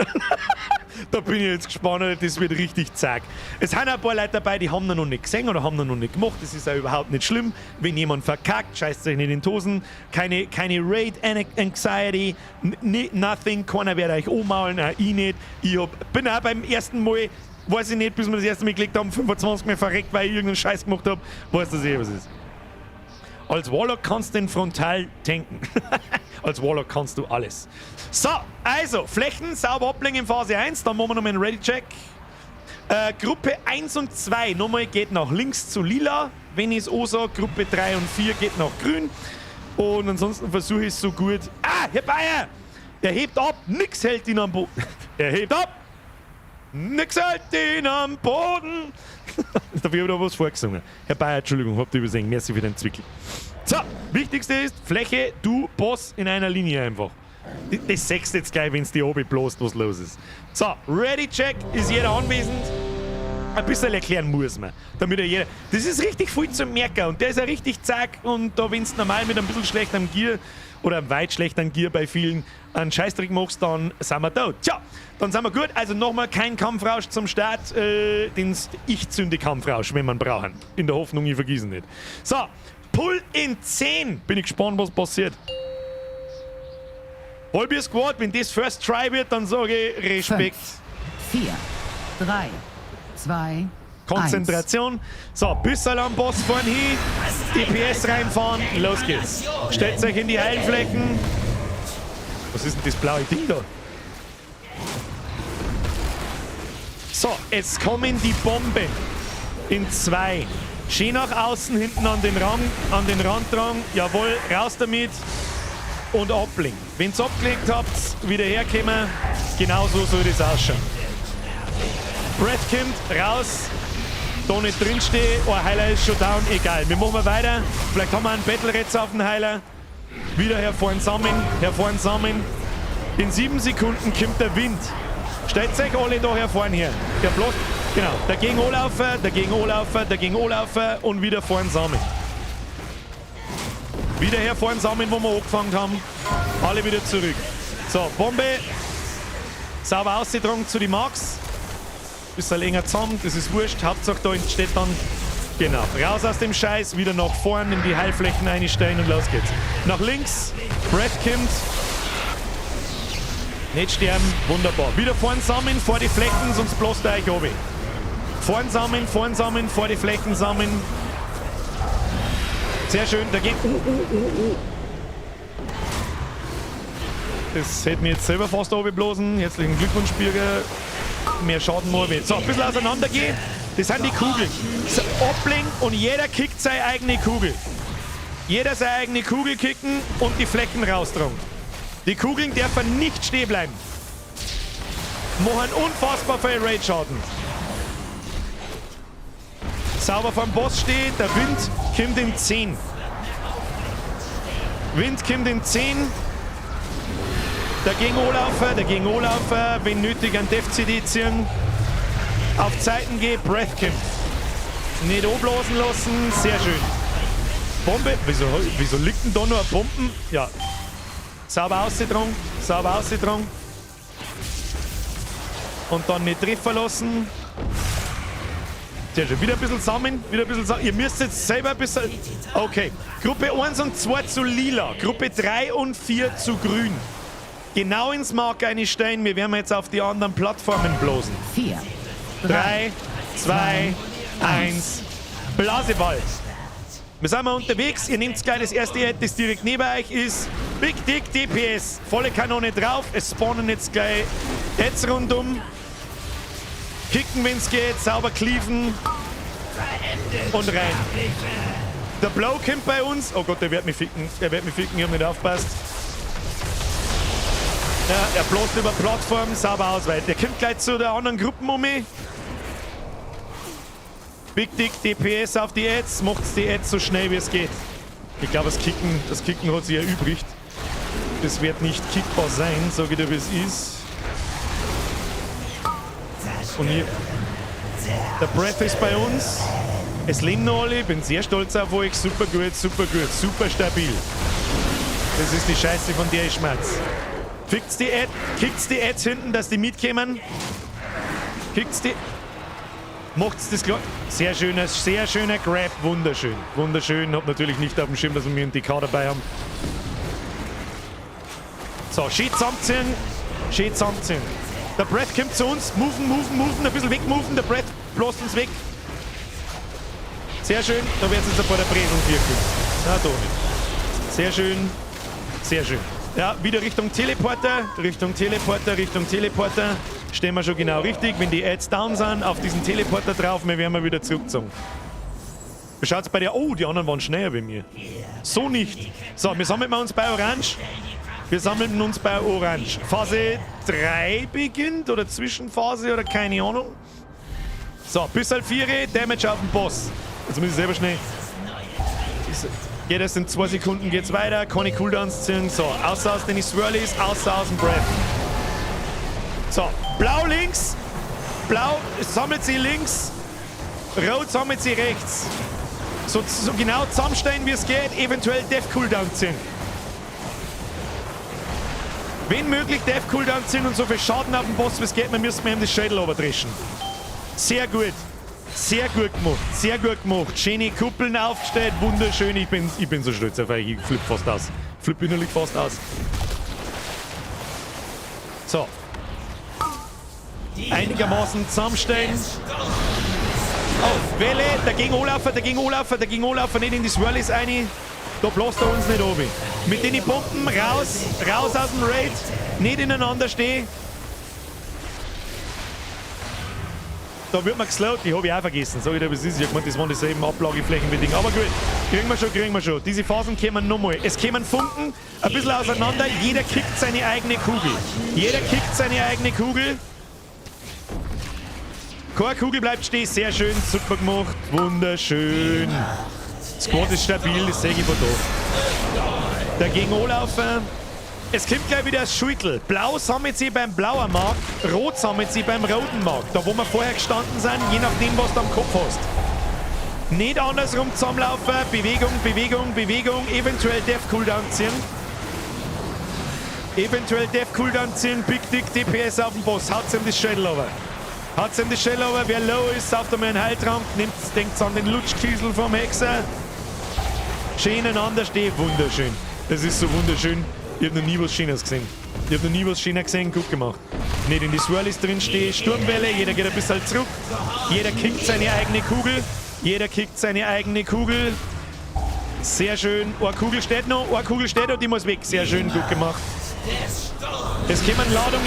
Da bin ich jetzt gespannt, das wird richtig zack. Es sind auch ein paar Leute dabei, die haben noch nicht gesehen oder haben noch nicht gemacht. Das ist auch überhaupt nicht schlimm. Wenn jemand verkackt, scheißt euch nicht in die Hosen. Keine Raid-Anxiety, nothing. Keiner wird euch anmaulen, auch ich nicht. Ich bin auch beim ersten Mal, weiß ich nicht, bis wir das erste Mal gelegt haben, 25 Mal verreckt, weil ich irgendeinen Scheiß gemacht habe. Weiß das eh, was ist. Als Warlock kannst du den frontal tanken. Als Warlock kannst du alles. So, also, Flächen sauber ablegen in Phase 1. Dann machen wir nochmal einen Ready-Check. Gruppe 1 und 2 nochmal geht nach links zu lila. Wenn ich es auch sage, Gruppe 3 und 4 geht nach grün. Und ansonsten versuche ich es so gut. Ah, Herr Bayer! Er hebt ab, nix hält ihn am Boden. Er hebt ab! Nix hält ihn am Boden! Dafür habe ich da was vorgesungen. Herr Bayer, Entschuldigung, habt ihr übersehen. Merci für den Zwickel. So, wichtigste ist, Fläche, du, Boss in einer Linie einfach. Das sagst du jetzt gleich, wenn es die oben bloßt, was los ist. So, Ready Check, ist jeder anwesend? Ein bisschen erklären muss man, damit ja jeder... Das ist richtig viel zum Merken und der ist ja richtig zack und da, wenn du normal mit ein bisschen schlechtem Gear oder einem weit schlechteren Gear bei vielen einen Scheißdreck machst, dann sind wir tot. Tja, dann sind wir gut. Also nochmal kein Kampfrausch zum Start. Ich zünde Kampfrausch, wenn man brauchen. In der Hoffnung, ich vergiss ihn nicht. So, Pull in 10. Bin ich gespannt, was passiert. Vollbier Squad, wenn das First Try wird, dann sage ich Respekt. 5, 4, 3, 2, Konzentration. 1. So, Büsserl am Boss vorn hin, DPS reinfahren, los geht's. Stellt euch in die Heilflächen. Was ist denn das blaue Ding da? So, es kommen die Bomben. In 2. Schön nach außen, hinten an den Rand dran. Jawohl, raus damit. Und ablenken. Wenn ihr abgelegt habt, wieder herkommen. Genauso soll das ausschauen. Brett kommt, raus. Da nicht drinstehe, oh, Heiler ist schon down, egal. Wir machen weiter. Vielleicht haben wir einen Battle-Retz auf den Heiler. Wieder hervorn sammeln, hervorn sammeln. In 7 Sekunden kommt der Wind. Stellt euch alle da hervorn her. Der blockt, genau, dagegen anlaufen, dagegen anlaufen, dagegen anlaufen und wieder vorn sammeln. Wieder hervorn sammeln, wo wir angefangen haben. Alle wieder zurück. So, Bombe. Sauber ausgetragen zu den Marks. Bisschen enger zusammen, das ist wurscht. Hauptsache da entsteht dann. Genau. Raus aus dem Scheiß, wieder nach vorn in die Heilflächen einstellen und los geht's. Nach links, Brett kommt. Nicht sterben, wunderbar. Wieder vorn sammeln, vor die Flächen, sonst bloßt er euch runter. Vorn sammeln, vor die Flächen sammeln. Sehr schön, da geht. Oh. Das hätte mir jetzt selber fast runterblasen. Herzlichen Glückwunsch, Birger. Mehr Schaden nur. So, ein bisschen auseinander gehen. Das sind die Kugeln. So, ablenken und jeder kickt seine eigene Kugel. Jeder seine eigene Kugel kicken und die Flecken raustragen. Die Kugeln dürfen nicht stehen bleiben. Machen unfassbar viel Raid-Schaden. Sauber vom Boss steht, der Wind kommt in 10. Wind kommt in 10. Dagegen anlaufen, dagegen anlaufen. Wenn nötig, ein Def-CD ziehen. Auf Zeiten gehen, Breath kommt. Nicht anblasen lassen, sehr schön. Bombe, wieso liegt denn da noch eine Bomben? Ja. Sauber ausgetragen, sauber ausgetragen. Und dann nicht treffen lassen. Sehr schön. Wieder ein bisschen zusammen, wieder ein bisschen zusammen. Ihr müsst jetzt selber ein bisschen... Okay. Gruppe 1 und 2 zu lila. Gruppe 3 und 4 zu grün. Genau ins Mark einstellen. Wir werden jetzt auf die anderen Plattformen bloßen. 4, 3, 2, 1. Blaseball. Wir sind mal unterwegs. Ihr nehmt gleich das erste Ad, das direkt neben euch ist. Big Dick DPS. Volle Kanone drauf. Es spawnen jetzt gleich Ads rundum. Kicken, wenn's geht. Sauber cleaven. Und rein. Der Blau kommt bei uns. Oh Gott, der wird mich ficken. Der wird mich ficken. Ich hab nicht aufgepasst. Ja, er bloßt über Plattform. Sauber ausweichen. Der kommt gleich zu der anderen Gruppe um mich. Big Dick DPS auf die Ads, macht's die Ads so schnell wie es geht. Ich glaube, das Kicken hat sich erübrigt. Das wird nicht kickbar sein, sage ich dir, wie es ist. Und hier. Der Breath ist bei uns. Es leben noch alle, ich bin sehr stolz auf euch. Super gut, super gut, super stabil. Das ist die Scheiße, von der ich schmerz. Fickt's die Ad, kickt's die Ads hinten, dass die mitkommen. Kickt's die. Macht's das klar. Sehr schöner Grab. Wunderschön. Wunderschön. Hab natürlich nicht auf dem Schirm, dass wir einen DK dabei haben. So, schön zusammenziehen. Schön zusammenziehen. Der Breath kommt zu uns. Moven, moven, moven. Ein bisschen wegmoven. Der Breath bläst uns weg. Sehr schön. Da wird's jetzt ein paar der Breseln wirken. Na, da nicht. Sehr schön. Sehr schön. Ja, wieder Richtung Teleporter. Richtung Teleporter, Richtung Teleporter. Stehen wir schon genau richtig. Wenn die Ads down sind, auf diesen Teleporter drauf, wir werden wir wieder zurückgezogen. Wie schaut's bei dir? Oh, die anderen waren schneller wie mir. So nicht. So, wir sammeln uns bei Orange. Wir sammeln uns bei Orange. Phase 3 beginnt oder Zwischenphase oder keine Ahnung. So, bis halt 4, Damage auf den Boss. Jetzt muss ich selber schnell. Geht erst in 2 Sekunden geht's weiter. Keine Cooldowns ziehen. So, außer aus den Swirlies, außer aus dem Breath. So, blau links, blau sammelt sie links, rot sammelt sie rechts. So genau zusammenstellen, wie es geht, eventuell Def Cooldown ziehen. Wenn möglich, Def Cooldown ziehen und so viel Schaden auf den Boss, wie es geht, man müssen wir ihm das Schädel überdreschen. Sehr gut. Sehr gut gemacht, sehr gut gemacht. Schöne Kuppeln aufgestellt, wunderschön. Ich bin so stolz auf euch, ich flipp fast aus. Flipp innerlich fast aus. So. Einigermaßen zusammenstellen. Oh, Welle, dagegen anlaufen, dagegen anlaufen, dagegen anlaufen, nicht in die Swirlies rein. Da bläst er uns nicht oben. Mit den Pumpen raus, raus aus dem Raid, nicht ineinander stehen. Da wird man geslowt, die habe ich auch vergessen. Sag ich dir, was ist. Ich hab gemeint, das waren dieselben Ablageflächen wie Ding. Aber gut, kriegen wir schon, kriegen wir schon. Diese Phasen kommen nochmal. Es kommen Funken, ein bisschen auseinander. Jeder kickt seine eigene Kugel. Jeder kickt seine eigene Kugel. Keine Kugel bleibt stehen. Sehr schön, super gemacht. Wunderschön. Squad ist stabil, das sehe ich von da. Dagegen anlaufen. Es kommt gleich wieder das Schüttel. Blau sammelt sie beim blauen Markt, rot sammelt sie beim roten Markt. Da wo wir vorher gestanden sind, je nachdem, was du am Kopf hast. Nicht andersrum zusammenlaufen. Bewegung, Bewegung, Bewegung. Eventuell Def Cooldown ziehen. Eventuell Def Cooldown ziehen. Big Dick DPS auf den Boss. Haut's ihm das Schädel runter. Haut's ihm das Schädel runter. Wer low ist, sauft einmal einen Heiltrank. Denkt's an den Lutschkiesel vom Hexer. Schön ineinander stehen. Wunderschön. Das ist so wunderschön. Ich hab noch nie was Schönes gesehen. Ich hab noch nie was Schönes gesehen. Gut gemacht. Nicht in die Swirlies drin stehen. Sturmwelle. Jeder geht ein bisschen zurück. Jeder kickt seine eigene Kugel. Jeder kickt seine eigene Kugel. Sehr schön. Eine Kugel steht noch. Eine Kugel steht noch. Die muss weg. Sehr schön. Gut gemacht. Es kommen Ladungen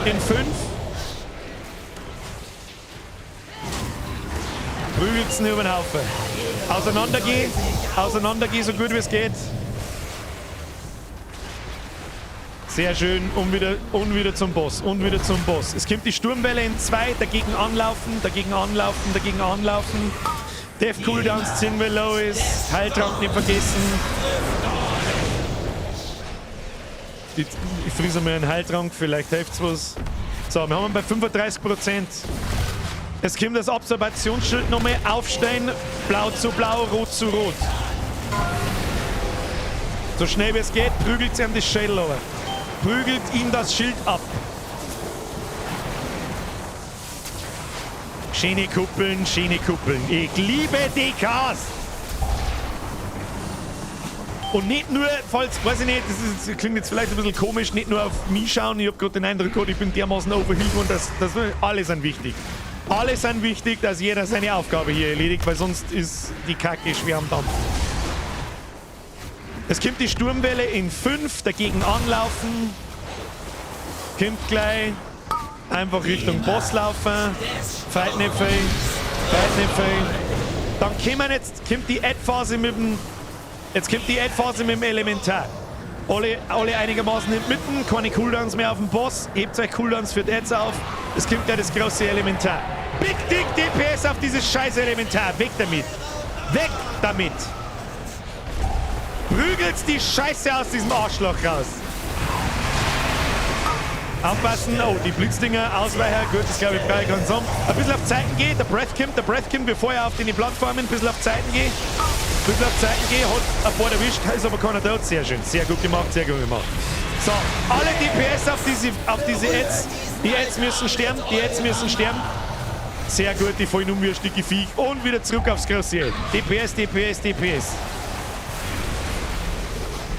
in 5. Prügelt's über den Haufen. Auseinandergeh. Auseinandergeh so gut wie es geht. Sehr schön. Und wieder zum Boss. Und wieder zum Boss. Es kommt die Sturmwelle in 2. Dagegen anlaufen, dagegen anlaufen, dagegen anlaufen. Def Cooldowns ziehen wir low ist. Heiltrank nicht vergessen. Ich frise mir einen Heiltrank, vielleicht hilft's was. So, wir haben bei 35%. Es kommt das Observationsschild nochmal aufstehen. Blau zu blau, rot zu rot. So schnell wie es geht, prügelt ihm das Schädel runter. Prügelt ihm das Schild ab. Schöne Kuppeln, schöne Kuppeln. Ich liebe DKs! Und nicht nur, falls, weiß ich nicht, das klingt jetzt vielleicht ein bisschen komisch, nicht nur auf mich schauen, ich hab gerade den Eindruck gehabt, ich bin dermaßen overhealed worden, dass alle sind wichtig. Alle sind wichtig, dass jeder seine Aufgabe hier erledigt, weil sonst ist die Kacke schwer am Dampf. Es kommt die Sturmwelle in 5, dagegen anlaufen. Kommt gleich. Einfach Richtung Boss laufen. Fight nicht viel. Fight nicht viel. Dann kommen jetzt, kommt die Add-Phase mit dem... Jetzt kommt die Add-Phase mit dem Elementar. Alle einigermaßen in mitten, keine Cooldowns mehr auf dem Boss. Hebt euch Cooldowns für die Ads auf. Es kommt ja das große Elementar. Big Dick DPS auf dieses scheiß Elementar. Weg damit. Weg damit. Prügelt die Scheiße aus diesem Arschloch raus. Aufpassen. Oh, die Blitzdinger, Ausweicher. Gut, das glaube ich brauche ich ganz um. Ein bisschen auf Zeiten gehen. Der Breath kommt, bevor er auf die Plattformen. Ein bisschen auf Zeiten gehen. Ein bisschen auf Zeiten gehen. Hat ein paar erwischt, ist aber keiner tot. Sehr schön. Sehr gut gemacht, sehr gut gemacht. So, alle DPS auf diese Ads. Die Ads müssen sterben, die Ads müssen sterben. Sehr gut, die fallen um wie ein Stück Viech. Und wieder zurück aufs große Ad. DPS, DPS, DPS.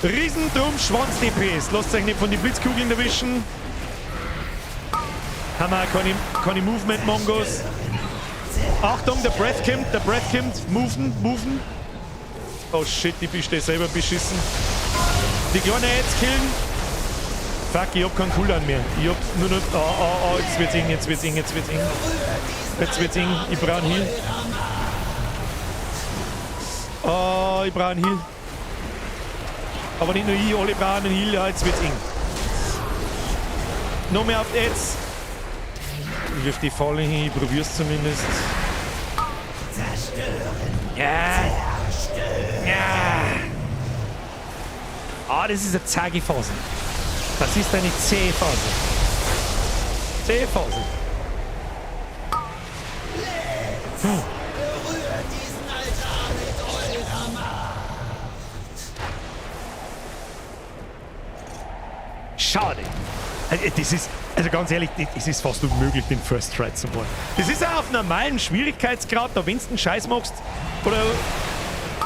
Riesendrum, Schwanz DPS. Lasst euch nicht von den Blitzkugeln erwischen. Haben wir auch keine Movement-Mongos. Achtung, der Breath kommt, der Breath kommt. Moven, moven. Oh shit, ich bin selber beschissen. Die kleinen Ads killen. Fuck, ich hab keinen Cooldown mehr. Ich hab nur noch... Oh, oh, oh, jetzt wird's eng, jetzt wird's eng, jetzt wird's eng. Jetzt wird's eng. Ich brauch einen Heal. Oh, ich brauch einen Heal. Aber nicht nur ich, alle brauchen einen Heal. Ja, jetzt wird's eng. Noch mehr auf die Ads. Ich wirf die Falle hin, ich probier's zumindest. Ja. Ja. Ah, das ist eine zähe Phase. Das ist eine zähe Phase. Zähe Phase. Schade. Das ist, also ganz ehrlich, das ist fast unmöglich, den First Try zu machen. Das ist auch auf normalen Schwierigkeitsgrad, da wenn du einen Scheiß machst, oder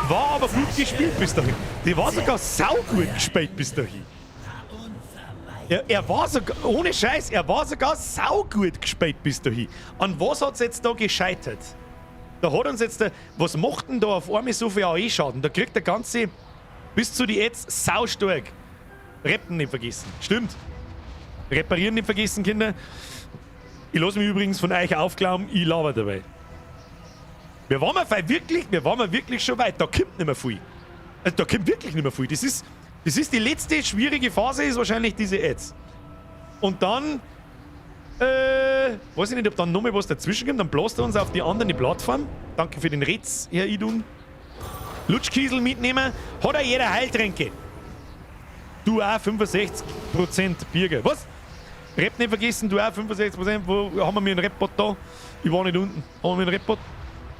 war aber gut gespielt bis dahin. Die war sogar saugut gespielt bis dahin. Er war sogar, ohne Scheiß, er war sogar saugut gespielt bis dahin. An was hat's jetzt da gescheitert? Da hat uns jetzt der, was macht denn da auf einmal so viel AE-Schaden? Da kriegt der ganze, bis zu die Ads, saustark. Reppen nicht vergessen. Stimmt. Reparieren nicht vergessen, Kinder. Ich lasse mich übrigens von euch aufglauben, ich laber dabei. Wir waren wirklich schon weit. Da kommt nicht mehr viel. Also, da kommt wirklich nicht mehr viel. Das ist die letzte schwierige Phase, ist wahrscheinlich diese Ads. Und dann, weiß ich nicht, ob dann nochmal was dazwischen kommt. Dann blast er uns auf die andere Plattform. Danke für den Rätz, Herr Idun. Lutschkiesel mitnehmen. Hat auch jeder Heiltränke. Du auch 65% Birger. Was? Rep nicht vergessen, du auch 65%. Wo haben wir mir einen Reppot da? Ich war nicht unten. Haben wir einen Reppot?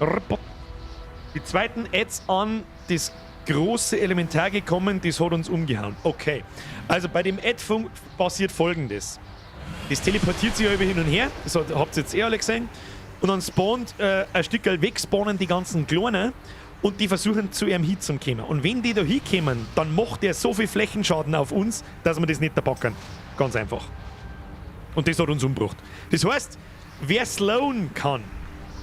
Reppot. Die zweiten Ads an das große Elementar gekommen, das hat uns umgehauen. Okay. Also bei dem Ad-Funk passiert Folgendes. Das teleportiert sich ja über hin und her. Das habt ihr jetzt eh alle gesehen. Und dann spawnt ein Stück weg, spawnen die ganzen Kleinen. Und die versuchen zu ihrem Hit zu kommen. Und wenn die da hinkommen, dann macht der so viel Flächenschaden auf uns, dass wir das nicht packen. Ganz einfach. Und das hat uns umgebracht. Das heißt, wer slowen kann,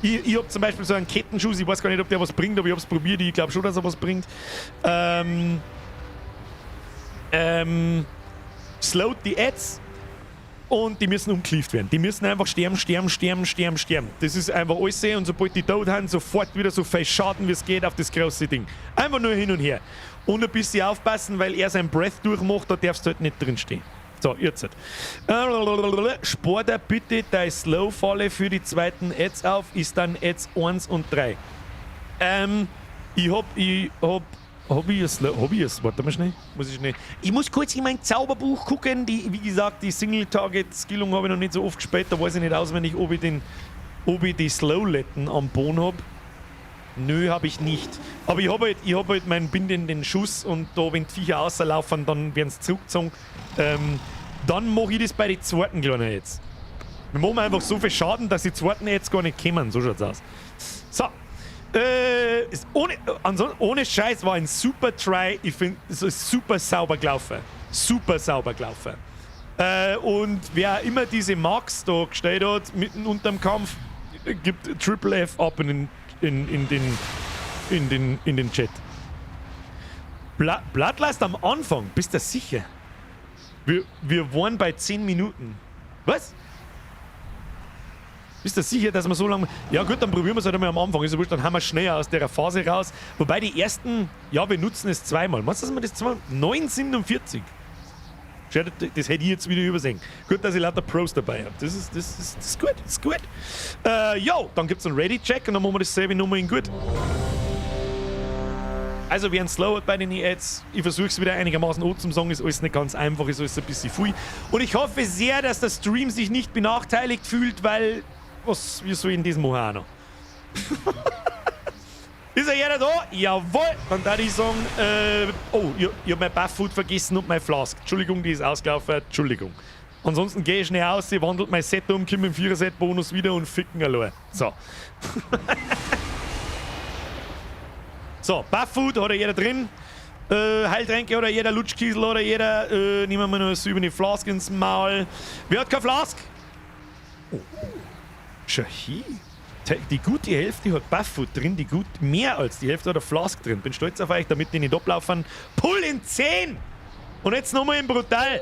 ich hab zum Beispiel so einen Kettenschuss, ich weiß gar nicht, ob der was bringt, aber ich hab's probiert, ich glaube schon, dass er was bringt. Slowt die Ads und die müssen umgeklieft werden. Die müssen einfach sterben, sterben, sterben, sterben, sterben. Das ist einfach alles. Und sobald die tot haben, sofort wieder so viel Schaden, wie es geht, auf das große Ding. Einfach nur hin und her. Und ein bisschen aufpassen, weil er sein Breath durchmacht, da darfst du halt nicht drinstehen. So, jetzt. Spor dir bitte deine Slow-Falle für die zweiten Ads auf, ist dann Ads 1 und 3. Ich hab Hab ich es, warte mal schnell. Muss ich schnell. Ich muss kurz in mein Zauberbuch gucken. Die, wie gesagt, die Single-Target-Skillung habe ich noch nicht so oft gespielt. Da weiß ich nicht auswendig, ob ich die Slowletten am Boden habe. Nö, habe ich nicht. Aber ich habe halt, meinen bindenden Schuss und da, wenn die Viecher auslaufen, dann werden sie zurückgezogen. Dann mache ich das bei den zweiten Kleinen jetzt. Wir machen einfach so viel Schaden, dass die zweiten jetzt gar nicht kommen. So schaut's aus. So. Ohne Scheiß war ein super Try. Ich finde, es ist super sauber gelaufen. Super sauber gelaufen. Und wer immer diese Marks da gestellt hat, mitten unterm Kampf, gibt Triple F ab in den Chat. Bloodlust am Anfang, bist du sicher? Wir waren bei 10 Minuten. Was? Bist du sicher, dass wir so lange... Ja gut, dann probieren wir es halt einmal am Anfang. Ist ja wurscht, dann haben wir schneller aus der Phase raus. Wobei die ersten... Ja, wir nutzen es zweimal. Meinst du, dass wir das zweimal... 9,47. Das hätte ich jetzt wieder übersehen. Gut, dass ich lauter Pros dabei habe. Das ist gut, das ist gut. Jo, dann gibt es einen Ready-Check und dann machen wir dasselbe nochmal in gut. Also, wir haben slow bei den Ads. Ich versuche es wieder einigermaßen an zu sagen. Ist alles nicht ganz einfach, ist alles ein bisschen viel. Und ich hoffe sehr, dass der Stream sich nicht benachteiligt fühlt, weil... Was, wir so in diesem auch noch. Ist ja jeder da? Jawohl! Dann darf ich sagen, oh, ich hab mein Buff-Food vergessen und mein Flask. Entschuldigung, die ist ausgelaufen. Entschuldigung. Ansonsten gehe ich schnell aus, ich wandelt mein Set um, komme mit dem 4er-Set-Bonus wieder und ficken allein. So. So, Buff-Food hat ja jeder drin. Heiltränke oder jeder, Lutschkiesel oder jeder. Nehmen wir noch eine silberne Flask ins Maul. Wer hat kein Flask? Oh. Schau hier. Die gute Hälfte hat Buff-Food drin, die gut mehr als die Hälfte hat eine Flask drin. Bin stolz auf euch, damit die nicht ablaufen. Pull in 10! Und jetzt nochmal in brutal.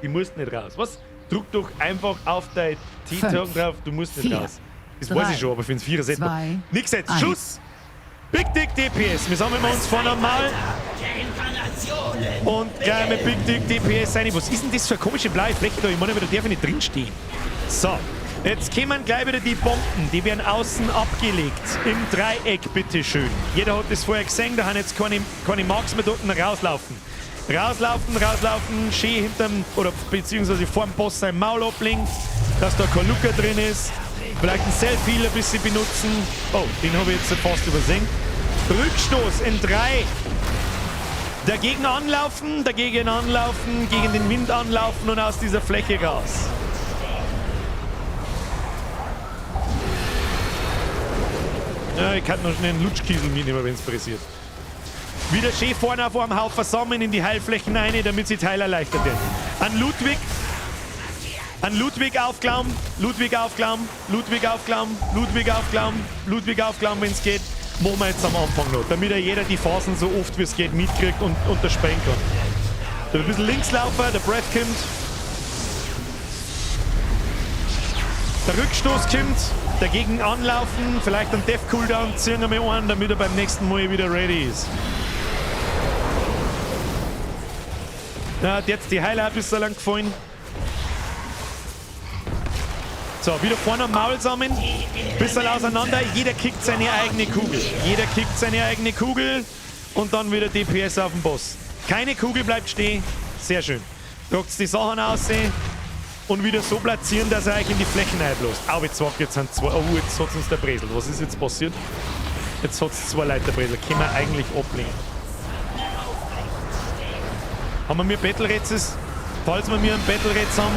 Die musst nicht raus. Was? Druck doch einfach auf dein T-Token drauf, du musst nicht 4, raus. Das 3, weiß ich schon, aber für den 4er Set. Nix jetzt. 1. Schuss! Big Dick DPS. Wir sammeln uns vorne einmal. Und gleich mit Big Dick DPS rein. Was ist denn das für eine komische blaue Fläche da? Ich meine, da darf ich nicht drinstehen. So. Jetzt kommen gleich wieder die Bomben. Die werden außen abgelegt. Im Dreieck, bitteschön. Jeder hat das vorher gesehen. Da haben jetzt keine Marks mehr dort rauslaufen. Rauslaufen, rauslaufen. Schön hinterm, oder beziehungsweise vorm Boss sein Maul ablenkt, dass da kein Lucker drin ist. Vielleicht einen Self-Heal ein bisschen benutzen. Oh, den habe ich jetzt fast übersehen. Rückstoß in 3. Dagegen anlaufen, gegen den Wind anlaufen und aus dieser Fläche raus. Ja, ich kann noch schnell einen Lutschkiesel mitnehmen, wenn es pressiert. Wieder schön vorne auf einem Haufen sammeln in die Heilflächen rein, damit sie Teil erleichtert werden. An Ludwig aufklauen, Ludwig aufklauen, Ludwig aufklauen, Ludwig aufklauen, Ludwig aufklauen, wenn es geht. Machen wir jetzt am Anfang noch, damit ja jeder die Phasen so oft wie es geht mitkriegt und unterspringen kann. Da ein bisschen links laufen, der Breath kommt. Der Rückstoß kommt, dagegen anlaufen, vielleicht einen Death Cooldown ziehen wir an, damit er beim nächsten Mal wieder ready ist. Na, hat jetzt die Heiler ein bisschen lang gefallen. So, wieder vorne am Maul sammeln. Bisschen auseinander. Jeder kickt seine eigene Kugel. Jeder kickt seine eigene Kugel. Und dann wieder DPS auf den Boss. Keine Kugel bleibt stehen. Sehr schön. Tragt die Sachen aus. Und wieder so platzieren, dass er euch in die Flächen einbläst. Au, jetzt sind zwei. Oh, jetzt hat uns der Bresel. Was ist jetzt passiert? Jetzt hat es zwei Leute der Bresel. Können wir eigentlich ablehnen. Haben wir Battle Rätsels? Falls wir mir einen Battle Rätsel haben,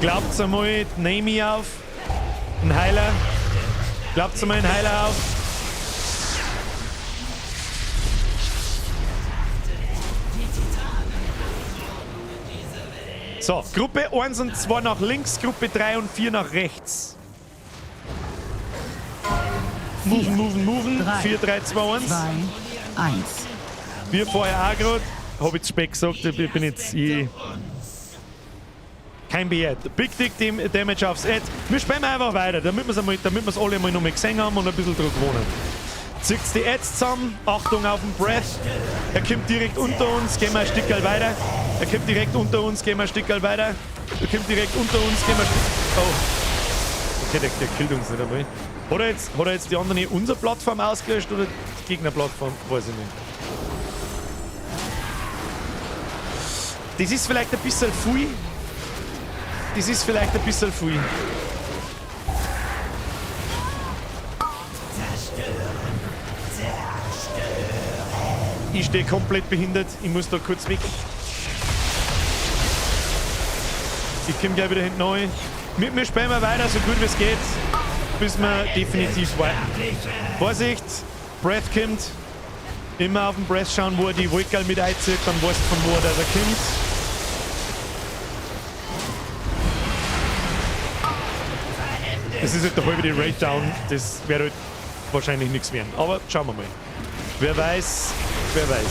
glaubt's einmal, nehme ich auf. Ein Heiler. Glaubt's einmal einen Heiler auf. So, Gruppe 1 und 2 nach links, Gruppe 3 und 4 nach rechts. Moven, moven, moven. 4, 3, 2, 1. 2, 1. Wir vorher auch gerade. Hab ich zu spät gesagt, ich bin jetzt kein BR. Big Dick Damage aufs Ad. Wir spielen einfach weiter, damit wir es alle mal nochmal gesehen haben und ein bisschen drauf gewohnen. Zieht die Ads zusammen. Achtung auf den Breath. Er kommt direkt unter uns. Gehen wir ein Stückchen weiter. Er kommt direkt unter uns. Gehen wir ein Stückchen weiter. Er kommt direkt unter uns. Gehen wir ein Stück. Oh. Okay, der killt uns nicht einmal. Hat er jetzt die anderen unsere Plattform ausgelöscht oder die Gegnerplattform? Weiß ich nicht. Das ist vielleicht ein bisschen viel. Das ist vielleicht ein bisschen viel. Ich stehe komplett behindert. Ich muss da kurz weg. Ich komme gleich wieder hinten rein. Mit mir spielen wir weiter, so gut wie es geht, bis wir definitiv warten. Vorsicht! Breath kommt. Immer auf den Breath schauen, wo er die Wolke mit einzieht, dann weißt du, von wo er da kommt. Das ist halt der halbe Raid down, das wird halt wahrscheinlich nichts werden. Aber schauen wir mal. Wer weiß, wer weiß.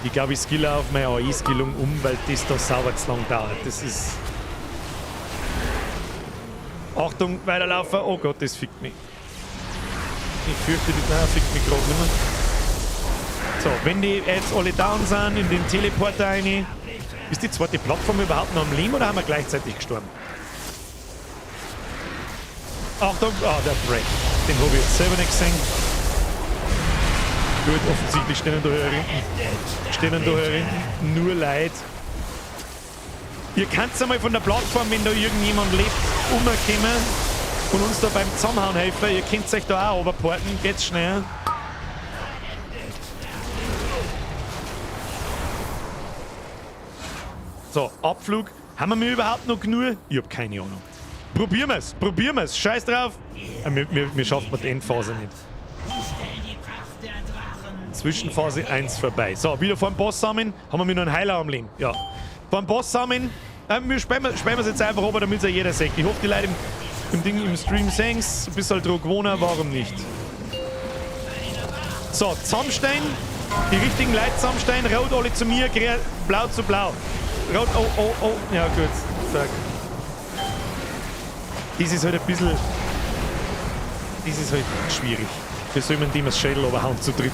Ich glaube, ich skille auf meine AE-Skillung um, weil das da sauber zu lang dauert. Das ist... Achtung, weiterlaufen. Oh Gott, das fickt mich. Ich fürchte, das nein, fickt mich gerade nicht mehr. So, wenn die jetzt alle down sind, in den Teleporter rein. Ist die zweite Plattform überhaupt noch am Leben oder haben wir gleichzeitig gestorben? Achtung, ah, der Break. Den habe ich jetzt selber nicht gesehen. Gut, offensichtlich stehen da hinten nur Leute. Ihr könnt einmal von der Plattform, wenn da irgendjemand lebt, umkommen und uns da beim Zusammenhauen helfen. Ihr könnt euch da auch runterporten, geht's schnell. So, Abflug. Haben wir überhaupt noch genug? Ich hab keine Ahnung. Probieren wir's, probieren wir's. Scheiß drauf. Wir schaffen die Endphase nicht. Zwischenphase 1 vorbei. So, wieder vor dem Boss sammeln. Haben wir noch einen Heiler am Leben? Ja. Vor dem Boss sammeln. Wir spielen es jetzt einfach runter, damit es ja jeder sieht. Ich hoffe, die Leute im Ding im Stream sehen's. Ein bisschen drauf gewohnt, warum nicht? So, zusammenstehen. Die richtigen Leute zusammenstehen. Rot alle zu mir, blau zu blau. Rot, oh, oh, oh. Ja, gut. Zack. Das ist halt ein bisschen... Das ist halt schwierig. Wir sollen dem das Schädel überhauen zu dritt.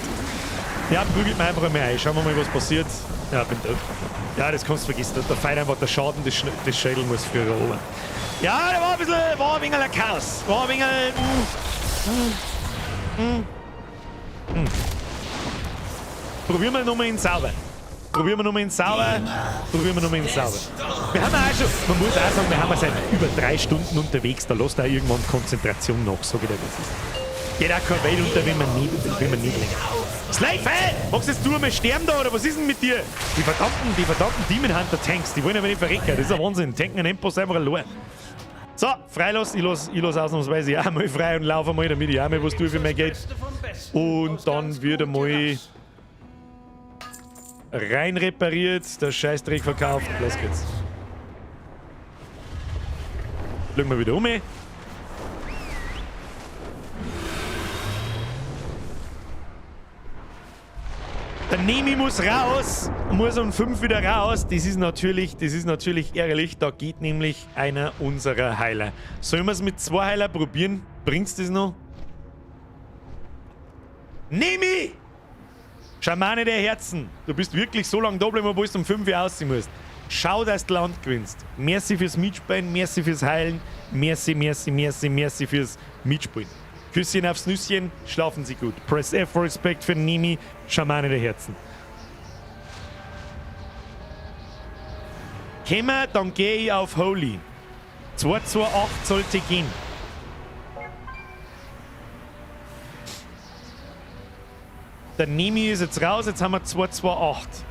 Ja, prügelt mir einfach einmal ein. Schauen wir mal, was passiert. Ja, bin tot. Ja, das kannst du vergessen. Da fällt einfach der Schaden des Schädel muss früher oben. Ja, da war ein bisschen... War ein wenig ein Chaos. War ein wenig... Probieren wir nochmal in sauber. Probieren wir nochmal in sauber. Probieren wir nochmal in sauber. Wir haben auch schon... Man muss auch sagen, wir haben seit über 3 Stunden unterwegs. Da lässt auch irgendwann Konzentration nach, sag ich dir, was ist. Geht auch keine Welt unter, wenn man nicht länger. Slave, hey! Magst jetzt du einmal sterben da, oder was ist denn mit dir? Die verdammten Demon Hunter Tanks, die wollen aber nicht verrecken. Das ist ein Wahnsinn. Tanken einen Endboss einfach allein. So, freilos. Ich lass ausnahmsweise auch mal frei und laufe mal, damit ich auch mal was tue für mein Geld. Und dann wird einmal rein repariert, der Scheißdreck verkauft. Los geht's. Schauen wir wieder um. Der Nemi muss raus, muss um 5 wieder raus. Das ist natürlich ärgerlich. Da geht nämlich einer unserer Heiler. Sollen wir es mit 2 Heiler probieren? Bringt's das noch? Nemi! Schamane der Herzen, du bist wirklich so lange da geblieben, obwohl du um 5 Uhr aussehen musst. Schau, dass du Land gewinnst. Merci fürs Mitspielen, merci fürs Heilen, merci, merci, merci, merci fürs Mitspielen. Küsschen aufs Nüsschen, schlafen Sie gut. Press F for Respect für Nemi, Schamane der Herzen. Kämmer, dann gehe ich auf Holy. 228 sollte gehen. Der Nemi ist jetzt raus, jetzt haben wir 228.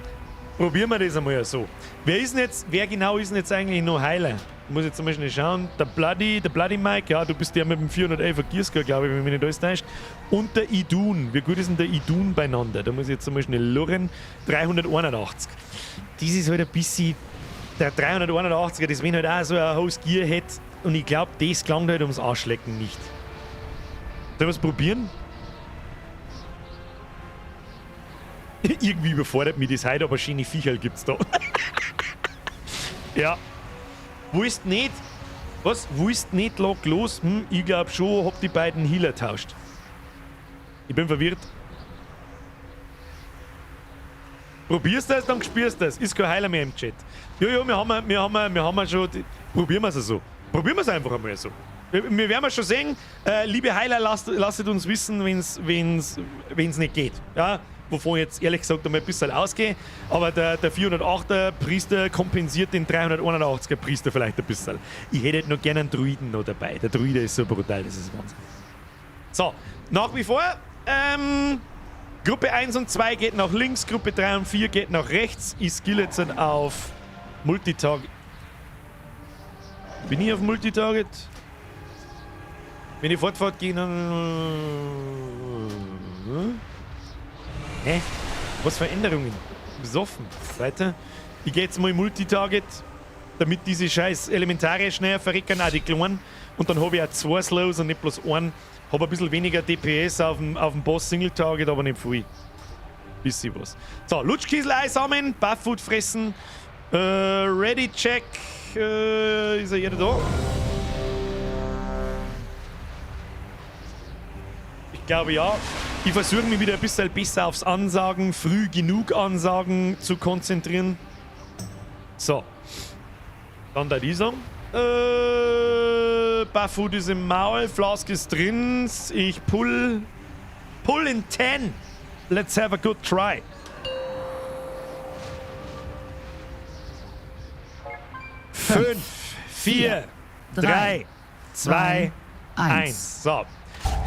Probieren wir das einmal so. Wer genau ist denn jetzt eigentlich noch Heiler? Ich muss jetzt einmal schnell schauen. Der Bloody Mike, ja, du bist der mit dem 411er Gierscore, glaube ich, wenn mich nicht alles täuscht. Und der Idun. Wie gut ist denn der Idun beieinander? Da muss ich jetzt einmal schnell lurren. 381. Das ist halt ein bisschen... Der 381er, das wenn halt auch so ein hohes Gear hätte. Und ich glaube, das klangt halt ums Arschlecken nicht. Sollen wir es probieren? Irgendwie überfordert mich das heute, aber schöne Viecherl gibt's da. Ja. Willst nicht? Was? Willst nicht lag los? Hm, ich glaub schon, hab die beiden Healer tauscht. Ich bin verwirrt. Probierst das, dann spürst du das. Ist kein Heiler mehr im Chat. Jojo, wir haben schon. Probieren wir es so. Probieren wir es einfach einmal so. Wir werden schon sehen, liebe Heiler, lasst uns wissen, wenn's nicht geht. Ja? Wovon ich jetzt ehrlich gesagt einmal ein bisschen ausgehe. Aber der 408er Priester kompensiert den 381er Priester vielleicht ein bisschen. Ich hätte noch gerne einen Druiden noch dabei. Der Druide ist so brutal, das ist Wahnsinn. So, nach wie vor, Gruppe 1 und 2 geht nach links, Gruppe 3 und 4 geht nach rechts. Ich skill jetzt auf Multitarget. Bin ich auf Multitarget? Wenn ich fortfahre, gehe dann... Hä? Was für Änderungen? Besoffen. Weiter. Ich gehe jetzt mal in Multitarget, damit diese scheiß Elementare schneller verrecken, auch die kleinen. Und dann habe ich auch 2 Slows und nicht bloß einen. Habe ein bisschen weniger DPS auf dem Boss Single Target, aber nicht viel. Bisschen was. So, Lutschkiesel einsammeln, Buff-Food fressen. Ready Check. Ist er jeder da? Ich glaube ja. Ich versuche mich wieder ein bisschen besser aufs Ansagen, früh genug Ansagen zu konzentrieren. So. Dann da die sagen. Buff-Food ist im Maul, Flask ist drin. Ich pull. Pull in 10. Let's have a good try. 5, 4, 3, 2, 1. So.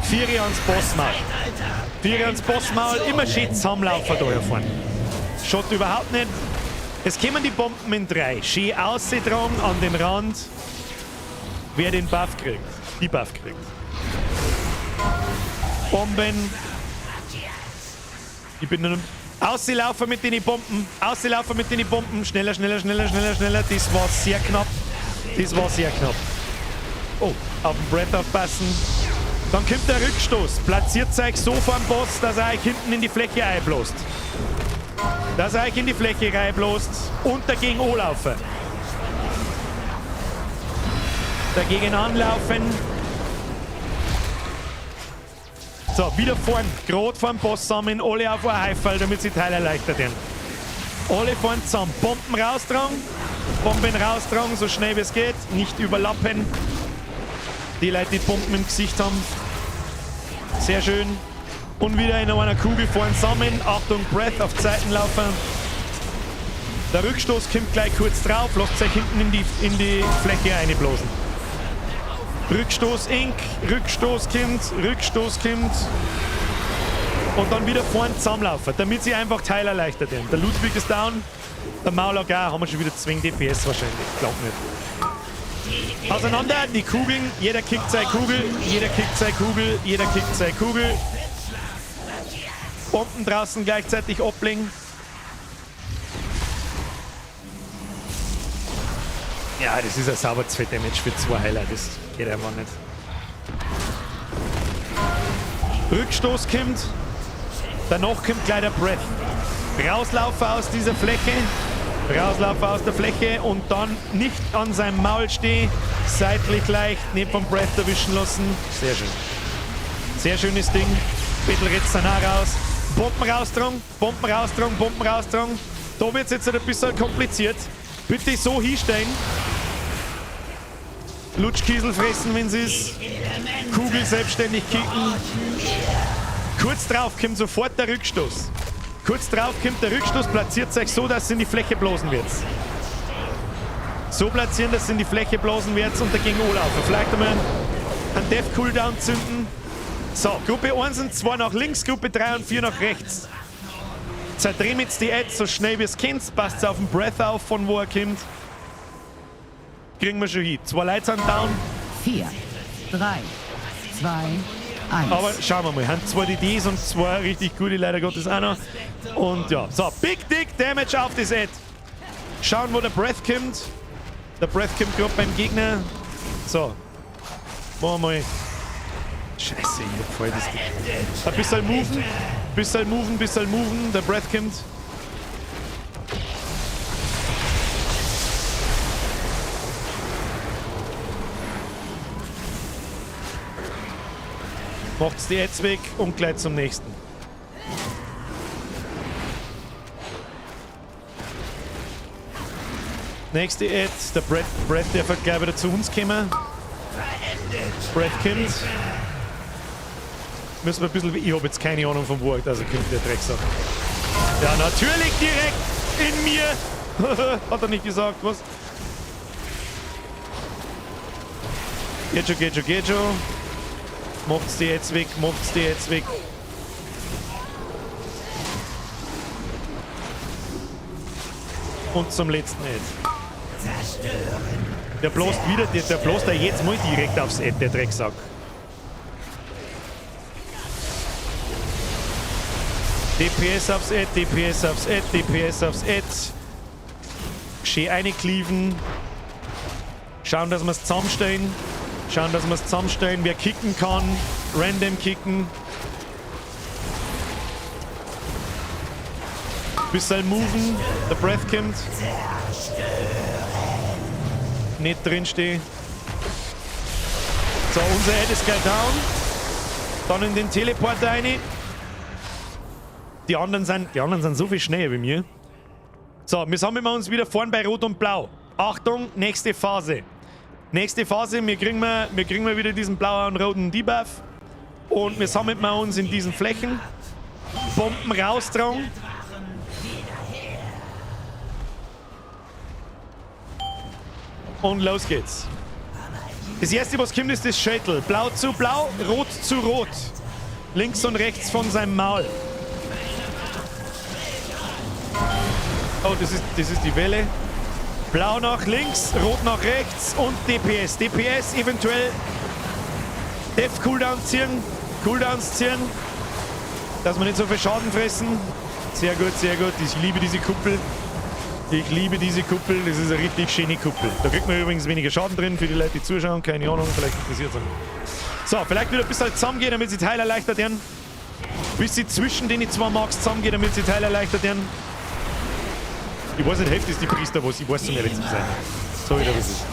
4 ans Bossmaul. 4 ans Bossmaul. Immer schön zusammenlaufen da hier vorne. Schaut überhaupt nicht. Es kommen die Bomben in 3. Schön ausgetragen an den Rand. Wer den Buff kriegt. Die Buff kriegt. Bomben. Ich bin nur ausgelaufen mit den Bomben. Ausgelaufen mit den Bomben. Schneller, schneller, schneller, schneller, schneller. Das war sehr knapp. Das war sehr knapp. Oh, auf den Breath aufpassen. Dann kommt der Rückstoß. Platziert euch so vor dem Boss, dass er euch hinten in die Fläche einbläst. Dass er euch in die Fläche reinbläst und dagegen anlaufen. Dagegen anlaufen. So, wieder vorn. Gerade vor dem Boss zusammen. Alle auf ein Heifel, damit sie Teile erleichtert werden. Alle vorn zusammen. Bomben raustragen. Bomben raustragen, so schnell wie es geht. Nicht überlappen. Die Leute, die Bomben im Gesicht haben. Sehr schön. Und wieder in einer Kugel vorn zusammen. Achtung, Breath auf Zeiten laufen. Der Rückstoß kommt gleich kurz drauf. Lasst euch hinten in die Fläche einblasen. Rückstoß Ink, Rückstoß kommt, Rückstoß kommt. Und dann wieder vorn zusammenlaufen, damit sie einfach Teil erleichtert werden. Der Ludwig ist down, der Maulog auch, haben wir schon wieder 2 DPS wahrscheinlich. Glaub nicht. Auseinander, die Kugeln, jeder kickt seine Kugel, jeder kickt seine Kugel, jeder kickt seine Kugel. Bomben draußen gleichzeitig ablegen. Ja, das ist ein sauber 2 Damage für 2 Heiler, das geht einfach nicht. Rückstoß kommt, danach kommt gleich der Breath. Rauslaufen aus dieser Fläche, rauslaufen aus der Fläche und dann nicht an seinem Maul stehen, seitlich leicht, nicht vom Breath erwischen lassen. Sehr schön. Sehr schönes Ding. Bisschen ritzt dann auch raus. Bomben raustragen, Bomben raustragen, Bomben raustragen. Da wird es jetzt ein bisschen kompliziert. Bitte so hinstellen. Lutschkiesel fressen, wenn sie ist. Kugel selbstständig kicken. Kurz drauf kommt sofort der Rückstoß. Kurz drauf kommt der Rückstoß, platziert euch so, dass es in die Fläche blasen wird. So platzieren, dass es in die Fläche blasen wird und dagegen anlaufen. Vielleicht einmal einen Death Cooldown zünden. So, Gruppe 1 und 2 nach links, Gruppe 3 und 4 nach rechts. Zerdrehen jetzt die Ads so schnell wie es könnt. Passt auf den Breath auf, von wo er kommt. Kriegen wir schon hin. 2 Leute sind down. 4, 3, 2, 1. Aber schauen wir mal. Haben 2 DDs und 2 richtig gute, leider Gottes auch noch. Und ja, so, Big Dick Damage auf das Ad. Schauen, wo der Breath kommt. Der Breath kommt gerade beim Gegner. So. Machen wir mal. Scheiße, ich hab voll das Ding. Ein bisschen moven. Bisschen moven, bisschen moven. Der Breath kommt. Macht's die Ads weg und gleich zum nächsten. Nächste Ad. Der Breath darf halt gleich wieder zu uns kommen. Breath kommt. Müssen wir ein bisschen. Ich habe jetzt keine Ahnung vom Wort, also kommt der Drecksack. Ja, natürlich direkt in mir. Hat er nicht gesagt, was? Geht schon, geht schon, geht schon. Macht's die jetzt weg, macht's die jetzt weg. Und zum letzten Ad. Der bloßt wieder, der bloßt da jetzt mal direkt aufs Ad, der Drecksack. DPS aufs Ad, DPS aufs Ad, DPS aufs Ad. Schön reinkleaven. Schauen, dass wir's zusammenstellen. Schauen, dass wir's zusammenstellen. Wer kicken kann, random kicken. Bisschen moven, der Breath kommt. Nicht drinstehen. So, unser Ad ist gleich down. Dann in den Teleporter rein. Die anderen sind so viel schneller wie mir. So, wir sammeln uns wieder vorn bei Rot und Blau. Achtung, nächste Phase. Nächste Phase, wir kriegen mal wieder diesen blauen und roten Debuff. Und wir sammeln mal uns in diesen Flächen. Bomben raustragen. Und los geht's. Das Erste, was kommt, ist das Schädel. Blau zu blau, rot zu rot. Links und rechts von seinem Maul. Oh, das ist die Welle. Blau nach links, rot nach rechts und DPS. DPS eventuell Def Cooldown ziehen. Cooldowns ziehen. Dass wir nicht so viel Schaden fressen. Sehr gut, sehr gut. Ich liebe diese Kuppel. Ich liebe diese Kuppel. Das ist eine richtig schöne Kuppel. Da kriegt man übrigens weniger Schaden drin für die Leute, die zuschauen. Keine Ahnung, vielleicht interessiert es. So, vielleicht wieder ein bisschen zusammengehen, damit sie Teile erleichtert werden. Bis sie zwischen den zwei Marks zusammengehen, damit sie Teile erleichtert werden. Ich weiß nicht, hilft es die Priester was, ich weiß zum ehrlich zu sein. Sorry, da was ist.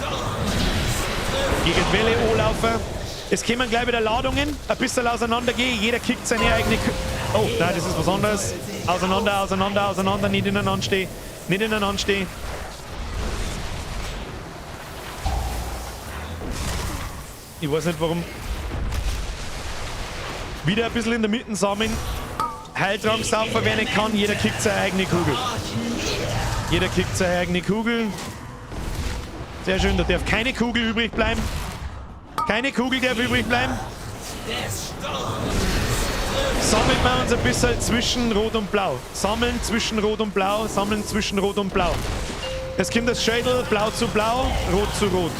Gegen Welle anlaufen. Es kommen gleich wieder Ladungen, ein bisschen auseinandergehen. Jeder kickt seine eigene. K oh, nein, das ist was anderes. Auseinander, auseinander, auseinander, nicht ineinander stehen. Nicht ineinander stehen. Ich weiß nicht, warum. Wieder ein bisschen in der Mitte sammeln. Heiltrank saufen, wer nicht kann. Jeder kickt seine eigene Kugel. Jeder kickt seine eigene Kugel. Sehr schön, da darf keine Kugel übrig bleiben. Keine Kugel darf übrig bleiben. Sammeln wir uns ein bisschen zwischen Rot und Blau. Sammeln zwischen Rot und Blau, sammeln zwischen Rot und Blau. Es kommt das Schädel, Blau zu Blau, Rot zu Rot.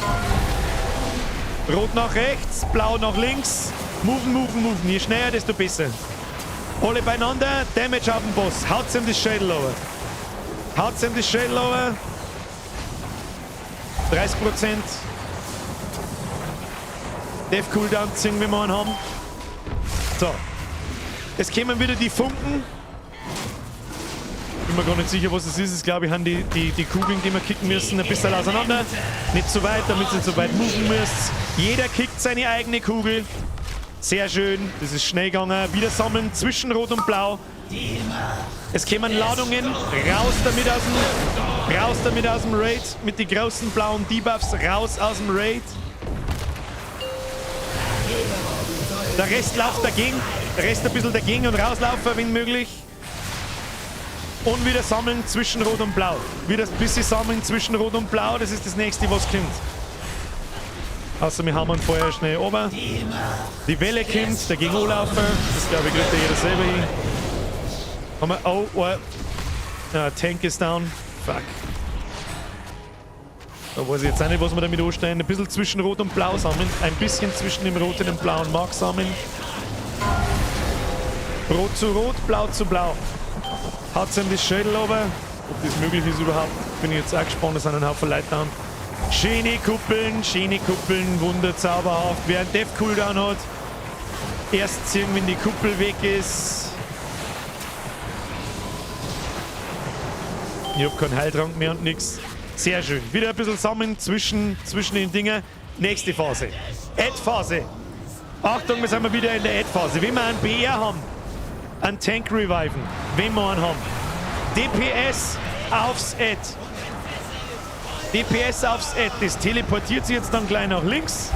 Rot nach rechts, Blau nach links. Moven, moven, moven. Je schneller, desto besser. Alle beieinander, Damage auf den Boss. Haut's ihm das Schädel over. Haut's ihm das Schädel over. 30%. Def Cooldown ziehen, wenn wir einen haben. So. Es kommen wieder die Funken. Bin mir gar nicht sicher, was es ist. Es, glaube ich, haben die Kugeln, die wir kicken müssen, ein bisschen auseinander. Nicht zu weit, damit ihr nicht so weit moven müsst. Jeder kickt seine eigene Kugel. Sehr schön. Das ist schnell gegangen. Wieder sammeln zwischen Rot und Blau. Es kämen Ladungen. Raus damit aus dem Raid. Mit den großen blauen Debuffs. Raus aus dem Raid. Der Rest läuft dagegen. Der Rest ein bisschen dagegen und rauslaufen, wenn möglich. Und wieder sammeln zwischen Rot und Blau. Wieder ein bisschen sammeln zwischen Rot und Blau. Das ist das Nächste, was kommt. Außer wir haben vorher schnell oben. Die Welle kommt, dagegen anlaufen. Das, glaube ich, kriegt ja jeder selber hin. Haben wir. Oh, oh. Ah, Tank ist down. Fuck. Da weiß ich jetzt auch nicht, was wir damit anstellen. Ein bisschen zwischen Rot und Blau sammeln. Ein bisschen zwischen dem roten und blauen Mark sammeln. Rot zu Rot, Blau zu Blau. Haut ihm das Schädel runter. Ob das möglich ist überhaupt, bin ich jetzt auch gespannt. Es sind ein Haufen Leute down. Schöne Kuppeln, wunderzauberhaft. Wer einen Def Cooldown hat, erst ziehen, wenn die Kuppel weg ist. Ich hab keinen Heiltrank mehr und nix. Sehr schön. Wieder ein bisschen sammeln zwischen den Dingen. Nächste Phase. Add-Phase. Achtung, wir sind wieder in der Add-Phase. Wenn wir einen BR haben, einen Tank reviven, wenn wir einen haben. DPS aufs Add. DPS aufs Add. Das teleportiert sich jetzt dann gleich nach links.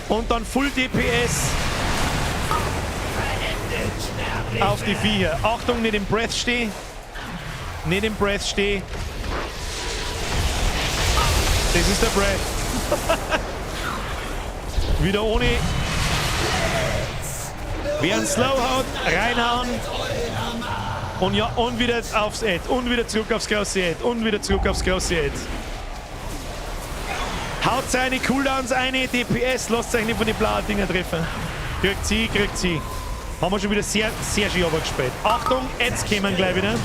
Und dann Full DPS auf die Viecher. Achtung, nicht im Breath stehen. Nicht im Breath stehen. Das ist der Breath. Wieder ohne. Wer einen Slow haut, reinhauen. Und ja, und wieder aufs Add. Und wieder zurück aufs große Add. Und wieder zurück aufs große Add. Haut seine Cooldowns eine, DPS, lasst euch nicht von den blauen Dinger treffen. Kriegt sie, kriegt sie. Haben wir schon wieder sehr, sehr schön gespielt. Achtung, Adds kommen gleich wieder.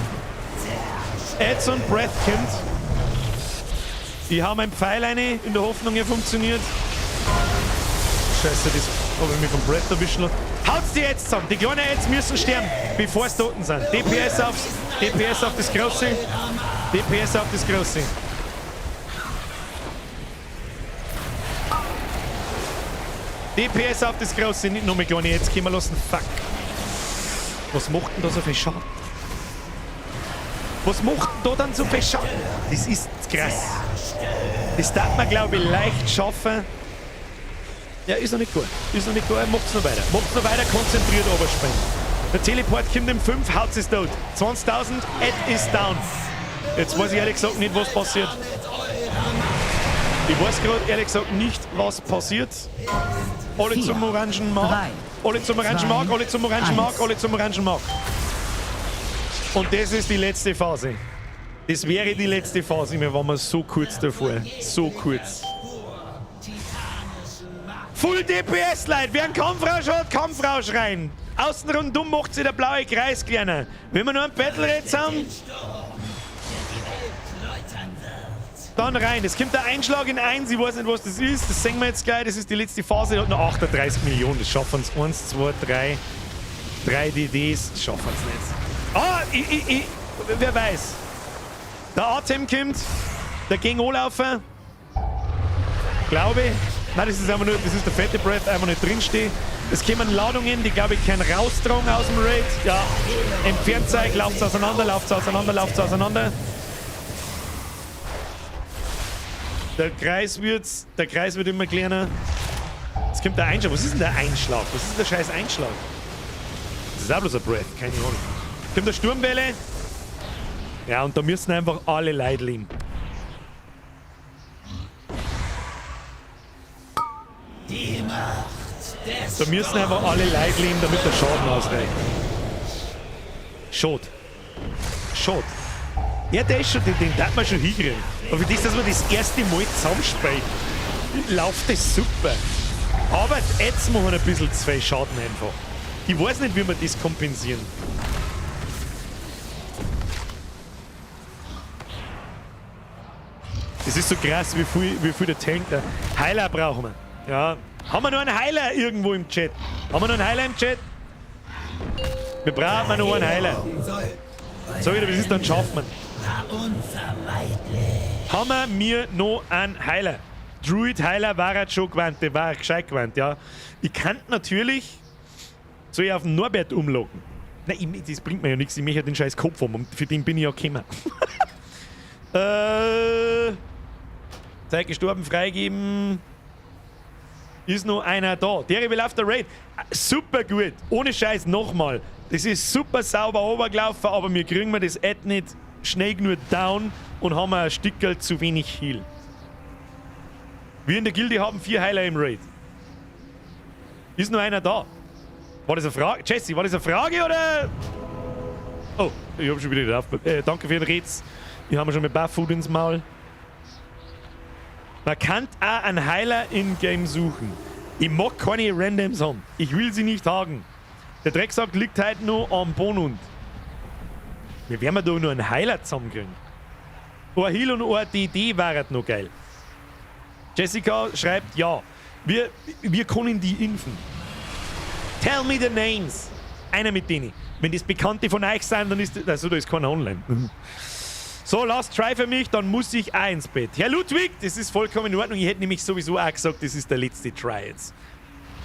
Adds und Breath kommt. Ich hau meinen Pfeil rein, in der Hoffnung, er funktioniert. Scheiße, das habe ich mich vom Breath erwischen lassen. Haut's die Adds zusammen. Die kleinen Adds müssen sterben, bevor sie toten sind. DPS auf das Große. DPS auf das Große. DPS auf das Große, nicht nur mit kleinen Adds kommen lassen. Fuck. Was macht denn da so viel Schaden? Was macht denn da dann so viel Schaden? Das ist krass. Das darf man, glaube ich, leicht schaffen. Ja, ist noch nicht gut. Ist noch nicht gut. Macht's noch weiter. Macht's noch weiter, konzentriert runterspielen. Der Teleport kommt im 5, haut es tot. 20.000, Add is down. Jetzt weiß ich ehrlich gesagt nicht, was passiert. Ich weiß gerade ehrlich gesagt nicht, was passiert. Alle 4, zum orangen Mark. 3, Alle zum orangen Mark, alle zum orangen Mark, 1. alle zum orangen Mark. Und das ist die letzte Phase. Das wäre die letzte Phase, wir waren so kurz davor. So kurz. Full DPS, Leute! Wer einen Kampfrausch hat, Kampfrausch rein! Außen rundum macht sich der blaue Kreis kleiner. Wenn wir nur einen Battle Rats haben, dann rein. Es kommt der Einschlag in 1, ich weiß nicht, was das ist. Das sehen wir jetzt gleich. Das ist die letzte Phase. Hat noch 38 Millionen. Das schaffen es. 1, 2, 3. 3 DDs. Das schaffen es nicht. Ah, wer weiß. Der Atem kommt. Der gegen anlaufen. Glaube ich. Nein, das ist einfach nur, das ist der fette Breath, einfach nicht drinstehen. Es kommen Ladungen, die, glaube ich, kein raustragen aus dem Raid. Ja, entfernt euch, lauft's auseinander, lauft's auseinander, lauft's auseinander. Der Kreis wird immer kleiner. Jetzt kommt der Einschlag. Was ist denn der Einschlag? Was ist denn der scheiß Einschlag? Das ist auch bloß ein Breath, keine Ahnung. Kommt der Sturmwelle. Ja, und da müssen einfach alle Leute leben. Da müssen einfach alle Leute leben, damit der Schaden ausreicht. Schade. Schade. Ja, der ist schon, den darf man schon hinkriegen. Aber für das, dass wir das erste Mal zusammenspielen, läuft das super. Aber jetzt machen wir ein bisschen zu viel Schaden einfach. Ich weiß nicht, wie wir das kompensieren. Es ist so krass, wie viel der Tank da. Heiler brauchen wir. Ja. Haben wir noch einen Heiler irgendwo im Chat? Haben wir noch einen Heiler im Chat? Wir brauchen noch einen Heiler. So, wieder, was ist dann schafft man? Haben wir mir noch einen Heiler? Druid Heiler war er schon gewandt, der war gescheit gewandt, ja. Ich kann natürlich. Soll ich auf den Norbert umloggen? Nein, das bringt mir ja nichts, ich möchte ja den scheiß Kopf um und für den bin ich ja gekommen. Zeit gestorben, freigeben. Ist noch einer da. Der will auf der Raid. Super gut. Ohne Scheiß, nochmal. Das ist super sauber runtergelaufen, aber wir kriegen wir das Ad nicht schnell genug down und haben ein Stückerl zu wenig Heal. Wir in der Gilde haben 4 Heiler im Raid. Ist noch einer da? War das eine Frage? Jesse, war das eine Frage oder? Oh, ich hab schon wieder drauf. Danke für den Rätsel. Ich habe mir schon mit Barfood ins Maul. Man kann auch einen Heiler in Game suchen. Ich mag keine Randoms haben. Ich will sie nicht haben. Der Drecksack liegt halt nur am Boden und. Wir werden da nur einen Heiler zusammenkriegen. Ein Heal und ein DD wären noch geil. Jessica schreibt ja. Wir können die impfen. Tell me the names. Einer mit denen. Wenn das Bekannte von euch sind, dann ist das. Also, da ist keiner online. So, last try für mich, dann muss ich auch ins Bett. Herr Ludwig, das ist vollkommen in Ordnung. Ich hätte nämlich sowieso auch gesagt, das ist der letzte Try jetzt.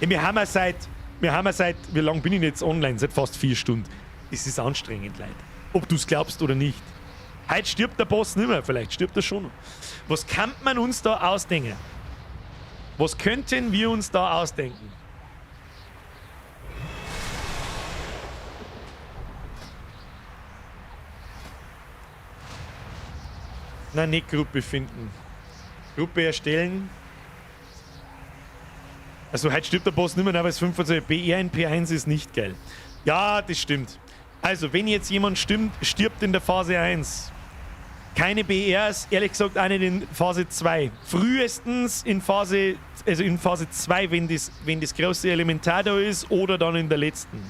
Wir haben ja seit, wie lange bin ich denn jetzt online? Seit fast 4 Stunden. Das ist anstrengend, Leute. Ob du's glaubst oder nicht. Heute stirbt der Boss nicht mehr, vielleicht stirbt er schon. Was kann man uns da ausdenken? Was könnten wir uns da ausdenken? Nein, nicht Gruppe finden. Gruppe erstellen. Also heute stirbt der Boss nicht mehr, aber es 25 BR in P1 ist nicht geil. Ja, das stimmt. Also, wenn jetzt jemand stirbt in der Phase 1, keine BRs, ehrlich gesagt auch nicht in Phase 2. Frühestens in Phase, also in Phase 2, wenn das große Elementar da ist, oder dann in der letzten.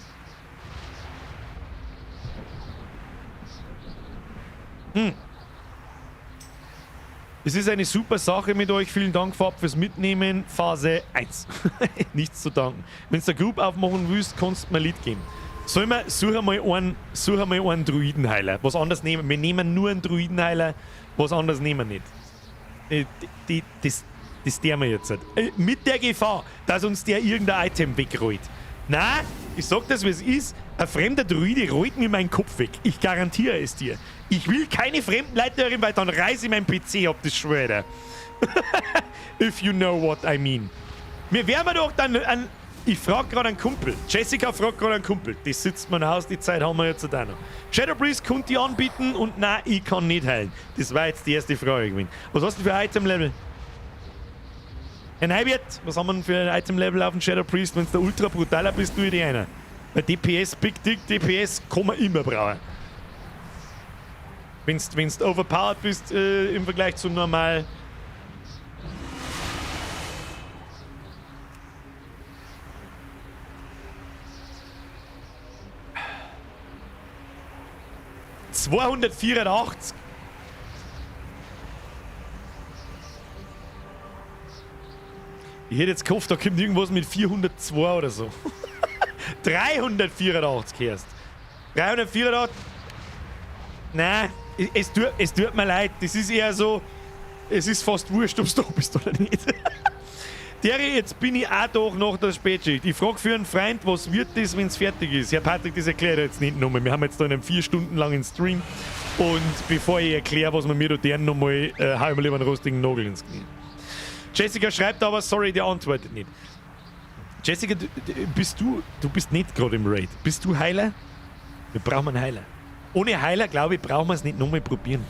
Es ist eine super Sache mit euch. Vielen Dank vorab fürs Mitnehmen. Phase 1. Nichts zu danken. Wenn du eine Group aufmachen willst, kannst du mir ein Lied geben. Sollen wir, such einmal einen Druidenheiler. Was anderes nehmen. Wir nehmen nur einen Druidenheiler. Was anderes nehmen wir nicht. Das der wir jetzt nicht. Mit der Gefahr, dass uns der irgendein Item wegrollt. Nein, ich sag das, wie es ist. Ein fremder Druide rollt mir meinen Kopf weg. Ich garantiere es dir. Ich will keine fremden Leute darin, weil dann reiße ich meinen PC ab, das schwöre ich. If you know what I mean. Mir wären wir doch dann an. Ich frag gerade einen Kumpel. Jessica fragt gerade einen Kumpel. Das sitzt mir im Haus, die Zeit haben wir jetzt auch noch. Shadow Priest konnte ich anbieten und nein, ich kann nicht heilen. Das war jetzt die erste Frage gewesen. Was hast du für ein Item-Level? Herr Neibert, was haben wir denn für ein Item-Level auf dem Shadow Priest? Wenn du der ultra brutaler bist, tu ich dir einer. Weil DPS, Big Dick DPS, kann man immer brauchen. Wenn's du overpowered bist im Vergleich zum normal. ...284. Ich hätte jetzt gehofft, da kommt irgendwas mit 402 oder so. 384 erst. 384. Nein, es tut mir leid. Das ist eher so, es ist fast wurscht, ob du da bist oder nicht. Terry, jetzt bin ich auch doch nach der Spätschicht. Ich frage für einen Freund, was wird das, wenn's fertig ist? Herr Patrick, das erklärt er jetzt nicht nochmal. Wir haben jetzt da einen 4 Stunden langen Stream. Und bevor ich erkläre, was man mir da deren nochmal, hau ich mir lieber einen rostigen Nagel ins Knie. Jessica schreibt aber, sorry, der antwortet nicht. Jessica, du bist nicht gerade im Raid. Bist du Heiler? Wir brauchen einen Heiler. Ohne Heiler, glaube ich, brauchen wir es nicht nochmal probieren.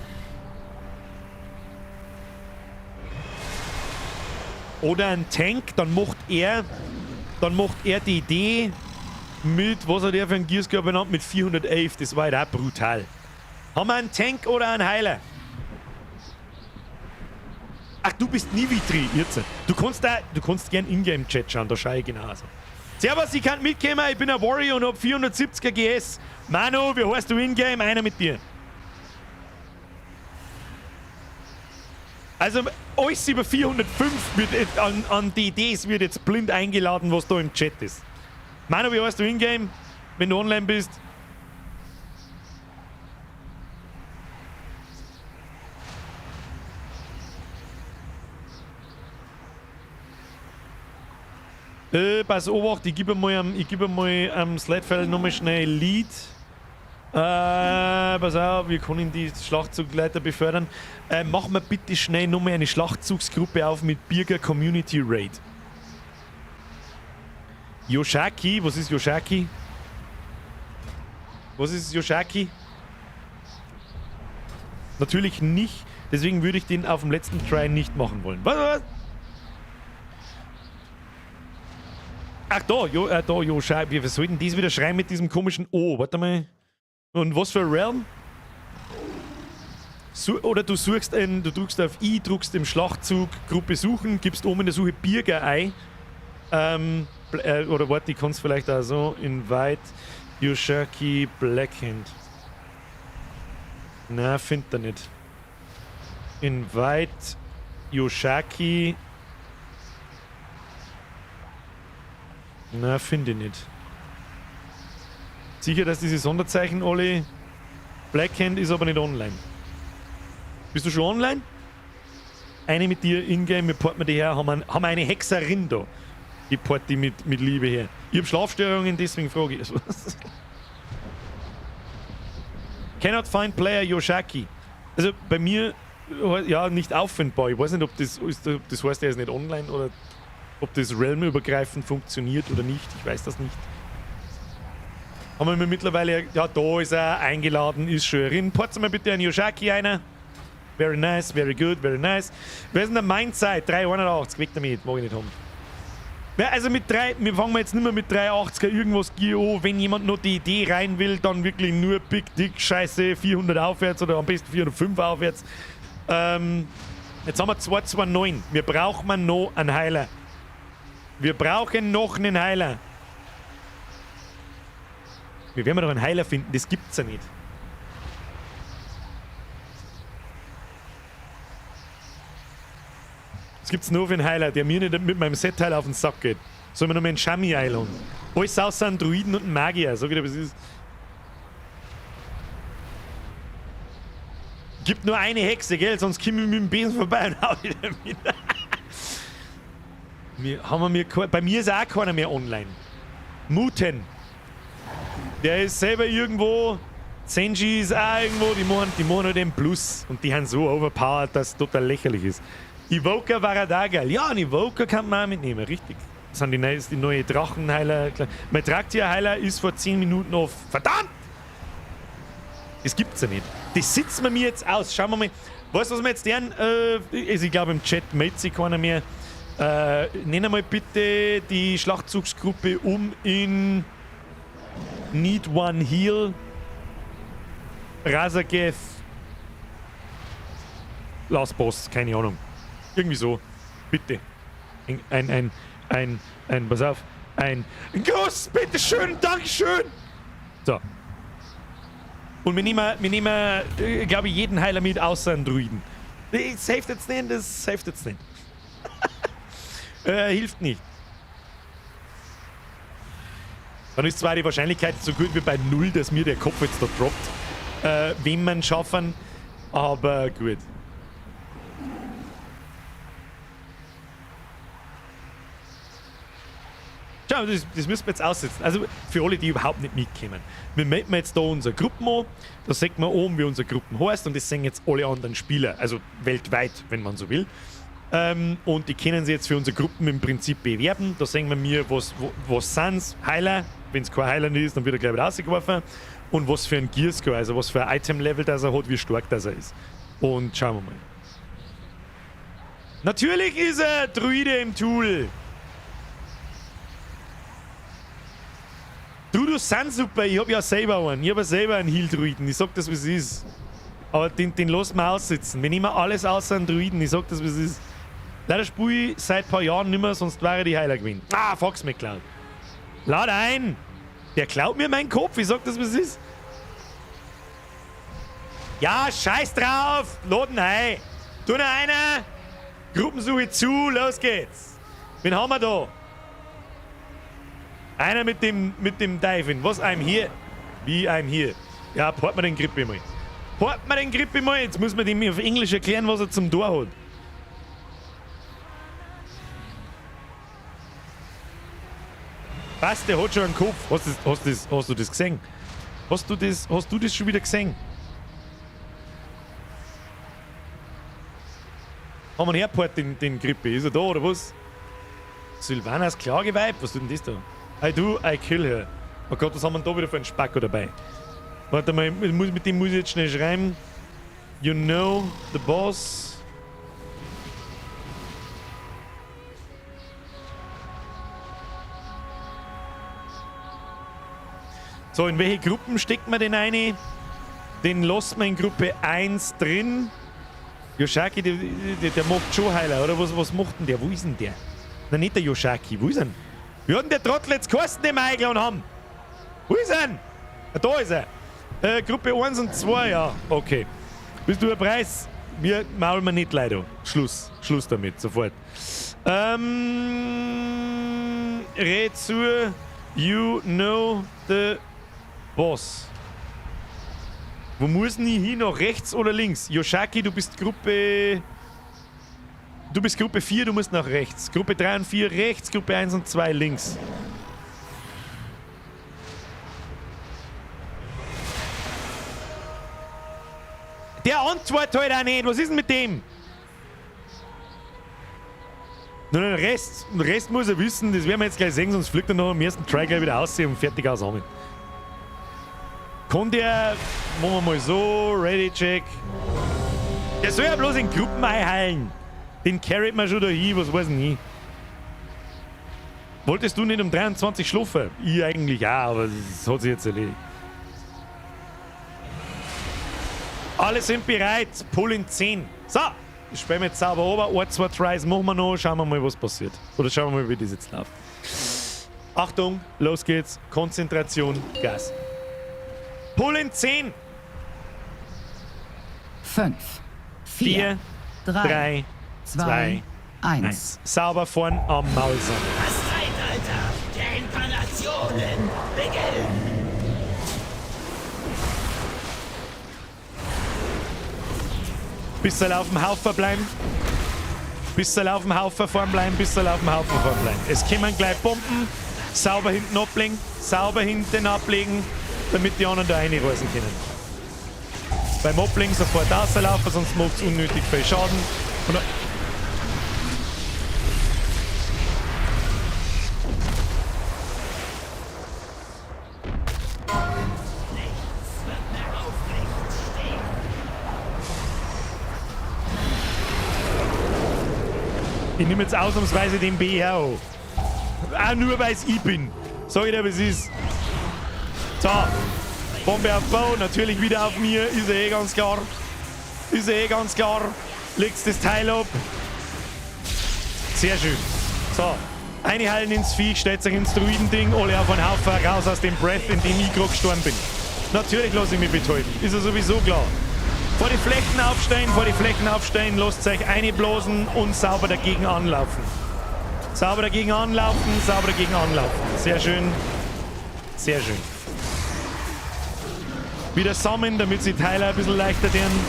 Oder ein Tank, dann macht er die Idee mit, was hat er für einen Gearscore benannt? Mit 411, das war halt auch brutal. Haben wir einen Tank oder einen Heiler? Ach, du bist Nivitri, jetzt. Du kannst gern Ingame-Chat schauen, da schaue ich genauso. Servus, ich kann mitkommen, ich bin ein Warrior und hab 470er GS. Manu, wie heißt du Ingame? Einer mit dir. Also, alles über 405 wird an DDs wird jetzt blind eingeladen, was da im Chat ist. Manu, wie heißt du Ingame, wenn du online bist? Pass auf, ich gebe mal am Sledfell nochmal schnell Lead. Pass auf, wir können die Schlachtzugleiter befördern. Machen wir bitte schnell nochmal eine Schlachtzugsgruppe auf mit Birger Community Raid. Yoshaki, was ist Yoshaki? Was ist Yoshaki? Natürlich nicht, deswegen würde ich den auf dem letzten Try nicht machen wollen. Was? Ach da, da, Yoshaki. Wir sollten dies wieder schreiben mit diesem komischen O. Warte mal. Und was für ein Realm? Oder du suchst einen, du drückst auf I, drückst im Schlachtzug Gruppe suchen, gibst oben in der Suche Birger ein. Oder warte, ich kann's vielleicht auch so. Invite Yoshaki Blackhand. Na, findet er nicht. Invite Yoshaki. Na, finde ich nicht. Sicher, dass diese Sonderzeichen alle... Blackhand ist aber nicht online. Bist du schon online? Eine mit dir in-game, wir porten die her, haben wir eine Hexerin da. Die port die mit Liebe her. Ich hab Schlafstörungen, deswegen frage ich. Cannot find player Yoshaki. Also bei mir, ja, nicht auffindbar. Ich weiß nicht, ob das heißt, er ist nicht online oder ob das realmübergreifend funktioniert oder nicht. Ich weiß das nicht. Haben wir mittlerweile, ja, da ist er eingeladen, ist schon drin. Port's mal bitte einen Yoshaki einer. Very nice, very good, very nice. Wer ist denn der Mindside? 381, weg damit, mag ich nicht haben. Ja, also mit 3, wir fangen jetzt nicht mehr mit 380er irgendwas Gear an. Wenn jemand noch die Idee rein will, dann wirklich nur Big Dick Scheiße, 400 aufwärts oder am besten 405 aufwärts. Jetzt haben wir 229. Wir brauchen noch einen Heiler. Wir brauchen noch einen Heiler. Wir werden doch einen Heiler finden, das gibt's ja nicht. Das gibt's nur für einen Heiler, der mir nicht mit meinem Set-Teil auf den Sack geht. Sollen wir noch mal einen Shami einladen? Alles außer einen Druiden und einen Magier, sag ich dir, was ist. Gibt nur eine Hexe, gell? Sonst komme ich mit dem Besen vorbei und hau die damit. Bei mir ist auch keiner mehr online. Muten. Der ist selber irgendwo. Senji ist auch irgendwo. Die machen halt den Plus. Und die haben so overpowered, dass es total lächerlich ist. Evoker war da geil. Ja, einen Evoker kann man auch mitnehmen, richtig. Das sind die neue Drachenheiler. Mein Traktier-Heiler ist vor 10 Minuten auf. Verdammt! Das gibt's ja nicht. Das sitzen wir mir jetzt aus. Schauen wir mal. Weißt du, was wir jetzt deren? Also ich glaube, im Chat meldet sich keiner mehr. Nennen wir mal bitte die Schlachtzugsgruppe um in Need One Heal, Raszageth, Last Boss, keine Ahnung. Irgendwie so. Bitte. Pass auf. Ein Gruß, bitteschön, Dankeschön. So. Und wir nehmen, glaube ich, jeden Heiler mit, außer einen Druiden. Das hilft jetzt nicht, das hilft jetzt nicht. Hilft nicht. Dann ist zwar die Wahrscheinlichkeit so gut wie bei 0, dass mir der Kopf jetzt da droppt, wenn man schaffen, aber gut. Schau, das müssen wir jetzt aussitzen. Also für alle, die überhaupt nicht mitkommen. Wir melden jetzt da unsere Gruppen an. Da sieht man oben, wie unsere Gruppen heißt, und das sehen jetzt alle anderen Spieler, also weltweit, wenn man so will. Und die können sich jetzt für unsere Gruppen im Prinzip bewerben. Da sehen wir mir, was sind's? Heiler. Wenn es kein Heiler ist, dann wird er gleich wieder rausgeworfen. Und was für ein Gearscore, also was für ein Item-Level das er hat, wie stark das er ist. Und schauen wir mal. Natürlich ist er Druide im Tool. Du sind super, ich hab ja selber einen. Ich hab ja selber einen Heal-Druiden. Ich sag das, wie es ist. Aber den lassen wir aussitzen. Wir nehmen alles außer einen Druiden. Ich sag das, wie es ist. Leider spiele ich seit ein paar Jahren nicht mehr, sonst wäre die Heiler gewesen. Ah, Fox McCloud. Lad ein! Der klaut mir meinen Kopf. Ich sag das, wie es ist. Ja, scheiß drauf! Laden ein! Tu noch einer! Gruppensuche zu, los geht's! Wen haben wir da? Einer mit dem Diving. Was, I'm here? Wie, I'm here? Ja, port mir den Grip mal. Port mir den Grip mal. Jetzt muss man dem auf Englisch erklären, was er zum Tor hat. Was, der hat schon einen Kopf. Hast du das gesehen? Hast du das schon wieder gesehen? Haben wir einen Airport, den Grippe? Ist er da oder was? Sylvanas Klageweib? Was tut denn das da? I do, I kill her. Oh Gott, was haben wir denn da wieder für einen Spacko dabei? Warte mal, mit dem muss ich jetzt schnell schreiben. You know the boss. So, in welche Gruppen steckt man denn eine? Den lassen wir in Gruppe 1 drin. Yoshaki, der macht schon Heiler, oder? Was macht denn der? Wo ist denn der? Na, nicht der Yoshaki. Wo ist er? Wie hat denn der Trottel jetzt geheißen, den wir eingeladen haben? Wo ist er? Ah, da ist er. Gruppe 1 und 2, ja. Okay. Bist du ein Preis? Wir maulen wir nicht leider. Schluss. Schluss damit, sofort. Red zu. You know the boss. Wo muss denn ich hin? Nach rechts oder links? Yoshaki, du bist Gruppe... Du bist Gruppe 4, du musst nach rechts. Gruppe 3 und 4 rechts, Gruppe 1 und 2 links. Der antwortet halt auch nicht. Was ist denn mit dem? Nur den Rest muss er wissen, das werden wir jetzt gleich sehen, sonst fliegt er noch am ersten Try gleich wieder aus und fertig aus. Kann der, machen wir mal so, Ready Check. Der soll ja bloß in Gruppen einheilen. Den carryt man schon da hin, was weiß ich nicht. Wolltest du nicht um 23 schlafen? Ich eigentlich auch, aber das hat sich jetzt erledigt. Alle sind bereit, Pull in 10. So, ich spiele jetzt sauber runter. 1, 2 Tries machen wir noch. Schauen wir mal, was passiert. Oder schauen wir mal, wie das jetzt läuft. Achtung, los geht's. Konzentration, Gas. Pull in 10. 5, 4, 4, 3, 3, 2, 2, 1. 1. Sauber vorn am Maul sein. Das Zeitalter der Inkarnationen beginnt. Bisschen auf dem Haufen bleiben. Bisschen auf dem Haufen vorn bleiben, bisschen auf dem Haufen vorn bleiben. Es kommen gleich Bomben. Sauber hinten ablegen. Sauber hinten ablegen, damit die anderen da reinreißen können. Beim Ablegen sofort rauslaufen, sonst macht es unnötig viel Schaden. Und Nichts wird mehr aufrecht stehen. Ich nehme jetzt ausnahmsweise den BR an. Auch nur, weil es ich bin. Sag ich dir, wie es ist. So. Bombe auf Bau, natürlich wieder auf mir. Ist ja eh ganz klar. Ist ja eh ganz klar. Legt's das Teil ab. Sehr schön. So. Einhalten ins Viech, stellt sich ins Druidending, alle auf einen Haufen, raus aus dem Breath, in dem ich gerade gestorben bin. Natürlich lasse ich mich betäuben. Ist ja sowieso klar. Vor die Flächen aufstehen, vor die Flächen aufstehen, lasst euch einblasen und sauber dagegen anlaufen. Sauber dagegen anlaufen, sauber dagegen anlaufen. Sehr schön. Sehr schön. Wieder sammeln, damit sie Teile ein bisschen leichter werden.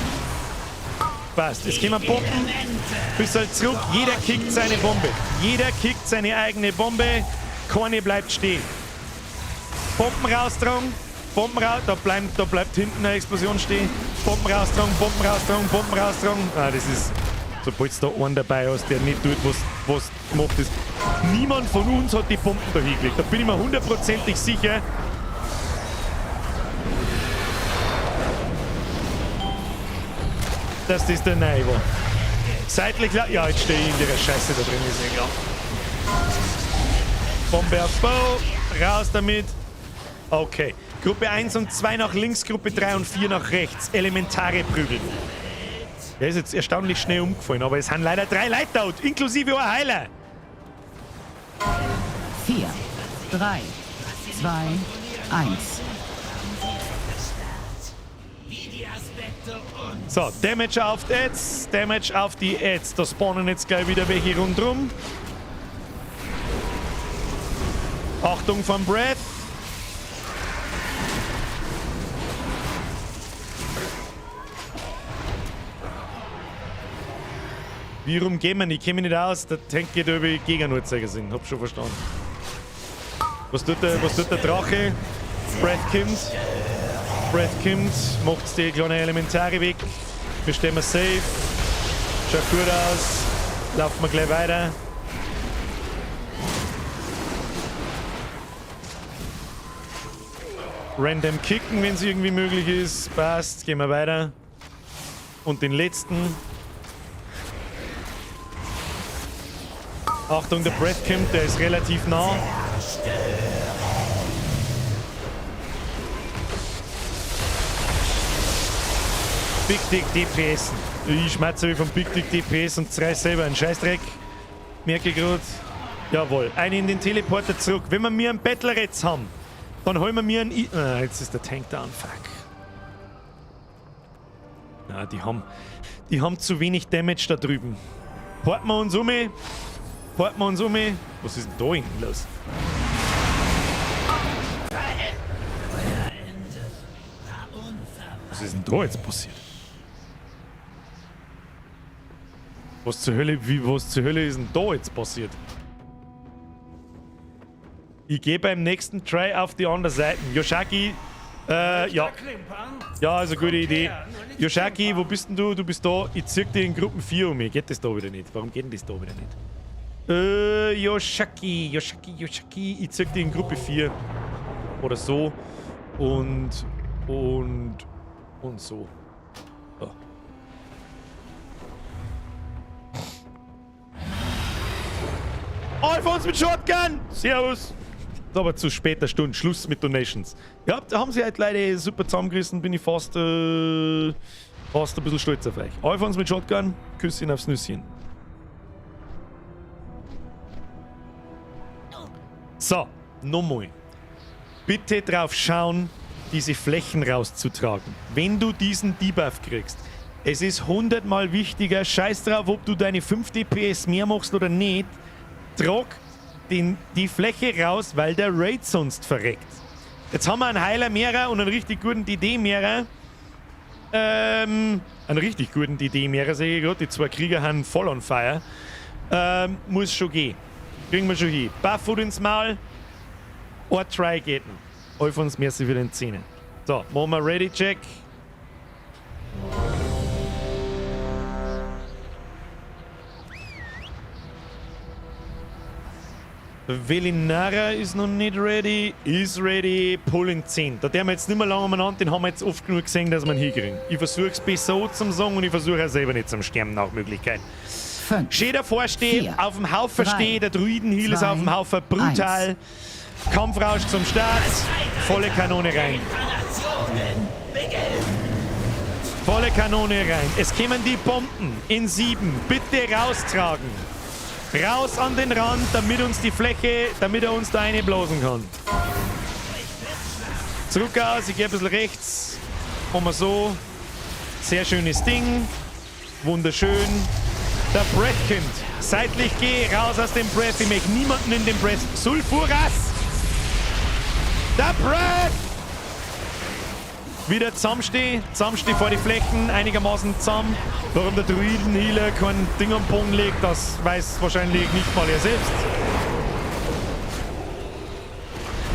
Passt. Es kommen Bomben. Bisschen zurück. Jeder kickt seine Bombe. Jeder kickt seine eigene Bombe. Keine bleibt stehen. Bomben raustragen. Bomben raus. Da bleibt hinten eine Explosion stehen. Bomben raustragen, Bomben raustragen, Bomben raustragen. Ah, das ist... Sobald da einen dabei hast, der nicht tut, was gemacht ist. Niemand von uns hat die Bomben da hingelegt. Da bin ich mir hundertprozentig sicher. Dass das der Neue war. Seitlich... Ja, jetzt stehe ich in der Scheiße da drin, ist ja klar. Bombe auf Bau. Raus damit. Okay. Gruppe 1 und 2 nach links, Gruppe 3 und 4 nach rechts. Elementare prügeln. Der ist jetzt erstaunlich schnell umgefallen, aber es sind leider 3 Leute tot, inklusive ein Heiler. 4, 3, 2, 1. So, Damage auf die Ads, Damage auf die Ads. Da spawnen jetzt gleich wieder welche rundrum. Achtung vom Breath. Wie rum gehen wir? Ich käme nicht aus. Der Tank geht über die Gegenuhrzeigersinn. Hab schon verstanden. Was tut der Drache? Breath kommt. Breath kommt. Macht die kleine Elementare weg. Wir stehen mal safe. Schaut gut aus. Laufen wir gleich weiter. Random kicken, wenn es irgendwie möglich ist. Passt. Gehen wir weiter. Und den letzten. Achtung, der Breath kommt, der ist relativ nah. Big Dick DPS. Ich schmerze mich vom Big Dick DPS und zerreiß selber einen Scheißdreck. Merke ich grad. Jawohl. Einen in den Teleporter zurück. Wenn wir mir einen Battle Rats haben, dann holen wir mir einen... I ah, jetzt ist der Tank down. Fuck. Na, die haben zu wenig Damage da drüben. Porten wir uns um. Porten wir uns um. Was ist denn da hinten los? Was ist denn da jetzt passiert? Was zur Hölle, was zur Hölle ist denn da jetzt passiert? Ich gehe beim nächsten Try auf die andere Seite. Yoshaki, Ja. Ja, also gute Idee. Yoshaki, wo bist denn du? Du bist da. Ich zieh dich in Gruppen 4 um. Geht das da wieder nicht? Warum geht denn das da wieder nicht? Yoshaki, Yoshaki, Yoshaki. Ich zieh dich in Gruppe 4. Oder so. Und so. So. Alfons mit Shotgun! Servus! Aber zu später Stunde. Schluss mit Donations. Ja, da haben sie halt leider super zusammengerissen. Bin ich fast ein bisschen stolz auf euch. Alfons mit Shotgun. Küsschen aufs Nüsschen. So, nochmal. Bitte drauf schauen, diese Flächen rauszutragen. Wenn du diesen Debuff kriegst. Es ist 100-mal wichtiger. Scheiß drauf, ob du deine 5 DPS mehr machst oder nicht. Trag die Fläche raus, weil der Raid sonst verreckt. Jetzt haben wir einen Heiler mehrer und einen richtig guten DD mehrer. Einen richtig guten DD mehrer, sehe ich gerade. Die zwei Krieger haben voll on fire. Muss schon gehen. Kriegen wir schon hin. Buff ins Maul. Ein Try geht noch. Alfons, merci für den Zähne. So, machen wir Ready Check. Velinara ist noch nicht ready, ist ready, Pull in 10. Da der wir jetzt nicht mehr lange umeinander, den haben wir jetzt oft genug gesehen, dass wir ihn hinkriegen. Ich versuche es besser so zum sagen und ich versuche auch selber nicht zum Sterben nach Möglichkeit. 5, Schön davor stehen, 4, auf dem Haufen stehen, der Druiden-Heal ist auf dem Haufen, brutal. 1. Kampfrausch zum Start, volle Kanone rein. Volle Kanone rein. Es kämen die Bomben in 7. Bitte raustragen. Raus an den Rand, damit uns die Fläche, damit er uns da reinblasen kann. Zurück aus, ich gehe ein bisschen rechts. Machen wir so. Sehr schönes Ding. Wunderschön. Der Breath kommt. Seitlich geh, raus aus dem Breath. Ich möchte niemanden in dem Breath. Sulfuras! Der Breath! Wieder zusammenstehen, zusammenstehen vor die Flächen, einigermaßen zusammen. Warum der Druiden-Healer kein Ding am Boden legt, das weiß wahrscheinlich nicht mal er selbst.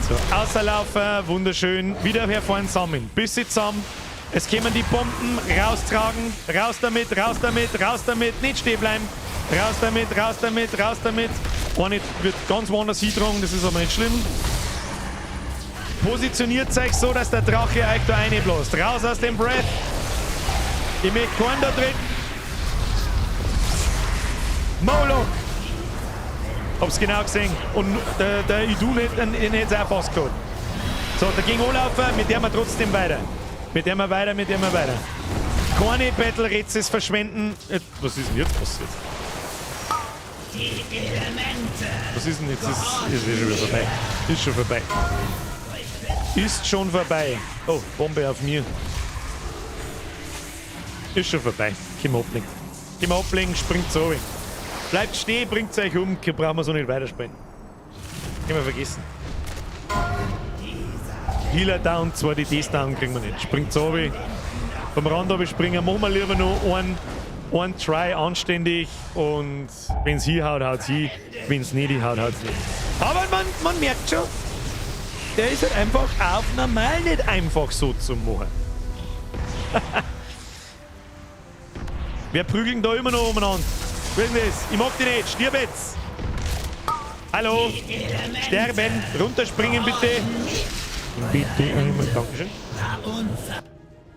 So, außerlaufen, wunderschön. Wieder herfahren zusammen. Bisschen zusammen. Es kämen die Bomben, raustragen. Raus damit, raus damit, raus damit. Nicht stehen bleiben. Raus damit, raus damit, raus damit. Eine wird ganz woanders hintragen, das ist aber nicht schlimm. Positioniert euch so, dass der Drache euch da reinbläst. Raus aus dem Breath. Ich möchte keinen da drin. Moloch. Hab's genau gesehen. Und der Idun hätte es auch fast gehabt. So, der ging anlaufen, mit der wir trotzdem weiter. Mit der wir weiter, mit der wir weiter. Keine Battle Rätsels verschwenden. Was ist denn jetzt passiert? Die Elemente. Was ist denn jetzt? Ist schon wieder vorbei. Ist schon vorbei. Ist schon vorbei. Oh, Bombe auf mir. Ist schon vorbei. Komm ablenken. Komm ablenken, springt so. Bleibt stehen, bringt euch um. Brauchen wir so nicht weiterspielen. Können wir vergessen. Healer down, 2 DDs down, kriegen wir nicht. Springt so. Vom Rand aber springen, machen wir lieber noch einen Try anständig. Und wenn's hinhaut, haut's hin. Wenn's nicht hinhaut, haut's nicht. Aber man merkt schon, der ist halt einfach auf normal nicht einfach so zu machen. Wir prügeln da immer noch umeinander. Wer ist das? Ich mag die nicht. Stirb jetzt! Hallo! Sterben! Runterspringen bitte! Bitte einmal. Dankeschön.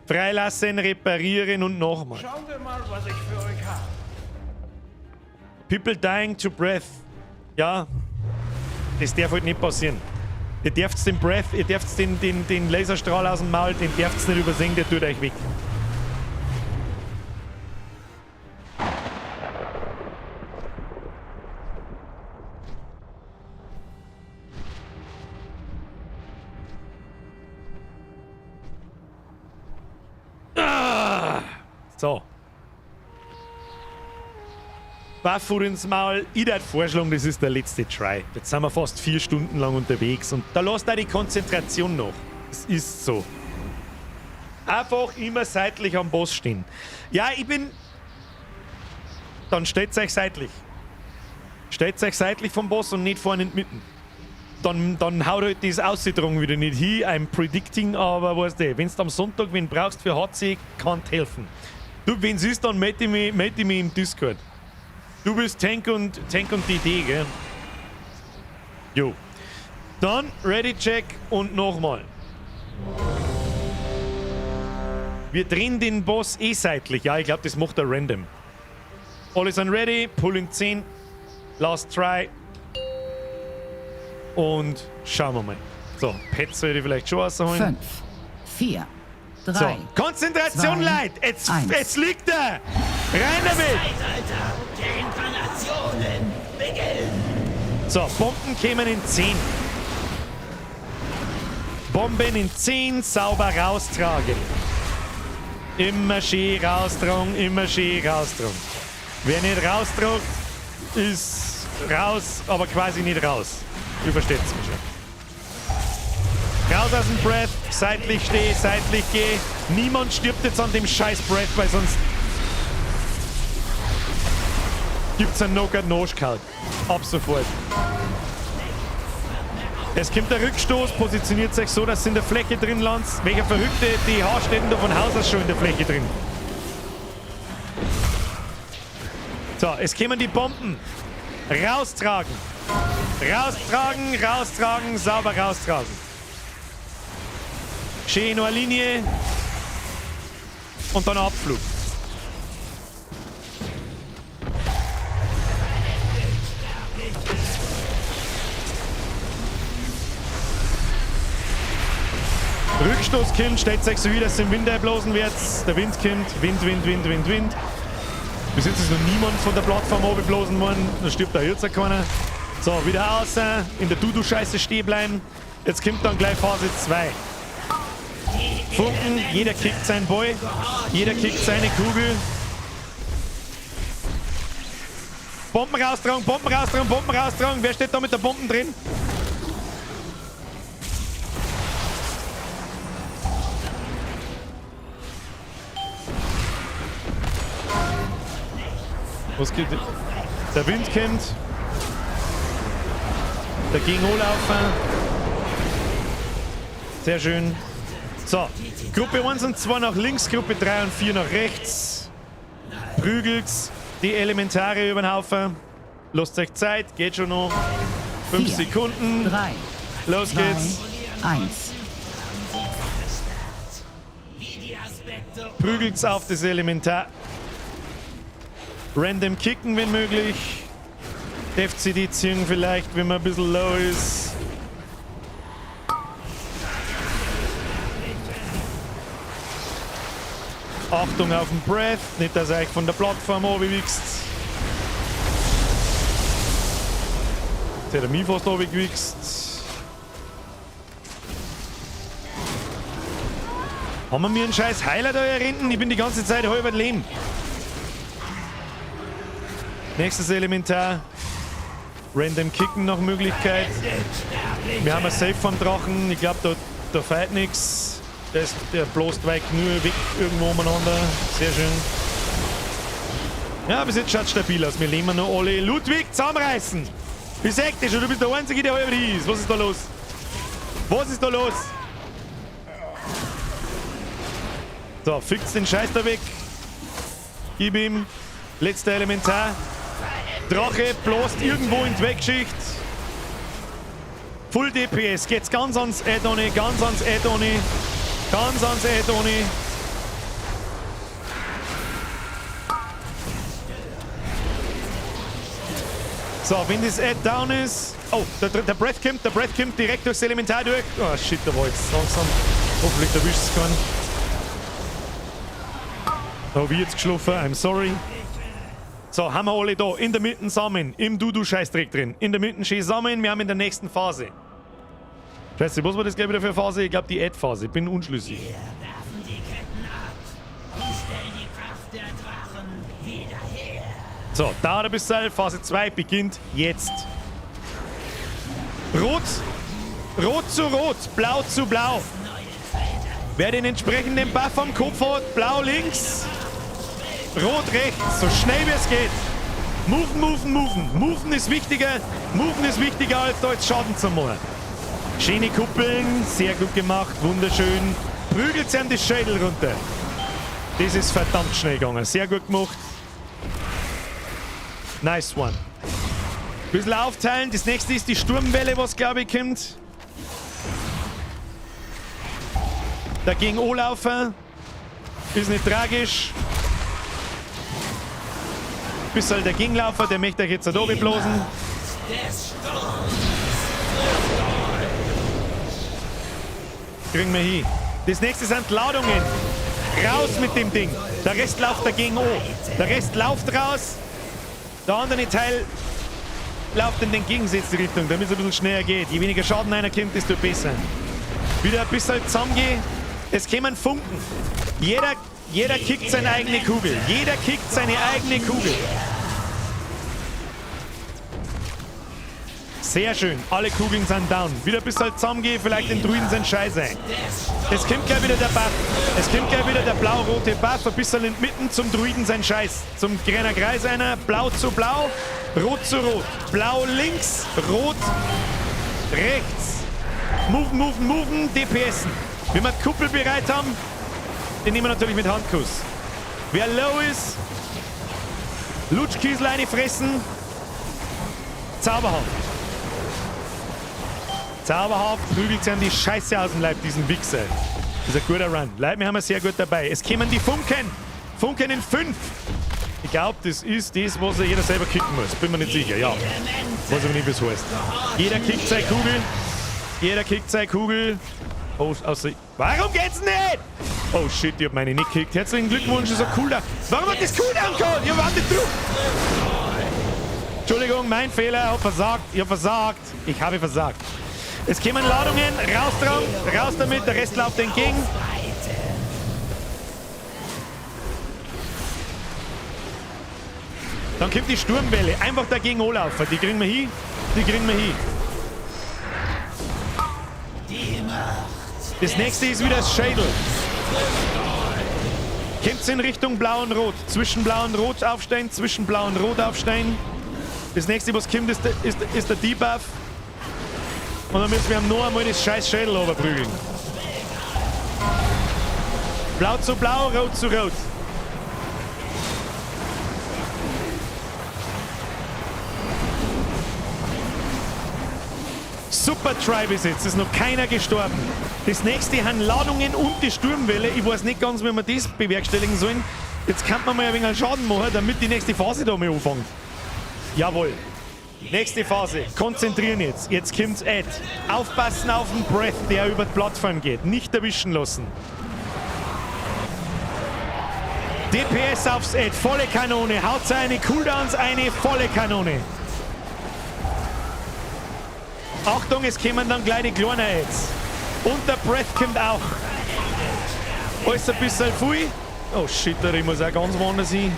Freilassen, reparieren und nochmal. Schauen wir mal, was ich für euch habe. People dying to breath. Ja, das darf halt nicht passieren. Ihr dürft den Breath, ihr dürft den Laserstrahl aus dem Maul, den dürft ihr nicht übersehen, der tut euch weg. Ah, so. Buffur ins Maul. Ich würde vorschlagen, das ist der letzte Try. Jetzt sind wir fast 4 Stunden lang unterwegs und da lässt auch die Konzentration noch. Es ist so. Einfach immer seitlich am Boss stehen. Ja, ich bin... Dann stellt euch seitlich. Stellt euch seitlich vom Boss und nicht vorne in die Mitte. Dann haut halt das Aussiederung wieder nicht hin. I'm predicting, aber weißt du, wenn du am Sonntag wen brauchst für HC, kann helfen. Du, wenn's ist, dann melde ich mich im Discord. Du bist Tank und DD, gell? Jo. Dann Ready Check und nochmal. Wir drehen den Boss eh seitlich. Ja, ich glaube, das macht er random. Alle sind ready. Pull in 10. Last try. Und schauen wir mal. So, Pets sollte ich vielleicht schon rausholen. 5, 4, 3, So, Konzentration, 2, Leute! Jetzt, 1. jetzt liegt er! Rein damit! Zeitalter der Inkarnationen beginnt. So, Bomben kämen in 10. Bomben in 10 sauber raustragen. Immer schön raustragen, immer schön raustragen. Wer nicht raustragt, ist raus, aber quasi nicht raus. Ihr versteht's mich schon. Raus aus dem Breath, seitlich steh, seitlich geh. Niemand stirbt jetzt an dem scheiß Breath, weil sonst gibt's einen Knockout-Noschkalt. Ab sofort. Es kommt der Rückstoß, positioniert sich so, dass es in der Fläche drin landet. Welcher verrückte DH steht denn da von Haus aus schon in der Fläche drin? So, es kämen die Bomben. Raustragen. Raustragen, raustragen, sauber raustragen. Schön in eine Linie. Und dann Abflug. Rückstoß kommt, stellt sich so wieder, dass im Wind einblasen wird. Der Wind kommt. Wind, Wind, Wind, Wind, Wind. Bis jetzt ist noch niemand von der Plattform runtergeblasen worden. Da stirbt da jetzt auch keiner. So, wieder raus. In der Dudu-Scheiße stehen bleiben. Jetzt kommt dann gleich Phase 2. Funken, jeder kickt seinen Ball. Jeder kickt seine Kugel. Bomben raustragen, Bomben raustragen, Bomben raustragen. Wer steht da mit der Bomben drin? Was geht? Der Wind kommt. Dagegen anlaufen. Sehr schön. So, Gruppe 1 und 2 nach links, Gruppe 3 und 4 nach rechts. Prügelt die Elementare über den Haufen. Lasst euch Zeit, geht schon noch. 5 4, Sekunden. 3, Los 2, geht's. 1. Prügelt's auf das Elementar. Random kicken, wenn möglich. FCD ziehen vielleicht, wenn man ein bisschen low ist. Achtung auf den Breath, nicht dass er euch von der Plattform runterwichst. Jetzt hat er mich fast runtergewichst. Haben wir mir einen scheiß Heiler da hier hinten? Ich bin die ganze Zeit halb Leben. Nächstes Elementar. Random Kicken nach Möglichkeit. Wir haben ein Safe vom Drachen. Ich glaube, da fällt nichts. Der bloßt weit nur weg irgendwo umeinander. Sehr schön. Ja, bis jetzt schaut es stabil aus. Wir leben noch alle. Ludwig, zusammenreißen! Ich sag dir schon, du bist der Einzige, der halb ist. Was ist da los? Was ist da los? So, fix den Scheiß da weg. Gib ihm. Letzter Elementar. Drache bloßt irgendwo in die Wegschicht. Full DPS. Geht's ganz ans Add-on, ganz ans Add-on. Ganz ans Add-on. So, wenn das Add down ist... Oh, der Breath kommt direkt durchs Elementar durch. Oh shit, da war jetzt langsam. Hoffentlich erwischt es keinen. Da hab ich jetzt geschlafen, I'm sorry. So, haben wir alle da. In der Mitte zusammen. Im Dudu-Scheißdreck drin. In der Mitte schön zusammen. Wir haben in der nächsten Phase. Scheiße, was war das gleich wieder für eine Phase? Ich glaube die Add-Phase. Ich bin unschlüssig. Wir werfen die Ketten ab und stellen die Kraft der Drachen wieder her. So, dauert ein bisschen. Phase 2 beginnt jetzt. Rot. Rot zu Rot. Blau zu Blau. Wer den entsprechenden Buff am Kopf hat, blau links, rot rechts, so schnell wie es geht. Moven, moven, moven. Moven ist wichtiger. Moven ist wichtiger, als da jetzt Schaden zu machen. Schöne Kuppeln, sehr gut gemacht, wunderschön. Prügelt sie an die Schädel runter. Das ist verdammt schnell gegangen. Sehr gut gemacht. Nice one. Bisschen aufteilen. Das nächste ist die Sturmwelle, was glaube ich kommt. Dagegen anlaufen. Ist nicht tragisch. Bisschen dagegen laufen, der möchte euch jetzt da blosen. Kriegen wir hin. Das nächste sind Ladungen. Raus mit dem Ding. Der Rest läuft dagegen an. Der Rest läuft raus. Der andere Teil läuft in den gegensätzliche Richtung, damit es ein bisschen schneller geht. Je weniger Schaden einer kommt, desto besser. Wieder ein bisschen zusammengehen. Es kämen Funken. Jeder kickt seine eigene Kugel. Jeder kickt seine eigene Kugel. Sehr schön. Alle Kugeln sind down. Wieder ein bisschen zusammengehen, vielleicht den Druiden sind Scheiße. Es kommt gleich wieder der Buff. Es kommt gleich wieder der blau-rote Buff. Ein bisschen in mitten zum Druiden sein Scheiß. Zum kleinen Kreis einer. Blau zu blau, rot zu rot. Blau links, rot rechts. Moven, moven, moven, DPSen. Wenn wir die Kuppel bereit haben, den nehmen wir natürlich mit Handkuss. Wer low ist, Lutschkiesel fressen. Zauberhaft. Zauberhaft prügelt sich an die Scheiße aus dem Leib, diesen Wichser. Das ist ein guter Run. Leute, wir haben wir sehr gut dabei. Es kommen die Funken. Funken in 5. Ich glaube, das ist das, was jeder selber kicken muss. Bin mir nicht sicher, ja. Weiß aber nicht, wie es heißt. Jeder kickt seine Kugel. Jeder kickt seine Kugel. Oh, außer... Warum geht's nicht? Oh shit, ich hab meine nicht gekickt. Herzlichen Glückwunsch, das ist ein Cooldown. Warum hat das Cooldown gehabt? Ich hab nicht drauf. Entschuldigung, mein Fehler. Ich hab versagt. Ich hab versagt. Ich habe versagt. Es kämen Ladungen. Raus dran. Raus damit. Der Rest läuft entgegen. Dann kommt die Sturmwelle. Einfach dagegen anlaufen. Die kriegen wir hin. Die kriegen wir hin. Das nächste ist wieder das Schädel. Kommt's in Richtung Blau und Rot. Zwischen Blau und Rot aufstehen, zwischen Blau und Rot aufstehen. Das nächste, was kommt, ist der Debuff. Und dann müssen wir noch einmal das scheiß Schädel überprügeln. Blau zu Blau, Rot zu Rot. Super Try bis jetzt, ist noch keiner gestorben. Das nächste haben Ladungen und die Sturmwelle. Ich weiß nicht ganz, wie wir das bewerkstelligen sollen. Jetzt kann man mal ein wenig Schaden machen, damit die nächste Phase da mal anfängt. Jawohl. Nächste Phase. Konzentrieren jetzt. Jetzt kommt's Ed. Aufpassen auf den Breath, der über die Plattform geht. Nicht erwischen lassen. DPS aufs Ed. Volle Kanone. Haut seine Cooldowns eine. Volle Kanone. Achtung, es kommen dann gleich die kleinen Ads. Und der Breath kommt auch. Alles ein bisschen viel. Oh shit, ich muss auch ganz woanders hin.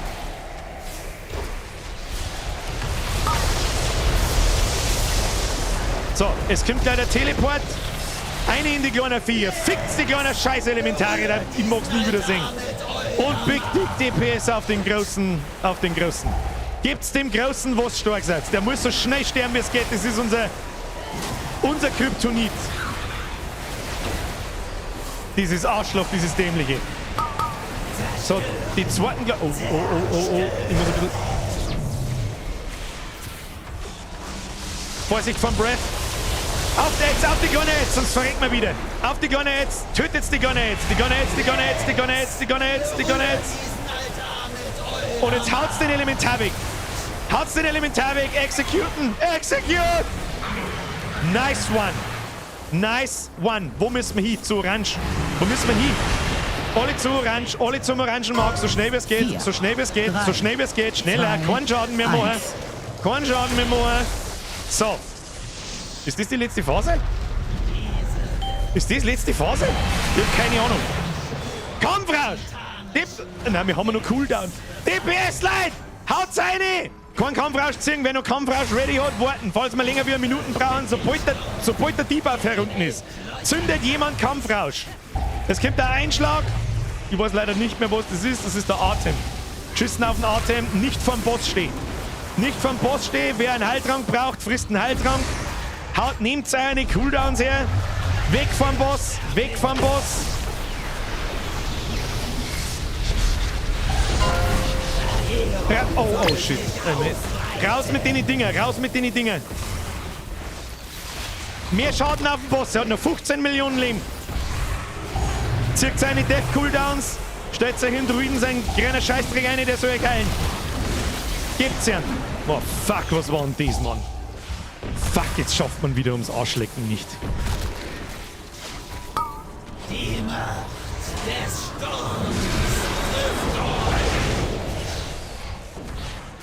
So, es kommt gleich der Teleport. Eine in die kleine Vier. Fickt's die kleine Scheiß-Elementare, ich mag's nie wieder sehen. Und Big Dick DPS auf den Großen, auf den Großen. Gebt's dem Großen, was stark seid. Der muss so schnell sterben, wie es geht. Das ist unser Kryptonit. Dieses Arschloch, dieses Dämliche. So, die zweiten... Oh, oh, oh, oh, oh. Ich muss ein bisschen... Vorsicht vom Breath. Auf die Ads, auf die kleine Ads, sonst verreckt man wieder. Auf die kleine Ads, tötet die kleine Ads. Die kleine Ads, die kleine Ads, die kleine Ads, die kleine Ads, die kleine Ads. Und jetzt haut's den Elementar weg. Haut's den Elementar weg. Executen. Execute! Nice one. Nice one. Wo müssen wir hin? Zu Orange. Wo müssen wir hin? Alle zu Orange, alle zum Orangenmarkt. So schnell wie es geht, so schnell wie es geht, so schnell wie es geht. Schneller. Keinen Schaden mehr machen. Keinen Schaden mehr machen. So. Ist das die letzte Phase? Ist das die letzte Phase? Ich hab keine Ahnung. Komm, Frau! Nein, wir haben noch Cooldown. DPS, Leute! Haut's rein! Kein Kampfrausch ziehen, wenn noch Kampfrausch ready hat, warten. Falls wir länger wie Minuten brauchen, sobald der Debuff herunten ist. Zündet jemand Kampfrausch. Es kommt der Einschlag. Ich weiß leider nicht mehr, was das ist. Das ist der Atem. Schüssen auf den Atem, nicht vorm Boss stehen. Nicht vom Boss stehen. Wer einen Heiltrank braucht, frisst einen Heiltrank. Haut, nehmt seine Cooldowns her. Weg vom Boss. Weg vom Boss. Oh, oh, shit. Raus mit den Dinger, raus mit den Dinger. Mehr Schaden auf den Boss. Er hat noch 15 Millionen Leben. Zirkt seine Death Cooldowns. Stellt sich hin, Druiden seinen kleinen Scheißdreck ein, der soll euch heilen. Gebt's ihm. Oh, fuck, was war denn das, Mann? Fuck, jetzt schafft man wieder ums Arschlecken nicht. Die Macht des Sturms trifft euch.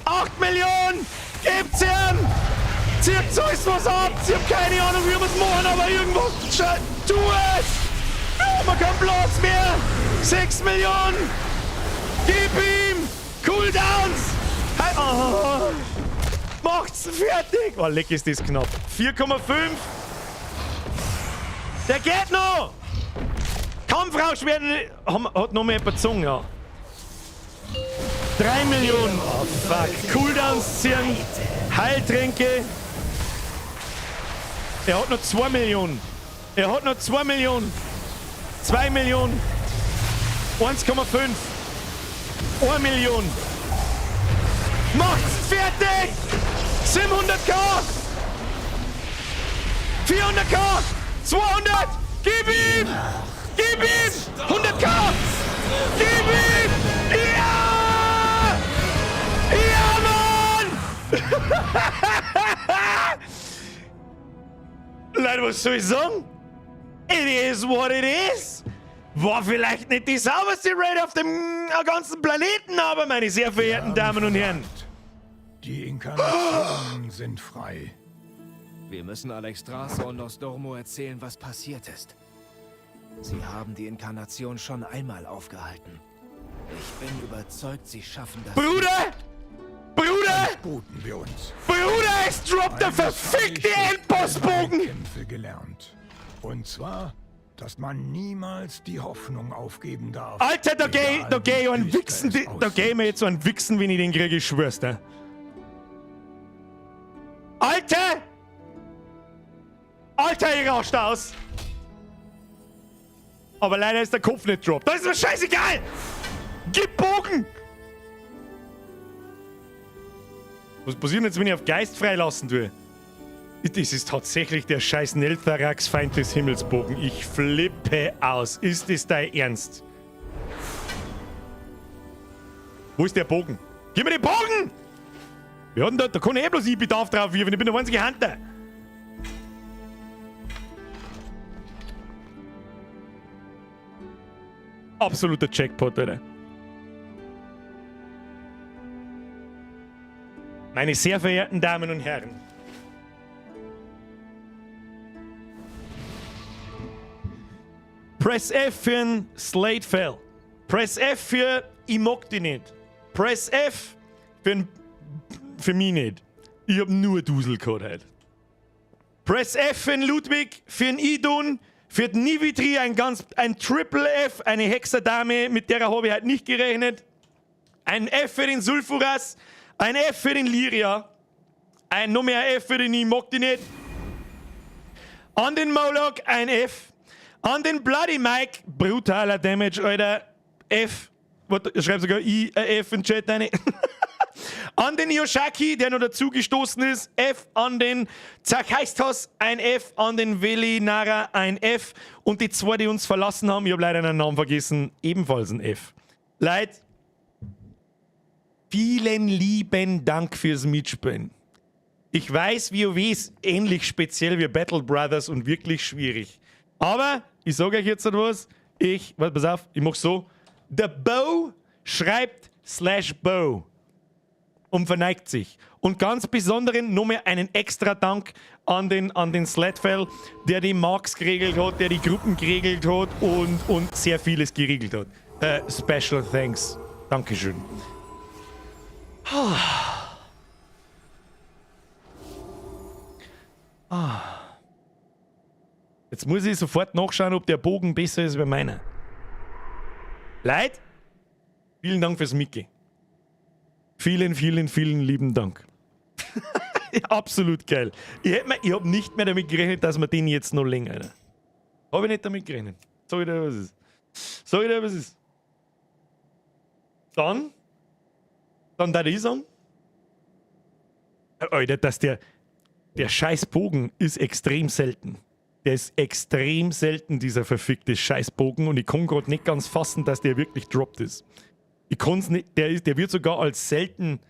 8 Millionen! Gebt's ihm! Zieht alles was ab! Ich hab keine Ahnung, wie wir's machen, aber irgendwas... Tu es! Wir haben keinen Platz mehr! 6 Millionen! Gib ihm! Cooldowns! Hey, oh. Macht's fertig! Oh, leck ist das knapp. 4,5! Der geht noch! Kampfrausch werden... Hat noch mehr gezogen, ja. 3 Millionen! Oh, fuck. Cooldowns ziehen. Heiltränke. Er hat noch 2 Millionen. Er hat noch 2 Millionen. 2 Millionen. 1,5. 1 Million. Macht's fertig! 700k! 400k! 200! Gib ihm! Gib ihm! 100k! Gib ihm! Ja! Ja, Mann! Leute, was soll ich sagen? It is what it is! War vielleicht nicht die sauberste Raid auf dem ganzen Planeten, aber meine sehr verehrten Damen und Herren. Die Inkarnationen sind frei. Wir müssen Alexstrasza und Nozdormu erzählen, was passiert ist. Sie haben die Inkarnation schon einmal aufgehalten. Ich bin überzeugt, sie schaffen das. Bruder! Bruder! Sputen wir uns. Bruder, es droppt der verfickte Endbossbogen! Kämpfe gelernt. Und zwar, dass man niemals die Hoffnung aufgeben darf. Alter, da geh, da geh ich einen Wichsen, da geh ich mir jetzt so einen Wichsen, wenn ich den kriege, ich schwör's dir. Alter! Alter, ich rauscht aus! Aber leider ist der Kopf nicht droppt. Das ist mir scheißegal! Gib Bogen! Was passiert denn jetzt, wenn ich auf Geist freilassen tue? Das ist tatsächlich der scheiß Neltharax, Feind des Himmelsbogen. Ich flippe aus. Ist das dein Ernst? Wo ist der Bogen? Gib mir den Bogen! Wir hatten da kann ich eh bloß ich Bedarf drauf wirfen. Ich bin der einzige Hunter. Absoluter Jackpot, Alter. Meine sehr verehrten Damen und Herren. Press F für ein Slatefell. Press F für ich mag die nicht. Press F für mich nicht. Ich hab nur Dusel gehabt heute. Press F für den Ludwig, für den Idun, für den Nivitri ein Triple F, eine Hexerdame, mit der habe ich heute nicht gerechnet. Ein F für den Sulfuras, ein F für den Lyria, ein noch mehr F für den ich mag die nicht. An den Moloch ein F. An den Bloody Mike, brutaler Damage, Alter. F. Warte, ich schreib sogar I, F in den Chat rein. An den Yoshaki, der noch dazugestoßen ist, F. An den Zachaistos, ein F. An den Velinara, ein F. Und die zwei, die uns verlassen haben, ich hab leider einen Namen vergessen, ebenfalls ein F. Leute, vielen lieben Dank fürs Mitspielen. Ich weiß, WoW ist ähnlich speziell wie Battle Brothers und wirklich schwierig. Aber, ich sag euch jetzt etwas, warte, pass auf, ich mach so. Der Bo schreibt /Bo und verneigt sich. Und ganz besonderen nochmal einen extra Dank an den Slatfell, der die Marks geregelt hat, der die Gruppen geregelt hat und sehr vieles geregelt hat. Special thanks. Dankeschön. Jetzt muss ich sofort nachschauen, ob der Bogen besser ist als meiner. Leute, vielen Dank fürs Mitgehen. Vielen, vielen, vielen lieben Dank. Absolut geil. Ich hab nicht mehr damit gerechnet, dass wir den jetzt noch länger, Alter. Hab ich nicht damit gerechnet. Sag ich dir, was ist. Sag ich dir, was ist. Dann da ich sagen, Alter, dass der scheiß Bogen ist extrem selten. Der ist extrem selten, dieser verfickte Scheißbogen. Und ich kann gerade nicht ganz fassen, dass der wirklich droppt ist. Ich kann's nicht, der wird sogar als selten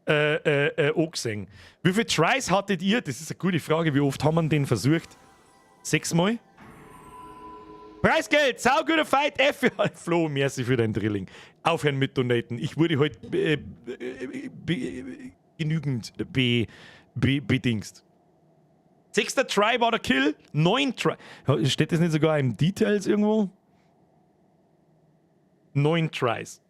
angesehen. Wie viele Tries hattet ihr? Das ist eine gute Frage. Wie oft haben wir den versucht? Sechsmal? Preisgeld! Sauguter Fight! F für Flo, merci für dein Drilling. Aufhören mit Donaten. Ich wurde heute genügend be, be, bedingst. Sechster Try war der Kill. Neun Try. Steht das nicht sogar im Details irgendwo? Neun Tries.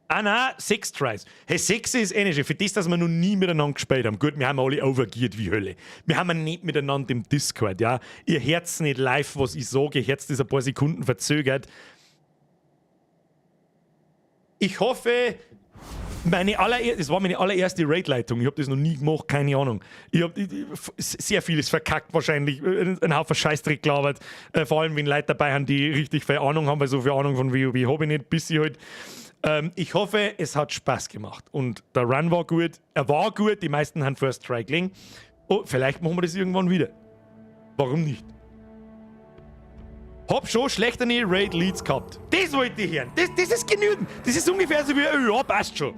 Ah nein, sechs Tries. Hey, sechs ist eh für das, dass wir noch nie miteinander gespielt haben. Gut, wir haben alle overgeared wie Hölle. Wir haben nicht miteinander im Discord, ja. Ihr hört's nicht live, was ich sage. Ihr hört's das ein paar Sekunden verzögert. Ich hoffe, das war meine allererste Raid-Leitung. Ich habe das noch nie gemacht, keine Ahnung. Ich habe sehr vieles verkackt wahrscheinlich, einen Haufen Scheißdreck gelabert. Vor allem, wenn Leute dabei sind, die richtig viel Ahnung haben, weil so viel Ahnung von WoW habe ich nicht, bis ich halt. Ich hoffe, es hat Spaß gemacht. Und der Run war gut. Er war gut, die meisten haben First Try gelegen. Oh, vielleicht machen wir das irgendwann wieder. Warum nicht? Hab schon schlechtere Raid Leads gehabt. Das wollte ich hören. Das ist genügend. Das ist ungefähr so wie, oh ja, passt schon.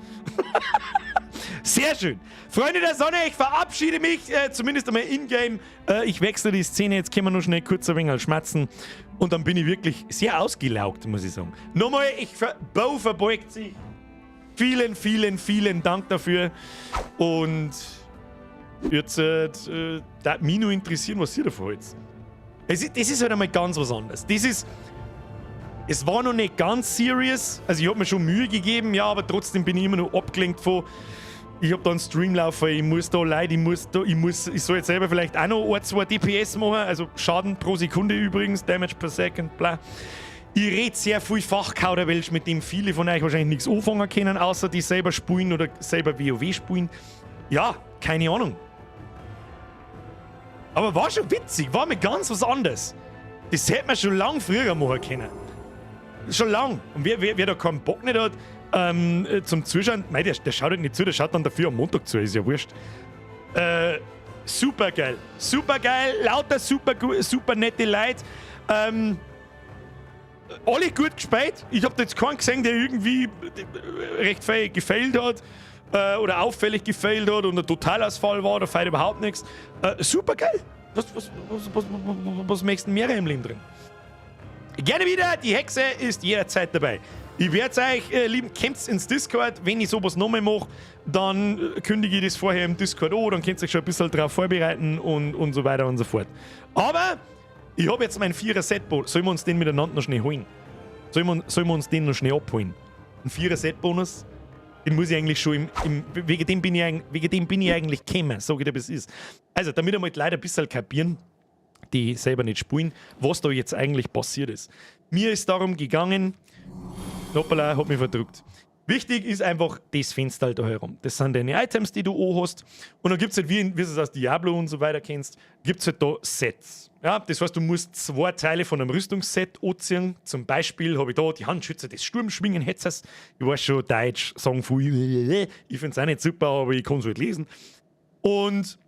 Sehr schön. Freunde der Sonne, ich verabschiede mich, zumindest einmal in-game. Ich wechsle die Szene, jetzt können wir noch schnell kurz ein wenig schmatzen. Und dann bin ich wirklich sehr ausgelaugt, muss ich sagen. Nochmal, Bo verbeugt sich. Vielen, vielen, vielen Dank dafür. Und jetzt da mich nur interessieren, was ihr davon haltet. Das ist halt einmal ganz was anderes. Es war noch nicht ganz serious. Also ich habe mir schon Mühe gegeben, ja, aber trotzdem bin ich immer noch abgelenkt von. Ich habe da einen Stream laufen, ich muss da Leute, ich muss da, ich muss, ich soll jetzt selber vielleicht auch noch ein, zwei DPS machen, also Schaden pro Sekunde übrigens, Damage per Second, bla. Ich rede sehr viel Fachkauderwelsch, mit dem viele von euch wahrscheinlich nichts anfangen können, außer die selber spielen oder selber WoW spielen. Ja, keine Ahnung. Aber war schon witzig, war mir ganz was anderes. Das hätte man schon lang früher machen können. Schon lang. Und wer da keinen Bock nicht hat, zum Zuschauen, mei, der schaut halt nicht zu, der schaut dann dafür am Montag zu, ist ja wurscht. Super geil. Super geil, lauter super, super nette Leute. Alle gut gespielt. Ich hab da jetzt keinen gesehen, der irgendwie recht viel gefailt hat oder auffällig gefailt hat und ein Totalausfall war oder feiert überhaupt nichts. Super geil. Was möchtest du mehr im Leben drin? Gerne wieder, die Hexe ist jederzeit dabei. Ich werde euch, lieben, kommt ins Discord. Wenn ich sowas nochmal mache, dann kündige ich das vorher im Discord an, dann könnt ihr euch schon ein bisschen drauf vorbereiten und so weiter und so fort. Aber ich habe jetzt mein 4er-Set-Bonus. Sollen wir uns den miteinander noch schnell holen? Sollen wir uns den noch schnell abholen? Ein 4er-Set-Bonus? Den muss ich eigentlich schon wegen dem bin ich eigentlich gekommen, sag ich dir, was es ist. Also, damit einmal die Leute ein bisschen kapieren, die selber nicht spielen, was da jetzt eigentlich passiert ist. Mir ist darum gegangen, hoppala, hab mich verdrückt. Wichtig ist einfach das Fenster da herum. Das sind deine Items, die du hast. Und dann gibt's halt, wie du es aus Diablo und so weiter kennst, gibt's halt da Sets. Ja, das heißt, du musst zwei Teile von einem Rüstungsset anziehen. Zum Beispiel habe ich da die Handschütze des Sturmschwingenhetzers. Ich weiß schon, Deutsch sagen viel. Ich find's auch nicht super, aber ich kann's halt lesen. Und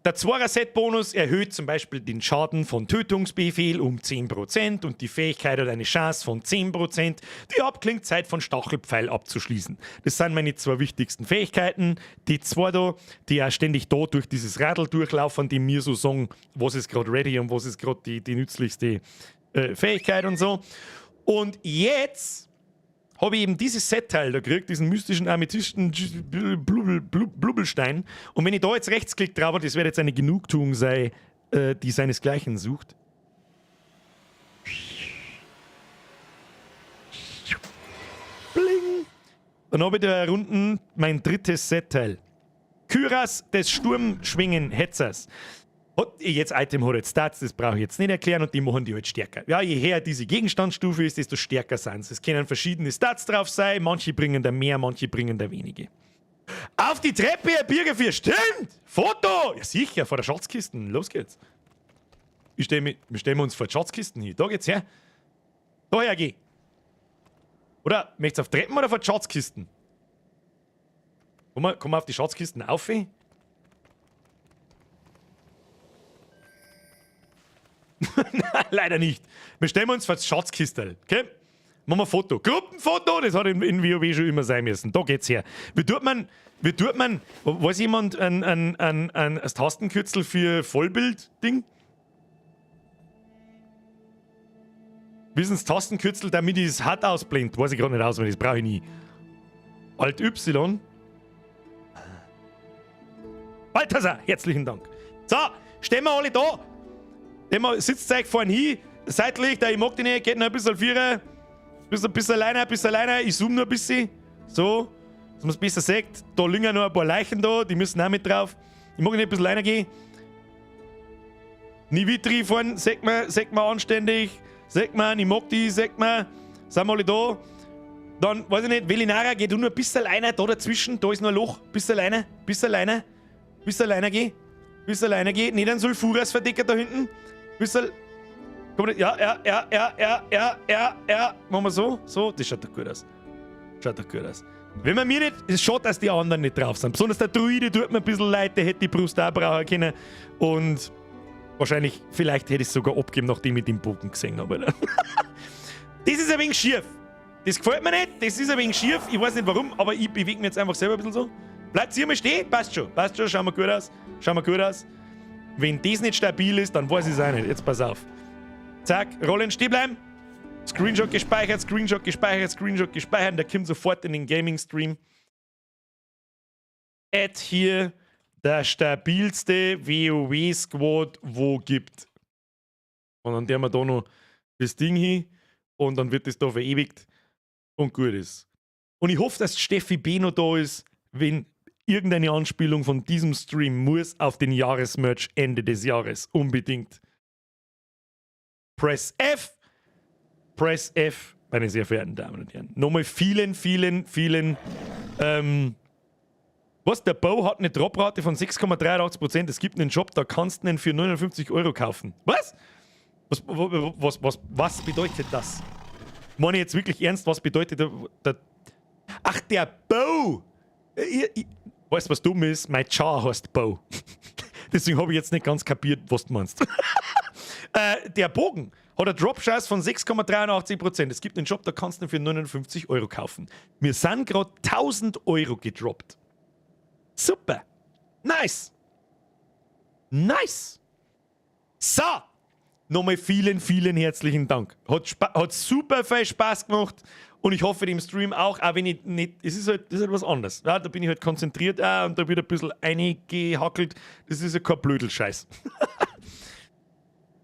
der 2er-Set-Bonus erhöht zum Beispiel den Schaden von Tötungsbefehl um 10% und die Fähigkeit hat eine Chance von 10%, die Abklingzeit von Stachelpfeil abzuschließen. Das sind meine zwei wichtigsten Fähigkeiten. Die zwei da, die auch ständig da durch dieses Radl durchlaufen, die mir so sagen, was ist grad ready und was ist grad die nützlichste Fähigkeit und so. Und jetzt habe ich eben dieses Set-Teil da gekriegt, diesen mystischen Amethysten Blubbelstein. Und wenn ich da jetzt rechtsklick drauf habe, das wird jetzt eine Genugtuung sein, die seinesgleichen sucht. Bling! Dann habe ich da unten mein drittes Set-Teil. Kyras des Sturmschwingen-Hetzers. Hat jetzt Item hat jetzt Stats, das brauche ich jetzt nicht erklären, und die machen die halt stärker. Ja, je höher diese Gegenstandsstufe ist, desto stärker sind sie. Es können verschiedene Stats drauf sein, manche bringen da mehr, manche bringen da wenige. Auf die Treppe, Herr Birger, stimmt! Foto! Ja sicher, vor der Schatzkiste. Los geht's. Wir stellen uns vor die Schatzkisten hin. Da geht's her. Daher geh. Oder möchtest du auf Treppen oder vor die Schatzkisten? Komm mal auf die Schatzkisten auf. Nein, leider nicht. Wir stellen uns vor das Schatzkistel. Okay? Machen wir ein Foto. Gruppenfoto, das hat in WoW schon immer sein müssen. Da geht's her. Wie tut man, weiß jemand ein Tastenkürzel für Vollbild-Ding? Wie ist denn das Tastenkürzel, damit ich es hart ausblende? Weiß ich gerade nicht auswendig, das brauche ich nie. Alt Y. Balthasar, herzlichen Dank. So, stehen wir alle da. Sitzt euch vorne hin, seitlich, der ich mag die nicht, geht noch ein bisschen vierer. Bisschen alleine, ich zoome noch ein bisschen. So, dass man es besser sieht. Da liegen noch ein paar Leichen da, die müssen auch mit drauf. Ich mag nicht ein bisschen alleine gehen. Nivitri vorne, sagt man anständig. Sagt man, ich mag die, sagt man. Sind wir alle da. Dann, weiß ich nicht, Velinara, geh du nur ein bisschen alleine da dazwischen. Da ist noch ein Loch. Bisschen alleine, bisschen alleine. Bisschen alleine geh. Bisschen alleine geh. Nicht ein Sulfuras Verdecker da hinten. Bisschen. Komm, ja. Machen wir so. So, das schaut doch gut aus. Schaut doch gut aus. Wenn man mir nicht. Es ist schade, dass die anderen nicht drauf sind. Besonders der Druide tut mir ein bisschen leid, der hätte die Brust auch brauchen können. Und wahrscheinlich, vielleicht hätte ich es sogar abgegeben, nachdem ich den Bogen gesehen habe. Das ist ein wenig schief. Das gefällt mir nicht, das ist ein wenig schief. Ich weiß nicht warum, aber ich bewege mich jetzt einfach selber ein bisschen so. Bleibt hier mal stehen, passt schon. Passt schon, schauen wir gut aus. Schauen wir gut aus. Wenn das nicht stabil ist, dann weiß ich es auch nicht. Jetzt pass auf. Zack, Rollen stehen bleiben. Screenshot gespeichert, Screenshot gespeichert, Screenshot gespeichert. Der kommt sofort in den Gaming-Stream. Add hier der stabilste WoW-Squad, wo gibt. Und dann tun wir da noch das Ding hin und dann wird das da verewigt und gut ist. Und ich hoffe, dass Steffi B. noch da ist, wenn irgendeine Anspielung von diesem Stream muss auf den Jahresmerch Ende des Jahres. Unbedingt. Press F. Press F, meine sehr verehrten Damen und Herren. Nochmal vielen, vielen, vielen. Was? Der Bow hat eine Droprate von 6,83%. Es gibt einen Job, da kannst du einen für 59 € kaufen. Was? Was bedeutet das? Meine ich jetzt wirklich ernst, was bedeutet der. Ach, der Bow! Weißt du, was dumm ist? Mein Char heißt Bow. Deswegen habe ich jetzt nicht ganz kapiert, was du meinst. Der Bogen hat eine Drop-Chance von 6,83%. Es gibt einen Job, da kannst du ihn für 59 € kaufen. Wir sind gerade 1000 € gedroppt. Super. Nice. Nice. So. Nochmal vielen, vielen herzlichen Dank. Hat super viel Spaß gemacht und ich hoffe dem Stream auch, auch wenn ich nicht, es ist halt, das ist halt was anderes. Ja, da bin ich halt konzentriert auch und da wird ein bisschen reingehackelt. Das ist ja kein Blödelscheiß.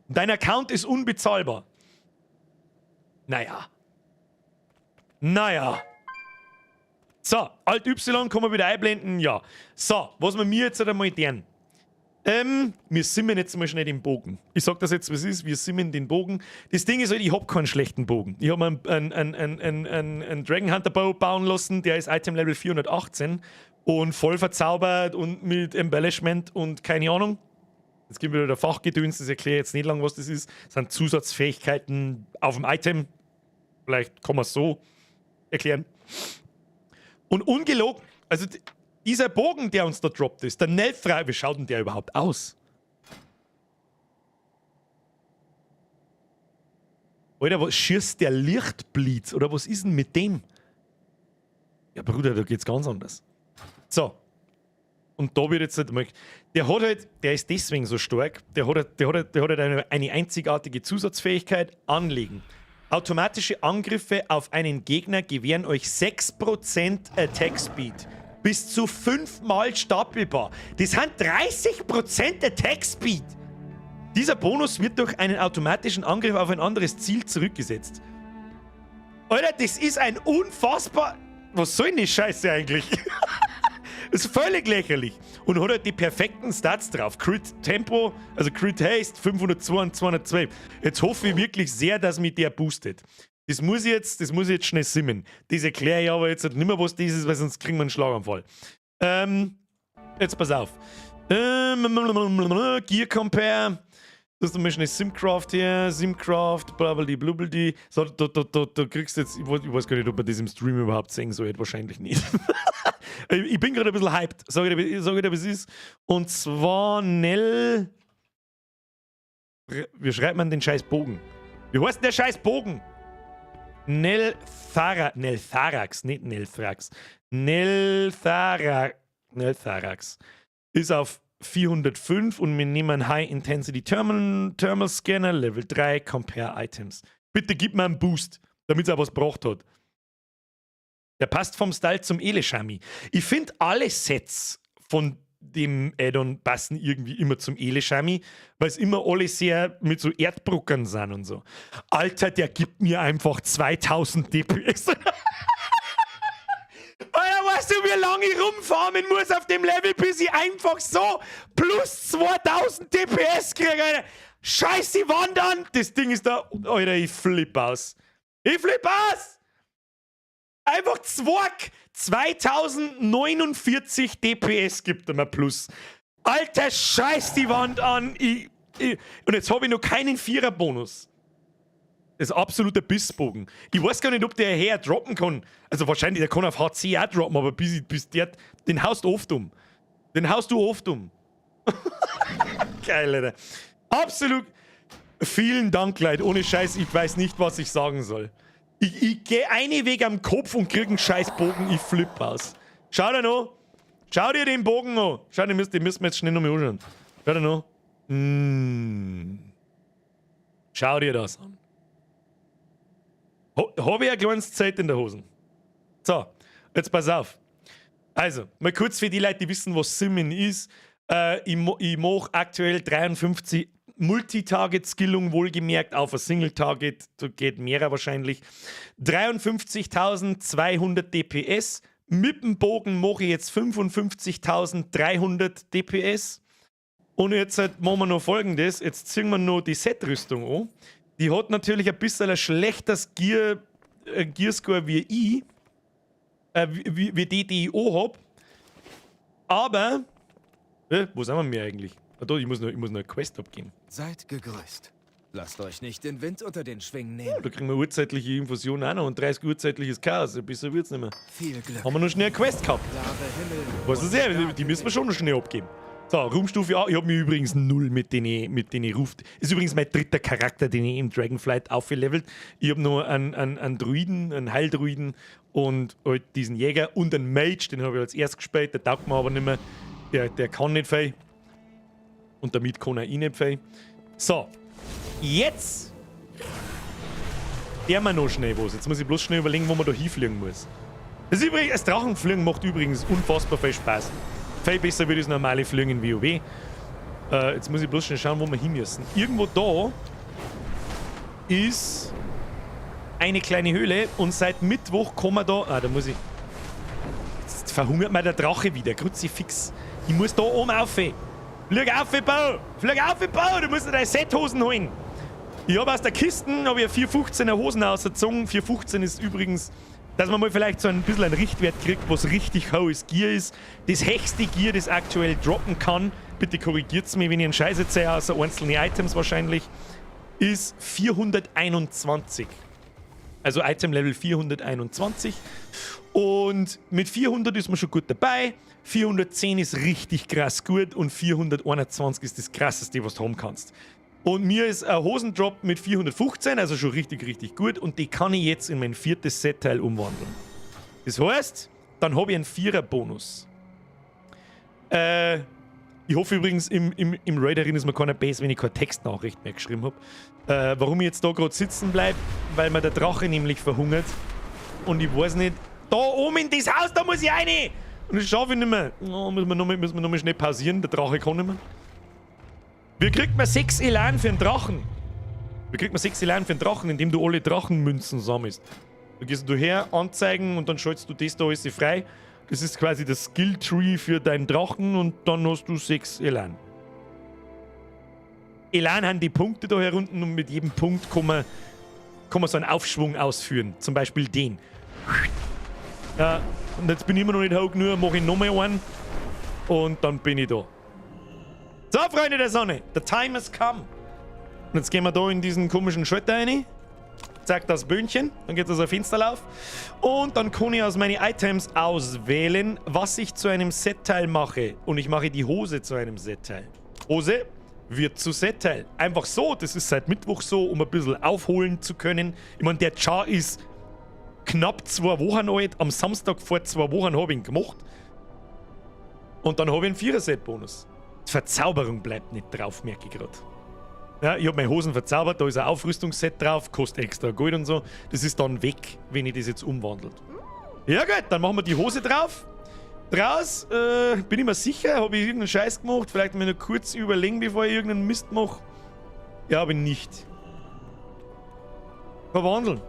Dein Account ist unbezahlbar. Naja. Naja. So, Alt Y kann man wieder einblenden, ja. So, was wir mir jetzt einmal deren. Wir simmen jetzt mal schnell den Bogen. Ich sag das jetzt, was ist, wir simmen den Bogen. Das Ding ist halt, ich hab keinen schlechten Bogen. Ich hab mir einen Dragon Hunter Bow bauen lassen, der ist Item Level 418 und voll verzaubert und mit Embellishment und keine Ahnung. Jetzt gibt wieder der Fachgedöns, das erkläre ich jetzt nicht lang, was das ist. Das sind Zusatzfähigkeiten auf dem Item. Vielleicht kann man es so erklären. Und ungelogen, also dieser Bogen, der uns da droppt ist, der Nelfrei, wie schaut denn der überhaupt aus? Alter, was schießt der Lichtblitz? Oder was ist denn mit dem? Ja, Bruder, da geht's ganz anders. So. Und da wird jetzt halt mal. Der hat halt, der ist deswegen so stark, der hat halt eine einzigartige Zusatzfähigkeit, Anlegen. Automatische Angriffe auf einen Gegner gewähren euch 6% Attack Speed. Bis zu 5-mal stapelbar. Das sind 30% Attack Speed. Dieser Bonus wird durch einen automatischen Angriff auf ein anderes Ziel zurückgesetzt. Alter, das ist ein unfassbar... Was soll denn die Scheiße eigentlich? Das ist völlig lächerlich. Und hat halt die perfekten Stats drauf. Crit Tempo, also Crit Haste, 502 und 212. Jetzt hoffe ich wirklich sehr, dass mich der boostet. Das muss ich jetzt schnell simmen. Das erkläre ich aber jetzt halt nicht mehr, was das ist, weil sonst kriegen wir einen Schlaganfall. Jetzt pass auf. Gear Compare. Das ist zum Beispiel Simcraft hier, Simcraft, blablabla, blubbldi. So, da kriegst du jetzt, ich weiß gar nicht, ob man das im Stream überhaupt sehen soll, wahrscheinlich nicht. Ich bin gerade ein bisschen hyped, sag ich dir, wie es ist. Und zwar Nel. Wie schreibt man den scheiß Bogen? Wie heißt denn der scheiß Bogen? Nelthara, Neltharax, nicht Nelthrax. Nelthara, Neltharax. Ist auf 405 und wir nehmen einen High Intensity Thermal Scanner, Level 3, Compare Items. Bitte gib mir einen Boost, damit es auch was gebracht hat. Der passt vom Style zum Eleshami. Ich finde, alle Sets von dem Addon passen irgendwie immer zum Eleshami, weil es immer alle sehr mit so Erdbruckern sind und so. Alter, der gibt mir einfach 2000 DPS. Alter, weißt du, wie lange ich rumfarmen muss auf dem Level, bis ich einfach so plus 2000 DPS kriege, Alter? Scheiß die Wand an! Das Ding ist da. Alter, ich flipp aus. Ich flipp aus! Einfach 2049 DPS gibt er mir plus. Alter, scheiß die Wand an. Und jetzt habe ich noch keinen Vierer-Bonus. Das ist absoluter Bissbogen. Ich weiß gar nicht, ob der her droppen kann. Also wahrscheinlich, der kann auf HC auch droppen, aber bis der, den haust du oft um. Den haust du oft um. Geil, Alter. Absolut. Vielen Dank, Leute. Ohne Scheiß, ich weiß nicht, was ich sagen soll. Ich gehe einen Weg am Kopf und krieg einen scheiß Bogen, ich flipp aus. Schau dir noch. Schau dir den Bogen an. Schau, den müssen wir jetzt schnell nochmal anschauen. Schau dir noch. Schau dir das an. Habe ich ein kleines Zelt in der Hosen. So, jetzt pass auf. Also, mal kurz für die Leute, die wissen, was Simmen ist. Ich mache aktuell 53 Multi-Target-Skillung, wohlgemerkt, auf ein Single-Target, da geht mehrer wahrscheinlich. 53.200 DPS. Mit dem Bogen mache ich jetzt 55.300 DPS. Und jetzt halt machen wir noch Folgendes. Jetzt ziehen wir noch die Set-Rüstung an. Die hat natürlich ein bisschen ein schlechteres Gear-Score wie ich. Wie die, die ich auch hab. Aber, wo sind wir mir eigentlich? Ah, da, ich muss noch eine Quest abgeben. Seid gegrüßt. Lasst euch nicht den Wind unter den Schwingen nehmen. Ja, da kriegen wir urzeitliche Infusion auch noch und 30 urzeitliches Chaos. Besser wird's nicht mehr. Viel Glück. Haben wir noch schnell eine Quest gehabt. Klare Himmel Was ist ja, und die müssen wir schon noch schnell abgeben. So, Ruhmstufe A. Ich habe mich übrigens null mit den Ruf. Ist übrigens mein dritter Charakter, den ich im Dragonflight aufgelevelt. Ich habe noch einen Druiden, einen Heildruiden und halt diesen Jäger und einen Mage, den habe ich als erstes gespielt. Der taugt mir aber nicht mehr. Der kann nicht viel. Und damit kann er eh nicht viel. So, jetzt der wir noch schnell was. Jetzt muss ich bloß schnell überlegen, wo man da hinfliegen muss. Das Drachenfliegen macht übrigens unfassbar viel Spaß. Viel besser wie das normale Fliegen in WoW. Jetzt muss ich bloß schnell schauen, wo wir hin müssen. Irgendwo da ist eine kleine Höhle und seit Mittwoch kommen wir da. Ah, da muss ich. Jetzt verhungert mir der Drache wieder. Kruzifix. Ich muss da oben auf. Flieg auf, Bau! Flieg auf, Bau! Du musst dir deine Sethosen holen. Ich habe aus der Kiste hab ich 415er Hosen ausgezogen. 415 ist übrigens, dass man mal vielleicht so ein bisschen einen Richtwert kriegt, was richtig hohes Gear ist. Das höchste Gear, das aktuell droppen kann, bitte korrigiert's mich, wenn ich einen Scheiß erzähle, außer einzelne Items wahrscheinlich, ist 421. Also Item Level 421. Und mit 400 ist man schon gut dabei. 410 ist richtig krass gut und 421 ist das Krasseste, was du haben kannst. Und mir ist ein Hosendrop mit 415, also schon richtig, richtig gut. Und die kann ich jetzt in mein viertes Set-Teil umwandeln. Das heißt, dann habe ich einen Vierer-Bonus. Ich hoffe übrigens, im Raid ist mir keiner bös, wenn ich keine Textnachricht mehr geschrieben habe. Warum ich jetzt da gerade sitzen bleibe, weil mir der Drache nämlich verhungert. Und ich weiß nicht, da oben in das Haus, da muss ich rein! Und das schaffe ich nicht mehr. Oh, müssen wir noch mal schnell pausieren, der Drache kann nicht mehr. Wie kriegt man 6 Elan für einen Drachen? Wie kriegt man 6 Elan für einen Drachen, indem du alle Drachenmünzen sammelst? Da gehst du her, anzeigen und dann schaltest du das da alles frei. Das ist quasi das Skill-Tree für deinen Drachen und dann hast du 6 Elan. Elan haben die Punkte da herunten und mit jedem Punkt kann man so einen Aufschwung ausführen. Zum Beispiel den. Ja, und jetzt bin ich immer noch nicht hoch genug, mache ich nochmal einen. Und dann bin ich da. So, Freunde der Sonne, the time has come. Und jetzt gehen wir da in diesen komischen Schalter rein. Zack, das Böhnchen. Dann geht das auf Fensterlauf. Und dann kann ich aus meinen Items auswählen, was ich zu einem Set-Teil mache. Und ich mache die Hose zu einem Set-Teil. Hose wird zu Set-Teil. Einfach so, das ist seit Mittwoch so, um ein bisschen aufholen zu können. Ich meine, der Char ist knapp 2 Wochen alt. Am Samstag vor 2 Wochen habe ich ihn gemacht. Und dann habe ich einen 4er-Set-Bonus. Die Verzauberung bleibt nicht drauf, merke ich gerade. Ja, ich habe meine Hosen verzaubert, da ist ein Aufrüstungsset drauf, kostet extra Gold und so. Das ist dann weg, wenn ich das jetzt umwandelt. Ja gut, dann machen wir die Hose drauf. Draus, bin ich mir sicher, habe ich irgendeinen Scheiß gemacht. Vielleicht mir noch kurz überlegen, bevor ich irgendeinen Mist mache. Ja, aber nicht. Verwandeln.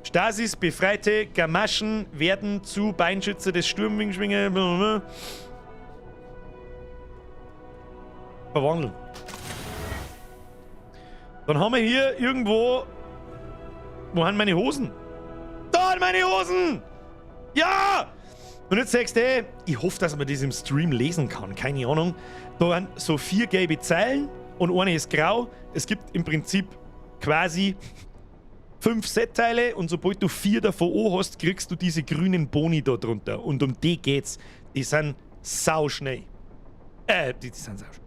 Stasis, befreite Gamaschen werden zu Beinschützer des Sturmwingschwinger. Verwandeln. Dann haben wir hier irgendwo... Wo sind meine Hosen? Da sind meine Hosen! Ja! Und jetzt sagst du, ey, ich hoffe, dass man das im Stream lesen kann. Keine Ahnung. Da sind so 4 gelbe Zeilen und eine ist grau. Es gibt im Prinzip quasi 5 Set-Teile und sobald du 4 davon an hast, kriegst du diese grünen Boni da drunter. Und um die geht's. Die sind sauschnell. Die sind sauschnell.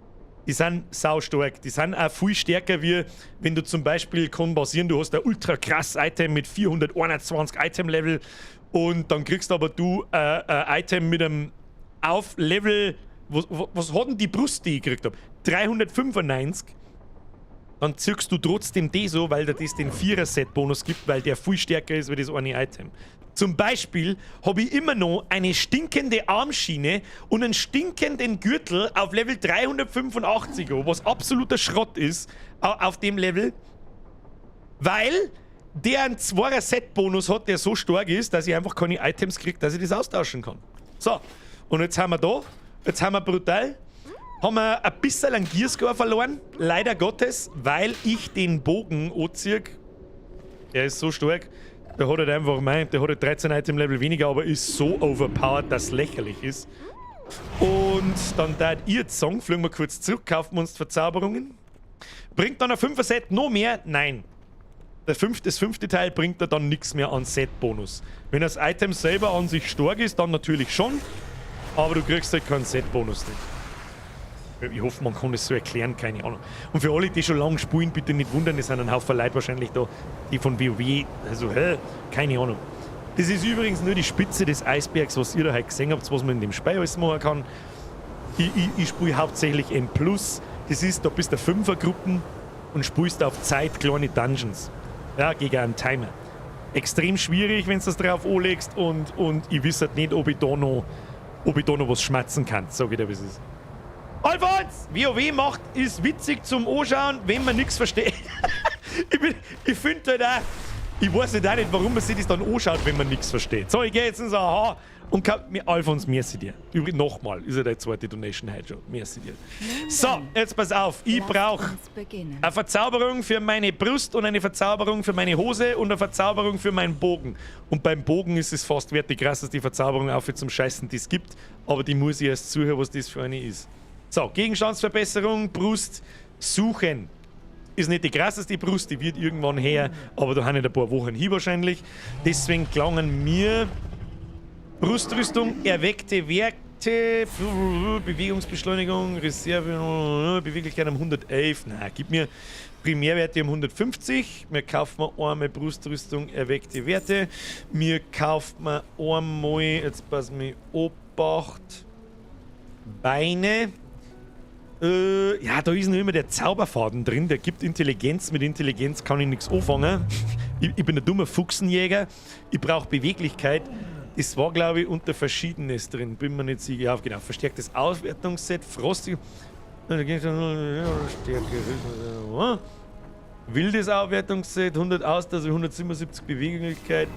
Die sind saustark. Die sind auch viel stärker, wie wenn du zum Beispiel, kann passieren, du hast ein ultra krass Item mit 421 Item-Level und dann kriegst aber du ein Item mit einem Auf-Level, was hat denn die Brust, die ich gekriegt hab? 395. Dann ziehst du trotzdem die so, weil dir das den 4er-Set-Bonus gibt, weil der viel stärker ist wie das eine Item. Zum Beispiel habe ich immer noch eine stinkende Armschiene und einen stinkenden Gürtel auf Level 385, was absoluter Schrott ist auf dem Level, weil der einen 2er-Set-Bonus hat, der so stark ist, dass ich einfach keine Items kriege, dass ich das austauschen kann. So, und jetzt haben wir da, jetzt haben wir brutal, haben wir ein bisschen einen Gearscore verloren, leider Gottes, weil ich den Bogen anziehe. Der ist so stark. Der hat halt einfach mein, der hat halt 13 Item Level weniger, aber ist so overpowered, dass es lächerlich ist. Und dann da ihr jetzt sagen, fliegen wir kurz zurück, kaufen wir uns die Verzauberungen. Bringt dann ein 5er Set noch mehr? Nein. Das fünfte Teil bringt er dann nichts mehr an Set-Bonus. Wenn das Item selber an sich stark ist, dann natürlich schon, aber du kriegst halt keinen Set-Bonus nicht. Ich hoffe, man kann das so erklären, keine Ahnung. Und für alle, die schon lange spielen, bitte nicht wundern, es sind ein Haufen Leute wahrscheinlich da, die von WoW, also, hä? Keine Ahnung. Das ist übrigens nur die Spitze des Eisbergs, was ihr da heute gesehen habt, was man in dem Spiel alles machen kann. Ich spiele hauptsächlich M+. Das ist, da bist du 5er-Gruppen und spielst auf Zeit kleine Dungeons. Ja, gegen einen Timer. Extrem schwierig, wenn du das drauf anlegst und ich weiß halt nicht, ob ich da noch was schmatzen kann, sag ich dir, wie es ist. Alfons! WoW macht, ist witzig zum Anschauen, wenn man nichts versteht. Ich finde halt auch, ich weiß halt auch nicht, warum man sich das dann anschaut, wenn man nichts versteht. So, ich gehe jetzt ins Aha und kann, Alfons, merci dir. Übrigens nochmal, ist ja deine zweite Donation heute schon. Merci dir. So, jetzt pass auf, ich brauche eine Verzauberung für meine Brust und eine Verzauberung für meine Hose und eine Verzauberung für meinen Bogen. Und beim Bogen ist es fast wert, die krasseste Verzauberung auf zum Scheißen, die es gibt. Aber die muss ich erst zuhören, was das für eine ist. So, Gegenstandsverbesserung, Brust, suchen. Ist nicht die krasseste Brust, die wird irgendwann her, aber da haben nicht ein paar Wochen hin wahrscheinlich. Deswegen gelangen mir Brustrüstung, erweckte Werte, Bewegungsbeschleunigung, Reserve, Beweglichkeit um 111. Na, gib mir Primärwerte um 150. Mir kauft man einmal Brustrüstung, erweckte Werte. Mir kauft man einmal, jetzt pass mich Obacht, Beine. Ja, da ist noch immer der Zauberfaden drin, der gibt Intelligenz. Mit Intelligenz kann ich nichts anfangen. Ich bin ein dummer Fuchsenjäger. Ich brauche Beweglichkeit. Das war, glaube ich, unter Verschiedenes drin. Bin mir nicht sicher. Ja, genau. Verstärktes Auswertungsset, frostig. Stärke. Wildes Aufwertungsset, 100 Ausdauer, also 177 Beweglichkeit.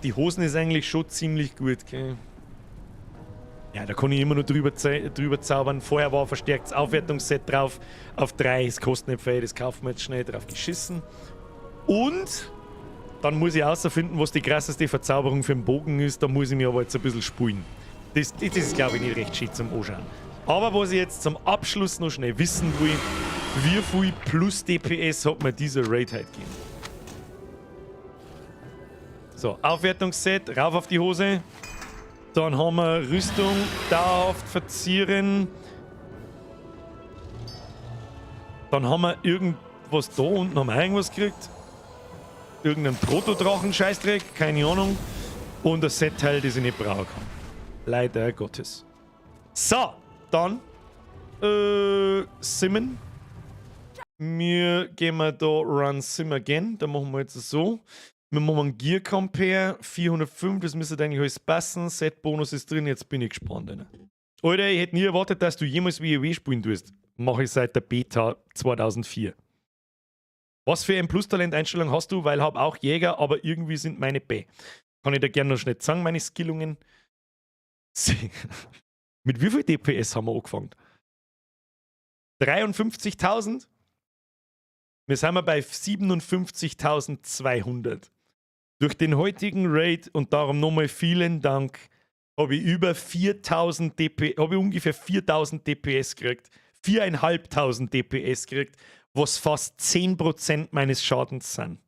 Die Hosen ist eigentlich schon ziemlich gut, gell? Ja, da kann ich immer nur drüber zaubern. Vorher war verstärktes Aufwertungsset drauf. Auf 3, es kostet nicht viel, das kaufen wir jetzt schnell, drauf geschissen. Und Dann muss ich herausfinden, was die krasseste Verzauberung für den Bogen ist. Da muss ich mir aber jetzt ein bisschen spulen. Das ist, glaube ich, nicht recht schön zum Anschauen. Aber was ich jetzt zum Abschluss noch schnell wissen will, wie viel plus DPS hat mir dieser Raid heute gegeben? So, Aufwertungsset, rauf auf die Hose. Dann haben wir Rüstung, dauerhaft verzieren. Dann haben wir irgendwas da unten, haben wir irgendwas gekriegt. Irgendeinen Proto-Drachen-Scheißdreck, keine Ahnung. Und ein Set-Teil, das ich nicht brauchen kann. Leider Gottes. So, dann Simmen. Wir gehen mal da Run Sim again. Da machen wir jetzt so. Wir machen einen Gear Compare 405, das müsste eigentlich alles passen. Set-Bonus ist drin, jetzt bin ich gespannt. Alter. Alter, ich hätte nie erwartet, dass du jemals WoW spielen tust. Mache ich seit der Beta 2004. Was für ein Plus-Talent-Einstellung hast du? Weil hab auch Jäger, aber irgendwie sind meine B. Kann ich dir gerne noch schnell sagen, meine Skillungen. Mit wie viel DPS haben wir angefangen? 53.000? Wir sind bei 57.200. Durch den heutigen Raid und darum nochmal vielen Dank, habe ich über 4000 DP, habe ich ungefähr 4000 DPS gekriegt. 4500 DPS gekriegt, was fast 10% meines Schadens sind.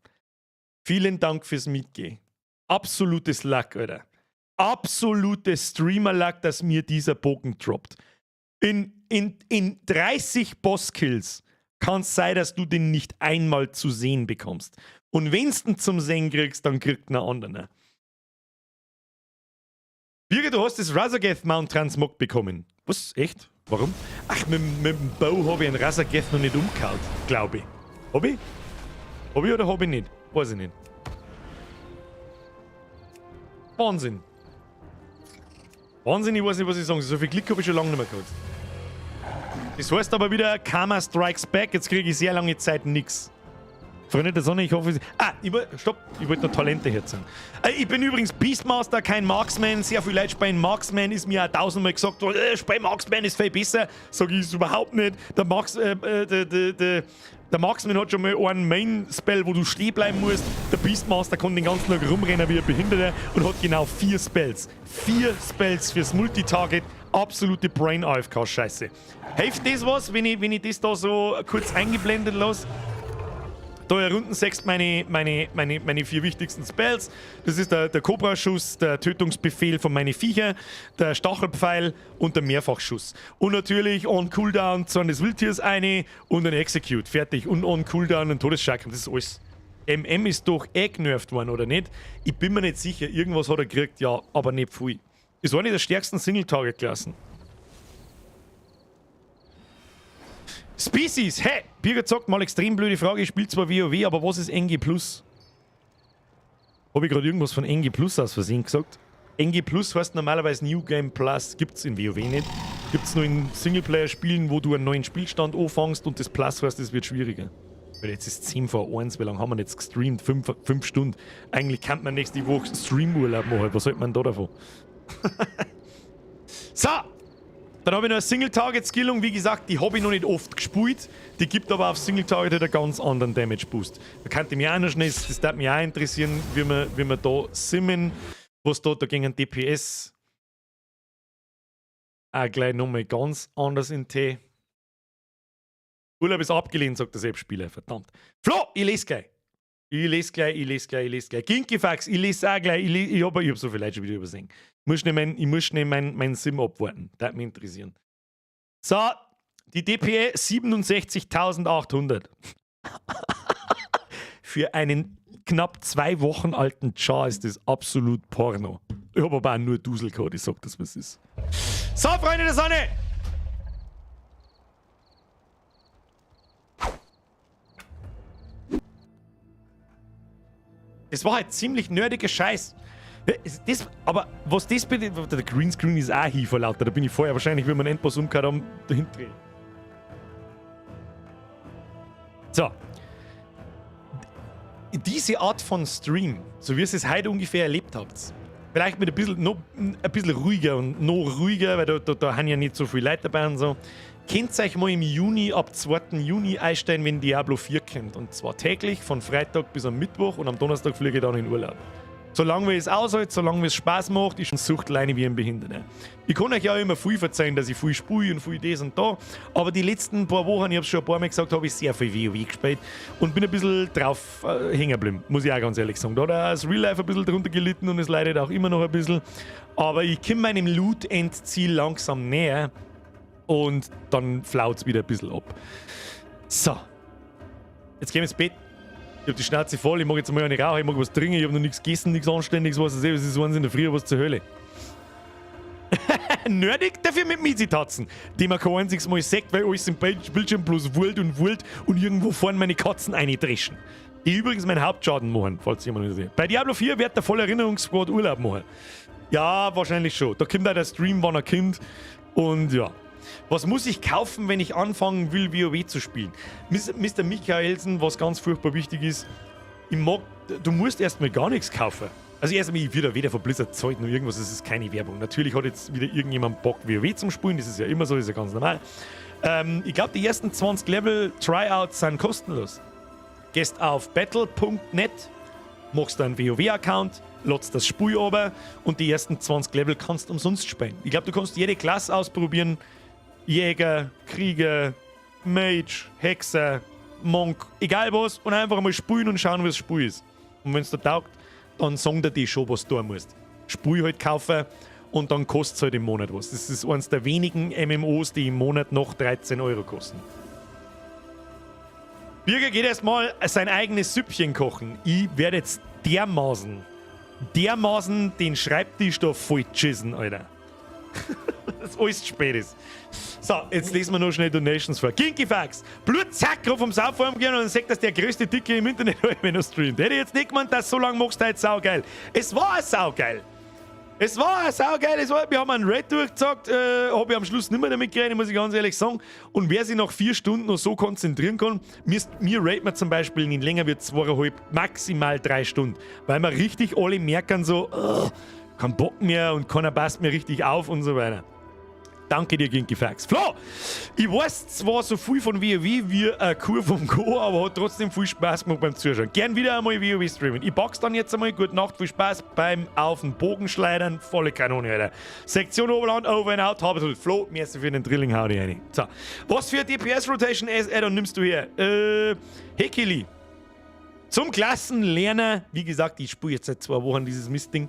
Vielen Dank fürs Mitgehen. Absolutes Luck, Alter. Absolutes Streamer-Luck, dass mir dieser Bogen droppt. In 30 Boss-Kills kann es sein, dass du den nicht einmal zu sehen bekommst. Und wenn du ihn zum Sehen kriegst, dann kriegt ihn ein anderer. Birger, du hast das Raszageth Mount Transmog bekommen. Was? Echt? Warum? Ach, mit dem Bow habe ich einen Raszageth noch nicht umgehauen, glaube ich. Hab ich? Hab ich oder hab ich nicht? Weiß ich nicht. Wahnsinn. Wahnsinn, ich weiß nicht, was ich sagen soll. So viel Glück habe ich schon lange nicht mehr gehabt. Das heißt aber wieder, Karma Strikes Back. Jetzt kriege ich sehr lange Zeit nix. Freunde der Sonne, ich hoffe... Ah, stopp, ich wollte noch Talente herzeigen. Ich bin übrigens Beastmaster, kein Marksman. Sehr viele Leute spielen Marksman, ist mir auch tausendmal gesagt worden, spiel Marksman ist viel besser. Sag ich es überhaupt nicht. Der, Marks, der Marksman hat schon mal einen Main-Spell, wo du stehen bleiben musst. Der Beastmaster kann den ganzen Tag rumrennen wie ein Behinderter und hat genau 4 Spells. 4 Spells fürs Multitarget. Absolute Brain-AFK-Scheiße. Hilft das was, wenn ich das da so kurz eingeblendet lasse? Da hier unten siehst du meine 4 wichtigsten Spells. Das ist der Cobra-Schuss, der Tötungsbefehl von meinen Viecher, der Stachelpfeil und der Mehrfachschuss. Und natürlich on Cooldown Zorn des Wildtiers eine und ein Execute. Fertig. Und on Cooldown ein Todesschakram. Das ist alles. MM ist doch eh genervt worden, oder nicht? Ich bin mir nicht sicher. Irgendwas hat er gekriegt, ja, aber nicht viel. Ist eine der stärksten Single-Target-Klassen. Species, hey! Birgit sagt mal extrem blöde Frage, ich spiele zwar WoW, aber was ist NG+? Habe ich gerade irgendwas von NG Plus aus Versehen gesagt? NG Plus heißt normalerweise New Game Plus, gibt's in WoW nicht. Gibt's nur in Singleplayer-Spielen, wo du einen neuen Spielstand anfängst und das Plus heißt, es wird schwieriger. Weil jetzt ist 10 vor 1, wie lange haben wir jetzt gestreamt? 5 Stunden. Eigentlich kann man nächste Woche Streamurlaub machen, was hält man da davon? So! Dann habe ich noch eine Single-Target-Skillung, wie gesagt, die habe ich noch nicht oft gespielt. Die gibt aber auf Single-Target halt einen ganz anderen Damage-Boost. Da könnte mich auch noch schnell, das würde mich auch interessieren, wie wir da simmen, was da gegen DPS auch gleich nochmal ganz anders in T. Urlaub ist abgelehnt, sagt der Selbstspieler, verdammt. Flo, ich lese gleich. Ich lese gleich, ich lese gleich, ich lese gleich. Ginkifax, ich lese auch gleich. Ich hab so viele Leute schon wieder übersehen. Ich muss schnell mein Sim abwarten. Das würde mich interessieren. So, die DPE 67.800. Für einen knapp 2 Wochen alten Char ist das absolut Porno. Ich hab aber auch nur Dusel gehabt, ich sag das, was ist. So, Freunde der Sonne! Das war halt ziemlich nerdiger Scheiß. Das, aber was das bedeutet, der Greenscreen ist auch hier vor lauter, da bin ich vorher wahrscheinlich, wenn wir einen Endboss umgehört haben, dahin drehen. So. Diese Art von Stream, so wie ihr es heute ungefähr erlebt habt, vielleicht mit ein bisschen, noch, ein bisschen ruhiger und noch ruhiger, weil da haben ja nicht so viele Leute dabei und so. Könnt euch mal im Juni, ab 2. Juni einstellen, wenn Diablo 4 kommt. Und zwar täglich von Freitag bis am Mittwoch und am Donnerstag fliege ich dann in Urlaub. Solange es aushält, solange es Spaß macht, ich sucht alleine wie ein Behinderter. Ich kann euch ja immer viel verzeihen, dass ich viel spiele und viel das und da, aber die letzten paar Wochen, ich hab's schon ein paar Mal gesagt, habe ich sehr viel WoW gespielt und bin ein bisschen drauf hängen geblieben, muss ich auch ganz ehrlich sagen. Da hat auch das Real Life ein bisschen drunter gelitten und es leidet auch immer noch ein bisschen. Aber ich komme meinem Loot-Endziel langsam näher und dann flaut's wieder ein bisschen ab. So. Jetzt gehen wir ins Bett. Ich hab die Schnauze voll, ich mag jetzt mal eine rauchen, ich mag was trinken, ich hab noch nichts gegessen, nichts Anständiges, was es ist, 1 in der Früh, was zur Hölle. Nerdig dafür mit Miezitatzen, die man kein einziges Mal sieht, weil alles im Bildschirm bloß wult und wult und irgendwo vorne meine Katzen eindreschen. Die übrigens meinen Hauptschaden machen, falls jemand interessiert. Bei Diablo 4 wird der voll Erinnerungsquad Urlaub machen. Ja, wahrscheinlich schon. Da kommt auch der Stream, wann er kommt. Und ja. Was muss ich kaufen, wenn ich anfangen will, WoW zu spielen? Mr. Michaelsen, was ganz furchtbar wichtig ist, ich mag, du musst erstmal gar nichts kaufen. Also erstmal, ich würde weder von Blizzard zahlt noch irgendwas, das ist keine Werbung. Natürlich hat jetzt wieder irgendjemand Bock, WoW zum Spielen, das ist ja immer so, das ist ja ganz normal. Ich glaub, die ersten 20 Level Tryouts sind kostenlos. Gehst auf battle.net, machst einen WoW-Account, lädst das Spiel runter und die ersten 20 Level kannst du umsonst spielen. Ich glaub, du kannst jede Klasse ausprobieren. Jäger, Krieger, Mage, Hexer, Monk, egal was, und einfach mal spielen und schauen, wie das Spiel ist. Und wenn's dir taugt, dann sagen dir die schon, was du tun musst. Spiel halt kaufen und dann kostet's halt im Monat was. Das ist eines der wenigen MMOs, die im Monat noch 13 Euro kosten. Birger geht erstmal sein eigenes Süppchen kochen. Ich werde jetzt dermaßen den Schreibtisch da voll geschissen, Alter. Dass alles zu spät ist. So, jetzt lesen wir noch schnell Donations vor. Kinky Fax! Blutzack vom Sauform gehen und dann sagt, dass der größte Dicke im Internet wenn er streamt. Hätte ich jetzt nicht gemeint, dass so lange machst du halt saugeil. Es war saugeil. Es war saugeil. Wir haben einen Raid durchgezockt, hab ich am Schluss nicht mehr damit gerechnet, muss ich ganz ehrlich sagen. Und wer sich nach 4 Stunden noch so konzentrieren kann, mir raid man zum Beispiel nicht länger wie zweieinhalb, maximal 3 Stunden. Weil wir richtig alle merken so, oh, kein Bock mehr und keiner passt mir richtig auf und so weiter. Danke dir, Kinky Fax. Flo, ich weiß zwar so viel von WoW wie eine Kuh vom Go, aber hat trotzdem viel Spaß gemacht beim Zuschauen. Gern wieder einmal WoW streamen. Ich pack's dann jetzt einmal. Gute Nacht, viel Spaß beim Auf den Bogen schleudern. Volle Kanone, Alter. Sektion Oberland, over and out. Hab's Flo, merci für den Drilling, hau dich rein. So, was für DPS Rotation Add-on nimmst du her? Hekili. Zum Klassenlerner, wie gesagt, ich spiele jetzt seit 2 Wochen dieses Mistding,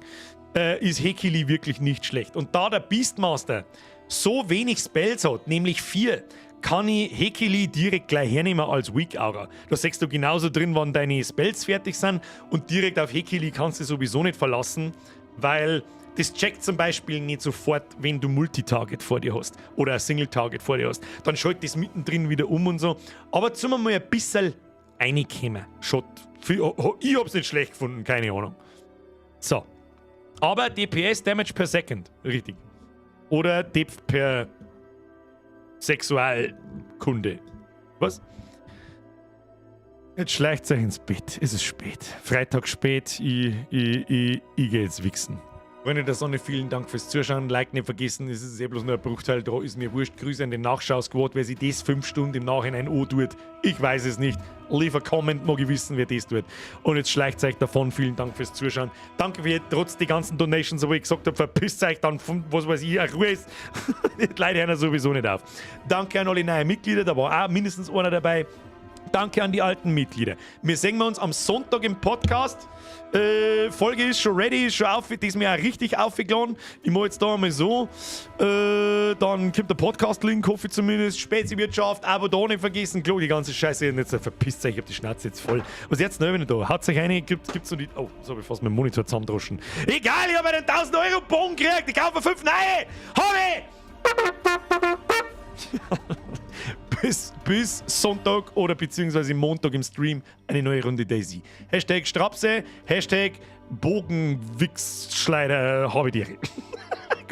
ist Hekili wirklich nicht schlecht. Und da der Beastmaster so wenig Spells hat, nämlich 4, kann ich Hekili direkt gleich hernehmen als Weak Aura. Da siehst du genauso drin, wann deine Spells fertig sind und direkt auf Hekili kannst du sowieso nicht verlassen, weil das checkt zum Beispiel nicht sofort, wenn du Multitarget vor dir hast oder ein Single-Target vor dir hast. Dann schaltet das mittendrin wieder um und so. Aber zum mal ein bisschen reinkommen. Schaut, ich hab's nicht schlecht gefunden, keine Ahnung. So. Aber DPS Damage per Second, richtig. Oder Depth per Sexualkunde. Was? Jetzt schleicht euch ins Bett. Es ist spät. Freitag spät. Ich geh jetzt wichsen. Freunde der Sonne, vielen Dank fürs Zuschauen. Like nicht vergessen, es ist eh bloß nur ein Bruchteil da, ist mir wurscht. Grüße an den Nachschau-Squad, wer sich das 5 Stunden im Nachhinein antut, ich weiß es nicht. Leave a comment, mag ich wissen, wer das tut. Und jetzt schleicht euch davon. Vielen Dank fürs Zuschauen. Danke für trotz die ganzen Donations, wo ich gesagt hab, verpisst euch dann von, was weiß ich, eine Ruhe ist. Die Leute hören sowieso nicht auf. Danke an alle neuen Mitglieder, da war auch mindestens einer dabei. Danke an die alten Mitglieder. Wir sehen uns am Sonntag im Podcast. Folge ist schon ready, ist schon auf, die ist mir auch richtig aufgeladen. Ich mach jetzt da einmal so. Dann kommt der Podcast-Link, hoffe ich zumindest. Spezi-Wirtschaft, Abo da nicht vergessen. Klar, die ganze Scheiße. Jetzt verpisst euch, ich hab die Schnauze jetzt voll. Was jetzt noch wieder da? Haut euch eine, gibt's noch die. Oh, so hab ich fast meinen Monitor zusammendroschen. Egal, ich hab einen 1000 Euro Bon gekriegt. Ich kaufe 5 neue. Hab ich! Bis Sonntag oder beziehungsweise Montag im Stream eine neue Runde DayZ. Hashtag Strapse, Hashtag Bogenwichsschleider, habe ich dir.